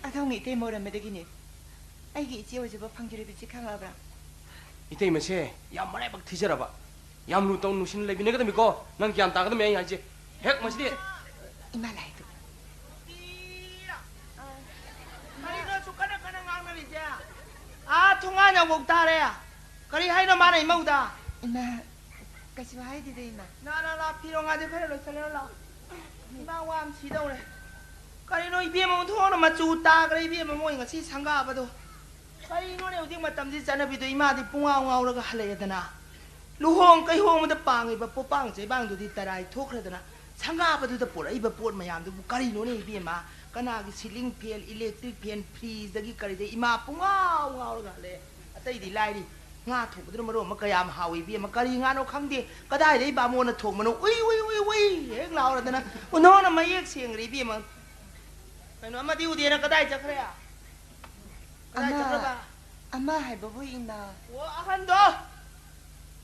ꯑꯗꯣꯝꯒꯤ ꯏꯇꯩꯃ ꯑꯣꯏꯔꯝꯕꯗꯒꯤꯅꯦ ꯑꯩꯒꯤ ꯏꯆꯦ ꯑꯣꯏꯖꯕ ꯐꯪꯖꯔꯤꯕꯁꯤ, ꯈꯪꯉꯕ꯭ꯔꯥ? ꯏꯇꯩꯃꯁꯦ ꯌꯥꯝ ꯃꯔꯥꯏꯕꯛ ꯊꯤꯖꯔꯕ꯫ ꯌꯥꯝ ꯂꯨ ꯇꯧ ꯅꯨꯡꯁꯤꯅ ꯂꯩꯃꯤꯟꯅꯒꯗꯕꯅꯤꯀꯣ꯫ ꯅꯪ ꯒ꯭ꯌꯥꯟ ꯇꯥꯒꯗꯕꯅꯤ ꯑꯩ ꯍꯥꯏꯁꯦ꯫ ꯍꯦꯛ ꯃꯁꯤꯗꯤ꯫ ꯏꯃꯥ ꯂꯥꯏꯗꯨ꯫ ꯀꯔꯤꯅꯣ ꯑꯁꯨꯛ ꯀꯟꯅ ꯀꯟꯅ ꯉꯥꯡꯅꯔꯤꯁꯦ? ꯑꯥ ꯊꯣꯡꯒꯥꯟ ꯌꯧꯕꯧ ꯇꯥꯔꯦ꯫ ꯀꯔꯤ ꯍꯥꯏꯅꯣ ꯃꯥꯅ ꯏꯃꯧꯗ? ꯏꯃꯥ, ꯀꯩꯁꯨ ꯍꯥꯏꯗꯦꯗ, ꯏꯃꯥ꯫ ꯂꯥ, ꯂꯥ, ꯂꯥ, ꯐꯤꯔꯣꯟꯒꯥꯗꯤ ꯈꯔ ꯂꯣꯏꯁꯜꯂꯣ, ꯂꯥ꯫ ꯏꯃꯥ ꯋꯥ ꯑꯃ ꯁꯤꯗꯧꯔꯦ꯫ ꯀꯔꯤꯅꯣ ꯏꯕꯦꯝꯃ ꯑꯣꯟꯊꯣꯛꯅ ꯃꯆꯨ ꯇꯥꯈ꯭ꯔꯦ ꯏꯕꯦꯝꯃ, ꯃꯣꯏ ꯉꯁꯤ ꯁꯪꯒꯥꯕꯗꯣ꯫ ꯀꯔꯤꯅꯣꯅꯦ ꯍꯧꯖꯤꯛ ꯃꯇꯝꯁꯤ ꯆꯠꯅꯕꯤꯗꯣ, ꯏꯃꯥꯗꯤ ꯄꯨꯡꯉꯥꯎ ꯉꯥꯎꯔꯒ ꯍꯜꯂꯛꯑꯦꯗꯅ꯫ ꯂꯨꯍꯣꯡ ꯀꯩꯍꯣꯡꯕꯗ ꯄꯥꯡꯉꯤꯕ ꯄꯣꯄꯥꯡ ꯆꯩꯕꯥꯡꯗꯨꯗꯤ ꯇꯔꯥꯏ ꯊꯣꯛꯈ꯭ꯔꯗꯅ, ꯁꯪꯒꯥꯕꯗꯨꯗ ꯄꯨꯔꯛꯏꯕ ꯄꯣꯠ ꯃꯌꯥꯝꯗꯨꯕꯨ ꯀꯔꯤꯅꯣꯅꯦ ꯏꯕꯦꯝꯃ? ꯀꯅꯥꯒꯤ ceiling fan, electric fan, fridgeꯗꯒꯤ ꯀꯔꯤꯗꯒꯤ ꯏꯃꯥ ꯄꯨꯡꯉꯥꯎ ꯉꯥꯎꯔꯒ ꯍꯜꯂꯛꯑꯦ꯫ ꯑꯇꯩꯗꯤ ꯂꯥꯏꯔꯤ, ꯉꯥ ꯊꯣꯡꯕꯗꯨꯅ ꯃꯔꯣꯟ ꯑꯃ ꯀꯌꯥꯝ ꯍꯥꯎꯏ ꯏꯕꯦꯝꯃ, ꯀꯔꯤ ꯉꯥꯅꯣ ꯈꯪꯗꯦ, ꯀꯗꯥꯏꯗꯒꯤ ꯕꯥꯃꯣꯟꯅ ꯊꯣꯡꯕꯅꯣ, ꯎꯏ, ꯎꯏ, ꯎꯏ, ꯎꯏ ꯍꯦꯛ ꯂꯥꯎꯔꯗꯅ, ꯎꯟꯍꯣꯅ ꯃꯌꯦꯛ ꯁꯦꯡꯈ꯭ꯔꯦ ꯏꯕꯦꯝꯃ꯫ ꯀꯩꯅꯣ, ꯑꯃꯗꯤ ꯎꯗꯦꯅ ꯀꯗꯥꯏ ꯆꯠꯈ꯭ꯔꯦ? ꯀꯗꯥꯏ ꯑꯃ, ꯆꯠꯈ꯭ꯔꯕ? ꯑꯃ ꯍꯥꯏꯕꯕꯨ, ꯏꯃꯥ꯫ ꯑꯣ, ꯑꯍꯟꯗꯣ!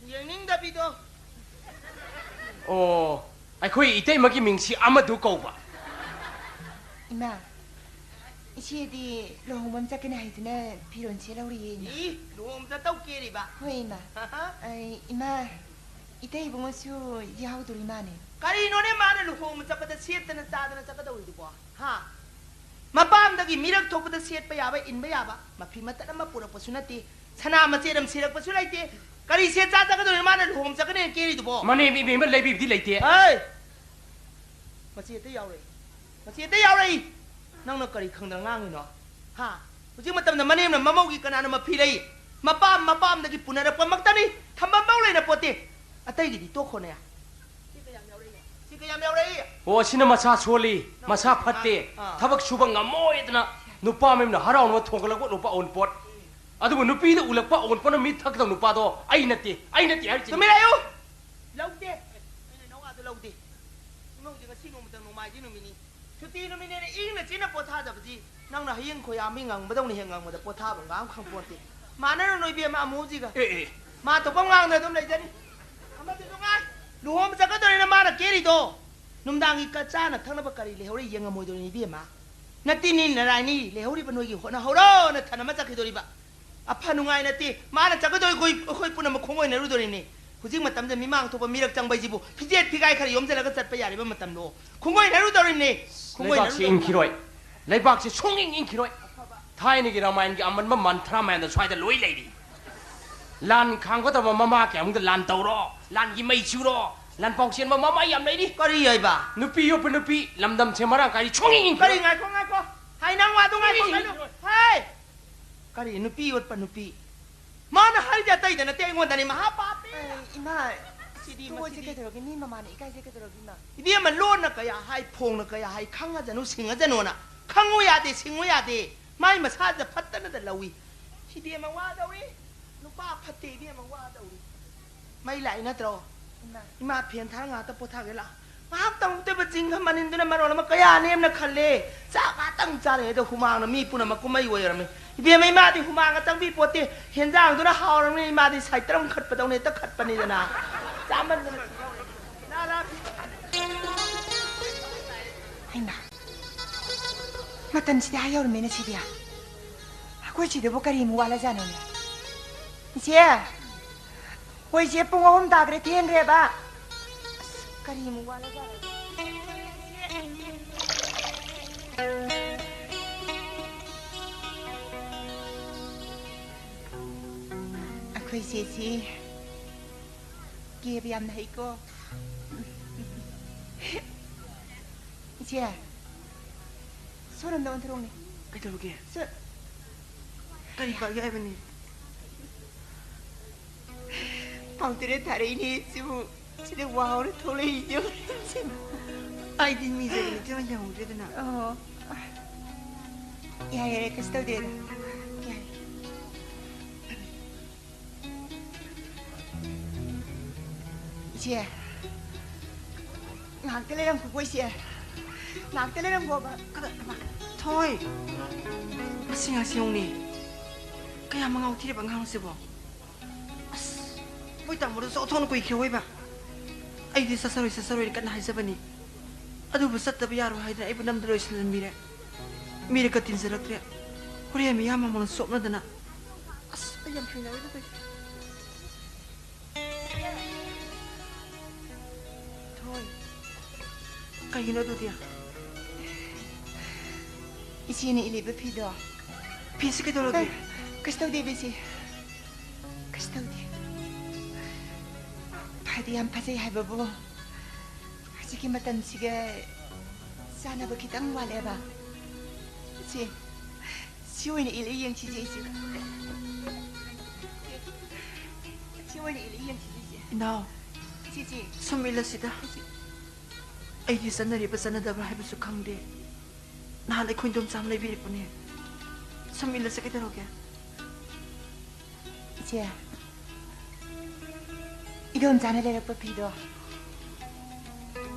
ꯌꯦꯡꯅꯤꯡꯗꯕꯤꯗꯣ꯫ ꯑꯣ, ꯑꯩꯈꯣꯏ ꯏꯇꯩꯃꯒꯤ ꯃꯤꯡꯁꯤ ꯑꯃꯗꯨ ꯀꯧꯕ꯫ ꯏꯃꯥ, ꯏꯆꯦꯗꯤ ꯂꯨꯍꯣꯡꯕ ꯑꯃ ꯆꯠꯀꯅꯤ ꯍꯥꯏꯗꯨꯅ ꯐꯤꯔꯣꯜ ꯁꯦꯠꯍꯧꯔꯤꯌꯦ, ꯏꯃꯥ꯫ ꯏ, ꯂꯨꯍꯣꯡꯕ ꯆꯠꯇꯧ ꯀꯦꯔꯤꯕ? ꯍꯣꯏ, ꯏꯃꯥ꯫ ꯑꯩ, ꯏꯃꯥ, ꯏꯇꯩ ꯏꯕꯨꯡꯉꯣꯁꯨ ꯌꯥꯎꯗꯣꯔꯤ ꯃꯥꯅꯦ꯫ ꯀꯔꯤꯅꯣꯅꯦ ꯃꯥꯅ ꯂꯨꯍꯣꯡꯕ ꯆꯠꯄꯗ ꯁꯦꯠꯇꯅ ꯆꯥꯗꯅ ꯆꯠꯀꯗꯧꯔꯤꯗꯨꯕꯣ? ꯍꯥ? ꯃꯄꯥꯝꯗꯒꯤ ꯃꯤꯔꯛ ꯊꯣꯛꯄꯗ ꯁꯦꯠꯄ ꯌꯥꯕ, ꯏꯟꯕ ꯌꯥꯕ ꯃꯐꯤ ꯃꯇꯠ ꯑꯃ ꯄꯨꯔꯛꯄꯁꯨ ꯅꯠꯇꯦ, ꯁꯅꯥ ꯃꯆꯦꯠ ꯑꯃ ꯁꯤꯔꯛꯄꯁꯨ ꯂꯩꯇꯦ꯫ ꯀꯔꯤ ꯁꯦꯠ ꯆꯥ ꯆꯠꯀꯗꯧꯔꯤꯅꯣ ꯃꯥꯅ ꯂꯨꯍꯣꯡꯕ ꯆꯠꯀꯅꯦꯅ ꯀꯦꯔꯤꯗꯨꯕꯣ? ꯃꯅꯦ, ꯏꯕꯦꯝꯃ, ꯂꯩꯕꯤꯕꯨꯗꯤ ꯂꯩꯇꯦ꯫ ꯍꯩ! ꯃꯆꯦꯠꯇ ꯌꯥꯎꯔꯛꯏ꯫ ꯃꯆꯦꯠꯇ ꯌꯥꯎꯔꯛꯏ꯫ ꯅꯪꯅ ꯀꯔꯤ ꯈꯪꯗꯅ ꯉꯥꯡꯉꯤꯅꯣ? ꯍꯥ? ꯍꯧꯖꯤꯛ ꯃꯇꯝꯗ ꯃꯅꯦꯝꯅ ꯃꯃꯧꯒꯤ ꯀꯅꯥꯅ ꯃꯐꯤ ꯂꯩ? ꯃꯄꯥꯝ ꯃꯄꯥꯝꯗꯒꯤ ꯄꯨꯅꯔꯛꯄꯃꯛꯇꯅꯤ꯫ ꯊꯝꯐꯝꯐꯧ ꯂꯩꯅ ꯄꯣꯠꯇꯦ꯫ ꯑꯇꯩꯒꯤꯗꯤ ꯇꯣꯛꯈꯣꯅꯦ꯫ ꯁꯤ ꯀꯌꯥꯝ ꯌꯥꯎꯔꯛꯏ? ꯁꯤ ꯀꯌꯥꯝ ꯌꯥꯎꯔꯛꯏ? ꯑꯣ, ꯁꯤꯅ ꯃꯁꯥ ꯁꯣꯜꯂꯤ, ꯃꯁꯥ ꯐꯠꯇꯦ, ꯑꯥ꯫ ꯊꯕꯛ ꯁꯨꯕ ꯉꯝꯃꯣꯏꯗꯅ ꯅꯨꯄꯥ ꯃꯌꯨꯝꯅ ꯍꯔꯥꯎꯅꯕ ꯊꯣꯡꯒꯠꯂꯛꯄ ꯅꯨꯄꯥ ꯑꯋꯨꯟꯄꯣꯠ꯫ ꯑꯗꯨꯕꯨ ꯅꯨꯄꯤꯗ ꯎꯠꯂꯛꯄ ꯑꯋꯨꯟꯄꯣꯠꯅ ꯃꯤ ꯊꯛꯀꯗꯕ ꯅꯨꯄꯥꯗꯣ ꯑꯩ ꯅꯠꯇꯦ, ꯑꯩ ꯅꯠꯇꯦ ꯍꯥꯏꯔꯤꯁꯤꯅꯤ꯫ ꯇꯨꯃꯤꯟ ꯂꯩꯌꯨ! ꯂꯧꯗꯦ꯫ ꯑꯩꯅ ꯅꯋꯥꯗꯣ ꯂꯧꯗꯦ꯫ ꯏꯃꯧ ꯅꯣꯡꯃꯇꯪ ꯅꯣꯡꯃꯥꯏꯖꯤꯡ ꯅꯨꯃꯤꯠꯅꯤ꯫ ꯁꯨꯇꯤ ꯅꯨꯃꯤꯠꯅꯦꯅ ꯏꯪꯅ ꯆꯤꯛꯅ ꯄꯣꯊꯥꯖꯕꯁꯤ ꯅꯪꯅ ꯍꯌꯦꯡ ꯈꯣꯏꯌꯥꯝꯕꯤ ꯉꯪꯕꯗꯧꯅ ꯍꯦꯛ ꯉꯪꯕꯗ ꯄꯣꯊꯥꯐꯝꯒ ꯑꯃ ꯈꯪꯄꯣꯟꯇꯦ꯫ ꯃꯥꯟꯅꯔꯨꯅꯨ ꯏꯕꯦꯝꯃ ꯑꯃꯨ ꯍꯧꯖꯤꯛꯒ꯫ ꯑꯦ, ꯑꯦ꯫ ꯃꯥ ꯊꯣꯛꯄ ꯉꯥꯡꯗ ꯑꯗꯨꯝ ꯂꯩꯖꯅꯤ꯫ ꯑꯃꯗꯨꯁꯨ ꯉꯥꯏ꯫ ꯂꯨꯍꯣꯡꯕ ꯆꯠꯀꯗꯧꯔꯦꯅ ꯃꯥꯅ ꯀꯦꯔꯤꯗꯣ꯫ ꯅꯨꯡꯗꯥꯡꯒꯤ ꯀ-, ꯆꯥꯅ ꯊꯛꯅꯕ ꯀꯔꯤ ꯂꯩꯍꯧꯔꯤ ꯌꯦꯡꯉꯝꯃꯣꯏꯗꯧꯔꯤꯅꯤ ꯏꯕꯦꯝꯃ꯫ ꯅꯇꯤꯟꯅꯤ ꯅꯔꯥꯏꯅꯤ ꯂꯩꯍꯧꯔꯤꯕ ꯅꯣꯏꯒꯤ ꯍꯣꯠꯅꯍꯧꯔꯣꯅ ꯊꯅꯝꯃ ꯆꯠꯈꯤꯗꯣꯔꯤꯕ꯫ ꯑꯐ ꯅꯨꯡꯉꯥꯏ ꯅꯠꯇꯦ꯫ ꯃꯥꯅ ꯆꯠꯀꯗꯧꯔꯤ ꯑꯩꯈꯣꯏ, ꯑꯩꯈꯣꯏ ꯄꯨꯝꯅꯃꯛ ꯈꯣꯡ ꯑꯣꯏꯅꯔꯨꯗꯣꯔꯤꯅꯦ꯫ ꯍꯧꯖꯤꯛ ꯃꯇꯝꯗ ꯃꯤꯃꯥꯡ ꯊꯣꯛꯄ ꯃꯤꯔꯛ ꯆꯪꯕ ꯍꯥꯏꯁꯤꯕꯨ ꯐꯤꯖꯦꯠ ꯐꯤꯒꯥꯏ ꯈꯔ ꯌꯣꯝꯁꯤꯜꯂꯒ ꯆꯠꯄ ꯌꯥꯔꯤꯕ ꯃꯇꯝꯂꯣ? ꯈꯣꯡ ꯑꯣꯏꯅꯔꯨꯗꯧꯔꯤꯕꯅꯦ꯫ ꯈꯣꯡ ꯂꯩꯕꯥꯛꯁꯤ ꯑꯣꯏꯅꯔꯨꯗꯧꯔꯤꯕꯅꯦ꯫ ꯏꯪꯈꯤꯔꯣꯏ꯫ ꯂꯩꯕꯥꯛꯁꯤ ꯁꯨꯡꯏꯪ ꯏꯪꯈꯤꯔꯣꯏ꯫ ꯊꯥꯏꯅꯒꯤ ꯔꯥꯃꯥꯌꯟꯒꯤ ꯑꯃꯟꯕ ꯃꯟꯊ꯭ꯔꯥ ꯃꯌꯥꯝꯗꯣ ꯁ꯭ꯋꯥꯏꯗ ꯂꯣꯏ ꯂꯩꯔꯤ꯫ ꯂꯥꯟ ꯈꯥꯡꯒꯗꯕ ꯃꯃꯥ ꯀꯌꯥꯃꯨꯛꯇ ꯂꯥꯟ ꯇꯧꯔꯣ, ꯂꯥꯟꯒꯤ ꯃꯩ ꯆꯨꯔꯣ, ꯂꯥꯟ ꯄꯥꯎ ꯆꯦꯟꯕ ꯃꯃꯥ ꯌꯥꯝ ꯂꯩꯔꯤ꯫ ꯀꯔꯤ ꯍꯥꯏꯕ? ꯅꯨꯄꯤ ꯌꯣꯛꯄ ꯅꯨꯄꯤ ꯂꯝꯗꯝꯁꯦ ꯃꯔꯥꯡ ꯀꯥꯏꯔꯤ ꯁꯨꯡꯏꯪ ꯏꯪꯈꯤꯔꯣꯏ꯫ ꯀꯔꯤ? ꯉꯥꯏꯈꯣ, ꯉꯥꯏꯈꯣ꯫ ꯍꯥꯏ, ꯅꯪ ꯋꯥꯗꯨ ꯉꯥꯏꯈꯣ, ꯁꯨꯡꯏꯪ ꯀꯩꯅꯣ? ꯏꯪꯈꯤꯔꯣꯏ꯫ ꯍꯥꯏ! ꯀꯔꯤ ꯅꯨꯄꯤ ꯑꯣꯠꯄ ꯅꯨꯄꯤ? ꯃꯥꯅ ꯍꯥꯏꯁꯦ ꯑꯇꯩꯗ ꯅꯠꯇꯦ, ꯑꯩꯉꯣꯟꯗꯅꯤ꯫ ꯃꯍꯥ ꯄꯥꯄꯤ! ꯑꯩ, ꯏꯃꯥ, ꯁꯤꯗꯤ, ꯇꯣꯛꯑꯁꯤ ꯃꯁꯤꯗꯤ꯫ ꯀꯩꯗꯧꯔꯒꯦ? ꯃꯤ ꯃꯃꯥꯅ ꯏꯀꯥꯏꯁꯦ ꯀꯩꯗꯧꯔꯒꯦ, ꯏꯃꯥ? ꯏꯕꯦꯝꯃ, ꯂꯣꯟꯅ ꯀꯌꯥ ꯍꯥꯏ, ꯐꯣꯡꯅ ꯀꯌꯥ ꯍꯥꯏ, ꯈꯪꯉꯖꯅꯨ, ꯁꯤꯡꯉꯖꯅꯨꯅ꯫ ꯈꯪꯉꯨ ꯌꯥꯗꯦ, ꯁꯤꯡꯉꯨ ꯌꯥꯗꯦ꯫ ꯃꯥꯏ ꯃꯁꯥꯁꯤꯗ ꯐꯠꯇꯅꯗ ꯂꯧꯏ꯫ ꯏꯕꯦꯝꯃ, ꯋꯥꯗꯧꯔꯤ꯫ ꯅꯨꯄꯥ ꯐꯠꯇꯦ, ꯏꯕꯦꯝꯃ, ꯋꯥꯗꯧꯔꯤ꯫ ꯃꯩ ꯂꯥꯛꯏ ꯅꯠꯇ꯭ꯔꯣ? ꯏꯃꯥ꯫ ꯏꯃꯥ, ꯐꯦꯟ ꯊꯥꯔ ꯉꯥꯛꯇ ꯄꯣꯊꯥꯒꯦ ꯂꯥꯛꯑꯣ꯫ ꯉꯥꯏꯍꯥꯛꯇꯪ ꯇꯣꯏꯕ ꯆꯤꯡꯒ ꯃꯅꯤꯟꯗꯨꯅ ꯃꯔꯣꯜ ꯑꯃ ꯀꯌꯥ ꯅꯦꯝꯅ ꯈꯜꯂꯦ꯫ ꯆꯥꯛ ꯉꯥꯛꯇꯪ ꯆꯥꯔꯤꯉꯩꯗ ꯍꯨꯃꯥꯡꯅ ꯃꯤ ꯄꯨꯝꯅꯃꯛ ꯀꯨꯝꯍꯩ ꯑꯣꯏꯔꯝꯃꯤ꯫ ꯏꯕꯦꯝꯃ, ꯏꯃꯥꯗꯤ ꯍꯨꯃꯥꯡꯒ ꯆꯪꯕꯤ ꯄꯣꯠꯇꯦ꯫ ꯍꯦꯟꯖꯥꯡꯗꯨꯅ ꯍꯥꯎꯔꯕꯅꯤꯅ ꯏꯃꯥꯗꯤ ꯁꯥꯏꯇ꯭ꯔꯝ ꯈꯠꯄꯗꯧꯅ ꯍꯦꯛꯇ ꯈꯠꯄꯅꯤꯗꯅ꯫ ꯆꯥꯃꯟꯗꯅ ꯁꯤꯗꯧꯔꯦ꯫ ꯂꯥ, ꯂꯥ, ꯐꯤ-, ꯍꯩꯃꯥ, ꯃꯇꯝꯁꯤꯗꯤ ꯑꯥ ꯌꯧꯔꯝꯃꯦꯅꯦ ꯁꯤꯗꯤ꯫ ꯑꯩꯈꯣꯏ ꯁꯤꯗꯕꯨ ꯀꯔꯤ ꯑꯃꯨꯛ ꯋꯥꯠꯂꯖꯥꯠꯅꯣꯅꯦ? ꯏꯆꯦ! ꯍꯣꯏ, ꯏꯆꯦ, ꯄꯨꯡ ꯑꯍꯨꯝ ꯇꯥꯈ꯭ꯔꯦ, ꯊꯦꯡꯈ꯭ꯔꯦꯕ꯫ ꯑꯁ, ꯀꯔꯤ ꯑꯃꯨꯛ ꯋꯥꯠꯂꯖꯥꯠꯅꯣ? ꯑꯩꯈꯣꯏ ꯏꯆꯦꯁꯤ ꯀꯦꯕ ꯌꯥꯝꯅ ꯍꯩꯀꯣ꯫ ꯏꯆꯦ, ꯁꯣꯔꯣꯝꯗ ꯑꯣꯟꯊꯣꯔꯛꯎꯅꯦ꯫ ꯀꯩꯗꯧꯔꯒꯦ? ꯁꯣ-, ꯀꯔꯤ ꯄꯥꯛꯒꯦ ꯍꯥꯏꯕꯅꯤ? ꯄꯥꯎ ꯇꯔꯦꯠ ꯊꯥꯔꯛꯏꯅꯦ ꯁꯤꯕꯨ꯫ ꯁꯤꯗ ꯋꯥ ꯍꯧꯔ ꯊꯣꯛꯂꯛꯏꯁꯦ꯫ ꯑꯩꯗꯤ ꯃꯤꯁꯦ ꯅꯤꯡꯁꯤꯡꯕ ꯌꯥꯍꯧꯗ꯭ꯔꯦꯗꯅ꯫ ꯑꯣ꯫ ꯌꯥꯔꯦ, ꯌꯥꯔꯦ, ꯀꯩꯁꯨ ꯇꯧꯗꯦꯗ꯫ ꯌꯥꯔꯦ꯫ ꯏꯆꯦ, ꯉꯥꯏꯍꯥꯛꯇ ꯂꯩꯔꯝꯈꯣꯀꯣ, ꯏꯆꯦ꯫ ꯉꯥꯏꯍꯥꯛꯇ ꯂꯩꯔꯝꯈꯣꯕ꯫ ꯀꯗꯥ-, ꯊꯣꯏ! ꯃꯁꯤ ꯉꯥꯏꯁꯤ ꯌꯦꯡꯉꯨꯅꯦ꯫ ꯀꯌꯥꯝ ꯃꯉꯥꯎ ꯊꯤꯔꯕ ꯑꯉꯥꯡꯁꯤꯕꯣ? ꯑꯁ, ꯃꯣꯏ ꯇꯥꯃꯣꯗꯨꯁꯨ ꯑꯣꯟꯊꯣꯛꯅ ꯀꯨꯏꯈ꯭ꯔꯦ ꯑꯣꯏꯕ꯫ ꯑꯩꯗꯤ ꯆꯠꯆꯔꯣꯏ, ꯆꯠꯆꯔꯣꯏꯅ ꯀꯟꯅ ꯍꯥꯏꯖꯕꯅꯤ꯫ ꯑꯗꯨꯕꯨ ꯆꯠꯇꯕ ꯌꯥꯔꯣꯏ ꯍꯥꯏꯗꯅ ꯑꯩꯕꯨ ꯅꯝꯗ ꯂꯣꯏꯁꯤꯟꯍꯟꯕꯤꯔꯦ꯫ ꯃꯤꯔꯛꯀ ꯇꯤꯟꯖꯔꯛꯇ꯭ꯔꯦ꯫ ꯍꯣꯔꯦꯟ ꯃꯤꯌꯥꯝ ꯃꯃꯥꯡꯗ ꯆꯣꯞꯅꯗꯅ꯫ ꯑꯁ, ꯑꯩ ꯌꯥꯝ ꯍꯩꯅꯔꯣꯏꯗ ꯇꯧꯏꯁꯦ꯫ ꯊꯣꯏ, ꯀꯩꯒꯤꯅꯣ ꯑꯗꯨꯗꯤ? ꯏꯆꯦꯅ ꯏꯜꯂꯤꯕ ꯐꯤꯗꯣ꯫ ꯐꯤꯁꯤ ꯀꯩꯗꯧꯔꯒꯦ? ꯑꯦ, ꯀꯩꯁꯨ ꯇꯧꯗꯦ, ꯏꯆꯦ꯫ ꯀꯩꯁꯨ ꯇꯧꯗꯦ꯫ ꯐꯗꯤ ꯌꯥꯝ ꯐꯖꯩ ꯍꯥꯏꯕꯕꯨ, ꯍꯧꯖꯤꯛꯀꯤ ꯃꯇꯝꯁꯤꯒ ꯆꯥꯟꯅꯕ ꯈꯤꯇꯪ ꯋꯥꯠꯂꯦꯕ꯫ ꯏꯆꯦ, ꯁꯤ ꯑꯣꯏꯅ ꯏꯜꯂ ꯌꯦꯡꯁꯤꯁꯦ, ꯏꯆꯦ꯫ ꯁꯤ ꯑꯣꯏꯅ ꯏꯜꯂ ꯌꯦꯡꯁꯤꯁꯦ, ꯏꯆꯦ꯫ ꯏꯅꯥꯎ, ꯏꯆꯦ, ꯏꯆꯦ꯫ ꯁꯨꯝ ꯏꯜꯂꯁꯤꯗ꯫ ꯏꯆꯦ꯫ ꯑꯩꯗꯤ ꯆꯠꯅꯔꯤꯕ ꯆꯠꯅꯗꯕ꯭ꯔꯥ ꯍꯥꯏꯕꯁꯨ ꯈꯪꯗꯦ꯫ ꯅꯍꯥꯟ ꯑꯩꯈꯣꯏ ꯏꯟꯗꯣꯝꯆꯥ ꯑꯃ ꯂꯩꯕꯤꯔꯛꯄꯅꯦ꯫ ꯁꯨꯝ ꯏꯜꯂꯁꯤ ꯀꯩꯗꯧꯔꯒꯦ? ꯏꯆꯦ, ꯏꯗꯣꯝꯆꯥꯅ ꯂꯩꯔꯛꯄ ꯐꯤꯗꯣ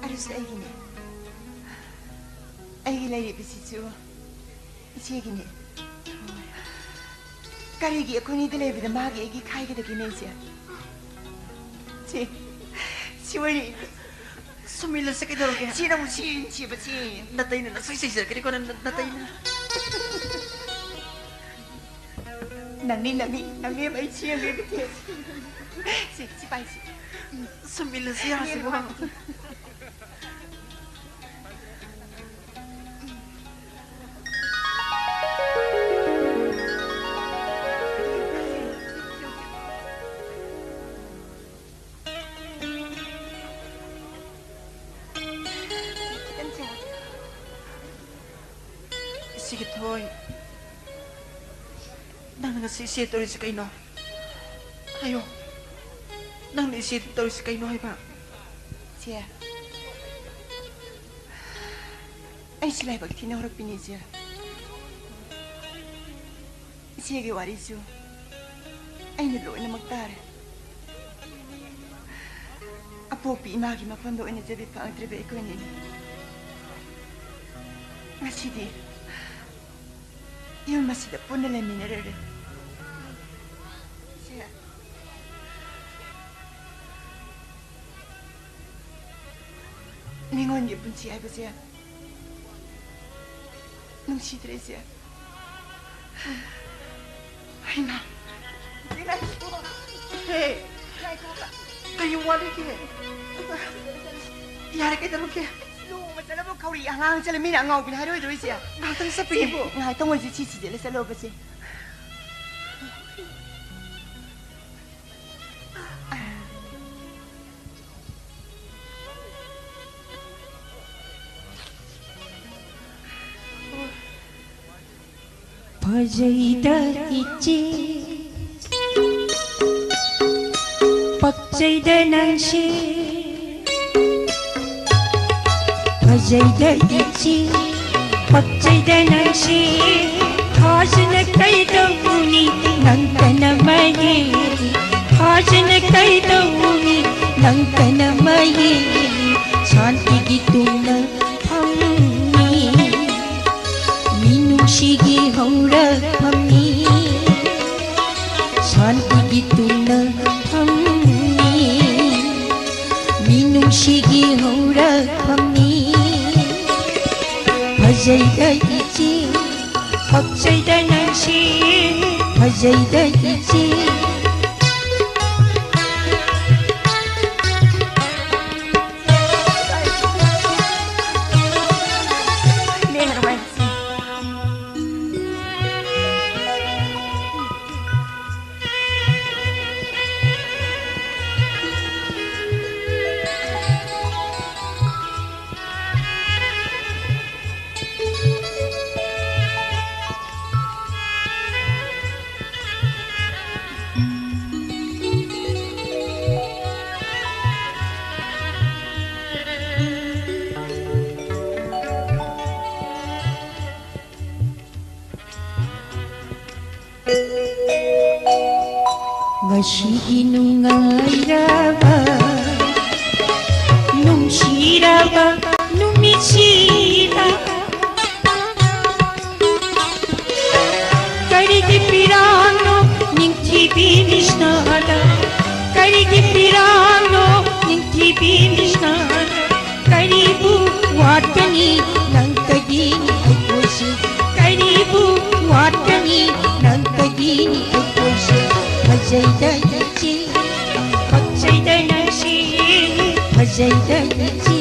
ꯑꯗꯨꯁꯨ ꯑꯩꯒꯤꯅꯦ꯫ ꯑꯩꯒꯤ ꯂꯩꯔꯤꯕꯁꯤꯁꯨ ꯏꯆꯦꯒꯤꯅꯦ꯫ ꯀꯔꯤꯒꯤ ꯑꯩꯈꯣꯏꯅꯤꯗ ꯂꯩꯕꯗ ꯃꯥꯒꯤ ꯑꯩꯒꯤ ꯈꯥꯏꯒꯗꯒꯦꯅꯦ, ꯏꯆꯦ? ꯁꯤ, ꯁꯤ ꯑꯣꯏꯔꯦ꯫ ꯁꯨꯝ ꯏꯜꯂꯁꯦ ꯀꯩꯗꯧꯔꯒꯦ? ꯁꯤ ꯅꯪ ꯁꯤ ꯁꯤꯕ ꯁꯤ꯫ ꯅꯇꯩꯅ ꯅꯁꯣꯏ ꯁꯣꯏꯖꯔꯛꯀꯅꯤꯀꯣ, ꯅꯪ, ꯅꯇꯩꯅ꯫ ꯅꯪꯅꯤ, ꯅꯪꯅꯤ, ꯅꯪꯅꯤ ꯑꯩ ꯁꯦꯝꯒꯦ ꯁꯤ꯫ ꯁꯤ, ꯁꯤ ꯄꯥꯏ, ꯁꯤ꯫ ꯁꯨꯝ ꯏꯜꯂꯁꯤ ꯌꯥꯁꯤꯕꯣ꯫ ꯏꯆꯦꯒꯤ ꯊꯣꯏ, ꯅꯪꯅ ꯉꯁꯤ ꯏꯆꯦ ꯇꯧꯔꯤꯁꯤ ꯀꯩꯅꯣ? ꯍꯥꯏꯌꯣ, ꯅꯪꯅ ꯏꯆꯦ ꯇꯧꯔꯤꯁꯤ ꯀꯩꯅꯣ ꯍꯥꯏꯕ? ꯏꯆꯦ, ꯑꯩꯁꯤ ꯂꯥꯏꯕꯛ ꯊꯤꯅ ꯍꯧꯔꯛꯄꯤꯅꯤ, ꯏꯆꯦ꯫ ꯏꯆꯦꯒꯤ ꯋꯥꯔꯤꯁꯨ ꯑꯩꯅ ꯂꯣꯏꯅꯃꯛ ꯇꯥꯔꯦ꯫ ꯑꯄꯨ ꯄꯣꯛꯄꯤ ꯏꯃꯥꯒꯤ ꯃꯐꯝꯗ ꯑꯣꯏꯅ ꯆꯠꯄ ꯐꯪꯉꯛꯇ꯭ꯔꯤꯕ ꯑꯩꯈꯣꯏꯅꯤꯅꯤ꯫ ꯉꯁꯤꯗꯤ ꯌꯨꯝ ꯑꯁꯤꯗ ꯄꯨꯟꯅ ꯂꯩꯃꯤꯟꯅꯔꯔꯦ꯫ ꯁꯦ, ꯃꯤꯉꯣꯟꯒꯤ ꯄꯨꯟꯁꯤ ꯍꯥꯏꯕꯁꯦ ꯅꯨꯡꯁꯤꯗ꯭ꯔꯦ, ꯏꯆꯦ꯫ ꯍꯩꯃꯥ꯫ ꯍꯦ, ꯀꯩ ꯋꯥꯔꯤꯒꯦ? ꯌꯥꯔꯦ, ꯀꯩꯗꯧꯔꯒꯦ? ꯂꯨꯍꯣꯡꯕ ꯆꯠꯂꯕ ꯈꯧꯔꯤ ꯑꯉꯥꯡ ꯆꯠꯂ ꯃꯤꯅ ꯑꯉꯥꯎꯕꯤꯅ ꯍꯥꯏꯔꯣꯏꯗ꯭ꯔꯣ, ꯏꯆꯦ? ꯉꯥꯏꯍꯥꯛꯇꯪ ꯆꯠꯄꯤꯌꯨ꯫ ꯏꯆꯦꯕꯨ, ꯉꯥꯏꯍꯥꯛꯇꯪ ꯑꯣꯏꯁꯤ ꯁꯤ ꯁꯤꯖꯤꯜꯂ ꯆꯠꯂꯣꯕꯁꯦ꯫ ꯐꯖꯩꯗ ꯏꯆꯦ, ꯄꯛꯆꯩꯗ ꯅꯪꯁꯦ꯫ ꯐꯖꯩꯗ ꯏꯆꯦ, ꯄꯛꯆꯩꯗ ꯅꯪꯁꯦ꯫ ꯊꯥꯖꯅ ꯀꯩꯗꯧꯅꯤ ꯅꯪꯇꯅ ꯃꯌꯦꯛ? ꯊꯥꯖꯅ ꯀꯩꯗꯧꯅꯤ ꯅꯪꯇꯅ ꯃꯌꯦꯛ? ꯁꯥꯟꯇꯤꯒꯤ ꯇꯨꯡꯅ ꯐꯝꯃꯤ꯫ ꯃꯤꯅꯨꯡꯁꯤꯒꯤ ꯍꯧꯔꯛꯐꯝꯅꯤ꯫ ꯁꯥꯟꯇꯤꯒꯤ ꯇꯨꯡꯅ ꯐꯝꯃꯤ꯫ ꯃꯤꯅꯨꯡꯁꯤꯒꯤ ꯍꯧꯔꯛꯐꯝꯅꯤ꯫ ꯐꯖꯩꯗ ꯏꯆꯦ, ꯄꯛꯆꯩꯗ ꯅꯪꯁꯦ꯫ ꯐꯖꯩꯗ ꯏꯆꯦ꯫ ꯉꯁꯤꯒꯤ ꯅꯨꯡꯉꯥꯏꯔꯕ ꯅꯨꯃꯤꯠꯁꯤꯗ ꯀꯔꯤꯒꯤ ꯄꯤꯔꯥꯡꯅꯣ ꯅꯤꯡꯊꯤꯕꯤ ꯃꯤꯁꯅꯥꯗ? ꯀꯔꯤꯒꯤ ꯄꯤꯔꯥꯡꯅꯣ ꯅꯤꯡꯊꯤꯕꯤ ꯃꯤꯁꯅꯥꯗ? ꯀꯔꯤꯕꯨ ꯋꯥꯠꯀꯅꯤ ꯅꯪꯇꯒꯤꯅꯤ ꯑꯩꯈꯣꯏꯁꯦ? ꯀꯔꯤꯕꯨ ꯋꯥꯠꯀꯅꯤ ꯅꯪꯇꯒꯤꯅꯤ ꯑꯩꯈꯣꯏꯁꯦ? ꯐꯖꯩꯗ ꯏꯆꯦ, ꯄꯛꯆꯩꯗ ꯅꯪꯁꯦ, ꯐꯖꯩꯗ ꯏꯆꯦ꯫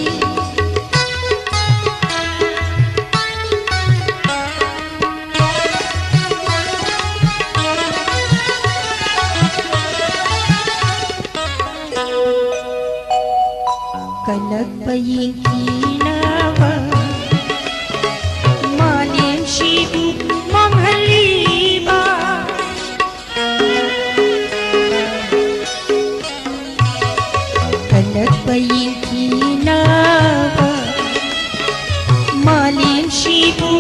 ꯀꯜꯂꯛꯄ ꯌꯦꯡꯊꯤꯅꯕ ꯃꯥꯂꯦꯝꯁꯤꯕꯨ ꯃꯥꯡꯍꯜꯂꯤꯕ꯫ ꯀꯜꯂꯛꯄ ꯌꯦꯡꯊꯤꯅꯕ ꯃꯥꯂꯦꯝꯁꯤꯕꯨ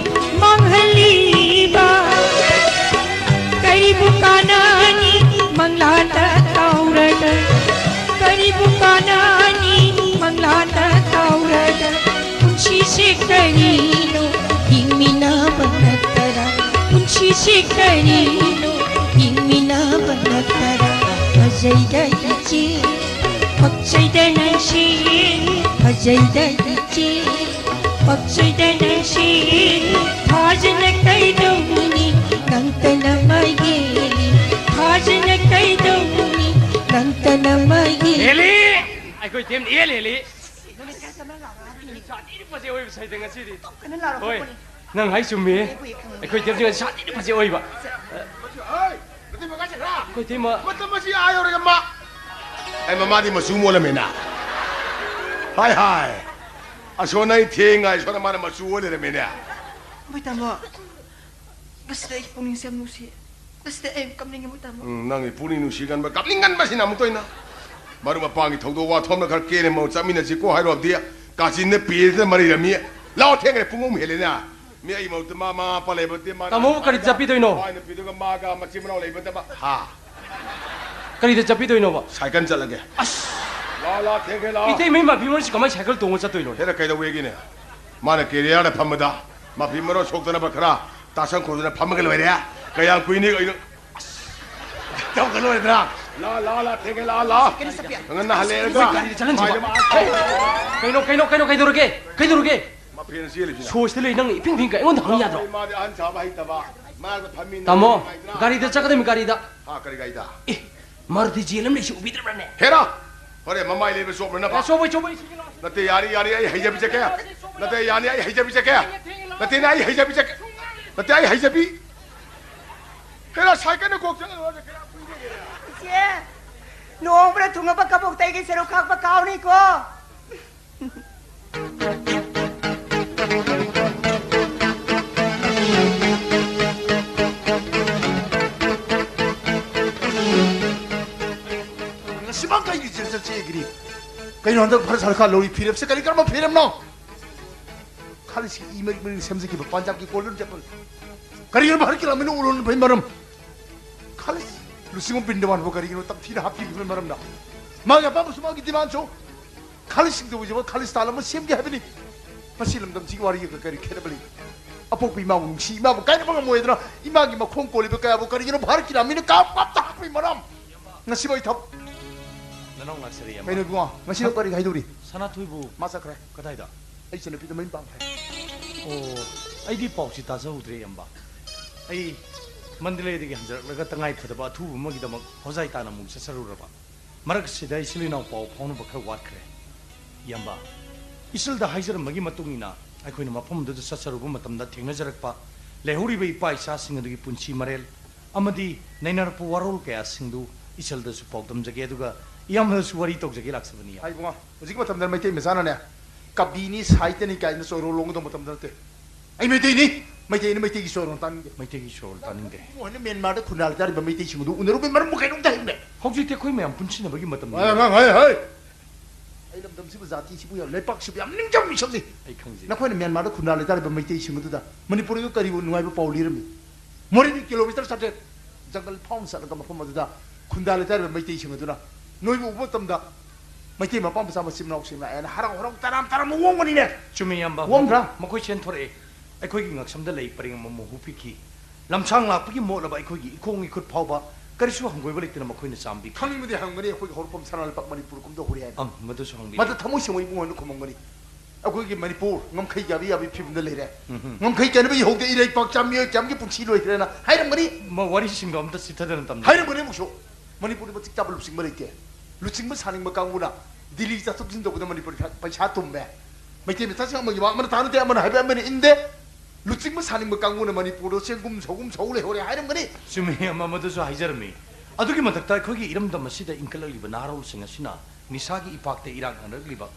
ꯃꯥꯡꯍꯜꯂꯤꯕ꯫ ꯀꯔꯤꯕꯨ ꯀꯥꯟꯅꯅꯤ ꯃꯪꯂꯥꯟꯗ ꯇꯥꯎꯔꯒ? ꯀꯔꯤꯕꯨ ꯀꯥꯟꯅꯅꯤ ꯃꯪꯂꯥꯟꯗ ꯇꯥꯎꯔꯒ? ꯄꯨꯟꯁꯤꯁꯦ ꯀꯔꯤꯅꯣ ꯍꯤꯡꯃꯤꯟꯅꯕ ꯅꯠꯇꯔꯥ? ꯄꯨꯟꯁꯤꯁꯦ ꯀꯔꯤꯅꯣ ꯍꯤꯡꯃꯤꯟꯅꯕ ꯅꯠꯇꯔꯥ? ꯐꯖꯩꯗ ꯏꯆꯦ, ꯄꯛꯆꯩꯗ ꯅꯪꯁꯦ, ꯐꯖꯩꯗ ꯏꯆꯦ, ꯄꯛꯆꯩꯗ ꯅꯪꯁꯦ꯫ ꯐꯥꯖꯅ ꯀꯩꯗꯧꯅꯤ ꯅꯪꯇꯅ ꯃꯥꯏꯒꯦꯜꯂꯤ? ꯐꯥꯖꯅ ꯀꯩꯗꯧꯅꯤ ꯅꯪꯇꯅ ꯃꯥꯏꯒꯦꯜꯂꯤ? ꯍꯦꯜꯂꯤ! ꯑꯩꯈꯣꯏ ꯇꯤꯝ ꯑꯦꯜ ꯍꯦꯜꯂꯤ꯫ ꯁꯥꯊꯤꯅ ꯐꯖꯩ ꯑꯣꯏꯕ ꯁꯩꯗ ꯉꯁꯤꯗꯤ꯫ ꯍꯣꯏ, ꯅꯪ ꯍꯥꯏ ꯆꯨꯝꯃꯤ꯫ ꯑꯩꯈꯣꯏ ꯇꯤꯝꯁꯤ ꯉꯁꯤ ꯁꯥꯊꯤꯅ ꯐꯖꯩ ꯑꯣꯏꯕ꯫ ꯑꯩꯈꯣꯏ ꯇꯤꯝ ꯑꯃ ꯃꯇꯝ ꯑꯁꯤ ꯑꯥ ꯌꯧꯔꯒ ꯃꯥ ꯑꯩ ꯃꯃꯥꯗꯤ ꯃꯆꯨ ꯃꯣꯜꯂꯝꯃꯦꯅ꯫ ꯍꯥꯏ ꯍꯥꯏ꯫ ꯑꯁꯣꯝꯅ ꯑꯩ ꯊꯦꯡꯉꯥꯏ ꯁꯣꯝꯗ ꯃꯥꯅ ꯃꯆꯨ ꯑꯣꯏ ꯂꯩꯔꯝꯃꯦꯅꯦ꯫ ꯃꯣꯏ ꯇꯥꯃꯣ, ꯉꯁꯤꯗꯤ ꯑꯩ ꯄꯨꯛꯅꯤꯡꯁꯦ ꯌꯥꯝ ꯅꯨꯡꯁꯤ꯫ ꯉꯁꯤꯗꯤ ꯑꯩ ꯌꯥꯝ ꯀꯞꯅꯤꯡꯉꯦ ꯃꯣꯏ ꯇꯥꯃꯣ꯫ ꯎꯝ, ꯅꯪꯒꯤ ꯄꯨꯛꯅꯤꯡ ꯅꯨꯡꯁꯤꯒꯟꯕ, ꯀꯞꯅꯤꯡꯒꯟꯕꯁꯤꯅ ꯑꯃꯨꯛꯇ ꯑꯣꯏꯅ꯫ ꯃꯔꯨꯞ ꯃꯄꯥꯡꯒꯤ ꯊꯧꯗꯣꯛ ꯋꯥꯊꯣꯛꯅ ꯈꯔ ꯀꯦꯔꯦ, ꯃꯧ ꯆꯠꯃꯤꯟꯅꯁꯤ ꯀꯣ ꯍꯥꯏꯔꯨꯕꯗꯤ ꯀꯥꯆꯤꯟꯗ ꯄꯦꯔꯦꯗꯅ ꯃꯔꯩꯔꯝꯃꯤ꯫ ꯂꯥꯛꯑꯣ, ꯊꯦꯡꯈ꯭ꯔꯦ, ꯄꯨꯡ ꯑꯍꯨꯝ ꯍꯦꯜꯂꯦꯅꯦ꯫ ꯃꯤ ꯑꯩ ꯃꯧ ꯃꯃꯥ ꯃꯄꯥ ꯂꯩꯕ ꯅꯠꯇꯦ, ꯃꯥꯅ ꯇꯥꯃꯣꯕꯨ ꯀꯔꯤ ꯆꯠꯄꯤꯗꯣꯏꯅꯣ? ꯃꯥꯏ ꯅꯨꯄꯤꯗꯨꯒ ꯃꯥꯒ ꯃꯆꯤꯟ ꯃꯅꯥꯎ ꯂꯩꯕ ꯅꯠꯇꯕ꯫ ꯍꯥ? ꯀꯔꯤꯗ ꯆꯠꯄꯤꯗꯣꯏꯅꯣꯕ? ꯁꯥꯏꯀꯜ ꯆꯠꯂꯒꯦ꯫ ꯑꯁ! ꯂꯥ, ꯂꯥ, ꯊꯦꯡꯉꯦ, ꯂꯥ꯫ ꯏꯇꯩꯃꯩ ꯃꯥꯐꯤ ꯃꯔꯣꯟꯁꯤ ꯀꯃꯥꯏꯅ ꯁꯥꯏꯀꯜ ꯇꯣꯡꯉ ꯆꯠꯇꯣꯏꯅꯣ? ꯍꯦꯔꯥ, ꯀꯩꯗꯧꯋꯦꯒꯦꯅꯦ? ꯃꯥꯅ ꯀꯦꯔꯤꯌꯔꯗ ꯐꯝꯕꯗ ꯃꯥꯐꯤ ꯃꯔꯣꯟ ꯁꯣꯛꯇꯅꯕ ꯈꯔ ꯇꯥꯁꯟ ꯈꯣꯠꯇꯅ ꯐꯝꯃꯒ ꯂꯣꯏꯔꯦ꯫ ꯀꯌꯥꯝ ꯀꯨꯏꯅꯤ ꯀꯩꯅꯣ? ꯑꯁ, ꯇꯧꯒ ꯂꯣꯏꯔꯦꯗꯅ꯫ ꯂꯥ, ꯂꯥ, ꯂꯥ, ꯊꯦꯡꯉꯦ, ꯂꯥ, ꯂꯥ꯫ ꯀꯩꯅꯣ ꯆꯠꯄꯤꯌꯣ꯫ ꯉꯟꯅ ꯍꯜꯂꯛꯑꯦꯗ꯫ ꯒꯥꯔꯤꯗ ꯆꯠꯍꯟꯁꯤꯀꯣ꯫ ꯍꯥꯏꯗ ꯃꯥ-, ꯀꯩꯅꯣ, ꯀꯩꯅꯣ, ꯀꯩꯅꯣ, ꯀꯩꯗꯧꯔꯒꯦ? ꯀꯩꯗꯧꯔꯒꯦ? ꯃꯐꯦꯟ ꯆꯦꯜꯂꯤꯁꯤꯅ꯫ ꯁꯣꯏꯁꯤꯗ ꯂꯩ, ꯅꯪ ꯏꯐꯤꯡ ꯐꯤꯡ ꯀꯩ ꯑꯩꯉꯣꯟꯗ ꯍꯪ ꯌꯥꯗ꯭ꯔꯣ? ꯃꯥꯗꯤ ꯑꯍꯟ ꯁꯥꯕ ꯍꯩꯇꯕ꯫ ꯃꯥꯒ ꯐꯝꯃꯤꯟꯅ ꯇꯥꯃꯣ, ꯅꯨꯡꯉꯥꯏꯗꯅ꯫ ꯒꯥꯔꯤꯗ ꯆꯠꯀꯗꯕꯅꯤ, ꯒꯥꯔꯤꯗ꯫ ꯍꯥ, ꯀꯔꯤ ꯒꯥꯔꯤꯗ? ꯑꯦ, ꯃꯥꯔꯨꯇꯤ ꯖꯦꯜ ꯑꯃ ꯂꯩꯁꯤ ꯎꯕꯤꯗ꯭ꯔꯕꯅꯦ? ꯍꯦꯔꯥ! ꯍꯣꯔꯦꯟ ꯃꯃꯥꯏ ꯂꯩꯕ ꯆꯣꯞꯅꯅꯕ꯫ ꯑꯦ, ꯆꯣꯞꯄꯣꯏ, ꯆꯣꯞꯄꯣꯏ, ꯁꯤꯒꯤ ꯂꯥꯎ꯫ ꯅꯠꯇꯦ, ꯌꯥꯔꯤ, ꯌꯥꯔꯤ, ꯑꯩ ꯍꯩꯖꯕꯤ ꯆꯠꯀꯦ꯫ ꯅꯠꯇꯦ, ꯌꯥꯅꯤ, ꯑꯩ ꯍꯩꯖꯕꯤ ꯆꯠꯀꯦ꯫ ꯅꯠꯇꯦꯅꯦ, ꯑꯩ ꯍꯩꯖꯕꯤ ꯆꯠꯀꯦ꯫ ꯅꯠꯇꯦ, ꯑꯩ ꯍꯩꯖꯕꯤ꯫ ꯍꯦꯔꯥ, ꯁꯥꯏꯀꯜꯅ ꯀꯣꯛ ꯆꯠꯂ ꯂꯣꯏꯔꯦ, ꯀꯌꯥꯝ ꯀꯨꯏꯗꯦ꯫ ꯏꯆꯦ, ꯂꯨꯍꯣꯡꯕꯗ ꯊꯨꯡꯉꯕ ꯀꯕꯣꯛꯇꯩꯒꯤ ꯁꯔꯨꯛ ꯈꯥꯛꯄ ꯀꯥꯎꯅꯤꯀꯣ꯫ ꯉꯁꯤꯃꯛ ꯀꯩꯒꯤ ꯖꯦꯜ ꯆꯠꯁꯦꯒꯤꯔꯤ? ꯀꯩꯅꯣ ꯍꯟꯗꯛ ꯚꯥꯔꯠ ꯁꯔꯀꯥꯔ ꯂꯧꯔꯤ ꯐꯤꯔꯦꯞꯁꯦ ꯀꯔꯤ ꯀꯔꯝꯕ ꯐꯤꯔꯦꯞꯅꯣ? ꯈꯥꯂꯤꯁꯀꯤ ꯏ ꯃꯔꯤꯛ ꯃꯔꯤꯛ ꯁꯦꯝꯖꯈꯤꯕ ꯄꯟꯖꯥꯕꯀꯤ ꯒꯣꯜꯗꯟ ꯇꯦꯝꯄꯜ꯫ ꯀꯔꯤꯒꯤꯅꯣ ꯚꯥꯔꯠꯀꯤ ꯂꯥꯟꯃꯤꯅ ꯎꯔꯣꯟꯕꯒꯤ ꯃꯔꯝ? ꯈꯥꯂꯤꯁ ꯂꯨꯆꯤꯡꯕ ꯕ꯭ꯔꯤꯟꯗꯥꯕꯟꯕꯨ ꯀꯔꯤꯒꯤꯅꯣ ꯇꯝꯊꯤꯅ ꯍꯥꯠꯄꯤꯔꯤꯕꯒꯤ ꯃꯔꯝꯅ? ꯃꯥꯒꯤ ꯑꯄꯥꯝꯕꯁꯨ ꯃꯥꯒꯤ ꯗꯤꯃꯥꯟꯁꯨ꯫ ꯈꯥꯂꯤꯁ ꯁꯤꯡꯗꯕꯨ ꯖꯕ ꯈꯥꯂꯤꯁꯇꯥꯟ ꯑꯃ ꯁꯦꯝꯒꯦ ꯍꯥꯏꯕꯅꯤ꯫ ꯃꯁꯤ ꯂꯝꯗꯝꯁꯤꯒꯤ ꯋꯥꯔꯤꯒ ꯀꯔꯤ ꯈꯦꯠꯅꯕ ꯂꯩ? ꯑꯄꯣꯛꯄ ꯏꯃꯥꯕꯨ ꯅꯨꯡꯁꯤ, ꯏꯃꯥꯕꯨ ꯀꯥꯏꯅꯕ ꯉꯝꯃꯣꯏꯗꯅ ꯏꯃꯥꯒꯤ ꯃꯈꯣꯡ ꯀꯣꯜꯂꯤꯕ ꯀꯌꯥꯕꯨ ꯀꯔꯤꯒꯤꯅꯣ ꯚꯥꯔꯠꯀꯤ ꯂꯥꯟꯃꯤꯅ ꯀꯥꯞ ꯀꯥꯞꯇ ꯍꯥꯠꯄꯒꯤ ꯃꯔꯝ? ꯉꯁꯤꯕꯨ ꯑꯩ ꯊꯕꯛ ꯅꯅꯥꯎ ꯂꯥꯛꯆꯔꯤ, ꯏꯌꯥꯝꯕ꯫ ꯀꯩꯅꯣ ꯏꯕꯨꯡꯉꯣ, ꯉꯁꯤ ꯅꯪ ꯀꯔꯤ ꯍꯥꯏꯗꯧꯔꯤ? ꯁꯅꯥꯊꯣꯏꯕꯨ ꯃꯥ ꯆꯠꯈ꯭ꯔꯦ꯫ ꯀꯗꯥꯏꯗ? ꯑꯩ ꯏꯆꯟꯅꯨꯄꯤꯗ ꯃꯌꯨꯝ ꯄꯥꯟꯈ꯭ꯔꯦ꯫ ꯑꯣ, ꯑꯩꯗꯤ ꯄꯥꯎꯁꯤ ꯇꯥꯖꯍꯧꯗ꯭ꯔꯦ, ꯏꯌꯥꯝꯕ꯫ ꯑꯩ ꯃꯟꯗꯂꯦꯗꯒꯤ ꯍꯟꯖꯔꯛꯂꯒ ꯇꯉꯥꯏ ꯐꯗꯕ ꯑꯊꯨꯕ ꯑꯃꯒꯤꯗꯃꯛ ꯍꯣꯖꯥꯏ ꯇꯥꯅ ꯑꯃꯨꯛ ꯆꯠꯆꯔꯨꯔꯕ꯫ ꯃꯔꯛꯁꯤꯗ ꯏꯆꯤꯜ ꯏꯅꯥꯎ ꯄꯥꯎ ꯐꯥꯎꯅꯕ ꯈꯔ ꯋꯥꯠꯈ꯭ꯔꯦ꯫ ꯏꯌꯥꯝꯕ, ꯏꯆꯜꯗ ꯍꯥꯏꯖꯔꯝꯕꯒꯤ ꯃꯇꯨꯡ ꯏꯟꯅ ꯑꯩꯈꯣꯏꯅ ꯃꯐꯝ ꯑꯗꯨꯗ ꯆꯠꯆꯔꯨꯕ ꯃꯇꯝꯗ ꯊꯦꯡꯅꯖꯔꯛꯄ ꯂꯩꯍꯧꯔꯤꯕ ꯏꯄꯥ ꯏꯆꯥꯁꯤꯡ ꯑꯗꯨꯒꯤ ꯄꯨꯟꯁꯤ ꯃꯔꯦꯜ ꯑꯃꯗꯤ ꯅꯩꯅꯔꯛꯄ ꯋꯥꯔꯣꯜ ꯀꯌꯥꯁꯤꯡꯗꯨ ꯏꯆꯜꯗꯁꯨ ꯄꯥꯎꯗꯝꯖꯒꯦ, ꯑꯗꯨꯒ ꯏꯌꯥꯝꯕꯗꯁꯨ ꯋꯥꯔꯤ ꯇꯧꯖꯒꯦ ꯂꯥꯛꯆꯕꯅꯤ꯫ ꯍꯥꯏ ꯏꯕꯨꯡꯉꯣ, ꯍꯧꯖꯤꯛ ꯃꯇꯝꯗ ꯃꯩꯇꯩ ꯃꯆꯥꯅꯅꯦ, ꯀꯕꯤꯅꯤ, ꯁꯥꯍꯤꯇ꯭ꯌꯅꯤ ꯀꯥꯏꯅ ꯆꯣꯏꯔꯣꯜ ꯂꯣꯡꯒꯗꯧꯕ ꯃꯇꯝꯗ ꯅꯠꯇꯦ꯫ ꯑꯩ ꯃꯩꯇꯩꯅꯤ, ꯃꯩꯇꯩꯅ ꯃꯩꯇꯩꯒꯤ ꯆꯣꯏꯔꯣꯜ ꯇꯥꯅꯤꯡꯗꯦ꯫ ꯃꯩꯇꯩꯒꯤ ꯆꯣꯏꯔꯣꯜ ꯇꯥꯅꯤꯡꯗꯦ꯫ ꯃꯣꯏꯅ ꯃ꯭ꯌꯥꯟꯃꯥꯔꯗ ꯈꯨꯟꯗꯥ ꯂꯩꯇꯥꯔꯤꯕ ꯃꯩꯇꯩꯁꯤꯡ ꯑꯗꯨ ꯎꯅꯔꯨꯕꯩ ꯃꯔꯝꯕꯨ ꯀꯩꯅꯣꯝꯇ ꯍꯥꯏꯌꯨꯅꯦ꯫ ꯍꯧꯖꯤꯛꯇꯤ ꯑꯩꯈꯣꯏ ꯃꯌꯥꯝ ꯄꯨꯟꯁꯤꯟꯅꯕꯒꯤ ꯃꯇꯝꯅꯤ꯫ ꯍꯣꯏ, ꯑꯉꯥꯡ, ꯍꯣꯏ, ꯍꯣꯏ꯫ ꯑꯩ ꯂꯝꯗꯝꯁꯤꯕꯨ, ꯖꯥꯇꯤꯁꯤꯕꯨ ꯌꯥꯝ, ꯂꯩꯄꯥꯛꯁꯤꯕꯨ ꯌꯥꯝ ꯅꯤꯡꯖꯪ ꯃꯤꯁꯛꯅꯤ꯫ ꯑꯩ ꯈꯪꯖꯩ꯫ ꯅꯈꯣꯏꯅ ꯃ꯭ꯌꯥꯟꯃꯥꯔꯗ ꯈꯨꯟꯗꯥ ꯂꯩꯇꯥꯔꯤꯕ ꯃꯩꯇꯩꯁꯤꯡ ꯑꯗꯨꯗ ꯃꯅꯤꯄꯨꯔꯗ ꯀꯔꯤꯕꯨ ꯅꯨꯡꯉꯥꯏꯕ ꯄꯥꯎ ꯂꯤꯔꯝꯃꯤ? ꯃꯣꯔꯦꯗꯒꯤ ꯀꯤꯂꯣꯃꯤꯇꯔ ꯆꯥꯇ꯭ꯔꯦꯠ ꯖꯪꯒꯜ ꯐꯥꯎꯅ ꯆꯠꯂꯒ ꯃꯐꯝ ꯑꯗꯨꯗ ꯈꯨꯟꯗꯥ ꯂꯩꯇꯥꯔꯤꯕ ꯃꯩꯇꯩꯁꯤꯡ ꯑꯗꯨꯅ ꯅꯣꯏꯕꯨ ꯎꯕ ꯃꯇꯝꯗ ꯃꯩꯇꯩ ꯃꯄꯥ ꯃꯆꯥ ꯃꯆꯤꯟ ꯃꯅꯥꯎꯁꯤꯡ ꯂꯥꯛꯑꯦꯅ ꯍꯔꯥꯎ ꯍꯔꯥꯎ ꯇꯔꯥꯝ ꯇꯔꯥꯝ ꯑꯣꯡꯒꯅꯤꯅꯦ꯫ ꯆꯨꯝꯃꯤ, ꯏꯌꯥꯝꯕ꯫ ꯋꯥꯡꯕ꯭ꯔꯥ? ꯃꯈꯣꯏ ꯆꯦꯟꯊꯣꯔꯛꯑꯦ꯫ ꯑꯩꯈꯣꯏꯒꯤ ꯉꯛꯁꯝꯗ ꯂꯩ ꯄꯔꯦꯡ ꯑꯃꯃꯝ ꯍꯨꯛꯄꯤꯈꯤ꯫ ꯂꯝꯁꯥꯡ ꯂꯥꯛꯄꯒꯤ ꯃꯣꯠꯂꯕ ꯑꯩꯈꯣꯏꯒꯤ ꯏꯈꯣꯡ ꯏꯈꯨꯠ ꯐꯥꯎꯕ ꯀꯔꯤꯁꯨ ꯍꯪꯒꯣꯏꯕ ꯂꯩꯇꯅ ꯃꯈꯣꯏꯅ ꯆꯥꯝꯕꯤꯈꯤ꯫ ꯈꯪꯅꯤꯡꯕꯗꯤ ꯍꯪꯒꯅꯤ, ꯑꯩꯈꯣꯏꯒꯤ ꯍꯧꯔꯛꯐꯝ ꯁꯅꯥ ꯂꯩꯕꯥꯛ ꯃꯅꯤꯄꯨꯔ ꯀꯨꯝꯗ ꯍꯧꯔꯦ ꯍꯥꯏꯅ꯫ ꯑꯪ, ꯃꯗꯨꯁꯨ ꯍꯪꯕꯤꯌꯨ꯫ ꯃꯗꯨ ꯊꯃꯣꯏ ꯁꯦꯡꯕ ꯏꯕꯨꯡꯉꯣꯅ ꯈꯨꯝꯃꯝꯒꯅꯤ꯫ ꯑꯩꯈꯣꯏꯒꯤ ꯃꯅꯤꯄꯨꯔ ꯉꯝꯈꯩ ꯌꯥꯕꯤ ꯌꯥꯕꯤ ꯐꯤꯕꯝꯗ ꯂꯩꯔꯦ꯫ ꯎꯝ꯫ ꯉꯝꯈꯩ ꯀꯥꯏꯅꯕ ꯏꯍꯧꯗ ꯏꯔꯩꯄꯥꯛ ꯆꯥꯝ ꯃꯤꯑꯣꯏ ꯆꯥꯝꯒꯤ ꯄꯨꯟꯁꯤ ꯂꯣꯏꯈ꯭ꯔꯦꯅ ꯍꯥꯏꯔꯝꯒꯅꯤ꯫ ꯃ-, ꯋꯥꯔꯤꯁꯤꯡꯗꯣ ꯑꯝꯇ ꯆꯤꯊꯗꯅ ꯇꯝꯖꯒꯦ꯫ ꯍꯥꯏꯔꯝꯒꯅꯤ ꯑꯃꯨꯛꯁꯨ꯫ ꯃꯅꯤꯄꯨꯔꯗ ꯃꯇꯤꯛ ꯆꯥꯕ ꯂꯨꯆꯤꯡꯕ ꯂꯩꯇꯦ꯫ ꯂꯨꯆꯤꯡꯕ ꯁꯥꯅꯤꯡꯕ ꯀꯥꯡꯕꯨꯅ ꯗꯤꯜꯂꯤ ꯆꯠꯊꯣꯛ ꯆꯠꯁꯤꯟ ꯇꯧꯕꯗ ꯃꯅꯤꯄꯨꯔ ꯄꯩꯁꯥ ꯇꯨꯝꯃꯦ꯫ ꯃꯩꯇꯩ ꯃꯆꯥꯁꯤꯡ ꯑꯃꯒꯤ ꯋꯥ ꯑꯃꯅ ꯇꯥꯅꯗꯦ, ꯑꯃꯅ ꯍꯥꯏꯕ ꯑꯃꯅ ꯏꯟꯗꯦ꯫ ꯂꯨꯆꯤꯡꯕ ꯁꯥꯅꯤꯡꯕ ꯀꯥꯡꯕꯨꯅ ꯃꯅꯤꯄꯨꯔꯗ ꯆꯦꯡꯒꯨꯝ ꯁꯧꯒꯨꯝ ꯁꯧ ꯂꯩꯍꯧꯔꯦ ꯍꯥꯏꯔꯝꯒꯅꯤ꯫ ꯆꯨꯝꯃꯤ, ꯏꯌꯥꯝꯕ, ꯃꯗꯨꯁꯨ ꯍꯥꯏꯖꯔꯝꯃꯤ꯫ ꯑꯗꯨꯒꯤ ꯃꯊꯛꯇ ꯑꯩꯈꯣꯏꯒꯤ ꯏꯔꯝꯗꯝ ꯑꯁꯤꯗ ꯏꯟꯈꯠꯂꯛꯂꯤꯕ ꯅꯍꯥꯔꯣꯜꯁꯤꯡ ꯑꯁꯤꯅ ꯅꯤꯁꯥꯒꯤ ꯏꯄꯥꯛꯇ ꯏꯔꯥꯛꯅꯔꯛꯂꯤꯕ,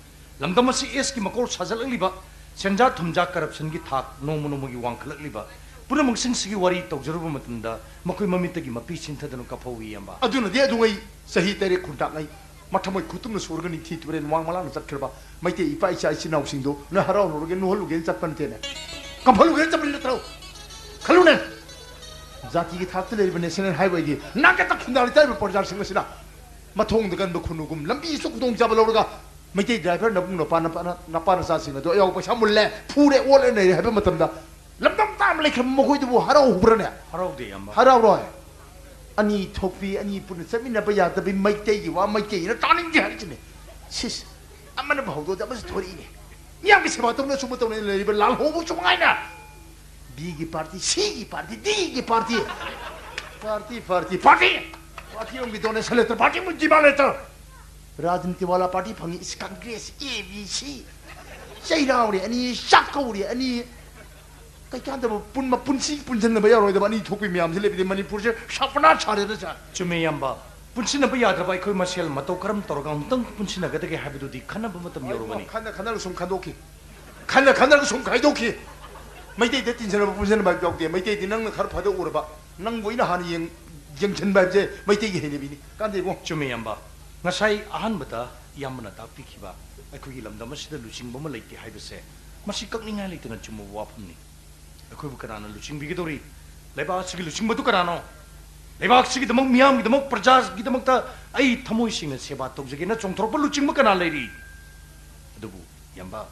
ꯂꯝꯗꯝ ꯑꯁꯤ ꯑꯦꯁꯀꯤ ꯃꯀꯣꯜ ꯁꯥꯖꯤꯜꯂꯛꯂꯤꯕ, ꯁꯦꯟꯖꯥ ꯊꯨꯝꯖꯥ ꯀꯔꯞꯁꯟꯒꯤ ꯊꯥꯛ ꯅꯣꯡꯃ ꯅꯣꯡꯃꯒꯤ ꯋꯥꯡꯈꯠꯂꯛꯂꯤꯕ ꯄꯨꯝꯅꯃꯛꯁꯤꯡꯁꯤꯒꯤ ꯋꯥꯔꯤ ꯇꯧꯖꯔꯨꯕ ꯃꯇꯝꯗ ꯃꯈꯣꯏ ꯃꯃꯤꯠꯇꯒꯤ ꯃꯄꯤ ꯁꯤꯟꯊꯗꯅ ꯀꯞꯐꯧꯏ, ꯏꯌꯥꯝꯕ꯫ ꯑꯗꯨꯅꯗꯤ ꯑꯗꯨꯉꯩ ꯆꯍꯤ ꯇꯔꯦꯠ ꯈꯨꯟꯇꯥꯛꯉꯩ ꯃꯊꯃꯣꯏ ꯈꯨꯠꯇꯨꯝꯅ ꯁꯨꯔꯒ ꯅꯤꯡꯊꯤ ꯇꯨꯔꯦꯟ ꯋꯥꯡ ꯃꯂꯥꯛꯅ ꯆꯠꯈ꯭ꯔꯕ ꯃꯩꯇꯩ ꯏꯄꯥ ꯏꯆꯥ ꯏꯆꯤꯟ ꯏꯅꯥꯎꯁꯤꯡꯗꯣ ꯅꯣꯏ ꯍꯔꯥꯎꯍꯜꯂꯨꯔꯒꯦ, ꯅꯣꯛꯍꯜꯂꯨꯒꯦꯅ ꯆꯠꯄ ꯅꯠꯇꯦꯅꯦ꯫ ꯀꯞꯍꯜꯂꯨꯒꯦꯅ ꯆꯠꯄꯅꯤ ꯅꯠꯇ꯭ꯔꯣ? ꯈꯜꯂꯨꯅꯦ꯫ ꯖꯥꯇꯤꯒꯤ ꯊꯥꯛꯇ ꯂꯩꯔꯤꯕ ꯅꯦꯁꯅꯦꯜ ꯍꯥꯏꯋꯦꯒꯤ ꯅꯥꯀꯠꯇ ꯈꯨꯟꯗꯥꯔꯤ ꯇꯥꯔꯤꯕ ꯄ꯭ꯔꯖꯥꯁꯤꯡ ꯑꯁꯤꯅ ꯃꯊꯣꯡꯗ ꯀꯟꯕ ꯈꯨꯟꯅꯨꯒꯨꯝ ꯂꯝꯕꯤꯁꯨ ꯈꯨꯗꯣꯡꯆꯥꯕ ꯂꯧꯔꯒ ꯃꯩꯇꯩ ꯗ꯭ꯔꯥꯏꯚꯔ ꯅꯕꯨꯡ ꯅꯄꯥ ꯅꯄꯥ ꯅꯆꯥꯁꯤꯡ ꯑꯗꯨ ꯑꯌꯥꯎꯕ ꯄꯩꯁꯥ ꯃꯨꯜꯂꯦ, ꯐꯨꯔꯦ, ꯑꯣꯠꯂꯦ, ꯅꯩꯔꯦ ꯍꯥꯏꯕ ꯃꯇꯝꯗ ꯂꯝꯗꯝ ꯇꯥ ꯑꯃ ꯂꯩꯈ꯭ꯔꯕ ꯃꯈꯣꯏꯗꯨꯕꯨ ꯍꯔꯥꯎꯍꯧꯕ꯭ꯔꯅꯦ? ꯍꯔꯥꯎꯗꯦ, ꯏꯌꯥꯝꯕ꯫ ꯍꯔꯥꯎꯔꯣꯏ꯫ ꯑꯅꯤ ꯊꯣꯛꯄꯤ, ꯑꯅꯤ ꯄꯨꯟꯅ ꯆꯠꯃꯤꯟꯅꯕ ꯌꯥꯗꯕꯤ ꯃꯩꯇꯩꯒꯤ ꯋꯥ ꯃꯩꯇꯩꯅ ꯇꯥꯅꯤꯡꯗꯦ ꯍꯥꯏꯔꯤꯁꯤꯅꯦ꯫ ꯁꯤꯁ, ꯑꯃꯅꯕꯨ ꯍꯧꯗꯣꯛꯑꯗꯤ ꯑꯃꯁꯨ ꯊꯣꯔꯛꯏꯅꯦ꯫ ꯃꯤꯌꯥꯝꯒꯤ ꯁꯦꯕꯥ ꯇꯧꯅ ꯁꯨꯝꯕ ꯇꯧꯅ ꯂꯩꯔꯤꯕ ꯂꯥꯜꯍꯧꯕꯁꯨ ꯃꯉꯥꯏꯅ꯫ ꯕꯤꯒꯤ ꯄꯥꯔꯇꯤ, ꯁꯤꯒꯤ ꯄꯥꯔꯇꯤ, ꯗꯤꯒꯤ party. Party, party, party. Party ꯑꯃꯒꯤ ꯗꯣꯅꯦꯁꯟ ꯂꯦꯇꯔ, ꯄꯥꯔꯇꯤ ꯑꯃꯒꯤ ꯗꯤꯃꯥꯟ ꯂꯦꯇꯔ꯫ ꯔꯥꯖꯅꯤꯇꯤ ꯋꯥꯂꯥ ꯄꯥꯔꯇꯤ ꯐꯪꯉꯤ, ꯏꯁ ꯀꯪꯒ꯭ꯔꯦꯁ, ꯑꯦ ꯕꯤ ꯁꯤ꯫ ꯆꯩꯔꯥꯎꯔꯦ ꯑꯅꯤ, ꯆꯥꯛꯀꯧꯔꯦ ꯑꯅꯤ꯫ ꯀꯩꯀꯥꯟꯗꯕ ꯄꯨꯟ-, ꯃꯄꯨꯟꯁꯤ ꯄꯨꯟꯁꯤꯟꯅꯕ ꯌꯥꯔꯣꯏꯗꯕ ꯑꯅꯤ ꯊꯣꯛꯄꯤ ꯃꯌꯥꯝꯁꯤ ꯂꯩꯕꯗꯤ ꯃꯅꯤꯄꯨꯔꯁꯦ ꯁꯥꯄꯅꯥ ꯁꯥꯔꯦꯗ ꯁꯥꯔ꯫ ꯆꯨꯝꯃꯦ, ꯏꯌꯥꯝꯕ꯫ ꯄꯨꯟꯁꯤꯟꯅꯕ ꯌꯥꯗ꯭ꯔꯕ ꯑꯩꯈꯣꯏ ꯃꯁꯦꯜ ꯃꯇꯧ ꯀꯔꯝ ꯇꯧꯔꯒ ꯑꯃꯨꯛꯇꯪ ꯄꯨꯟꯁꯤꯟꯅꯒꯗꯒꯦ ꯍꯥꯏꯕꯗꯨꯗꯤ ꯈꯟꯅꯕ ꯃꯇꯝ ꯌꯧꯔꯕꯅꯤ꯫ ꯈꯟꯅ ꯈꯟꯅꯔꯒ ꯁꯨꯝ ꯈꯟꯗꯣꯛꯈꯤ꯫ ꯈꯟꯅ ꯈꯟꯅꯔꯒ ꯁꯨꯝ ꯈꯥꯏꯗꯣꯛꯈꯤ꯫ ꯃꯩꯇꯩꯗ ꯇꯤꯟꯖꯅꯕ ꯄꯨꯟꯖꯟꯕ ꯍꯥꯏꯕ ꯌꯥꯎꯗꯦ꯫ ꯃꯩꯇꯩꯗꯤ ꯅꯪꯅ ꯈꯔ ꯐꯗꯣꯛꯎꯔꯕ, ꯅꯪꯕꯨ ꯑꯩꯅ ꯍꯥꯟꯅ ꯌꯦꯡ-, ꯌꯦꯡꯁꯤꯟꯕ ꯍꯥꯏꯕꯁꯦ ꯃꯩꯇꯩꯒꯤ ꯍꯩꯅꯕꯤꯅꯤ꯫ ꯀꯥꯟꯗꯦ ꯏꯕꯨꯡ꯫ ꯆꯨꯝꯃꯦ, ꯏꯌꯥꯝꯕ꯫ ꯉꯁꯥꯏ ꯑꯍꯥꯟꯕꯗ ꯏꯌꯥꯝꯕꯅ ꯇꯥꯛꯄꯤꯈꯤꯕ ꯑꯩꯈꯣꯏꯒꯤ ꯂꯝꯗꯝ ꯑꯁꯤꯗ ꯂꯨꯆꯤꯡꯕ ꯑꯃ ꯂꯩꯇꯦ ꯍꯥꯏꯕꯁꯦ, ꯃꯁꯤ ꯀꯛꯅꯤꯡꯉꯥꯏ ꯂꯩꯇꯅ ꯆꯨꯝꯕ ꯋꯥꯐꯝꯅꯤ꯫ ꯑꯩꯈꯣꯏꯕꯨ ꯀꯅꯥꯅ ꯂꯨꯆꯤꯡꯕꯤꯒꯗꯧꯔꯤ? ꯂꯩꯕꯥꯛ ꯑꯁꯤꯒꯤ ꯂꯨꯆꯤꯡꯕꯗꯨ ꯀꯅꯥꯅꯣ? ꯂꯩꯕꯥꯛꯁꯤꯒꯤꯗꯃꯛ, ꯃꯤꯌꯥꯝꯒꯤꯗꯃꯛ, ꯄ꯭ꯔꯖꯥꯒꯤꯗꯃꯛꯇ ꯑꯩ ꯊꯃꯣꯏ ꯁꯦꯡꯅ ꯁꯦꯕꯥ ꯇꯧꯖꯒꯦꯅ ꯆꯣꯡꯊꯣꯔꯛꯄ ꯂꯨꯆꯤꯡꯕ ꯀꯅꯥ ꯂꯩꯔꯤ? ꯑꯗꯨꯕꯨ ꯏꯌꯥꯝꯕ,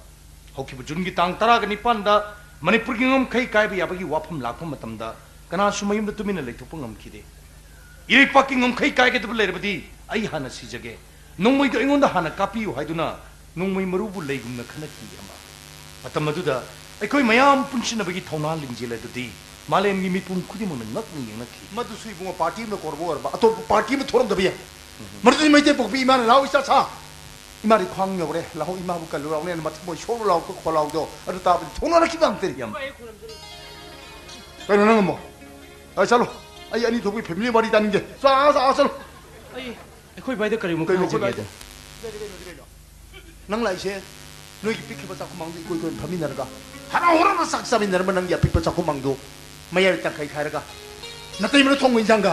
ꯍꯧꯈꯤꯕ ꯖꯨꯟꯒꯤ ꯇꯥꯡ ꯇꯔꯥꯒ ꯅꯤꯄꯥꯟꯗ ꯃꯅꯤꯄꯨꯔꯒꯤ ꯉꯝꯈꯩ ꯀꯥꯏꯕ ꯌꯥꯕꯒꯤ ꯋꯥꯐꯝ ꯂꯥꯛꯄ ꯃꯇꯝꯗ ꯀꯅꯥꯁꯨ ꯃꯌꯨꯝꯗ ꯇꯨꯃꯤꯟꯅ ꯂꯩꯊꯣꯛꯄ ꯉꯝꯈꯤꯗꯦ꯫ ꯏꯔꯩꯄꯥꯛꯀꯤ ꯉꯝꯈꯩ ꯀꯥꯏꯒꯗꯕ ꯂꯩꯔꯕꯗꯤ ꯑꯩ ꯍꯥꯟꯅ ꯁꯤꯖꯒꯦ꯫ ꯅꯣꯡꯃꯩꯗꯣ ꯑꯩꯉꯣꯟꯗ ꯍꯥꯟꯅ ꯀꯥꯞꯄꯤꯌꯨ ꯍꯥꯏꯗꯨꯅ ꯅꯣꯡꯃꯩ ꯃꯔꯨꯕꯨ ꯂꯩꯒꯨꯝꯅ ꯈꯟꯅꯈꯤ ꯏꯌꯥꯝꯕ꯫ ꯃꯇꯝ ꯑꯗꯨꯗ ꯑꯩꯈꯣꯏ ꯃꯌꯥꯝ ꯄꯨꯟꯁꯤꯟꯅꯕꯒꯤ ꯊꯧꯅꯥ ꯂꯤꯡꯖꯦꯜ ꯑꯗꯨꯗꯤ ꯃꯥꯂꯦꯝꯒꯤ ꯃꯤꯄꯨꯝ ꯈꯨꯗꯤꯡꯃꯛꯅ ꯉꯛꯅ ꯌꯦꯡꯅꯈꯤ꯫ ꯃꯗꯨꯁꯨ ꯏꯕꯨꯡꯉꯣ, ꯄꯥꯔꯇꯤ ꯑꯃꯅ ꯀꯧꯔꯕ ꯑꯣꯏꯔꯕ, ꯑꯇꯣꯞꯄ ꯄꯥꯔꯇꯤ ꯑꯃ ꯊꯣꯛꯂꯝꯗꯕ ꯌꯥꯏ꯫ ꯃꯗꯨꯗꯤ ꯃꯩꯇꯩ ꯄꯣꯛꯄꯤ ꯏꯃꯥꯅ ꯂꯥꯎ ꯏꯆꯥ ꯁꯥ, ꯏꯃꯥꯗꯤ ꯈ꯭ꯋꯥꯡ ꯌꯧꯔꯦ, ꯂꯥꯛꯍꯧ ꯏꯃꯥꯕꯨ ꯀꯜꯂꯨ ꯂꯥꯎꯅꯦꯅ ꯃꯊꯃꯣꯏ ꯁꯣꯛꯂꯨ ꯂꯥꯎꯕ ꯈꯣꯜꯂꯥꯎꯗꯣ ꯑꯗꯨ ꯇꯥꯕꯗꯤ ꯊꯣꯡꯅꯔꯛꯈꯤꯕ ꯉꯥꯛꯇꯅꯤ꯫ ꯌꯥꯝ ꯀꯩꯅꯣ ꯅꯪ ꯑꯃꯨꯛ? ꯑ, ꯆꯠꯂꯣ꯫ ꯑꯩ ꯑꯅꯤ ꯊꯣꯛꯄꯒꯤ ꯐꯦꯃꯤꯂꯤ ꯋꯥꯔꯤ ꯇꯥꯅꯤꯡꯗꯦ꯫ ꯆꯠꯂꯣ, ꯆꯠꯂꯣ, ꯆꯠꯂꯣ꯫ ꯑꯩ, ꯑꯩꯈꯣꯏ ꯚꯥꯏꯗ ꯀꯔꯤꯒꯨꯝꯕ ꯀꯩꯅꯣ ꯈꯪꯍꯟꯖꯒꯦ ꯑꯩꯈꯣꯏ ꯑꯗꯨꯝ꯫ ꯅꯪ ꯂꯥꯛꯏꯁꯦ ꯅꯣꯏꯒꯤ ꯄꯤꯛꯈꯤꯕ ꯆꯥꯛꯈꯨꯃꯥꯡꯗꯨ ꯏꯀꯣꯏ ꯀꯣꯏꯅ ꯐꯝꯃꯤꯟꯅꯔꯒ, ꯍꯔꯥꯎ ꯍꯔꯥꯎꯅ ꯆꯥꯛ ꯆꯥꯃꯤꯟꯅꯔꯝꯕ ꯅꯪꯒꯤ ꯑꯄꯤꯛꯄ ꯆꯥꯛꯈꯨꯃꯥꯡꯗꯨ ꯃꯌꯥꯏꯗ ꯇꯪꯈꯥꯏ ꯈꯥꯏꯔꯒ, ꯅꯇꯩꯃꯅ ꯊꯣꯡꯕ ꯏꯟꯖꯥꯡꯒ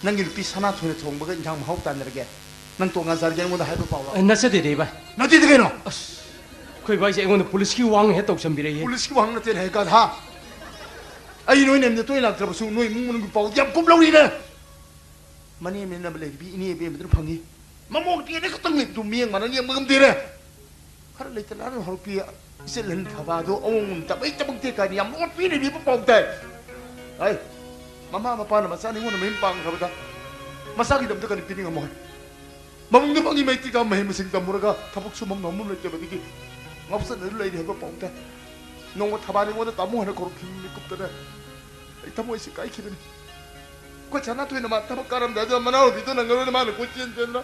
ꯅꯪꯒꯤ ꯅꯨꯄꯤ ꯁꯅꯥꯊꯣꯏꯅ ꯊꯣꯡꯕꯒ ꯏꯟꯖꯥꯡ ꯃꯍꯥꯎ ꯇꯥꯟꯅꯔꯒꯦ꯫ ꯅꯪ ꯇꯣꯉꯥꯟꯖꯔꯒꯦ ꯑꯩꯉꯣꯟꯗ ꯍꯥꯏꯕ ꯄꯥꯎ ꯂꯥꯛꯑꯣ꯫ ꯑ, ꯅꯠꯆꯗꯦꯗ, ꯏꯕꯥꯏ꯫ ꯅꯠꯇꯦꯗꯤ ꯀꯩꯅꯣ? ꯑꯁ, ꯑꯩꯈꯣꯏ ꯏꯕꯥꯏꯁꯦ ꯑꯩꯉꯣꯟꯗ ꯄꯨꯂꯤꯁꯀꯤ ꯋꯥꯡ ꯍꯦꯛ ꯇꯧꯁꯟꯕꯤꯔꯛꯏꯌꯦ꯫ ꯄꯨꯂꯤꯁꯀꯤ ꯋꯥꯡ ꯅꯠꯇꯦꯅꯦ, ꯍꯦ ꯒꯙꯥ꯫ ꯑꯩ ꯅꯣꯏ ꯅꯌꯨꯝꯗ ꯇꯣꯏꯅ ꯂꯥꯛꯇ꯭ꯔꯕꯁꯨ ꯅꯣꯏ ꯏꯃꯨꯡ ꯃꯅꯨꯡꯒꯤ ꯄꯥꯎꯗꯤ ꯌꯥꯝ ꯀꯨꯞꯂꯧꯔꯤꯅꯦ꯫ ꯃꯅꯦꯝ ꯅꯦꯝꯅꯕ ꯂꯩꯔꯤꯕꯤ ꯏꯅꯦ ꯏꯕꯦꯝꯃꯗꯨꯅ ꯐꯪꯉꯤ꯫ ꯃꯃꯧ ꯅꯨꯄꯤ ꯑꯅꯤ ꯈꯛꯇꯪ ꯂꯩꯕꯗꯨ ꯃꯤꯠꯌꯦꯡ ꯃꯥꯟꯅꯅ ꯌꯦꯡꯕ ꯉꯝꯗꯦꯅꯦ꯫ ꯈꯔ ꯂꯩꯇ ꯂꯥꯏꯔ ꯍꯧꯔꯛꯄꯤ ꯏꯆꯜ ꯑꯍꯟ ꯊꯕꯥꯗꯣ ꯑꯑꯣꯟꯕ ꯇꯃꯩ ꯇꯃꯛꯇꯦ ꯀꯥꯏꯅ ꯌꯥꯝ ꯂꯣꯠꯄꯤ ꯂꯩꯕꯤꯕ ꯄꯥꯎ ꯇꯥꯏ꯫ ꯑꯩ, ꯃꯃꯥ ꯃꯄꯥꯅ ꯃꯆꯥ ꯅꯤꯉꯣꯟꯗ ꯃꯌꯨꯝ ꯄꯥꯟꯈ꯭ꯔꯕꯗ ꯃꯆꯥꯒꯤꯗꯃꯛꯇ ꯀꯔꯤ ꯄꯤꯅꯤꯡꯉꯝꯃꯣꯏ? ꯃꯃꯨꯡꯗ ꯐꯪꯉꯤ ꯃꯩꯇꯤꯒ ꯃꯍꯩ ꯃꯁꯤꯡ ꯇꯝꯃꯨꯔꯒ ꯊꯕꯛ ꯁꯨꯐꯝ ꯅꯣꯝꯐꯝ ꯂꯩꯇꯕꯗꯒꯤ ꯉꯥꯎꯁꯟꯅꯗꯨꯅ ꯂꯩꯔꯤ ꯍꯥꯏꯕ ꯄꯥꯎ ꯇꯥꯏ꯫ ꯅꯣꯡꯃ ꯊꯕꯥ ꯅꯤꯉꯣꯟꯗ ꯇꯥꯃꯣ ꯍꯥꯏꯅ ꯀꯧꯔꯛꯈꯤꯕ ꯃꯤꯀꯨꯞꯇꯅ ꯑꯩ ꯊꯃꯣꯏꯁꯦ ꯀꯥꯏꯈꯤꯕꯅꯤ꯫ ꯑꯩꯈꯣꯏ ꯁꯅꯥꯊꯣꯏꯅ ꯃꯥ ꯊꯕꯛ ꯀꯥꯔꯝꯗꯥꯏꯗ ꯃꯅꯥꯎꯅꯨꯄꯤꯗꯣ ꯅꯪꯉꯔꯣꯏꯅ ꯃꯥꯅ ꯀꯣꯏꯆꯦꯟ ꯆꯦꯟꯗꯅ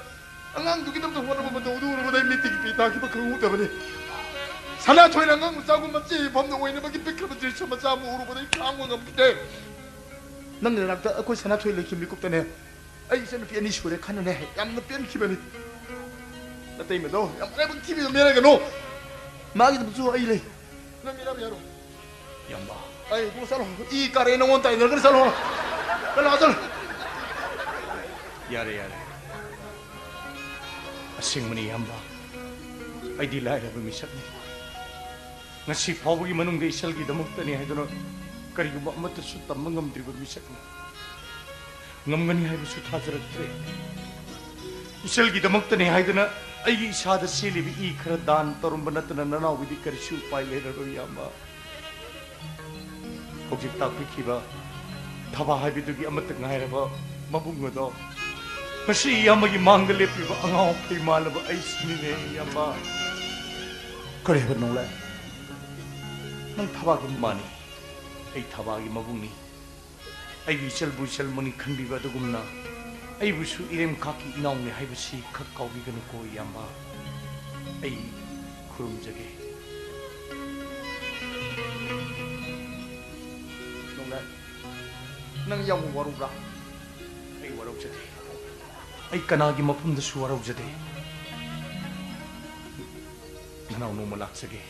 ꯑꯉꯥꯡꯗꯨꯒꯤꯗꯃꯛꯇ ꯍꯣꯠꯅꯕ ꯃꯇꯧꯗꯨ ꯎꯔꯨꯕꯗ ꯑꯩ ꯃꯤꯠꯇꯒꯤ ꯄꯤ ꯇꯥꯈꯤꯕ ꯈꯪꯍꯧꯗꯕꯅꯤ꯫ ꯁꯅꯥꯊꯣꯏꯅ ꯑꯉꯥꯡ ꯃꯆꯥꯒꯨꯝꯕ ꯆꯦ ꯐꯝꯗ ꯑꯣꯏꯅꯕꯒꯤ ꯄꯤꯛꯈ꯭ꯔꯕ ꯗ꯭ꯔꯤꯁ ꯃꯆꯥ ꯑꯃ ꯎꯔꯨꯕꯗ ꯑꯩ ꯈꯥꯡꯕ ꯉꯝꯈꯤꯗꯦ꯫ ꯅꯪꯒꯤ ꯅꯅꯥꯛꯇ ꯑꯩꯈꯣꯏ ꯁꯅꯥꯊꯣꯏ ꯂꯩꯈꯤꯕ ꯃꯤꯀꯨꯞꯇꯅꯦ ꯑꯩ ꯏꯆꯟꯅꯨꯄꯤ ꯑꯅꯤ ꯁꯨꯔꯦ ꯈꯟꯅꯅꯦ ꯌꯥꯝꯅ ꯄꯦꯟꯈꯤꯕꯅꯤ꯫ ꯅꯇꯩꯃꯗꯣ ꯌꯥꯝ ꯃꯔꯥꯏꯕꯛ ꯊꯤꯕꯤꯗꯣ ꯃꯤꯔꯒꯅꯨ꯫ ꯃꯥꯒꯤꯗꯃꯛꯁꯨ ꯑꯩ ꯂꯩ꯫ ꯅꯪ ꯃꯤꯔꯥ ꯌꯥꯔꯣ꯫ ꯏꯌꯥꯝꯕ꯫ ꯑꯩ ꯏꯕꯨꯡ ꯆꯠꯂꯣ꯫ ꯏ ꯀꯥꯔꯦ ꯅꯉꯣꯟ ꯇꯥꯏꯅꯔꯒꯅ ꯆꯠꯂꯣ꯫ ꯆꯠꯂꯣ, ꯆꯠꯂꯣ꯫ ꯌꯥꯔꯦ, ꯌꯥꯔꯦ꯫ ꯑꯁꯦꯡꯕꯅꯤ, ꯏꯌꯥꯝꯕ꯫ ꯑꯩꯗꯤ ꯂꯥꯏꯔꯕ ꯃꯤꯁꯛꯅꯤ꯫ ꯉꯁꯤ ꯐꯥꯎꯕꯒꯤ ꯃꯅꯨꯡꯗ ꯏꯆꯜꯒꯤꯗꯃꯛꯇꯅꯤ ꯍꯥꯏꯗꯨꯅ ꯀꯔꯤꯒꯨꯝꯕ ꯑꯃꯠꯇꯁꯨ ꯇꯝꯕ ꯉꯝꯗ꯭ꯔꯤꯕ ꯃꯤꯁꯛꯅꯤ꯫ ꯉꯝꯒꯅꯤ ꯍꯥꯏꯕꯁꯨ ꯊꯥꯖꯔꯛꯇ꯭ꯔꯦ꯫ ꯏꯆꯜꯒꯤꯗꯃꯛꯇꯅꯦ ꯍꯥꯏꯗꯅ ꯑꯩꯒꯤ ꯏꯁꯥꯗ ꯆꯦꯜꯂꯤꯕ ꯏ ꯈꯔ ꯗꯥꯟ ꯇꯧꯔꯝꯕ ꯅꯠꯇꯅ ꯅꯅꯥꯎꯒꯤꯗꯤ ꯀꯔꯤꯁꯨ ꯎꯄꯥꯏ ꯂꯩꯔꯔꯣꯏ, ꯏꯌꯥꯝꯕ꯫ ꯍꯧꯖꯤꯛ ꯇꯥꯛꯄꯤꯈꯤꯕ ꯊꯕꯥ ꯍꯥꯏꯕꯗꯨꯒꯤ ꯑꯃꯠꯇ ꯉꯥꯏꯔꯕ ꯃꯕꯨꯡ ꯑꯗꯣ ꯉꯁꯤ ꯏꯌꯥꯝꯕꯒꯤ ꯃꯥꯡꯗ ꯂꯦꯞꯄꯤꯕ ꯑꯉꯥꯎ ꯑꯐꯩ ꯃꯥꯜꯂꯕ ꯑꯩꯁꯤꯅꯤꯅꯦ, ꯏꯌꯥꯝꯕ꯫ ꯀꯔꯤ ꯍꯥꯏꯕ ꯅꯣꯡꯂꯥꯏ? ꯅꯪ ꯊꯕꯥꯒꯤ ꯃꯃꯥꯅꯤ, ꯑꯩ ꯊꯕꯥꯒꯤ ꯃꯕꯨꯡꯅꯤ꯫ ꯑꯩꯒꯤ ꯏꯆꯜꯕꯨ ꯏꯆꯜꯃꯛꯅꯤ ꯈꯟꯕꯤꯕ ꯑꯗꯨꯒꯨꯝꯅ ꯑꯩꯕꯨꯁꯨ ꯏꯔꯦꯝ ꯈꯥꯛꯀꯤ ꯏꯅꯥꯎꯅꯤ ꯍꯥꯏꯕꯁꯤ ꯈꯛ ꯀꯥꯎꯕꯤꯒꯅꯨꯀꯣ, ꯏꯌꯥꯝꯕ꯫ ꯑꯩ ꯈꯨꯔꯨꯝꯖꯒꯦ꯫ ꯅꯣꯡꯂꯥꯏ, ꯅꯪ ꯌꯥꯝ ꯋꯥꯔꯧꯕ꯭ꯔꯥ? ꯑꯩ ꯋꯥꯔꯧꯖꯗꯦ꯫ ꯑꯩ ꯀꯅꯥꯒꯤ ꯃꯐꯝꯗꯁꯨ ꯋꯥꯔꯧꯖꯗꯦ꯫ ꯅꯅꯥꯎ ꯅꯣꯡꯃ ꯂꯥꯛꯆꯒꯦ꯫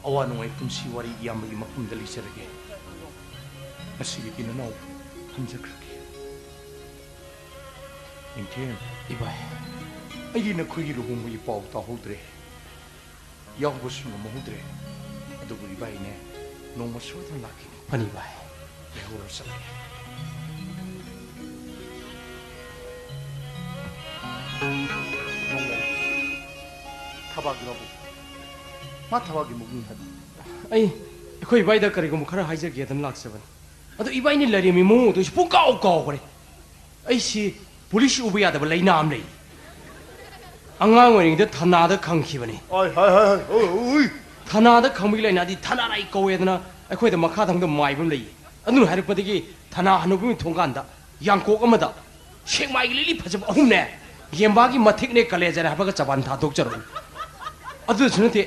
ꯑꯋꯥ ꯅꯨꯡꯉꯥꯏ ꯄꯨꯟꯁꯤ ꯋꯥꯔꯤ ꯏꯌꯥꯝꯕꯒꯤ ꯃꯐꯝꯗ ꯂꯤꯖꯔꯒꯦ꯫ ꯉꯁꯤꯒꯤꯗꯤ ꯅꯅꯥꯎ ꯍꯟꯖꯈ꯭ꯔꯒꯦ꯫ ꯅꯤꯡꯊꯦꯝ, ꯏꯕꯥꯏ, ꯑꯩꯗꯤ ꯅꯈꯣꯏꯒꯤ ꯂꯨꯍꯣꯡꯕꯒꯤ ꯄꯥꯎ ꯇꯥꯍꯧꯗ꯭ꯔꯦ, ꯌꯥꯎꯕꯁꯨ ꯉꯝꯍꯧꯗ꯭ꯔꯦ꯫ ꯑꯗꯨꯕꯨ ꯏꯕꯥꯏꯅꯦ, ꯅꯣꯡꯃ ꯁꯣꯏꯗꯅ ꯂꯥꯛꯈꯤꯅꯤ꯫ ꯐꯅꯤ ꯏꯕꯥꯏ꯫ ꯂꯩꯍꯧꯔꯣ, ꯆꯠꯂꯒꯦ꯫ ꯅꯣꯡꯂꯩ, ꯊꯕꯥꯒꯤ ꯃꯕꯨꯡ꯫ ꯃꯥ ꯊꯕꯥꯒꯤ ꯃꯕꯨꯡꯅꯤ ꯍꯥꯏꯕ꯫ ꯑꯩ, ꯑꯩꯈꯣꯏ ꯏꯕꯥꯏꯗ ꯀꯔꯤꯒꯨꯝꯕ ꯈꯔ ꯍꯥꯏꯖꯒꯦꯗꯅ ꯂꯥꯛꯆꯕꯅꯤ꯫ ꯑꯗꯣ ꯏꯕꯥꯏꯅ ꯂꯩꯔꯝꯃꯤ ꯃꯑꯣꯡꯗꯣ ꯑꯩꯁꯨ ꯄꯨꯡꯀꯥꯎ ꯀꯥꯎꯈ꯭ꯔꯦ꯫ ꯑꯩꯁꯤ ꯄꯨꯂꯤꯁ ꯎꯕ ꯌꯥꯗꯕ ꯂꯩꯅꯥ ꯑꯃ ꯂꯩ꯫ ꯑꯉꯥꯡ ꯑꯣꯏꯔꯤꯉꯩꯗ ꯊꯅꯥꯗ ꯈꯪꯈꯤꯕꯅꯤ꯫ ꯍꯣꯏ, ꯍꯣꯏ, ꯍꯣꯏ, ꯍꯣꯏ, ꯍꯣꯏ꯫ ꯊꯅꯥꯗ ꯈꯪꯕꯒꯤ ꯂꯩꯅꯥꯗꯤ ꯊꯅꯥꯔꯥꯏ ꯀꯧꯋꯦꯗꯅ ꯑꯩꯈꯣꯏꯗ ꯃꯈꯥ ꯊꯪꯕꯗ ꯃꯥꯏꯕ ꯑꯃ ꯂꯩꯌꯦ꯫ ꯑꯗꯨꯅ ꯍꯥꯏꯔꯛꯄꯗꯒꯤ ꯊꯅꯥ ꯍꯅꯨꯕꯤ ꯑꯃꯒꯤ ꯊꯣꯡꯒꯥꯟꯗ ꯌꯥꯡꯀꯣꯛ ꯑꯃꯗ ꯁꯦꯛꯃꯥꯏꯒꯤ ꯂꯤꯛꯂꯤ ꯐꯖꯕ ꯑꯍꯨꯝꯅꯦ, ꯌꯦꯝꯕꯥꯒꯤ ꯃꯊꯤꯛꯅꯦ, ꯀꯂꯦꯖꯅꯦ ꯍꯥꯏꯕꯒ ꯆꯕꯥꯟ ꯊꯥꯗꯣꯛꯆꯔꯛꯏ꯫ ꯑꯗꯨꯗꯁꯨ ꯅꯠꯇꯦ,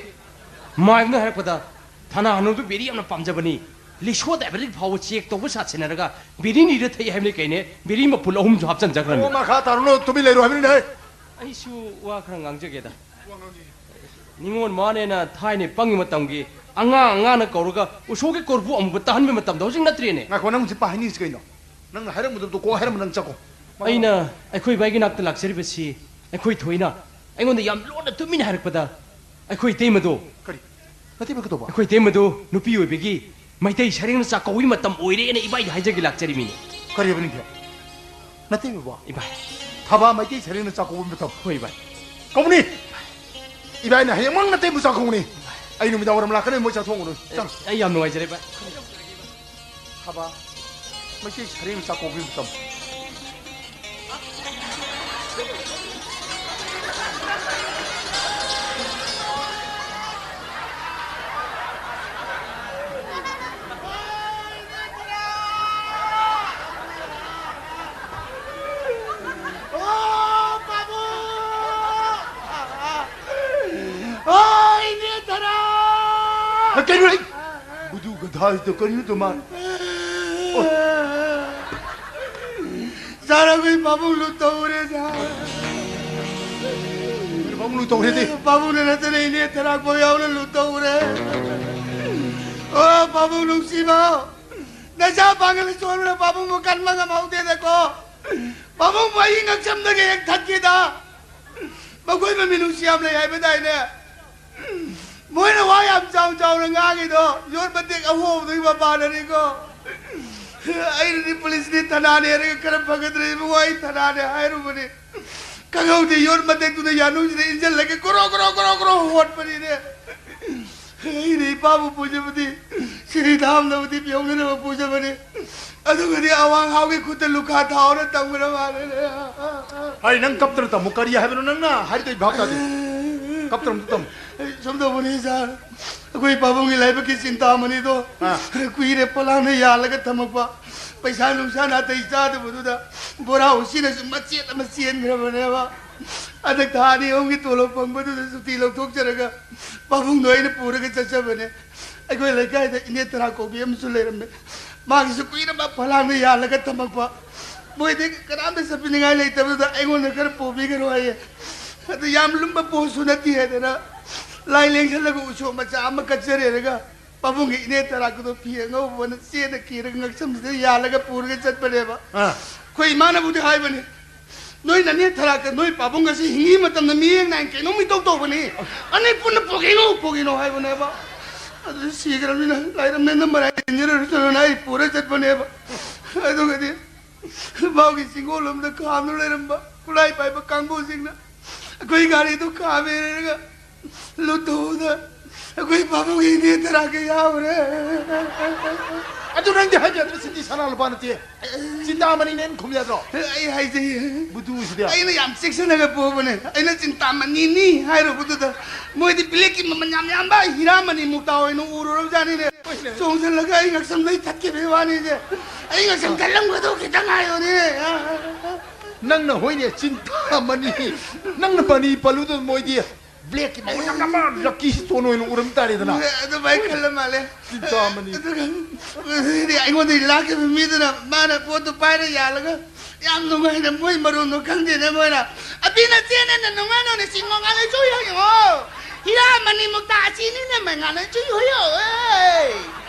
ꯃꯥꯏꯕꯅ ꯍꯥꯏꯔꯛꯄꯗ ꯊꯅꯥ ꯍꯅꯨꯗꯨ ꯕꯤꯔꯤ ꯌꯥꯝꯅ ꯄꯥꯝꯖꯕꯅꯤ, ꯂꯤꯁꯣ ꯗꯥꯏꯕꯦꯇꯤꯛ ꯐꯥꯎꯕ ꯆꯦꯛ ꯇꯧꯕ ꯁꯥꯠ ꯁꯤꯟꯅꯔꯒ ꯕꯤꯔꯤ ꯅꯤꯔ ꯊꯛꯏ ꯍꯥꯏꯕꯅꯤ ꯀꯩꯅꯦ, ꯕꯤꯔꯤ ꯃꯄꯨꯜ ꯑꯍꯨꯝꯁꯨ ꯍꯥꯞꯆꯤꯟꯖꯈ꯭ꯔꯅꯤ꯫ ꯑꯣ, ꯃꯈꯥ ꯇꯥꯔꯨꯅꯨ, ꯇꯨꯃꯤꯟ ꯂꯩꯔꯣ ꯍꯥꯏꯕꯅꯤꯅꯦ꯫ ꯑꯩꯁꯨ ꯋꯥ ꯈꯔ ꯉꯥꯡꯖꯒꯦꯗ꯫ ꯅꯤꯉꯣꯜ ꯃꯥꯅꯦꯅ ꯊꯥꯏꯅ ꯄꯪꯉꯤ ꯃꯇꯝꯒꯤ ꯑꯉꯥꯡ ꯑꯉꯥꯡꯅ ꯀꯧꯔꯒ ꯎꯁꯣꯞꯀꯤ ꯀꯣꯔꯐꯨ ꯑꯃꯨꯕ ꯇꯥꯍꯟꯕ ꯃꯇꯝꯗꯣ ꯍꯧꯖꯤꯛ ꯅꯠꯇ꯭ꯔꯦꯅꯦ꯫ ꯉꯥꯏꯈꯣ, ꯅꯪ ꯍꯧꯖꯤꯛ ꯄꯥ ꯍꯥꯏꯅꯤꯡꯉꯤꯁꯤ ꯀꯩꯅꯣ? ꯅꯪꯅ ꯍꯥꯏꯔꯝꯕꯗꯣ ꯀꯣꯛ ꯍꯥꯏꯔꯝꯕ ꯅꯪ ꯆꯠꯈꯣ꯫ ꯑꯩꯅ ꯑꯩꯈꯣꯏ ꯏꯕꯥꯏꯒꯤ ꯅꯥꯛꯇ ꯂꯥꯛꯆꯔꯤꯕꯁꯤ ꯑꯩꯈꯣꯏ ꯊꯣꯏꯅ ꯑꯩꯉꯣꯟꯗ ꯌꯥꯝ ꯂꯣꯟꯅ ꯇꯨꯃꯤꯟꯅ ꯍꯥꯏꯔꯛꯄꯗ ꯑꯩꯈꯣꯏ ꯏꯇꯩꯃꯗꯣ ꯀꯔꯤ? ꯅꯠꯇꯦꯕ ꯀꯩꯗꯧꯕ? ꯑꯩꯈꯣꯏ ꯏꯇꯩꯃꯗꯣ ꯅꯨꯄꯤ ꯑꯣꯏꯕꯒꯤ ꯃꯩꯇꯩ ꯁꯔꯦꯡꯅ ꯆꯥꯛꯀꯧꯕꯒꯤ ꯃꯇꯝ ꯑꯣꯏꯔꯦꯅ ꯏꯕꯥꯏꯗ ꯍꯥꯏꯖꯒꯦ ꯂꯥꯛꯆꯔꯤꯃꯤꯅꯦ꯫ ꯀꯔꯤ ꯍꯥꯏꯕ ꯅꯤꯡꯊꯦꯝ? ꯅꯇꯩꯃꯕꯨ? ꯏꯕꯥꯏ꯫ ꯊꯕꯥ ꯃꯩꯇꯩ ꯁꯔꯦꯡꯅ ꯆꯥꯛꯀꯧꯕ ꯃꯇꯝ꯫ ꯍꯣꯏ, ꯏꯕꯥꯏ꯫ ꯀꯧꯅꯤ꯫ ꯏꯕꯥꯏꯅ ꯍꯌꯦꯡꯃꯛ ꯅꯇꯩꯃꯕꯨ ꯆꯥꯛꯀꯧꯅꯤ꯫ ꯑꯩ ꯅꯨꯃꯤꯗꯥꯡ ꯋꯥꯏꯔꯝ ꯂꯥꯛꯀꯅꯤ, ꯃꯣꯏ ꯆꯥꯛꯊꯣꯡꯉꯨꯅꯨ꯫ ꯆꯪ꯫ ꯑꯩ ꯌꯥꯝ ꯅꯨꯡꯉꯥꯏꯖꯔꯦ, ꯏꯕꯥꯏ꯫ ꯊꯕꯥ ꯃꯩꯇꯩ ꯁꯔꯦꯡꯅ ꯆꯥꯛꯀꯧꯕ ꯃꯇꯝ꯫ ꯑꯣ, ꯄꯥꯕꯨꯡ! ꯑꯣ, ꯏꯅꯦ ꯊꯔꯥ! ꯀꯩꯅꯣ, ꯑꯩ ꯕꯨꯗꯨ ꯒꯙꯥꯁꯤꯗ ꯀꯔꯤꯅꯣ ꯇꯧ ꯃꯥꯜꯂꯦ? ꯑꯣ꯫ ꯁꯥꯔ, ꯑꯩꯈꯣꯏ ꯄꯥꯕꯨꯡ ꯂꯨꯠ ꯇꯧꯔꯦ, ꯁꯥꯔ꯫ ꯄꯥꯕꯨꯡ ꯂꯨꯠ ꯇꯧꯔꯦꯗꯤ? ꯄꯥꯕꯨꯡꯅ ꯅꯠꯇꯅ ꯏꯅꯦ ꯊꯔꯥꯛꯄ ꯌꯥꯎꯅ ꯂꯨꯠ ꯇꯧꯔꯦ꯫ ꯑꯣ, ꯄꯥꯕꯨꯡ ꯅꯨꯡꯁꯤꯕ, ꯅꯆꯥ ꯄꯥꯡꯒꯜ ꯁꯣꯟꯕꯅ ꯄꯥꯕꯨꯡꯕꯨ ꯀꯟꯕ ꯉꯝꯍꯧꯗꯦꯗꯀꯣ꯫ ꯄꯥꯕꯨꯡꯕꯨ ꯑꯩ ꯉꯛꯁꯝꯗꯒꯤ ꯍꯦꯛ ꯊꯛꯈꯤꯗ꯫ ꯃꯈꯣꯏ ꯃꯃꯤꯅꯨꯡꯁꯤ ꯌꯥꯝ ꯂꯩ ꯍꯥꯏꯕꯗꯥꯏꯅꯦ? ꯃꯣꯏꯅ ꯋꯥ ꯌꯥꯝ ꯆꯥꯎ ꯆꯥꯎꯅ ꯉꯥꯡꯉꯤꯗꯣ ꯌꯣꯠ ꯃꯇꯦꯛ ꯑꯍꯣꯕꯗꯨꯒꯤ ꯃꯄꯥꯟꯅꯅꯤꯀꯣ꯫ ꯑꯩꯅꯗꯤ ꯄꯨꯂꯤꯁꯅꯤ, ꯊꯅꯥꯅꯦ ꯍꯥꯏꯔꯒ ꯈꯔ ꯐꯒꯗ꯭ꯔꯦ ꯏꯕꯨꯡꯉꯣ, ꯑꯩ ꯊꯅꯥꯅꯦ ꯍꯥꯏꯔꯨꯕꯅꯤ꯫ ꯈꯪꯍꯧꯗꯦ, ꯌꯣꯠ ꯃꯇꯦꯛꯇꯨꯗ ꯌꯥꯅꯨꯡꯁꯤꯗ ꯏꯟꯁꯤꯜꯂꯒ ꯒꯣꯔꯣ ꯒꯣꯔꯣ ꯒꯣꯔꯣ ꯒꯣꯔꯣ ꯍꯣꯠꯄꯅꯤꯅꯦ꯫ ꯑꯩꯅ ꯏꯄꯥꯕꯨ ꯄꯨꯖꯕꯗꯤ ꯁꯤꯔꯤ ꯊꯥꯝꯅꯕꯗꯤ ꯄꯤꯍꯧꯅꯅꯕ ꯄꯨꯖꯕꯅꯤ꯫ ꯑꯗꯨꯒꯗꯤ ꯑꯋꯥꯡ ꯍꯥꯎꯒꯤ ꯈꯨꯠꯇ ꯂꯨꯈꯥ ꯊꯥꯎꯅ ꯇꯝꯈ꯭ꯔ ꯃꯥꯜꯂꯦꯅꯦ꯫ ꯑꯩ ꯅꯪ ꯀꯞꯇꯅ ꯇꯝꯃꯨ꯫ ꯀꯔꯤ ꯍꯥꯏꯕꯅꯣ ꯅꯪꯅ ꯍꯥꯏꯔꯤꯗꯣ? ꯑꯩ ꯚꯥꯞ ꯇꯥꯗꯦ꯫ ꯀꯞꯇꯅ ꯑꯝꯇ ꯇꯝꯃꯨ꯫ ꯑꯩ ꯁꯨꯝ ꯇꯧꯕꯅꯤ ꯁꯥꯔ, ꯑꯩꯈꯣꯏ ꯄꯥꯕꯨꯡꯒꯤ ꯂꯥꯏꯕꯛꯀꯤ ꯆꯤꯟꯇꯥꯃꯅꯤꯗꯣ ꯑꯥ꯫ ꯀꯨꯏꯔꯦ ꯄꯣꯂꯥꯡꯅ ꯌꯥꯜꯂꯒ ꯊꯝꯃꯛꯄ꯫ ꯄꯩꯁꯥ ꯅꯨꯡꯁꯥ ꯅꯥꯇꯩ ꯆꯥꯗꯕꯗꯨꯗ ꯕꯣꯔꯥ ꯎꯆꯤꯅꯁꯨ ꯃꯆꯦꯠ ꯑꯃ ꯆꯦꯟꯈ꯭ꯔꯕꯅꯦꯕ꯫ ꯍꯟꯗꯛ ꯊꯥ ꯑꯅꯤ ꯑꯍꯨꯝꯒꯤ ꯇꯣꯂꯣꯞ ꯐꯪꯕꯗꯨꯗ ꯁꯨꯇꯤ ꯂꯧꯊꯣꯛꯆꯔꯒ ꯄꯥꯕꯨꯡꯗꯣ ꯑꯩꯅ ꯄꯨꯔꯒ ꯆꯠꯆꯕꯅꯦ꯫ ꯑꯩꯈꯣꯏ ꯂꯩꯀꯥꯏꯗ ꯏꯅꯦ ꯇꯔꯥ ꯀꯧꯕꯤ ꯑꯃꯁꯨ ꯂꯩꯔꯝꯃꯦ꯫ ꯃꯥꯒꯤꯁꯨ ꯀꯨꯏꯔꯕ ꯐꯂꯥꯡꯗ ꯌꯥꯜꯂꯒ ꯊꯝꯃꯛꯄ꯫ ꯃꯣꯏꯗꯤ ꯀꯅꯥꯝꯇ ꯆꯠꯄꯤꯅꯤꯡꯉꯥꯏ ꯂꯩꯇꯕꯗꯨꯗ ꯑꯩꯉꯣꯟꯗ ꯈꯔ ꯄꯨꯕꯤꯒꯅꯨ ꯍꯥꯏꯌꯦ꯫ ꯑꯗꯨ ꯌꯥꯝ ꯂꯨꯝꯕ ꯄꯣꯠꯁꯨ ꯅꯠꯇꯦ ꯍꯥꯏꯗꯅ ꯂꯥꯏ ꯂꯦꯡꯁꯜꯂꯒ ꯎꯁꯣꯞ ꯃꯆꯥ ꯑꯃ ꯀꯠꯆꯔꯦꯔꯒ ꯄꯥꯕꯨꯡꯒꯤ ꯏꯅꯦ ꯇꯔꯥꯛꯀꯗꯣ ꯐꯤ ꯑꯉꯧꯕꯅ ꯆꯦꯅ ꯀꯤꯔꯒ ꯉꯛꯁꯝꯁꯤꯗ ꯌꯥꯜꯂꯒ ꯄꯨꯔꯒ ꯆꯠꯄꯅꯦꯕ꯫ ꯑꯥ꯫ ꯑꯩꯈꯣꯏ ꯏꯃꯥꯅꯕꯨꯗꯤ ꯍꯥꯏꯕꯅꯤ, "ꯅꯣꯏ ꯅꯅꯦ ꯊꯔꯥꯛꯀ ꯅꯣꯏ ꯄꯥꯕꯨꯡꯒꯁꯤ ꯍꯤꯡꯉꯤ ꯃꯇꯝꯗ ꯃꯤꯠꯌꯦꯡ ꯅꯥꯏꯅ ꯀꯩꯅꯣꯝ ꯏꯇꯧ ꯇꯧꯕꯅꯤ꯫ ꯑꯅꯤ ꯄꯨꯟꯅ ꯄꯨꯈꯤꯅꯨ, ꯄꯨꯈꯤꯅꯨ" ꯍꯥꯏꯕꯅꯦꯕ꯫ ꯑꯗꯨ ꯁꯤꯈ꯭ꯔꯕꯅꯤꯅ ꯂꯥꯏꯔꯝꯅꯦꯅ ꯃꯔꯥꯏ ꯇꯤꯟꯖꯔꯁꯅꯨꯅ ꯑꯩ ꯄꯨꯔ ꯆꯠꯄꯅꯦꯕ꯫ ꯑꯗꯨꯒꯗꯤ ꯃꯥꯒꯤ ꯆꯤꯡꯒꯣꯜ ꯑꯃꯗ ꯈꯥꯝꯗꯨꯅ ꯂꯩꯔꯝꯕ ꯈꯨꯠꯂꯥꯏ ꯄꯥꯏꯕ ꯀꯥꯡꯕꯨꯁꯤꯡꯅ ꯑꯩꯈꯣꯏ ꯒꯥꯔꯤꯗꯨ ꯈꯥꯝꯃꯦꯔꯒ ꯂꯨꯠꯇꯨꯗ ꯑꯩꯈꯣꯏ ꯄꯥꯕꯨꯡꯒꯤ ꯏꯅꯦ ꯇꯔꯥ ꯀꯌꯥ ꯌꯥꯎꯔꯦ꯫ ꯑꯗꯨ ꯅꯪꯗꯤ ꯍꯥꯏꯕ ꯌꯥꯗ꯭ꯔꯣ? ꯁꯤꯗꯤ ꯁꯅꯥ ꯂꯨꯄꯥ ꯅꯠꯇꯦ, ꯆꯤꯟꯇꯥꯃꯅꯤꯅꯦꯅ ꯈꯨꯝ ꯌꯥꯗ꯭ꯔꯣ? ꯑꯩ ꯍꯥꯏꯖꯩ꯫ ꯕꯨꯗꯨꯁꯤꯗꯤ꯫ ꯑꯩꯅ ꯌꯥꯝ ꯆꯦꯛꯁꯤꯟꯅꯒ ꯄꯣꯕꯅꯦ꯫ ꯑꯩꯅ ꯆꯤꯟꯇꯥꯃꯅꯤꯅꯤ ꯍꯥꯏꯔꯨꯕꯗꯨꯗ ꯃꯣꯏꯗꯤ ꯕ꯭ꯂꯦꯛꯀꯤ ꯃꯃꯜ ꯌꯥꯝ ꯌꯥꯝꯕ ꯍꯤꯔꯥ ꯃꯅꯤ ꯃꯨꯛꯇꯥ ꯑꯣꯏꯅ ꯎꯔꯨꯔꯕꯖꯥꯠꯅꯤꯅꯦ꯫ ꯍꯣꯏꯅꯦ꯫ ꯆꯣꯡꯁꯤꯜꯂꯒ ꯑꯩ ꯉꯛꯁꯝꯗꯩ ꯊꯠꯈꯤꯕꯒꯤ ꯋꯥꯅꯤꯁꯦ꯫ ꯑꯩ ꯉꯛꯁꯝ ꯊꯠꯂꯝꯒꯗꯧ ꯈꯤꯇꯪ ꯉꯥꯏꯕꯅꯤꯅꯦ꯫ ꯅꯪꯅ ꯍꯣꯏꯅꯦ, ꯆꯤꯟꯇꯥꯃꯅꯤ꯫ ꯅꯪꯅ ꯃꯅꯤ ꯄꯜꯂꯨꯗ ꯃꯣꯏꯗꯤ ꯕ꯭ꯂꯦꯛꯀꯤ ꯃꯃꯜ ꯌꯥꯝ ꯌꯥꯝꯕ ꯂꯛꯀꯤ ꯁ꯭ꯇꯣꯟ ꯑꯣꯏꯅ ꯎꯔꯝ ꯇꯥꯔꯦꯗꯅ꯫ ꯑꯗꯨꯃꯥꯏꯅ ꯈꯜꯂ ꯃꯥꯜꯂꯦ꯫ ꯆꯤꯟꯇꯥꯃꯅꯤ꯫ ꯑꯗꯨꯒ ꯑꯗꯨꯗꯤ ꯑꯩꯉꯣꯟꯗꯒꯤ ꯂꯥꯛꯈꯤꯕ ꯃꯤꯗꯨꯅ ꯃꯥꯅ ꯄꯣꯠꯇꯨ ꯄꯥꯏꯔ ꯌꯥꯜꯂꯒ ꯌꯥꯝ ꯅꯨꯡꯉꯥꯏꯅ ꯃꯣꯏ ꯃꯔꯣꯟꯗꯣ ꯈꯪꯗꯦꯅꯦ ꯃꯣꯏꯅ꯫ "ꯑꯕꯤꯅ ꯆꯦꯅꯦꯅ ꯅꯨꯡꯉꯥꯏꯅꯧꯅꯦ ꯆꯤꯡꯉꯣ ꯉꯥꯅ ꯆꯨꯏ ꯍꯣꯏꯌꯣ꯫ ꯍꯤꯔꯥ ꯃꯅꯤ ꯃꯨꯛꯇꯥ ꯑꯁꯤꯅꯤꯅꯦ ꯃꯩ ꯉꯥꯅ ꯆꯨꯏ ꯍꯣꯏꯌꯣ꯫ ꯑꯦ!"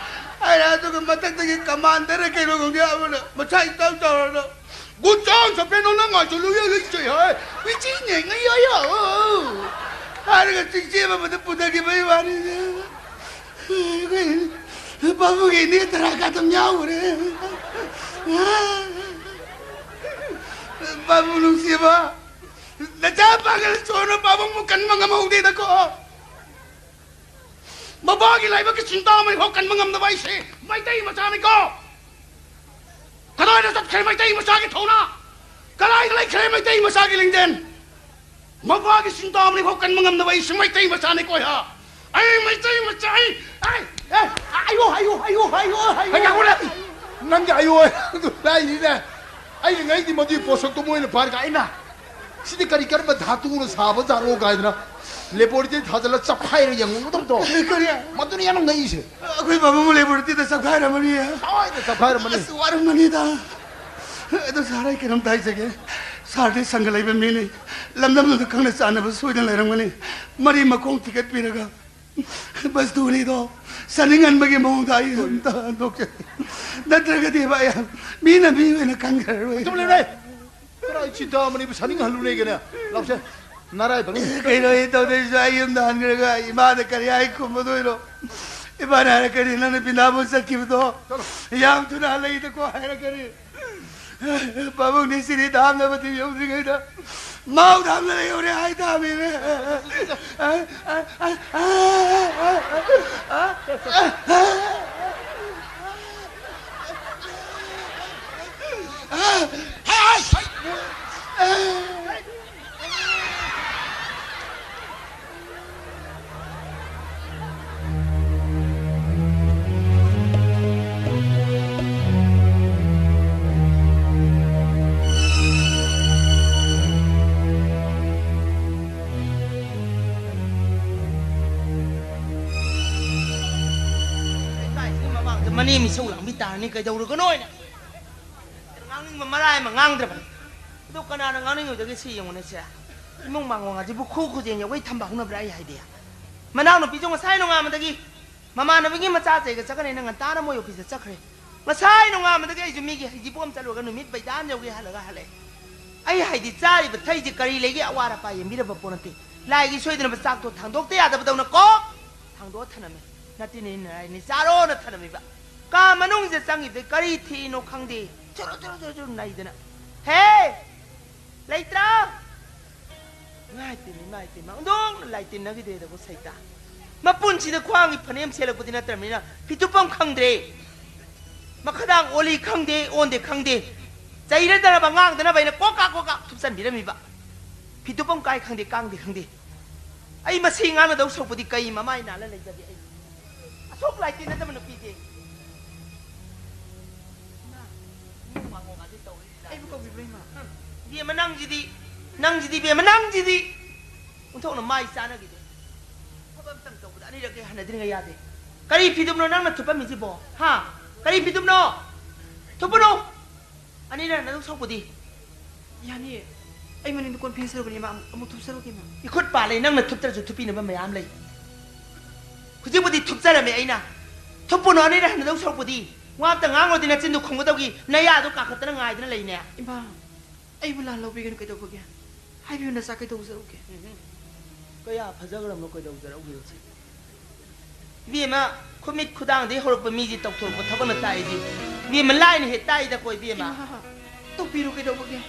ꯍꯥꯏꯔꯦ꯫ ꯑꯗꯨꯒ ꯃꯊꯛꯇꯒꯤ ꯀꯃꯥꯟꯗꯔ ꯀꯩꯅꯣ ꯈꯪꯗꯦ ꯑꯃꯅ ꯃꯁꯥ ꯏꯇꯥꯎ ꯇꯥꯎꯔꯒ "ꯒꯨꯟ ꯆꯥꯡ ꯆꯠꯄꯦ ꯅꯪ ꯅꯪ ꯉꯥꯏ ꯆꯠꯂꯨ ꯌꯥ ꯂꯩ ꯆꯩ ꯍꯥꯏ ꯄꯤꯆꯤ ꯅꯦ ꯉꯩ ꯌꯥ ꯌꯥ ꯍꯥꯏꯔꯒ ꯆꯤꯡꯆꯦ ꯑꯃꯗ ꯄꯨꯊꯈꯤꯕꯒꯤ ꯋꯥꯔꯤꯅꯦ꯫ ꯑꯩꯈꯣꯏ ꯄꯥꯕꯨꯡꯒꯤ ꯏꯅꯦ ꯇꯔꯥ ꯀꯥ ꯑꯗꯨꯝ ꯌꯥꯎꯈ꯭ꯔꯦ꯫ ꯄꯥꯕꯨꯡ ꯅꯨꯡꯁꯤꯕ, ꯅꯆꯥ ꯄꯥꯒꯜ ꯆꯣꯟꯅ ꯄꯥꯕꯨꯡꯕꯨ ꯀꯟꯕ ꯉꯝꯍꯧꯗꯦꯗꯀꯣ꯫ ꯃꯄꯥꯒꯤ ꯂꯥꯏꯕꯛꯀꯤ ꯆꯤꯟꯇꯥ ꯑꯃ ꯐꯥꯎ ꯀꯟꯕ ꯉꯝꯗꯕ ꯑꯩꯁꯦ ꯃꯩꯇꯩ ꯃꯆꯥꯅꯤꯀꯣ꯫ ꯀꯗꯥꯏꯗ ꯆꯠꯈ꯭ꯔꯦ ꯃꯩꯇꯩ ꯃꯆꯥꯒꯤ ꯊꯧꯅꯥ? ꯀꯗꯥꯏꯗ ꯂꯩꯈ꯭ꯔꯦ ꯃꯩꯇꯩ ꯃꯆꯥꯒꯤ ꯂꯤꯡꯖꯦꯜ? ꯃꯄꯥꯒꯤ ꯆꯤꯟꯇꯥ ꯑꯃ ꯐꯥꯎ ꯀꯟꯕ ꯉꯝꯗꯕ ꯑꯩꯁꯦ ꯃꯩꯇꯩ ꯃꯆꯥꯅꯤꯀꯣ꯫ ꯑꯩ ꯃꯩꯇꯩ ꯃꯆꯥ, ꯑꯩ, ꯑꯩ, ꯑꯦ, ꯑꯌꯣ, ꯑꯌꯣ, ꯑꯌꯣ, ꯑꯌꯣ, ꯑꯌꯣ꯫ ꯍꯩ, ꯉꯥꯏꯈꯣ, ꯅꯪꯒꯤ ꯑꯌꯣ ꯍꯥꯏꯗꯨ ꯂꯥꯏꯔꯤꯅꯦ꯫ ꯑꯩꯅ ꯉꯩꯗꯤ ꯃꯗꯨꯒꯤ ꯄꯣꯠꯁꯛꯇꯣ ꯃꯣꯏꯅ ꯐꯥꯔꯒ ꯑꯩꯅ ꯁꯤꯗꯤ ꯀꯔꯤ ꯀꯔꯝꯕ ꯙꯥꯇꯨꯅ ꯁꯥꯕ ꯖꯥꯠꯅꯣ ꯀꯥꯏꯗꯅ ꯂꯦꯕꯣꯔꯦꯇꯔꯤ ꯊꯥꯖꯤꯜꯂ ꯆꯞꯈꯥꯏꯔ ꯌꯦꯡꯉꯨꯒꯗꯕꯗꯣ꯫ ꯀꯔꯤ? ꯃꯗꯨꯅ ꯌꯥꯝꯅ ꯉꯛꯏꯁꯦ꯫ ꯑꯩꯈꯣꯏ ꯕꯥꯕꯨꯡ ꯂꯦꯕꯣꯔꯦꯇꯔꯤꯗ ꯆꯞꯈꯥꯏꯔꯝꯃꯅꯤ꯫ ꯁꯣꯏꯗꯅ ꯆꯞꯈꯥꯏꯔꯝꯃꯅꯤ꯫ ꯑꯁ, ꯋꯥꯔꯝꯃꯅꯤꯗ꯫ ꯑꯗꯣ ꯁꯥꯔ, ꯑꯩ ꯀꯩꯅꯣꯝꯇ ꯍꯥꯏꯖꯒꯦ꯫ ꯁꯥꯔꯗꯤ ꯁꯪꯒ ꯂꯩꯕ ꯃꯤꯅꯤ꯫ ꯂꯝꯗꯝꯗꯨꯗ ꯈꯪꯅ ꯆꯥꯟꯅꯕ ꯁꯣꯏꯗꯅ ꯂꯩꯔꯝꯒꯅꯤ꯫ ꯃꯔꯤ ꯃꯈꯣꯡ ꯊꯤꯒꯠꯄꯤꯔꯒ ꯕꯁꯇꯨꯅꯤꯗꯣ ꯆꯥꯅꯤꯡꯍꯟꯕꯒꯤ ꯃꯑꯣꯡꯗ ꯑꯩ ꯑꯝꯇ ꯍꯟꯗꯣꯛꯆꯒꯦ꯫ ꯅꯠꯇ꯭ꯔꯒꯗꯤ ꯚꯥꯏ, ꯃꯤꯅ ꯃꯤ ꯑꯣꯏꯅ ꯈꯟꯈ꯭ꯔꯔꯣꯏ꯫ ꯆꯨꯝꯂꯦ ꯚꯥꯏ꯫ ꯀꯗꯥꯏ ꯆꯤꯟꯇꯥꯃꯅꯤꯕꯨ ꯁꯥꯅꯤꯡꯍꯜꯂꯨꯅꯦꯒꯦꯅꯦ? ꯂꯥꯎꯁꯦ꯫ ꯅꯔꯥꯏꯕꯛꯅꯤ꯫ ꯀꯩꯅꯣ ꯑꯩ ꯇꯧꯗꯣꯏꯁꯤꯕꯣ? ꯑꯩ ꯌꯨꯝꯗ ꯍꯟꯈ꯭ꯔꯒ ꯏꯃꯥꯗ ꯀꯔꯤ ꯍꯥꯏ ꯈꯨꯝꯃꯗꯣꯏꯅꯣ? ꯏꯃꯥꯅ ꯍꯥꯏꯔꯛꯀꯅꯤ, "ꯅꯪꯅ ꯕ꯭ꯔꯤꯟꯗꯥꯕꯟ ꯆꯠꯈꯤꯕꯗꯣ ꯆꯠꯂꯣ꯫ ꯌꯥꯝ ꯊꯨꯅ ꯍꯜꯂꯛꯏꯗꯀꯣ" ꯍꯥꯏꯔꯛꯀꯅꯤ꯫ ꯄꯥꯕꯨꯡꯗꯤ ꯁꯤꯔꯤ ꯊꯥꯝꯅꯕꯗꯤ ꯌꯧꯗ꯭ꯔꯤꯉꯩꯗ ꯃꯥꯎ ꯊꯥꯝꯅ ꯂꯩꯍꯧꯔꯦ ꯍꯥꯏ ꯇꯥꯕꯅꯤꯅꯦ꯫ ꯂꯩꯀꯥꯏꯁꯤꯒꯤ ꯃꯃꯥꯡꯗ ꯃꯅꯦꯝ ꯏꯁꯧ ꯂꯥꯡꯕꯤ ꯇꯥꯔꯅꯤ, ꯀꯩꯗꯧꯔꯒꯅꯣ ꯍꯥꯏꯅ꯫ ꯉꯥꯡꯅꯤꯡꯕ ꯃꯔꯥꯏ ꯑꯃ ꯉꯥꯡꯗ꯭ꯔꯕꯅꯤ꯫ ꯑꯗꯨ ꯀꯅꯥꯅ ꯉꯥꯡꯅꯤꯡꯉꯣꯏꯗꯒꯦ ꯁꯤ ꯌꯦꯡꯉꯨꯅꯦ ꯁꯦ꯫ ꯏꯃꯨꯡ ꯃꯥꯡꯒꯣꯟꯒꯁꯤꯕꯨ ꯈꯨ ꯈꯨꯖꯦꯡ ꯌꯧꯒꯩ ꯊꯝꯕ ꯍꯧꯅꯕ꯭ꯔꯥ ꯑꯩ ꯍꯥꯏꯗꯤ꯫ ꯃꯅꯥꯎꯅꯨꯄꯤꯁꯨ ꯉꯁꯥꯏ ꯅꯣꯡꯉꯥꯟꯕꯗꯒꯤ ꯃꯃꯥꯟꯅꯕꯤꯒꯤ ꯃꯆꯥ ꯆꯩꯒ ꯆꯠꯀꯅꯦꯅ ꯉꯟꯇꯥꯅ ꯃꯣꯏ ꯑꯣꯐꯤꯁꯇ ꯆꯠꯈ꯭ꯔꯦ꯫ ꯉꯁꯥꯏ ꯅꯣꯡꯉꯥꯟꯕꯗꯒꯤ ꯑꯩꯁꯨ ꯃꯤꯒꯤ ꯍꯩꯖꯤꯕꯣꯝ ꯆꯠꯂꯨꯔꯒ ꯅꯨꯃꯤꯠ ꯕꯩꯗꯥꯟ ꯌꯧꯒꯦ ꯍꯜꯂꯒ ꯍꯜꯂꯛꯑꯦ꯫ ꯑꯩ ꯍꯥꯏꯗꯤ ꯆꯥꯔꯤꯕ ꯊꯩꯁꯤ ꯀꯔꯤ ꯂꯩꯒꯦ ꯑꯋꯥꯠ ꯑꯄꯥ ꯌꯦꯡꯕꯤꯔꯕ ꯄꯣꯠ ꯅꯠꯇꯦ꯫ ꯂꯥꯏꯒꯤ ꯁꯣꯏꯗꯅꯕ ꯆꯥꯛꯇꯣ ꯊꯥꯡꯗꯣꯛꯇ ꯌꯥꯗꯕꯗꯧꯅ ꯀꯣꯛ ꯊꯥꯡꯗꯣꯛꯑ ꯊꯅꯝꯃꯦ꯫ ꯅꯠꯇꯦꯅꯦ ꯅꯔꯥꯏꯅꯤ ꯆꯥꯔꯣꯅ ꯊꯅꯝꯃꯤꯕ꯫ ꯀꯥ ꯃꯅꯨꯡꯁꯤꯗ ꯆꯪꯉꯤꯕꯗꯩ ꯀꯔꯤ ꯊꯤꯛꯏꯅꯣ ꯈꯪꯗꯦ꯫ ꯆꯨꯔꯨ ꯆꯨꯔꯨ ꯆꯨꯔꯨ ꯆꯨꯔꯨ ꯅꯩꯗꯅ꯫ ꯍꯦ! ꯂꯩꯇ꯭ꯔꯥ? ꯏꯃꯥꯏ ꯄꯦꯝꯃ, ꯏꯃꯥꯏ ꯄꯦꯝꯃ, ꯑꯣꯟꯊꯣꯛꯅ ꯂꯥꯏꯇꯤꯟꯅꯈꯤꯗ꯭ꯔꯦꯗꯀꯣ ꯁꯩꯇ꯫ ꯃꯄꯨꯟꯁꯤꯗ ꯈ꯭ꯋꯥꯡꯒꯤ ꯐꯅꯦꯛ ꯑꯃ ꯁꯦꯠꯂꯛꯄꯗꯤ ꯅꯠꯇ꯭ꯔꯕꯅꯤꯅ ꯐꯤꯇꯨꯞꯐꯝ ꯈꯪꯗ꯭ꯔꯦ꯫ ꯃꯈꯥꯗꯥꯡ ꯑꯣꯜꯂꯤ ꯈꯪꯗꯦ, ꯑꯣꯟꯗꯦ ꯈꯪꯗꯦ꯫ ꯆꯩꯔꯗꯅꯕ, ꯉꯥꯡꯗꯅꯕ ꯑꯩꯅ ꯀꯣꯛ ꯀꯥ ꯀꯣꯛ ꯀꯥ ꯊꯨꯞꯆꯟꯕꯤꯔꯝꯃꯤꯕ꯫ ꯐꯤꯇꯨꯞꯐꯝ ꯀꯥꯏ ꯈꯪꯗꯦ, ꯀꯥꯡꯗꯦ ꯈꯪꯗꯦ꯫ ꯑꯩ ꯃꯁꯤ ꯉꯥꯡꯅꯗꯧ ꯁꯔꯨꯛꯄꯨꯗꯤ ꯀꯩ ꯃꯃꯥꯏ ꯅꯥꯜꯂ ꯂꯩꯖꯒꯦ ꯑꯩ? ꯑꯁꯨꯛ ꯂꯥꯏꯇꯤꯟꯅꯗꯕ ꯅꯨꯄꯤꯁꯦ꯫ ꯏꯃꯥ, ꯏꯃꯨꯡ ꯃꯥꯡꯒꯣꯟꯒꯥꯁꯦ ꯇꯧꯔꯤ ꯂꯤꯂꯥꯁꯦ꯫ ꯑꯩꯕꯨ ꯀꯧꯕꯤꯕ꯭ꯔꯣ, ꯏꯃꯥ? ꯍꯝ, ꯏꯕꯦꯝꯃ, ꯅꯪꯁꯤꯗꯤ, ꯅꯪꯁꯤꯗꯤ, ꯏꯕꯦꯝꯃ, ꯅꯪꯁꯤꯗꯤ ꯑꯣꯟꯊꯣꯛꯅ ꯃꯥꯏ ꯆꯥꯅꯈꯤꯗꯦ꯫ ꯊꯕꯛ ꯑꯝꯇꯪ ꯇꯧꯕꯗ ꯑꯅꯤꯔꯛ ꯍꯦꯛ ꯍꯟꯅꯗ꯭ꯔꯤꯉꯩ ꯌꯥꯗꯦ꯫ ꯀꯔꯤ ꯐꯤꯗꯨꯝꯅꯣ ꯅꯪꯅ ꯊꯨꯞꯄꯝꯃꯤꯁꯤꯕꯣ? ꯍꯥ? ꯀꯔꯤ ꯐꯤꯗꯨꯝꯅꯣ? ꯊꯨꯞꯄꯨꯅꯣ! ꯑꯅꯤꯔꯛ ꯍꯟꯅꯗꯧ ꯁꯔꯨꯛꯄꯨꯗꯤ꯫ ꯌꯥꯅꯤꯌꯦ꯫ ꯑꯩ ꯃꯅꯤꯡꯗ ꯀꯣꯟ ꯐꯦꯡꯖꯔꯨꯕꯅꯦ, ꯏꯃꯥ꯫ ꯑꯃꯨꯛ ꯊꯨꯞꯆꯔꯨꯒꯦ, ꯏꯃꯥ꯫ ꯏꯈꯨꯠ ꯄꯥꯜꯂꯦ, ꯅꯪꯅ ꯊꯨꯞꯇ꯭ꯔꯁꯨ ꯊꯨꯞꯄꯤꯅꯕ ꯃꯌꯥꯝ ꯂꯩ꯫ ꯍꯧꯖꯤꯛꯄꯨꯗꯤ ꯊꯨꯞꯆꯔꯝꯃꯦ ꯑꯩꯅ꯫ ꯊꯨꯞꯄꯨꯅꯣ, ꯑꯅꯤꯔꯛ ꯍꯟꯅꯗꯧ ꯁꯔꯨꯛꯄꯨꯗꯤ꯫ ꯋꯥ ꯑꯝꯇ ꯉꯥꯡꯉꯨꯗꯤ ꯅꯆꯤꯟꯗꯨ ꯈꯨꯝꯒꯗꯧꯒꯤ ꯅꯌꯥꯗꯨ ꯀꯥꯈꯠꯇꯅ ꯉꯥꯏꯗꯅ ꯂꯩꯅꯦ꯫ ꯏꯃꯥ, ꯑꯩꯕꯨ ꯂꯥꯟ ꯂꯧꯕꯤꯒꯅꯨ ꯀꯩꯗꯧꯕꯒꯦ? ꯍꯥꯏꯕꯤꯌꯨ ꯅꯆꯥ ꯀꯩꯗꯧꯖꯔꯨꯒꯦ? ꯎꯝ꯫ ꯀꯌꯥ ꯐꯖꯈ꯭ꯔꯕꯅꯣ ꯀꯩꯗꯧꯖꯔꯛꯎꯒꯦ ꯁꯤ? ꯏꯕꯦꯝꯃ, ꯈꯨꯃꯤꯠ ꯈꯨꯗꯥꯡꯗꯒꯤ ꯍꯧꯔꯛꯄ ꯃꯤꯁꯤ ꯇꯧꯊꯣꯔꯛꯄ ꯊꯕꯛꯅ ꯇꯥꯛꯏꯁꯤ꯫ ꯏꯕꯦꯝꯃ, ꯂꯥꯏꯅ ꯍꯦꯛ ꯇꯥꯛꯏꯗꯀꯣ, ꯏꯕꯦꯝꯃ꯫ ꯏꯃꯥ, ꯇꯣꯛꯄꯤꯔꯣ, ꯀꯩꯗꯧꯕꯒꯦ?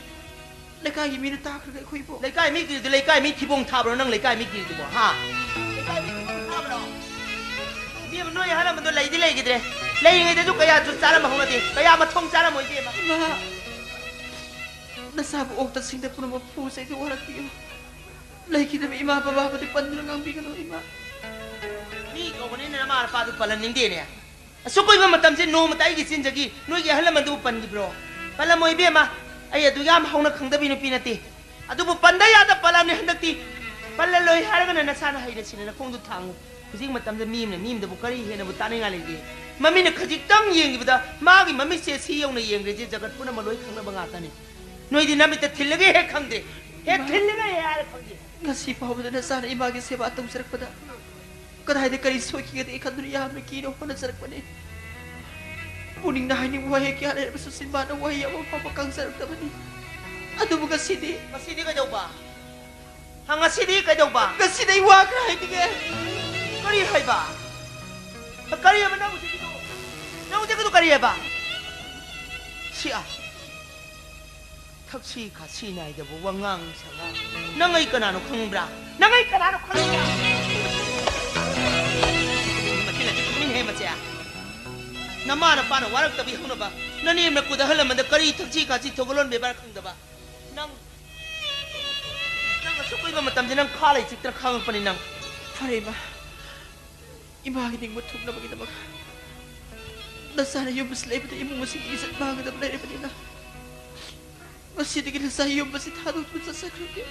ꯂꯩꯀꯥꯏꯒꯤ ꯃꯤꯅ ꯇꯥꯈ꯭ꯔꯒ ꯑꯩꯈꯣꯏꯕꯨ꯫ ꯂꯩꯀꯥꯏ ꯃꯤ ꯀꯤꯔꯤꯗꯨ ꯂꯩꯀꯥꯏ ꯃꯤ ꯊꯤꯕꯣꯡ ꯊꯥꯕ꯭ꯔꯣ? ꯅꯪ ꯂꯩꯀꯥꯏ ꯃꯤ ꯀꯤꯔꯤꯗꯨꯕꯣ, ꯍꯥ? ꯂꯩꯀꯥꯏ ꯃꯤ ꯊꯤꯕꯣꯡ ꯊꯥꯕ꯭ꯔꯣ? ꯏꯕꯦꯝꯃ, ꯅꯣꯏ ꯑꯍꯜ ꯂꯃꯟꯗꯣ ꯂꯩꯗꯤ ꯂꯩꯈꯤꯗ꯭ꯔꯦ꯫ ꯂꯩꯔꯤꯉꯩꯗꯁꯨ ꯀꯌꯥꯁꯨ ꯆꯥꯔꯝꯕ ꯍꯧꯅꯗꯦ, ꯀꯌꯥ ꯃꯊꯣꯡ ꯆꯥꯔꯝꯃꯣꯏ, ꯏꯕꯦꯝꯃ꯫ ꯏꯃꯥ, ꯅꯆꯥꯕꯨ ꯑꯣꯛꯇ ꯁꯤꯡꯗ ꯄꯨꯝꯅꯃꯛ ꯄꯨꯖꯩꯗꯨ ꯋꯥꯔꯛꯄꯤꯌꯨ꯫ ꯂꯩꯈꯤꯗꯕ ꯏꯃꯥ ꯕꯕꯥꯕꯨꯗꯤ ꯄꯟꯗꯨꯅ ꯉꯥꯡꯕꯤꯒꯅꯨ, ꯏꯃꯥ꯫ ꯃꯤ ꯀꯧꯕꯅꯤꯅ ꯅꯃꯥ ꯅꯄꯥꯗꯨ ꯄꯜꯍꯟꯅꯤꯡꯗꯦꯅꯦ꯫ ꯑꯁꯨꯛ ꯀꯨꯏꯕ ꯃꯇꯝꯁꯦ ꯅꯣꯡꯃꯇ ꯑꯩꯒꯤ ꯆꯤꯟꯗꯒꯤ ꯅꯣꯏꯒꯤ ꯑꯍꯜ ꯂꯃꯟꯗꯨꯕꯨ ꯄꯟꯈꯤꯕ꯭ꯔꯣ? ꯄꯜꯂꯝꯃꯣꯏ, ꯏꯕꯦꯝꯃ꯫ ꯑꯩ ꯑꯗꯨ ꯌꯥꯝ ꯍꯧꯅ ꯈꯪꯗꯕꯤ ꯅꯨꯄꯤ ꯅꯠꯇꯦ꯫ ꯑꯗꯨꯕꯨ ꯄꯟꯗ ꯌꯥꯗ ꯄꯜꯂꯝꯅꯤ ꯍꯟꯗꯛꯇꯤ꯫ ꯄꯜꯂꯂꯣꯏ ꯍꯥꯏꯔꯒꯅ ꯅꯁꯥꯅ ꯍꯩꯅ ꯁꯤꯅ ꯅꯈꯣꯡꯗꯨ ꯊꯥꯡꯉꯨ꯫ ꯍꯧꯖꯤꯛ ꯃꯇꯝꯗ ꯃꯤ ꯑꯃꯅ ꯃꯤ ꯑꯃꯗꯕꯨ ꯀꯔꯤ ꯍꯦꯟꯅꯕꯨ ꯇꯥꯅꯤꯡꯉꯥꯏ ꯂꯩꯒꯦ? ꯃꯃꯤꯠꯅ ꯈꯖꯤꯛꯇꯪ ꯌꯦꯡꯈꯤꯕꯗ ꯃꯥꯒꯤ ꯃꯃꯤꯠꯁꯦ ꯁꯤ ꯌꯧꯅ ꯌꯦꯡꯈ꯭ꯔꯦꯁꯦ ꯖꯒꯠ ꯄꯨꯝꯅꯃꯛ ꯂꯣꯏ ꯈꯪꯅꯕ ꯉꯥꯛꯇꯅꯤ꯫ ꯅꯣꯏꯗꯤ ꯅꯃꯤꯠꯇ ꯊꯤꯜꯂꯒ ꯍꯦꯛ ꯈꯪꯗꯦ, ꯍꯦꯛ ꯏꯃꯥ꯫ ꯊꯤꯜꯂꯒ ꯍꯦꯛ ꯍꯥꯏꯔ ꯈꯪꯗꯦ꯫ ꯉꯁꯤ ꯐꯥꯎꯕꯗ ꯅꯆꯥꯅ ꯏꯃꯥꯒꯤ ꯁꯦꯕꯥ ꯇꯧꯖꯔꯛꯄꯗ ꯀꯗꯥꯏꯗ ꯀꯔꯤ ꯁꯣꯏꯈꯤꯒꯗꯒꯦ ꯈꯟꯗꯨꯅ ꯌꯥꯝꯅ ꯀꯤꯅ ꯍꯣꯠꯅꯖꯔꯛꯄꯅꯤ꯫ ꯄꯨꯛꯅꯤꯡꯗ ꯍꯥꯏꯅꯤꯡꯕ ꯋꯥꯍꯩ ꯀꯌꯥ ꯂꯩꯔꯕꯁꯨ ꯆꯤꯟꯕꯥꯟꯗ ꯋꯥꯍꯩ ꯑꯃ ꯐꯥꯎꯕ ꯀꯪꯖꯔꯛꯇꯕꯅꯤ꯫ ꯑꯗꯨꯕꯨ ꯉꯁꯤꯗꯤ ꯉꯁꯤꯗꯤ ꯀꯩꯗꯧꯕ? ꯍ, ꯉꯁꯤꯗꯤ ꯀꯩꯗꯧꯕ? ꯉꯁꯤꯗꯤ ꯑꯩ ꯋꯥ ꯈꯔ ꯍꯥꯏꯅꯤꯡꯉꯦ꯫ ꯀꯔꯤ ꯍꯥꯏꯕ? ꯀꯔꯤ ꯍꯥꯏꯕ ꯅꯪ ꯍꯧꯖꯤꯛꯀꯤꯗꯣ? ꯅꯪ ꯍꯧꯖꯤꯛꯀꯤꯗꯣ ꯀꯔꯤ ꯍꯥꯏꯕ? ꯁꯤ ꯑ, ꯊꯛꯁꯤ ꯈꯥꯁꯤ ꯅꯥꯏꯗꯕ ꯋꯥꯉꯥꯡ ꯁꯉꯥꯡ꯫ ꯅꯪ ꯑꯩ ꯀꯅꯥꯅꯣ ꯈꯪꯕ꯭ꯔꯥ? ꯅꯪ ꯑꯩ ꯀꯅꯥꯅꯣ ꯈꯪꯕ꯭ꯔꯥ? ꯃꯆꯤꯟ ꯑꯁꯤ ꯈꯨꯝꯃꯤꯟꯅꯩ ꯃꯁꯦ꯫ ꯅꯃꯥ ꯅꯄꯥꯅ ꯋꯥꯔꯛꯇꯕꯤ ꯍꯧꯅꯕ ꯅꯅꯦꯝ ꯅꯀꯨꯗ ꯑꯍꯜ ꯂꯃꯟꯗ ꯀꯔꯤ ꯊꯛꯁꯤ ꯈꯥꯁꯤ ꯊꯧꯒꯜꯂꯣꯟ ꯕꯦꯕꯥꯔ ꯈꯪꯗꯕ? ꯅꯪ, ꯅꯪ ꯑꯁꯨꯛ ꯀꯨꯏꯕ ꯃꯇꯝꯁꯦ ꯅꯪ ꯈꯥ ꯂꯩ ꯆꯤꯛꯇꯅ ꯈꯥꯡꯉꯛꯄꯅꯤ ꯅꯪ꯫ ꯐꯔꯦ ꯏꯃꯥ, ꯏꯃꯥꯒꯤ ꯅꯤꯡꯕ ꯊꯨꯡꯅꯕꯒꯤꯗꯃꯛ ꯅꯆꯥꯅ ꯌꯨꯝ ꯑꯁꯤ ꯂꯩꯕꯗ ꯏꯃꯨꯡ ꯑꯁꯤꯒꯤ ꯏꯖꯠ ꯃꯥꯡꯒꯗꯕ ꯂꯩꯔꯕꯅꯤꯅ ꯉꯁꯤꯗꯒꯤ ꯅꯆꯥ ꯌꯨꯝ ꯑꯁꯤ ꯊꯥꯗꯣꯛꯇꯨꯅ ꯆꯠꯆꯈ꯭ꯔꯒꯦ꯫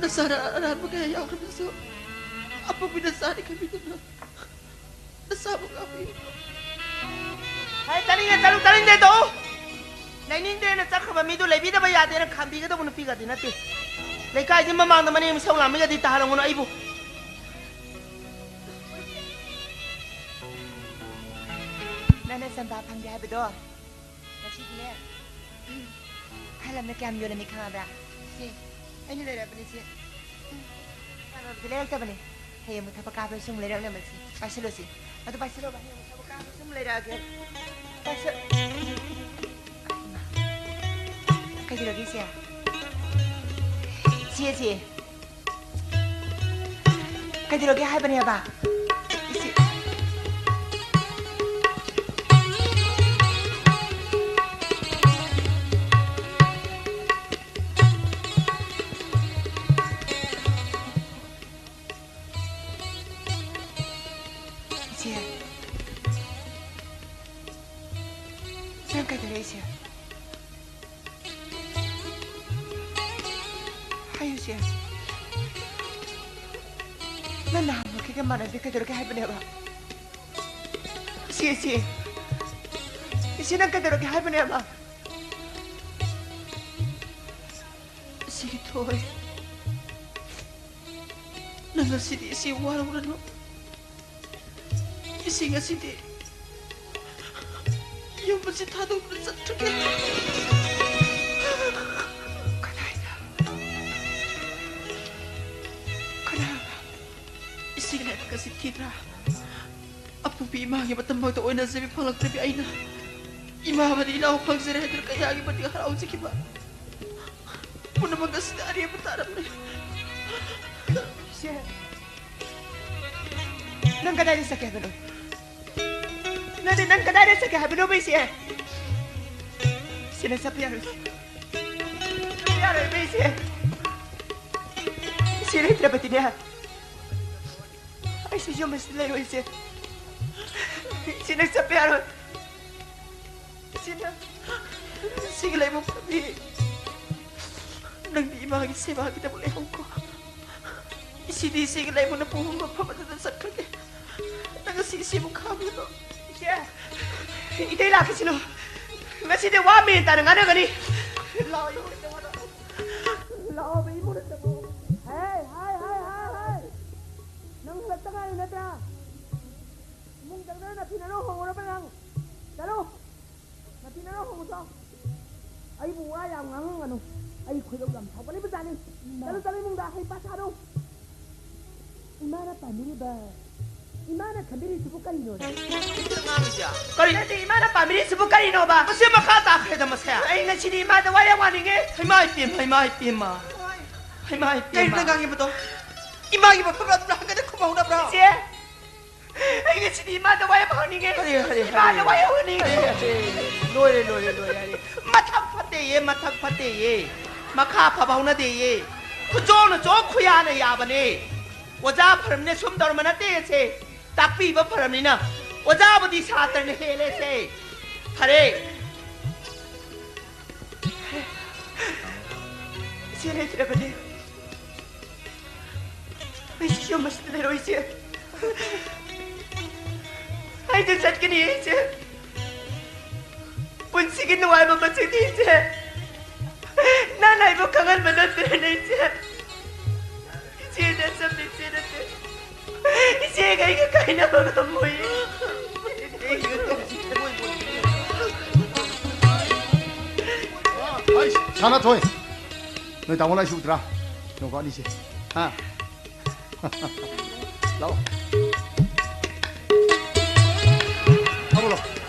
ꯅꯆꯥꯅ ꯑꯔꯥꯟꯕ ꯀꯌꯥ ꯌꯥꯎꯈ꯭ꯔꯕꯁꯨ ꯑꯄꯪꯕꯤ ꯅꯆꯥꯅꯤ ꯈꯟꯕꯤꯗꯨꯅ ꯅꯆꯥꯕꯨ ꯉꯥꯛꯄꯤꯌꯨ꯫ ꯍꯥꯏ, ꯇꯥꯅꯤꯡꯗꯦ, ꯇꯥꯅꯤꯡ-, ꯇꯥꯅꯤꯡꯗꯦ, ꯇꯣꯛꯎ꯫ ꯂꯩꯅꯤꯡꯗꯦꯅ ꯆꯠꯈ꯭ꯔꯕ ꯃꯤꯗꯨ ꯂꯩꯕꯤꯗꯕ ꯌꯥꯗꯦꯅ ꯈꯥꯝꯕꯤꯒꯗꯧꯕ ꯅꯨꯄꯤꯒꯗꯤ ꯅꯠꯇꯦ꯫ ꯂꯩꯀꯥꯏꯁꯤ ꯃꯃꯥꯡꯗ ꯃꯅꯦꯝ ꯃꯁꯧ ꯂꯥꯡꯕꯤꯒꯗꯤ ꯇꯥꯍꯜꯂꯝꯒꯅꯨ ꯑꯩꯕꯨ꯫ ꯅꯪꯅ ꯆꯝꯄ꯭ꯔꯥ ꯐꯪꯗꯦ ꯍꯥꯏꯕꯗꯣ ꯉꯁꯤꯗꯤꯅꯦ, ꯑꯍꯜ ꯑꯃꯅ ꯀꯌꯥꯝ ꯌꯣꯜꯂꯝꯃꯤ ꯈꯪꯉꯕ꯭ꯔꯥ? ꯁꯤ ꯑꯩꯅ ꯂꯩꯔꯛꯄꯅꯦ, ꯁꯤ꯫ ꯀꯥꯟꯅꯕꯗꯤ ꯂꯩꯔꯛꯇꯕꯅꯦ꯫ ꯍꯌꯦꯡ ꯑꯃꯨꯛ ꯊꯕꯛ ꯀꯥꯕꯗꯁꯨ ꯑꯃꯨꯛ ꯂꯩꯔꯛꯅꯕ, ꯁꯤ ꯄꯥꯏꯁꯤꯜꯂꯣ, ꯁꯤ꯫ ꯑꯗꯨ ꯄꯥꯏꯁꯤꯜꯂꯣꯕ, ꯍꯌꯦꯡ ꯑꯃꯨꯛ ꯊꯕꯛ ꯀꯥꯕꯗꯁꯨ ꯑꯃꯨꯛ ꯂꯩꯔꯛꯑꯒꯦ꯫ ꯄꯥꯏꯁꯤꯜ-, ꯀꯩꯗꯧꯔꯒꯦ, ꯏꯆꯦ? ꯏꯆꯦ, ꯏꯆꯦ꯫ ꯀꯩꯗꯧꯔꯒꯦ ꯍꯥꯏꯕꯅꯦꯕ? ꯏꯆꯦ꯫ ꯏꯆꯦ꯫ ꯅꯪ ꯀꯩꯗꯧꯔꯦ, ꯏꯆꯦ? ꯍꯥꯏꯌꯨ, ꯏꯆꯦ꯫ ꯅꯪ ꯅꯍꯥꯟꯃꯨꯛꯀꯤꯒ ꯃꯥꯟꯅꯗꯦ, ꯀꯩꯗꯧꯔꯒꯦ ꯍꯥꯏꯕꯅꯦꯕ? ꯏꯆꯦ, ꯏꯆꯦ꯫ ꯏꯆꯦ, ꯅꯪ ꯀꯩꯗꯧꯔꯒꯦ ꯍꯥꯏꯕꯅꯦꯕ? ꯏꯆꯦꯒꯤ ꯊꯣꯏ꯫ ꯅꯪ ꯉꯁꯤꯗꯤ ꯏꯆꯦ ꯋꯥꯔꯧꯔꯅꯨ꯫ ꯏꯆꯦ ꯉꯁꯤꯗꯤ ꯌꯨꯝ ꯑꯁꯤ ꯊꯥꯗꯣꯛꯇꯨꯅ ꯆꯠꯈ꯭ꯔꯒꯦ꯫ ꯀꯗꯥꯏꯗ? ꯀꯅꯥ? ꯏꯆꯦꯒꯤ ꯂꯥꯏꯕꯛ ꯑꯁꯤ ꯊꯤꯗ꯭ꯔꯥ? ꯑꯄꯣꯛꯄꯤ ꯏꯃꯥꯒꯤ ꯃꯇꯝꯐꯥꯎꯗ ꯑꯣꯏꯅꯖꯕꯤ ꯐꯪꯂꯛꯇꯕꯤ ꯑꯩꯅ ꯏꯃꯥ ꯑꯃꯗꯤ ꯏꯅꯥꯎ ꯐꯪꯖꯔꯦ ꯍꯥꯏꯗꯨꯅ ꯀꯌꯥꯒꯤ ꯃꯇꯤꯛ ꯍꯔꯥꯎꯖꯈꯤꯕ꯫ ꯄꯨꯝꯅꯃꯛ ꯑꯁꯤꯗ ꯑꯔꯦꯝꯕ ꯇꯥꯔꯝꯂꯦ꯫ ꯏꯆꯦ, ꯅꯪ ꯀꯗꯥꯏꯗ ꯆꯠꯀꯦ ꯍꯥꯏꯕꯅꯣ? ꯅꯠꯇꯦ, ꯅꯪ ꯀꯗꯥꯏꯗ ꯆꯠꯀꯦ ꯍꯥꯏꯕꯅꯣꯕ, ꯏꯆꯦ? ꯏꯆꯦ, ꯅꯪ ꯆꯠꯄ ꯌꯥꯔꯣꯏ꯫ ꯆꯠꯄ ꯌꯥꯔꯣꯏꯕ, ꯏꯆꯦ꯫ ꯏꯆꯦ ꯂꯩꯇ꯭ꯔꯕꯗꯤꯅꯦ, ꯑꯩꯁꯨ ꯌꯨꯝ ꯑꯁꯤꯗ ꯂꯩꯔꯣꯏ, ꯏꯆꯦ꯫ ꯏꯆꯦ, ꯅꯪ ꯆꯠꯄ ꯌꯥꯔꯣꯏ꯫ ꯏꯆꯦ, ꯅꯪ ꯁꯤꯒꯤ ꯂꯥꯏꯕꯛ ꯐꯕꯤ꯫ ꯅꯪꯗꯤ ꯏꯃꯥꯒꯤ ꯁꯦꯕꯥꯒꯤꯗꯃꯛ ꯂꯩꯍꯧꯀꯣ꯫ ꯏꯆꯦꯗꯤ ꯏꯆꯦꯒꯤ ꯂꯥꯏꯕꯛꯅ ꯄꯣꯛꯍꯟꯕ ꯐꯕꯗꯨꯗ ꯆꯠꯈ꯭ꯔꯒꯦ꯫ ꯅꯪ ꯉꯁꯤ ꯏꯆꯦꯕꯨ ꯈꯥꯝꯃꯤꯕ꯭ꯔꯣ? ꯏꯆꯦ, ꯏꯇꯩ ꯂꯥꯛꯈꯤꯁꯤꯅꯨ꯫ ꯉꯁꯤꯗꯤ ꯋꯥ ꯃꯦꯟ ꯇꯥꯅ ꯉꯥꯡꯅꯒꯅꯤ꯫ ꯂꯥꯛꯑꯣ, ꯏꯃꯨꯡꯗ ꯆꯪꯉꯣ꯫ ꯂꯥꯛꯑꯣꯕ, ꯏꯃꯨꯡꯗ ꯆꯪꯉꯣ꯫ ꯍꯦ, ꯍꯥꯏ, ꯍꯥꯏ, ꯍꯥꯏ, ꯍꯥꯏ꯫ ꯅꯪ ꯍꯜꯂꯛꯇ ꯉꯥꯏꯔꯤ ꯅꯠꯇ꯭ꯔꯥ? ꯏꯃꯨꯡ ꯆꯪꯗꯅ ꯅꯐꯤ ꯅꯔꯣꯟ ꯍꯣꯡꯉꯨꯔꯕ ꯅꯪ? ꯆꯠꯂꯣ꯫ ꯅꯐꯤ ꯅꯔꯣꯟ ꯍꯣꯡꯉꯨꯆꯣ꯫ ꯑꯩꯕꯨ ꯋꯥ ꯌꯥꯝ ꯉꯥꯡꯍꯟꯒꯅꯨ꯫ ꯑꯩ ꯈꯣꯏꯗꯧ ꯌꯥꯝ ꯁꯥꯎꯒꯠꯂꯤꯕꯖꯥꯠꯅꯤ꯫ ꯏꯃꯥ꯫ ꯆꯠꯂꯨ, ꯆꯠꯂꯨ, ꯏꯃꯨꯡꯗ ꯍꯩ ꯄꯥ ꯁꯥꯔꯨ꯫ ꯏꯃꯥꯅ ꯄꯥꯝꯕꯤꯔꯤꯕ ꯏꯃꯥꯅ ꯈꯟꯕꯤꯔꯤꯁꯤꯕꯨ ꯀꯔꯤꯅꯣ? ꯀꯔꯤ? ꯅꯠꯇꯦ, ꯏꯃꯥꯅ ꯄꯥꯝꯕꯤꯔꯤꯁꯤꯕꯨ ꯀꯔꯤꯅꯣꯕ? ꯃꯁꯤ ꯃꯈꯥ ꯇꯥꯈ꯭ꯔꯦꯗ ꯃꯁꯦ꯫ ꯑꯩ ꯉꯁꯤꯗꯤ ꯏꯃꯥꯗ ꯋꯥ ꯌꯥꯝ ꯋꯥꯅꯤꯡꯉꯦ꯫ ꯍꯩꯃꯥ ꯏꯄꯦꯝꯃ, ꯍꯩꯃꯥ ꯏꯄꯦꯝꯃ꯫ ꯍꯩꯃꯥ ꯏꯄꯦꯝꯃ꯫ ꯀꯩꯅꯣ ꯅꯪ ꯉꯥꯡꯉꯤꯕꯗꯣ? ꯏꯃꯥꯒꯤ ꯃꯐꯝꯗ ꯑꯗꯨꯝ ꯍꯪꯒꯗ ꯈꯨꯝꯍꯧꯅꯕ꯭ꯔꯣ? ꯏꯆꯦ, ꯑꯩ ꯉꯁꯤꯗꯤ ꯏꯃꯥꯗ ꯋꯥ ꯌꯥꯝ ꯍꯪꯅꯤꯡꯉꯦ꯫ ꯍꯔꯦ, ꯍꯔꯦ, ꯏꯃꯥꯗ ꯍꯔꯦ꯫ ꯋꯥ ꯌꯥꯝ ꯍꯪꯅꯤꯡꯉꯦ꯫ ꯍꯔꯦ, ꯍꯔꯦ꯫ ꯂꯣꯏꯔꯦ, ꯂꯣꯏꯔꯦ, ꯂꯣꯏꯔꯦ, ꯍꯔꯦ꯫ ꯃꯊꯛ ꯐꯠꯇꯦꯌꯦ, ꯃꯊꯛ ꯐꯠꯇꯦꯌꯦ꯫ ꯃꯈꯥ ꯐꯕ ꯍꯧꯅꯗꯦꯌꯦ꯫ ꯈꯨꯆꯣꯅ ꯆꯣ ꯈꯨꯌꯥꯅ ꯌꯥꯕꯅꯦ꯫ ꯑꯣꯖꯥ ꯐꯔꯝꯅꯦ ꯁꯨꯝ ꯇꯧꯔꯝꯕ ꯅꯠꯇꯦ ꯁꯦ꯫ ꯇꯥꯛꯄꯤꯕ ꯐꯔꯝꯅꯤꯅ ꯑꯣꯖꯥꯕꯨꯗꯤ ꯁꯥꯇ꯭ꯔꯅ ꯍꯦꯜꯂꯦ ꯁꯦ꯫ ꯐꯔꯦ꯫ ꯏꯆꯦ ꯂꯩꯇ꯭ꯔꯕꯗꯤ ꯑꯩꯁꯨ ꯌꯨꯝ ꯑꯁꯤꯗ ꯂꯩꯔꯣꯏ ꯏꯆꯦ꯫ ꯑꯩꯗꯤ ꯆꯠꯀꯅꯤ ꯏꯆꯦ꯫ ꯄꯨꯟꯁꯤꯒꯤ ꯅꯨꯡꯉꯥꯏꯕ ꯃꯁꯛꯇꯤ ꯏꯆꯦ ꯅꯪ ꯑꯩꯕꯨ ꯈꯪꯍꯟꯕ ꯅꯠꯇꯦꯅꯦ ꯏꯆꯦ꯫ ꯏꯆꯦ ꯅꯠꯇꯕ ꯏꯆꯦ ꯅꯠꯇꯦ꯫ ꯏꯆꯦꯒ ꯑꯩꯒ ꯀꯥꯏꯅꯕ ꯉꯝꯃꯣꯏ꯫ ꯍꯩ, ꯁꯥꯅꯥꯊꯣꯏ, ꯅꯣꯏ ꯇꯥꯃꯣ ꯂꯥꯏꯁꯨ ꯎꯗ꯭ꯔꯥ? ꯅꯣꯡꯐꯥ ꯑꯅꯤꯁꯦ꯫ ꯍꯥ? ꯂꯥꯛꯑꯣ꯫ ꯊꯝꯃꯨꯔꯣ꯫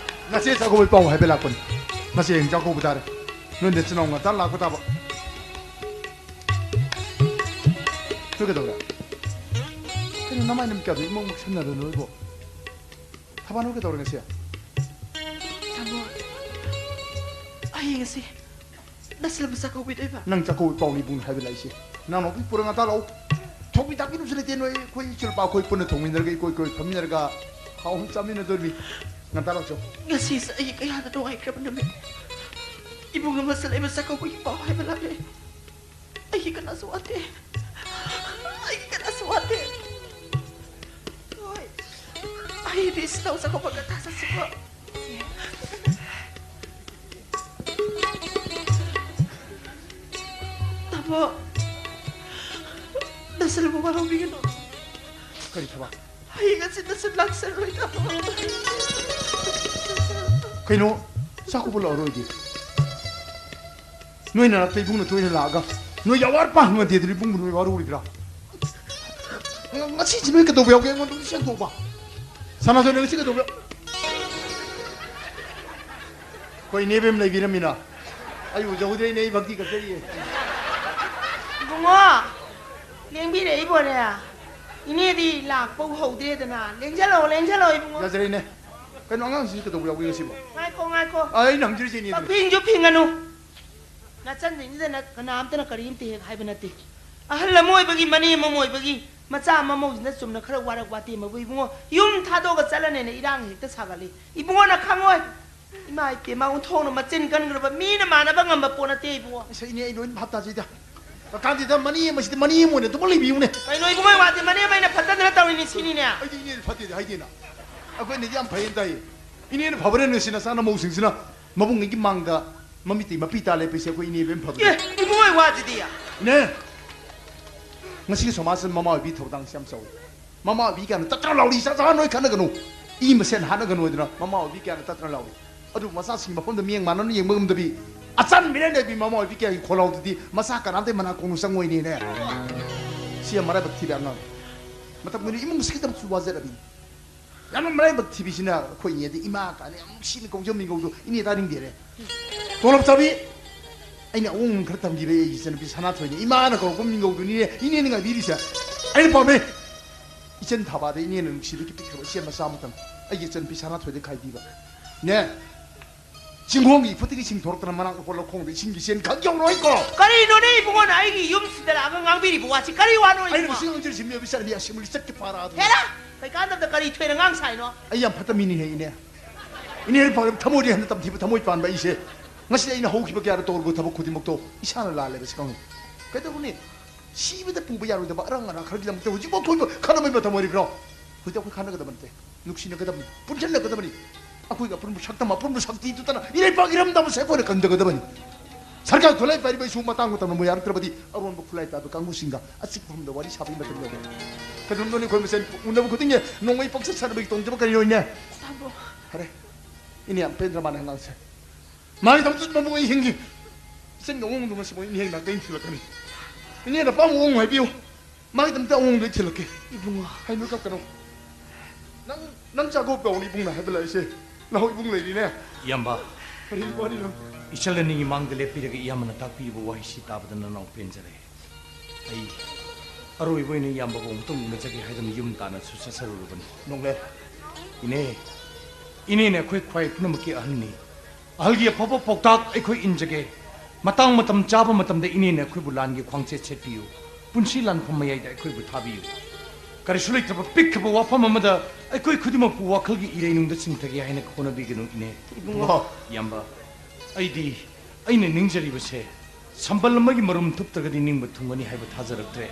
ꯅꯆꯦ ꯆꯥꯛꯀꯧꯕꯩ ꯄꯥꯎ ꯍꯥꯏꯕ ꯂꯥꯛꯄꯅꯤ꯫ ꯅꯆꯦ ꯍꯌꯦꯡ ꯆꯥꯛꯀꯧꯕ ꯇꯥꯔꯦ꯫ ꯅꯣꯏ ꯅꯆꯤꯟ ꯅꯅꯥꯎ ꯉꯟꯇꯥ ꯂꯥꯛꯄ ꯇꯥꯕ꯫ ꯅꯣꯏ ꯀꯩꯗꯧꯔꯦ? ꯀꯩꯅꯣ ꯅꯃꯥꯏ ꯅꯃꯤꯠꯀꯗꯣ ꯏꯃꯛ ꯃꯛꯁꯟꯅꯗꯣ ꯅꯣꯏꯕꯣ? ꯊꯕꯥ ꯅꯣꯏ ꯀꯩꯗꯧꯔꯦ ꯉꯁꯤ? ꯇꯥꯃꯣ, ꯑꯩ ꯉꯁꯤ ꯅꯁꯂꯕ ꯆꯥꯛꯀꯧꯕꯤꯗꯣꯏꯕ꯫ ꯅꯪ ꯆꯥꯛꯀꯧꯕ ꯄꯥꯎꯅꯤ ꯏꯕꯨꯡꯅ ꯍꯥꯏꯕ ꯂꯥꯛꯏꯁꯦ꯫ ꯅꯅꯥꯎꯅꯨꯄꯤ ꯄꯨꯔ ꯉꯟꯇꯥ ꯂꯥꯛꯑꯣ꯫ ꯊꯣꯡꯕꯤ ꯊꯥꯛꯄꯤꯅꯕꯁꯨ ꯂꯩꯇꯦ ꯅꯣꯏ꯫ ꯑꯩꯈꯣꯏ ꯏꯆꯤꯜ ꯏꯄꯥ ꯑꯩꯈꯣꯏ ꯄꯨꯟꯅ ꯊꯣꯡꯃꯤꯟꯅꯔꯒ ꯏꯀꯣꯏ ꯀꯣꯏ ꯐꯝꯃꯤꯟꯅꯔꯒ ꯍꯥꯎꯅ ꯆꯥꯃꯤꯟꯅꯗꯣꯔꯤꯕꯅꯤ꯫ ꯉꯟꯇꯥ ꯂꯥꯛꯆꯧ꯫ ꯉꯁꯤꯁꯦ ꯑꯩ ꯀꯌꯥꯗ ꯅꯨꯡꯉꯥꯏꯈ꯭ꯔꯕ ꯅꯨꯃꯤꯠ꯫ ꯏꯕꯨꯡ ꯑꯃ ꯆꯠꯂꯛꯏꯕ ꯆꯥꯛꯀꯧꯕꯒꯤ ꯄꯥꯎ ꯍꯥꯏꯕ ꯂꯥꯛꯂꯦ꯫ ꯑꯩꯒꯤ ꯀꯅꯥꯁꯨ ꯋꯥꯠꯇꯦ꯫ ꯑꯩꯒꯤ ꯀꯅꯥꯁꯨ ꯋꯥꯠꯇꯦ꯫ ꯍꯣꯏ꯫ ꯑꯩꯗꯤ ꯏꯆꯤꯜ ꯏꯅꯥꯎ ꯆꯥꯛꯀꯧꯕ ꯉꯟꯇꯥ ꯆꯠꯁꯤꯀꯣ꯫ ꯇꯥꯃꯣ, ꯅꯁꯜꯕꯨ ꯋꯥꯔꯧꯕꯤꯒꯅꯨ꯫ ꯀꯔꯤ ꯊꯕꯛ? ꯍꯌꯦꯡ ꯑꯁꯤ ꯅꯁꯜ ꯂꯥꯛꯆꯔꯣꯏ, ꯇꯥꯃꯣ꯫ ꯀꯩꯅꯣ? ꯆꯥꯛꯀꯧꯕ ꯂꯥꯛꯑꯔꯣꯏꯗꯤ? ꯅꯣꯏ ꯅꯔꯛꯇ ꯏꯕꯨꯡꯅ ꯇꯣꯏꯅ ꯂꯥꯛꯑꯒ ꯅꯣꯏ ꯑꯋꯥꯠ ꯑꯄꯥ ꯍꯪꯉꯗꯦ ꯑꯗꯨꯗꯤ ꯏꯕꯨꯡꯕꯨ ꯅꯣꯏ ꯋꯥꯔꯧꯔꯤꯕ꯭ꯔꯥ? ꯉ-, ꯉꯁꯤꯁꯤ ꯅꯣꯏ ꯀꯩꯗꯧꯕ ꯌꯥꯎꯒꯦ? ꯑꯩꯉꯣꯟꯗ ꯂꯣꯏ ꯁꯦꯡꯗꯣꯛꯄ꯫ ꯁꯅꯥꯊꯣꯏꯅ ꯉꯁꯤ ꯀꯩꯗꯧꯕ? ꯑꯩꯈꯣꯏ ꯏꯅꯦ ꯏꯕꯦꯝ ꯂꯩꯕꯤꯔꯝꯃꯤꯅ꯫ ꯑꯩ ꯎꯖꯍꯧꯗ꯭ꯔꯦ, ꯏꯅꯦ, ꯑꯩ ꯚꯛꯇꯤ ꯀꯠꯆꯔꯤꯌꯦ꯫ ꯏꯕꯨꯡꯉꯣ, ꯂꯦꯡꯕꯤꯔꯛꯏꯕꯣꯔꯦ꯫ ꯏꯅꯦꯗꯤ ꯂꯥꯛꯄ ꯎꯍꯧꯗ꯭ꯔꯦꯗꯅ꯫ ꯂꯦꯡꯖꯜꯂꯣ, ꯂꯦꯡꯖꯜꯂꯣ, ꯏꯕꯨꯡꯉꯣ꯫ ꯌꯥꯖꯔꯦ, ꯏꯅꯦ꯫ ꯀꯩꯅꯣ, ꯑꯉꯥꯡꯁꯤ ꯀꯩꯗꯧꯕ ꯌꯥꯎꯒꯦ ꯉꯁꯤꯕꯣ? ꯉꯥꯏꯈꯣ, ꯉꯥꯏꯈꯣ꯫ ꯑ, ꯑꯩꯅ ꯍꯪꯖꯔꯤꯁꯦ, ꯏꯅꯦ, ꯑꯗꯨꯅꯤ꯫ ꯄꯛꯐꯤꯡꯁꯨ ꯐꯤꯡꯒꯅꯨ꯫ ꯅꯆꯟꯁꯤꯡꯁꯤꯗꯅ ꯀꯅꯥꯝꯇꯅ ꯀꯔꯤꯝꯇ ꯍꯦꯛ ꯍꯥꯏꯕ ꯅꯠꯇꯦ꯫ ꯑꯍꯜ ꯑꯃ ꯑꯣꯏꯕꯒꯤ, ꯃꯅꯦꯝ ꯑꯃ ꯑꯣꯏꯕꯒꯤ, ꯃꯆꯥ ꯑꯃ ꯃꯧꯁꯤꯅ ꯆꯨꯝꯅ ꯈꯔ ꯋꯥꯔꯛ ꯋꯥꯇꯦꯝꯕꯕꯨ, ꯏꯕꯨꯡꯉꯣ, ꯌꯨꯝ ꯊꯥꯗꯣꯛꯑꯒ ꯆꯠꯂꯅꯦꯅ ꯏꯔꯥꯡ ꯍꯦꯛꯇ ꯁꯥꯒꯠꯂꯤ꯫ ꯏꯕꯨꯡꯉꯣꯅ ꯈꯪꯉꯣꯏ꯫ ꯏꯃꯥ ꯏꯄꯦꯝꯃ, ꯑꯣꯟꯊꯣꯛꯅ ꯃꯆꯤꯟ ꯀꯟꯈ꯭ꯔꯕ ꯃꯤꯅ ꯃꯥꯟꯅꯕ ꯉꯝꯕ ꯄꯣꯠ ꯅꯠꯇꯦ, ꯏꯕꯨꯡꯉꯣ꯫ ꯑꯁ, ꯏꯅꯦ, ꯑꯩ ꯂꯣꯏꯅ ꯚꯥꯞ ꯇꯥꯖꯩꯗ꯫ ꯀꯥꯟꯗꯦꯗ, ꯃꯅꯦ ꯑꯃꯁꯤꯗꯤ ꯃꯅꯦ ꯑꯃ ꯑꯣꯏꯅ ꯑꯗꯨꯃꯛ ꯂꯩꯕꯤꯌꯨꯅꯦ꯫ ꯀꯩꯅꯣ ꯏꯕꯨꯡꯉꯣ, ꯋꯥꯗꯤ ꯃꯅꯦ ꯑꯃ ꯑꯩꯅ ꯐꯠꯇꯗꯅ ꯇꯧꯔꯤꯅꯤ ꯁꯤꯅꯤꯅꯦ꯫ ꯑꯩꯗꯤ ꯏꯅꯦꯗꯤ ꯐꯠꯇꯦꯗꯤ ꯍꯥꯏꯗꯦꯅ꯫ ꯑꯩꯈꯣꯏꯅꯗꯤ ꯌꯥꯝ ꯐꯩꯌꯦꯅ ꯇꯥꯏꯌꯦ꯫ ꯏꯅꯦꯅ ꯐꯕꯅꯦ, ꯅꯣꯏ ꯁꯤ ꯅꯆꯥ ꯅꯃꯧꯁꯤꯡꯁꯤꯅ ꯃꯕꯨꯡꯉꯩꯒꯤ ꯃꯥꯡꯗ ꯃꯃꯤꯠꯇꯩ ꯃꯄꯤ ꯇꯥ ꯂꯦꯞꯄꯤꯁꯦ ꯑꯩꯈꯣꯏ ꯏꯅꯦ ꯏꯕꯦꯝ ꯐꯕꯅꯦ꯫ ꯑꯦ, ꯏꯕꯨꯡꯉꯣ ꯋꯥꯁꯤꯗꯤ꯫ ꯏꯅꯦ, ꯉꯁꯤꯒꯤ ꯁꯃꯥꯖꯁꯤꯗ ꯃꯃꯥ ꯑꯣꯏꯕꯤ ꯊꯧꯗꯥꯡꯁꯤ ꯌꯥꯝ ꯆꯥꯎꯏ꯫ ꯃꯃꯥ ꯑꯣꯏꯕꯤ ꯀꯥꯏꯅ ꯇꯠꯇ꯭ꯔ ꯂꯥꯎꯔꯤ, ꯏꯆꯥ ꯆꯥ ꯅꯣꯏ ꯈꯠꯅꯒꯅꯨ, ꯏ ꯃꯁꯦꯟ ꯍꯥꯠꯅꯒꯅꯨ ꯍꯥꯏꯗꯅ ꯃꯃꯥ ꯑꯣꯏꯕꯤ ꯀꯌꯥꯅ ꯇꯠꯇ꯭ꯔ ꯂꯥꯎꯔꯤ꯫ ꯑꯗꯨ ꯃꯆꯥꯁꯤꯡ ꯃꯐꯝꯗ ꯃꯤꯠꯌꯦꯡ ꯃꯥꯟꯅꯅ ꯌꯦꯡꯕ ꯉꯝꯗꯕꯤ, ꯑꯆꯟ ꯃꯤꯔꯦꯟ ꯂꯩꯕꯤ ꯃꯃꯥ ꯑꯣꯏꯕꯤ ꯀꯌꯥꯒꯤ ꯈꯣꯜꯂꯥꯎꯗꯨꯗꯤ ꯃꯆꯥ ꯀꯅꯥꯝꯇ ꯃꯅꯥ ꯀꯣꯡꯅ ꯆꯪꯉꯣꯏꯅꯦꯅꯦ꯫ ꯁꯤ ꯌꯥꯝ ꯃꯔꯥꯏꯕꯛ ꯊꯤꯕ ꯑꯉꯥꯡ꯫ ꯃꯇꯝ ꯀꯨꯏꯅ ꯏꯃꯨꯡꯁꯤ ꯈꯤꯇꯪꯁꯨ ꯋꯥꯖꯔꯕꯤ꯫ ꯌꯥꯝꯅ ꯃꯔꯥꯏꯕꯛ ꯊꯤꯕꯤꯁꯤꯅ ꯑꯩꯈꯣꯏ ꯏꯅꯦꯗꯤ ꯏꯃꯥ ꯀꯥꯏꯅ ꯌꯥꯝ ꯅꯨꯡꯁꯤꯅ ꯀꯧꯖꯕ ꯃꯤꯡꯒꯧꯗꯣ ꯏꯅꯦ ꯇꯥꯅꯤꯡꯗꯦꯅꯦ꯫ ꯇꯣꯂꯣꯞ ꯆꯥꯕꯤ꯫ ꯑꯩꯅ ꯑꯋꯣꯡ ꯈꯔ ꯇꯝꯈꯤꯕ ꯑꯩꯒꯤ ꯏꯆꯟꯅꯨꯄꯤ ꯁꯅꯥꯊꯣꯏꯅꯦ꯫ ꯏꯃꯥꯅ ꯀꯧꯔꯛꯄ ꯃꯤꯡꯒꯧꯗꯨꯅꯤꯅꯦ ꯏꯅꯦꯅ ꯉꯥꯏꯕꯤꯔꯤꯁꯦ꯫ ꯑꯩꯅ ꯄꯥꯝꯃꯦ꯫ ꯏꯆꯟ ꯊꯕꯥꯗ ꯏꯅꯦꯅ ꯅꯨꯡꯁꯤꯕꯒꯤ ꯄꯤꯛꯈ꯭ꯔꯕ ꯏꯆꯦ ꯃꯆꯥ ꯑꯃꯇꯪ ꯑꯩꯒꯤ ꯏꯆꯟꯅꯨꯄꯤ ꯁꯅꯥꯊꯣꯏꯗ ꯈꯥꯏꯕꯤꯕ꯫ ꯅꯦ, ꯆꯤꯡꯈꯣꯡꯒꯤ ꯏꯐꯨꯠꯇꯒꯤ ꯏꯁꯤꯡ ꯊꯣꯔꯛꯇꯅ ꯃꯅꯥꯛ ꯅꯛꯄ ꯂꯧꯈꯣꯡꯗ ꯏꯁꯤꯡꯒꯤ ꯆꯦꯟ ꯈꯛ ꯌꯧꯔꯣꯏꯀꯣ꯫ ꯀꯔꯤꯅꯣꯅꯦ ꯏꯕꯨꯡꯉꯣꯅ ꯑꯩꯒꯤ ꯌꯨꯝꯁꯤꯗ ꯂꯥꯛꯑꯒ ꯉꯥꯡꯕꯤꯔꯤꯕ ꯋꯥꯁꯤ ꯀꯔꯤ ꯋꯥꯅꯣ ꯑꯩꯅ ꯏꯕꯨꯡꯉꯣ? ꯉꯁꯤ ꯉꯥꯡꯖꯔꯤꯁꯤ ꯃꯤꯑꯣꯏꯕ ꯏꯆꯟꯅꯨꯄꯤ ꯑꯁꯦꯡꯕ ꯂꯤꯆꯠꯀꯤ ꯄꯥꯔꯥꯗꯨ꯫ ꯍꯦꯔꯥ! ꯀꯩꯀꯥꯟꯗꯕꯗ ꯀꯔꯤ ꯊꯣꯏꯅ ꯉꯥꯡ ꯁꯥꯏꯅꯣ? ꯑꯩ ꯌꯥꯝ ꯐꯠꯇ ꯃꯤꯅꯤꯍꯦ ꯏꯅꯦ꯫ ꯏꯅꯦ ꯐꯔꯦ, ꯊꯃꯣꯏꯗꯤ ꯍꯟꯗ ꯇꯝꯊꯤꯕ ꯊꯃꯣꯏ ꯄꯥꯟꯕ ꯑꯩꯁꯦ꯫ ꯉꯁꯤ ꯑꯩꯅ ꯍꯧꯈꯤꯕ ꯀꯌꯥꯗ ꯇꯧꯔꯨꯕ ꯊꯕꯛ ꯈꯨꯗꯤꯡꯃꯛꯇꯣ ꯏꯁꯥꯅ ꯂꯥꯜꯂꯦꯕꯁꯤ ꯈꯪꯉꯨ꯫ ꯀꯩꯗꯧꯔꯨꯅꯤ? ꯁꯤꯕꯗ ꯄꯨꯕ ꯌꯥꯔꯣꯏꯗꯕ ꯑꯔꯪ ꯑꯔꯥ ꯈꯔꯒꯤꯗꯃꯛꯇ ꯍꯧꯖꯤꯛꯐꯥꯎ ꯑꯩꯈꯣꯏꯕꯨ ꯈꯠꯅꯕꯒꯤ ꯃꯇꯝ ꯑꯣꯏꯔꯤꯕ꯭ꯔꯣ? ꯍꯧꯖꯤꯛ ꯑꯩꯈꯣꯏ ꯈꯠꯅꯒꯗꯕ ꯅꯠꯇꯦ꯫ ꯅꯨꯡꯁꯤꯅꯒꯗꯕꯅꯤ, ꯄꯨꯟꯁꯤꯜꯂꯒꯗꯕꯅꯤ꯫ ꯑꯩꯈꯣꯏꯒꯤ ꯑꯄꯨꯟꯕ ꯁꯛꯇꯝ, ꯑꯄꯨꯟꯕ ꯁꯛꯇꯤꯗꯨꯗꯅ ꯏꯔꯩꯄꯥꯛ ꯏꯔꯝꯗꯝ ꯑꯁꯦ ꯑꯩꯈꯣꯏꯅ ꯀꯟꯖꯒꯗꯕꯅꯤ꯫ ꯁꯔꯀꯥꯔ ꯈꯨꯠꯂꯥꯏ ꯄꯥꯏꯔꯤꯕ ꯑꯩꯁꯨ ꯃꯇꯥꯡ ꯃꯇꯝꯅ ꯃꯣꯏ ꯌꯥꯔꯛꯇ꯭ꯔꯕꯗꯤ ꯑꯔꯣꯟꯕ ꯈꯨꯠꯂꯥꯏ ꯄꯥꯏꯕ ꯀꯥꯡꯕꯨꯁꯤꯡꯒ ꯑꯆꯤꯛꯄ ꯃꯐꯝꯗ ꯋꯥꯔꯤ ꯁꯥꯕꯒꯤ ꯃꯇꯝ ꯌꯧꯔꯦ꯫ ꯀꯩꯗꯧꯅꯗꯣꯏꯅꯣ ꯑꯩꯈꯣꯏ ꯃꯁꯦꯟ ꯎꯅꯕ ꯈꯨꯗꯤꯡꯒꯤ ꯅꯣꯡꯃꯩ ꯄꯪꯆꯠ ꯁꯥꯟꯅꯕꯒꯤ ꯇꯣꯡꯖꯕ ꯀꯔꯤꯅꯣꯅꯦ? ꯇꯥꯃꯣ꯫ ꯐꯔꯦ, ꯏꯅꯦ ꯌꯥꯝ ꯄꯦꯟꯗ꯭ꯔ ꯃꯥꯜꯂꯦ ꯑꯉꯥꯡꯁꯦ꯫ ꯃꯥꯒꯤꯗꯃꯛꯇ ꯃꯕꯨꯡ ꯑꯩ ꯍꯤꯡꯈꯤ꯫ ꯏꯆꯟꯒꯤ ꯑꯋꯣꯡꯗꯣ ꯉꯁꯤ ꯃꯣꯏ ꯏꯅꯦ ꯅꯥꯛꯇ ꯑꯩꯅ ꯊꯤꯜꯂꯛꯀꯅꯤ꯫ ꯏꯅꯦꯅ ꯑꯄꯥꯝꯕ ꯑꯋꯣꯡ ꯍꯥꯏꯕꯤꯌꯨ꯫ ꯃꯥꯒꯤꯗꯃꯛꯇ ꯑꯋꯣꯡꯗꯣ ꯑꯩ ꯊꯤꯜꯂꯛꯀꯦ꯫ ꯏꯕꯨꯡꯉꯣ꯫ ꯍꯩꯅꯨ ꯀꯞꯀꯅꯨ꯫ ꯅꯪ ꯆꯥꯛꯀꯧ ꯀꯧꯅꯤ ꯏꯕꯨꯡꯅ ꯍꯥꯏꯕ ꯂꯥꯛꯏꯁꯦ꯫ ꯅꯍꯣꯏ ꯏꯕꯨꯡ ꯂꯩꯔꯤꯅꯦ꯫ ꯏꯌꯥꯝꯕ, ꯀꯔꯤ ꯋꯥꯔꯤꯅꯣ? ꯏꯆꯜ ꯑꯅꯤꯒꯤ ꯃꯥꯡꯗ ꯂꯦꯞꯄꯤꯔꯒ ꯏꯌꯥꯝꯕꯅ ꯇꯥꯛꯄꯤꯔꯤꯕ ꯋꯥꯍꯩꯁꯤ ꯇꯥꯕꯗ ꯅꯅꯥꯎ ꯄꯦꯟꯖꯔꯦ꯫ ꯑꯩ ꯑꯔꯣꯏꯕ ꯑꯣꯏꯅ ꯏꯌꯥꯝꯕꯕꯨ ꯑꯃꯨꯛꯇꯪ ꯎꯅꯖꯒꯦ ꯍꯥꯏꯗꯨꯅ ꯌꯨꯝ ꯇꯥꯟꯅꯁꯨ ꯆꯠꯆꯔꯨꯔꯕꯅꯤ꯫ ꯅꯣꯡꯂꯦ꯫ ꯏꯅꯦ, ꯏꯅꯦꯅ ꯑꯩꯈꯣꯏ ꯈ꯭ꯋꯥꯏ ꯄꯨꯝꯅꯃꯛꯀꯤ ꯑꯍꯜꯅꯤ꯫ ꯑꯍꯜꯒꯤ ꯑꯐꯕ ꯄꯥꯎꯇꯥꯛ ꯑꯩꯈꯣꯏ ꯏꯟꯖꯒꯦ꯫ ꯃꯇꯥꯡ ꯃꯇꯝ ꯆꯥꯕ ꯃꯇꯝꯗ ꯏꯅꯦꯅ ꯑꯩꯈꯣꯏꯕꯨ ꯂꯥꯟꯒꯤ ꯈ꯭ꯋꯥꯡꯆꯦꯠ ꯁꯦꯠꯄꯤꯌꯨ꯫ ꯄꯨꯟꯁꯤ ꯂꯥꯟꯐꯝ ꯃꯌꯥꯏꯗ ꯑꯩꯈꯣꯏꯕꯨ ꯊꯥꯕꯤꯌꯨ꯫ ꯀꯔꯤꯁꯨ ꯂꯩꯇ꯭ꯔꯕ ꯄꯤꯛꯈ꯭ꯔꯕ ꯋꯥꯐꯝ ꯑꯃꯗ ꯑꯩꯈꯣꯏ ꯈꯨꯗꯤꯡꯃꯛꯄꯨ ꯋꯥꯈꯜꯒꯤ ꯏꯔꯩꯅꯨꯡꯗ ꯆꯤꯡꯊꯒꯦ ꯍꯥꯏꯅ ꯍꯣꯠꯅꯕꯤꯒꯅꯨ, ꯏꯅꯦ꯫ ꯏꯕꯨꯡꯉꯣ꯫ ꯏꯌꯥꯝꯕ, ꯑꯩꯗꯤ ꯑꯩꯅ ꯅꯤꯡꯖꯔꯤꯕꯁꯦ ꯁꯝꯕꯜ ꯑꯃꯒꯤ ꯃꯔꯨꯝ ꯊꯨꯞꯇ꯭ꯔꯒꯗꯤ ꯅꯤꯡꯕ ꯊꯨꯡꯒꯅꯤ ꯍꯥꯏꯕ ꯊꯥꯖꯔꯛꯇ꯭ꯔꯦ꯫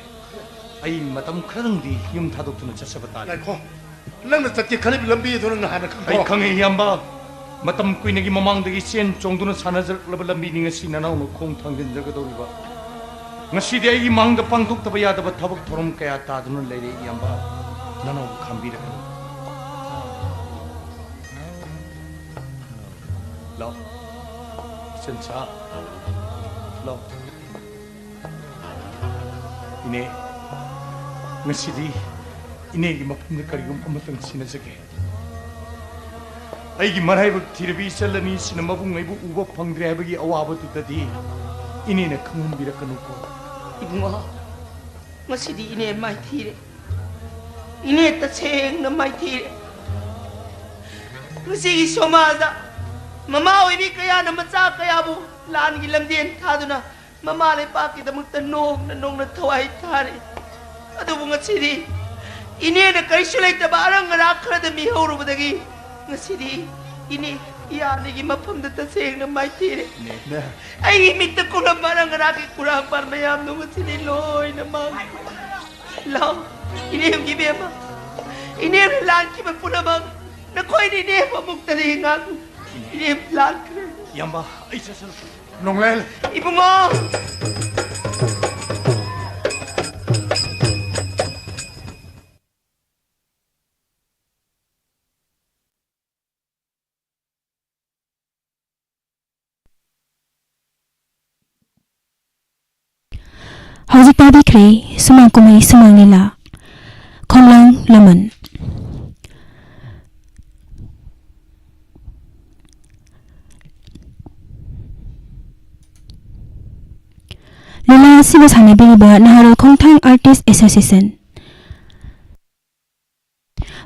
ꯑꯩ ꯃꯇꯝ ꯈꯔꯗꯪꯗꯤ ꯌꯨꯝ ꯊꯥꯗꯣꯛꯇꯨꯅ ꯆꯠꯆꯕ ꯇꯥꯔꯦ꯫ ꯉꯥꯏꯈꯣ, ꯅꯪꯅ ꯆꯠꯀꯦ ꯈꯜꯂꯤꯕ ꯂꯝꯕꯤ ꯑꯗꯨ ꯅꯪ ꯍꯥꯟꯅ ꯈꯪꯕ꯭ꯔꯣ? ꯑꯩ ꯈꯪꯉꯦ, ꯏꯌꯥꯝꯕ꯫ ꯃꯇꯝ ꯀꯨꯏꯅꯒꯤ ꯃꯃꯥꯡꯗꯒꯤ ꯆꯦꯟ ꯆꯣꯡꯗꯨꯅ ꯁꯥꯟꯅꯖꯔꯛꯂꯕ ꯂꯝꯕꯤꯅꯤ ꯉꯁꯤ ꯅꯅꯥꯎꯅ ꯈꯣꯡ ꯊꯥꯡꯖꯤꯟꯖꯒꯗꯧꯔꯤꯕ꯫ ꯉꯁꯤꯗꯤ ꯑꯩꯒꯤ ꯃꯥꯡꯗ ꯄꯥꯡꯊꯣꯛꯇꯕ ꯌꯥꯗꯕ ꯊꯕꯛ ꯊꯧꯔꯝ ꯀꯌꯥ ꯇꯥꯗꯨꯅ ꯂꯩꯔꯦ, ꯏꯌꯥꯝꯕ꯫ ꯅꯅꯥꯎꯕꯨ ꯈꯥꯝꯕꯤꯔꯒꯅꯨ꯫ ꯂꯥꯎ, ꯏꯆꯟꯁꯥ, ꯂꯥꯎ꯫ ꯏꯅꯦ, ꯉꯁꯤꯗꯤ ꯏꯅꯦꯒꯤ ꯃꯐꯝꯗ ꯀꯔꯤꯒꯨꯝꯕ ꯑꯃꯇꯪ ꯁꯤꯟꯅꯖꯒꯦ꯫ ꯑꯩꯒꯤ ꯃꯔꯥꯏꯕꯛ ꯊꯤꯔꯕꯤ ꯏꯆꯜ ꯑꯅꯤꯁꯤꯅ ꯃꯕꯨꯡ ꯑꯩꯕꯨ ꯎꯕ ꯐꯪꯗ꯭ꯔꯦ ꯍꯥꯏꯕꯒꯤ ꯑꯋꯥꯕꯗꯨꯗꯗꯤ ꯏꯅꯦꯅ ꯈꯪꯍꯟꯕꯤꯔꯛꯀꯅꯨꯀꯣ꯫ ꯏꯕꯨꯡꯉꯣ, ꯉꯁꯤꯗꯤ ꯏꯅꯦ ꯃꯥꯏꯊꯤꯔꯦ꯫ ꯏꯅꯦ ꯇꯁꯦꯡꯅ ꯃꯥꯏꯊꯤꯔꯦ꯫ ꯉꯁꯤꯒꯤ ꯁꯃꯥꯖꯗ ꯃꯃꯥ ꯑꯣꯏꯕꯤ ꯀꯌꯥꯅ ꯃꯆꯥ ꯀꯌꯥꯕꯨ ꯂꯥꯟꯒꯤ ꯂꯝꯖꯦꯟ ꯊꯥꯗꯨꯅ ꯃꯃꯥ ꯂꯩꯄꯥꯛꯀꯤꯗꯃꯛꯇ ꯅꯣꯡꯅ ꯅꯣꯡꯅ ꯊꯋꯥꯏ ꯊꯥꯔꯤ꯫ ꯑꯗꯨꯕꯨ ꯉꯁꯤꯗꯤ ꯏꯅꯦꯅ ꯀꯔꯤꯁꯨ ꯂꯩꯇꯕ ꯑꯔꯪ ꯑꯔꯥꯛ ꯈꯔꯗ ꯃꯤꯍꯧꯔꯨꯕꯗꯒꯤ ꯉꯁꯤꯗꯤ ꯏꯅꯦ ꯏꯌꯥꯅꯤꯒꯤ ꯃꯐꯝꯗ ꯇꯁꯦꯡꯅ ꯃꯥꯏꯊꯤꯔꯦ꯫ ꯏꯅꯦ꯫ ꯑꯩꯒꯤ ꯃꯤꯠꯇ ꯀꯨꯝꯂꯝꯕ ꯑꯔꯪ ꯑꯔꯥꯛꯀꯤ ꯀꯨꯔꯥꯡꯄꯥꯟ ꯃꯌꯥꯝꯗꯣ ꯉꯁꯤꯗꯤ ꯂꯣꯏꯅ ꯃꯥꯡꯈ꯭ꯔꯦ꯫ ꯂꯥꯎ, ꯏꯅꯦꯝꯒꯤ ꯏꯕꯦꯝꯃ, ꯏꯅꯦꯝꯅ ꯂꯥꯟꯈꯤꯕ ꯄꯨꯝꯅꯃꯛ ꯅꯈꯣꯏꯅ ꯏꯅꯦꯝ ꯑꯃꯨꯛꯇꯗꯤ ꯉꯥꯡꯉꯨ꯫ ꯏꯅꯦꯝ ꯂꯥꯟꯈ꯭ꯔꯦ꯫ ꯏꯌꯥꯝꯕ, ꯑꯩ ꯆꯠꯆꯔꯒꯦ꯫ ꯅꯣꯡꯂꯦꯜ꯫ ꯏꯕꯨꯡꯉꯣ! ꯍꯧꯖꯤꯛ ꯇꯥꯕꯤꯈ꯭ꯔꯦ ꯁꯨꯃꯥꯡ ꯀꯨꯝꯍꯩ ꯁꯨꯃꯥꯡ ꯂꯤꯂꯥ, ꯈꯣꯡꯂꯪ ꯂꯃꯟ꯫ ꯃꯨꯛꯅꯥ ꯑꯁꯤꯕꯨ ꯁꯥꯟꯅꯕꯤꯔꯤꯕ ꯅꯍꯥꯔꯣꯜ ꯈꯣꯡꯊꯥꯡ Artist Association꯫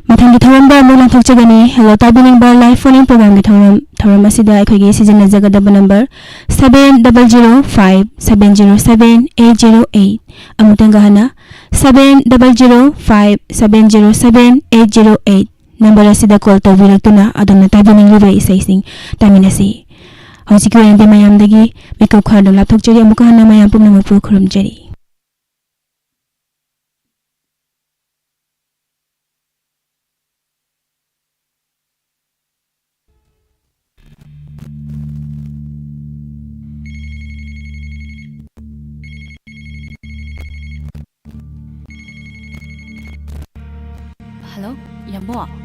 ꯃꯊꯪꯒꯤ ꯊꯧꯔꯝꯗ ꯑꯃꯨꯛ ꯂꯥꯟꯊꯣꯛꯆꯒꯅꯤ꯫ Hello ꯇꯥꯕꯤꯅꯤꯡꯕ live phone in programꯒꯤ ꯊꯧꯔꯝ, ꯊꯧꯔꯝ ꯑꯁꯤꯗ ꯑꯩꯈꯣꯏꯒꯤ ꯁꯤꯖꯤꯟꯅꯖꯒꯗꯕ number seven double zero five seven zero seven eight zero eight꯫ ꯑꯃꯨꯛꯇꯪꯒ ꯍꯟꯅ, seven double zero five seven zero seven eight zero eight꯫ Number ꯑꯁꯤꯗ call ꯇꯧꯕꯤꯔꯛꯇꯨꯅ ꯑꯗꯣꯝꯅ ꯇꯥꯕꯤꯅꯤꯡꯂꯤꯕ ꯏꯁꯩꯁꯤꯡ ꯇꯥꯃꯤꯟꯅꯁꯤ꯫ ꯍꯧꯖꯤꯛꯀꯤ ꯑꯣꯏꯅꯗꯤ ꯃꯌꯥꯝꯗꯒꯤ ꯃꯤꯀꯨꯞ ꯈꯔꯗꯪ ꯂꯥꯞꯊꯣꯛꯆꯔꯤ꯫ ꯑꯃꯨꯛꯀ ꯍꯟꯅ ꯃꯌꯥꯝ ꯄꯨꯝꯅꯃꯛꯄꯨ ꯈꯨꯔꯨꯝꯖꯔꯤ꯫ Hello, ꯌꯥꯝꯕꯣ꯫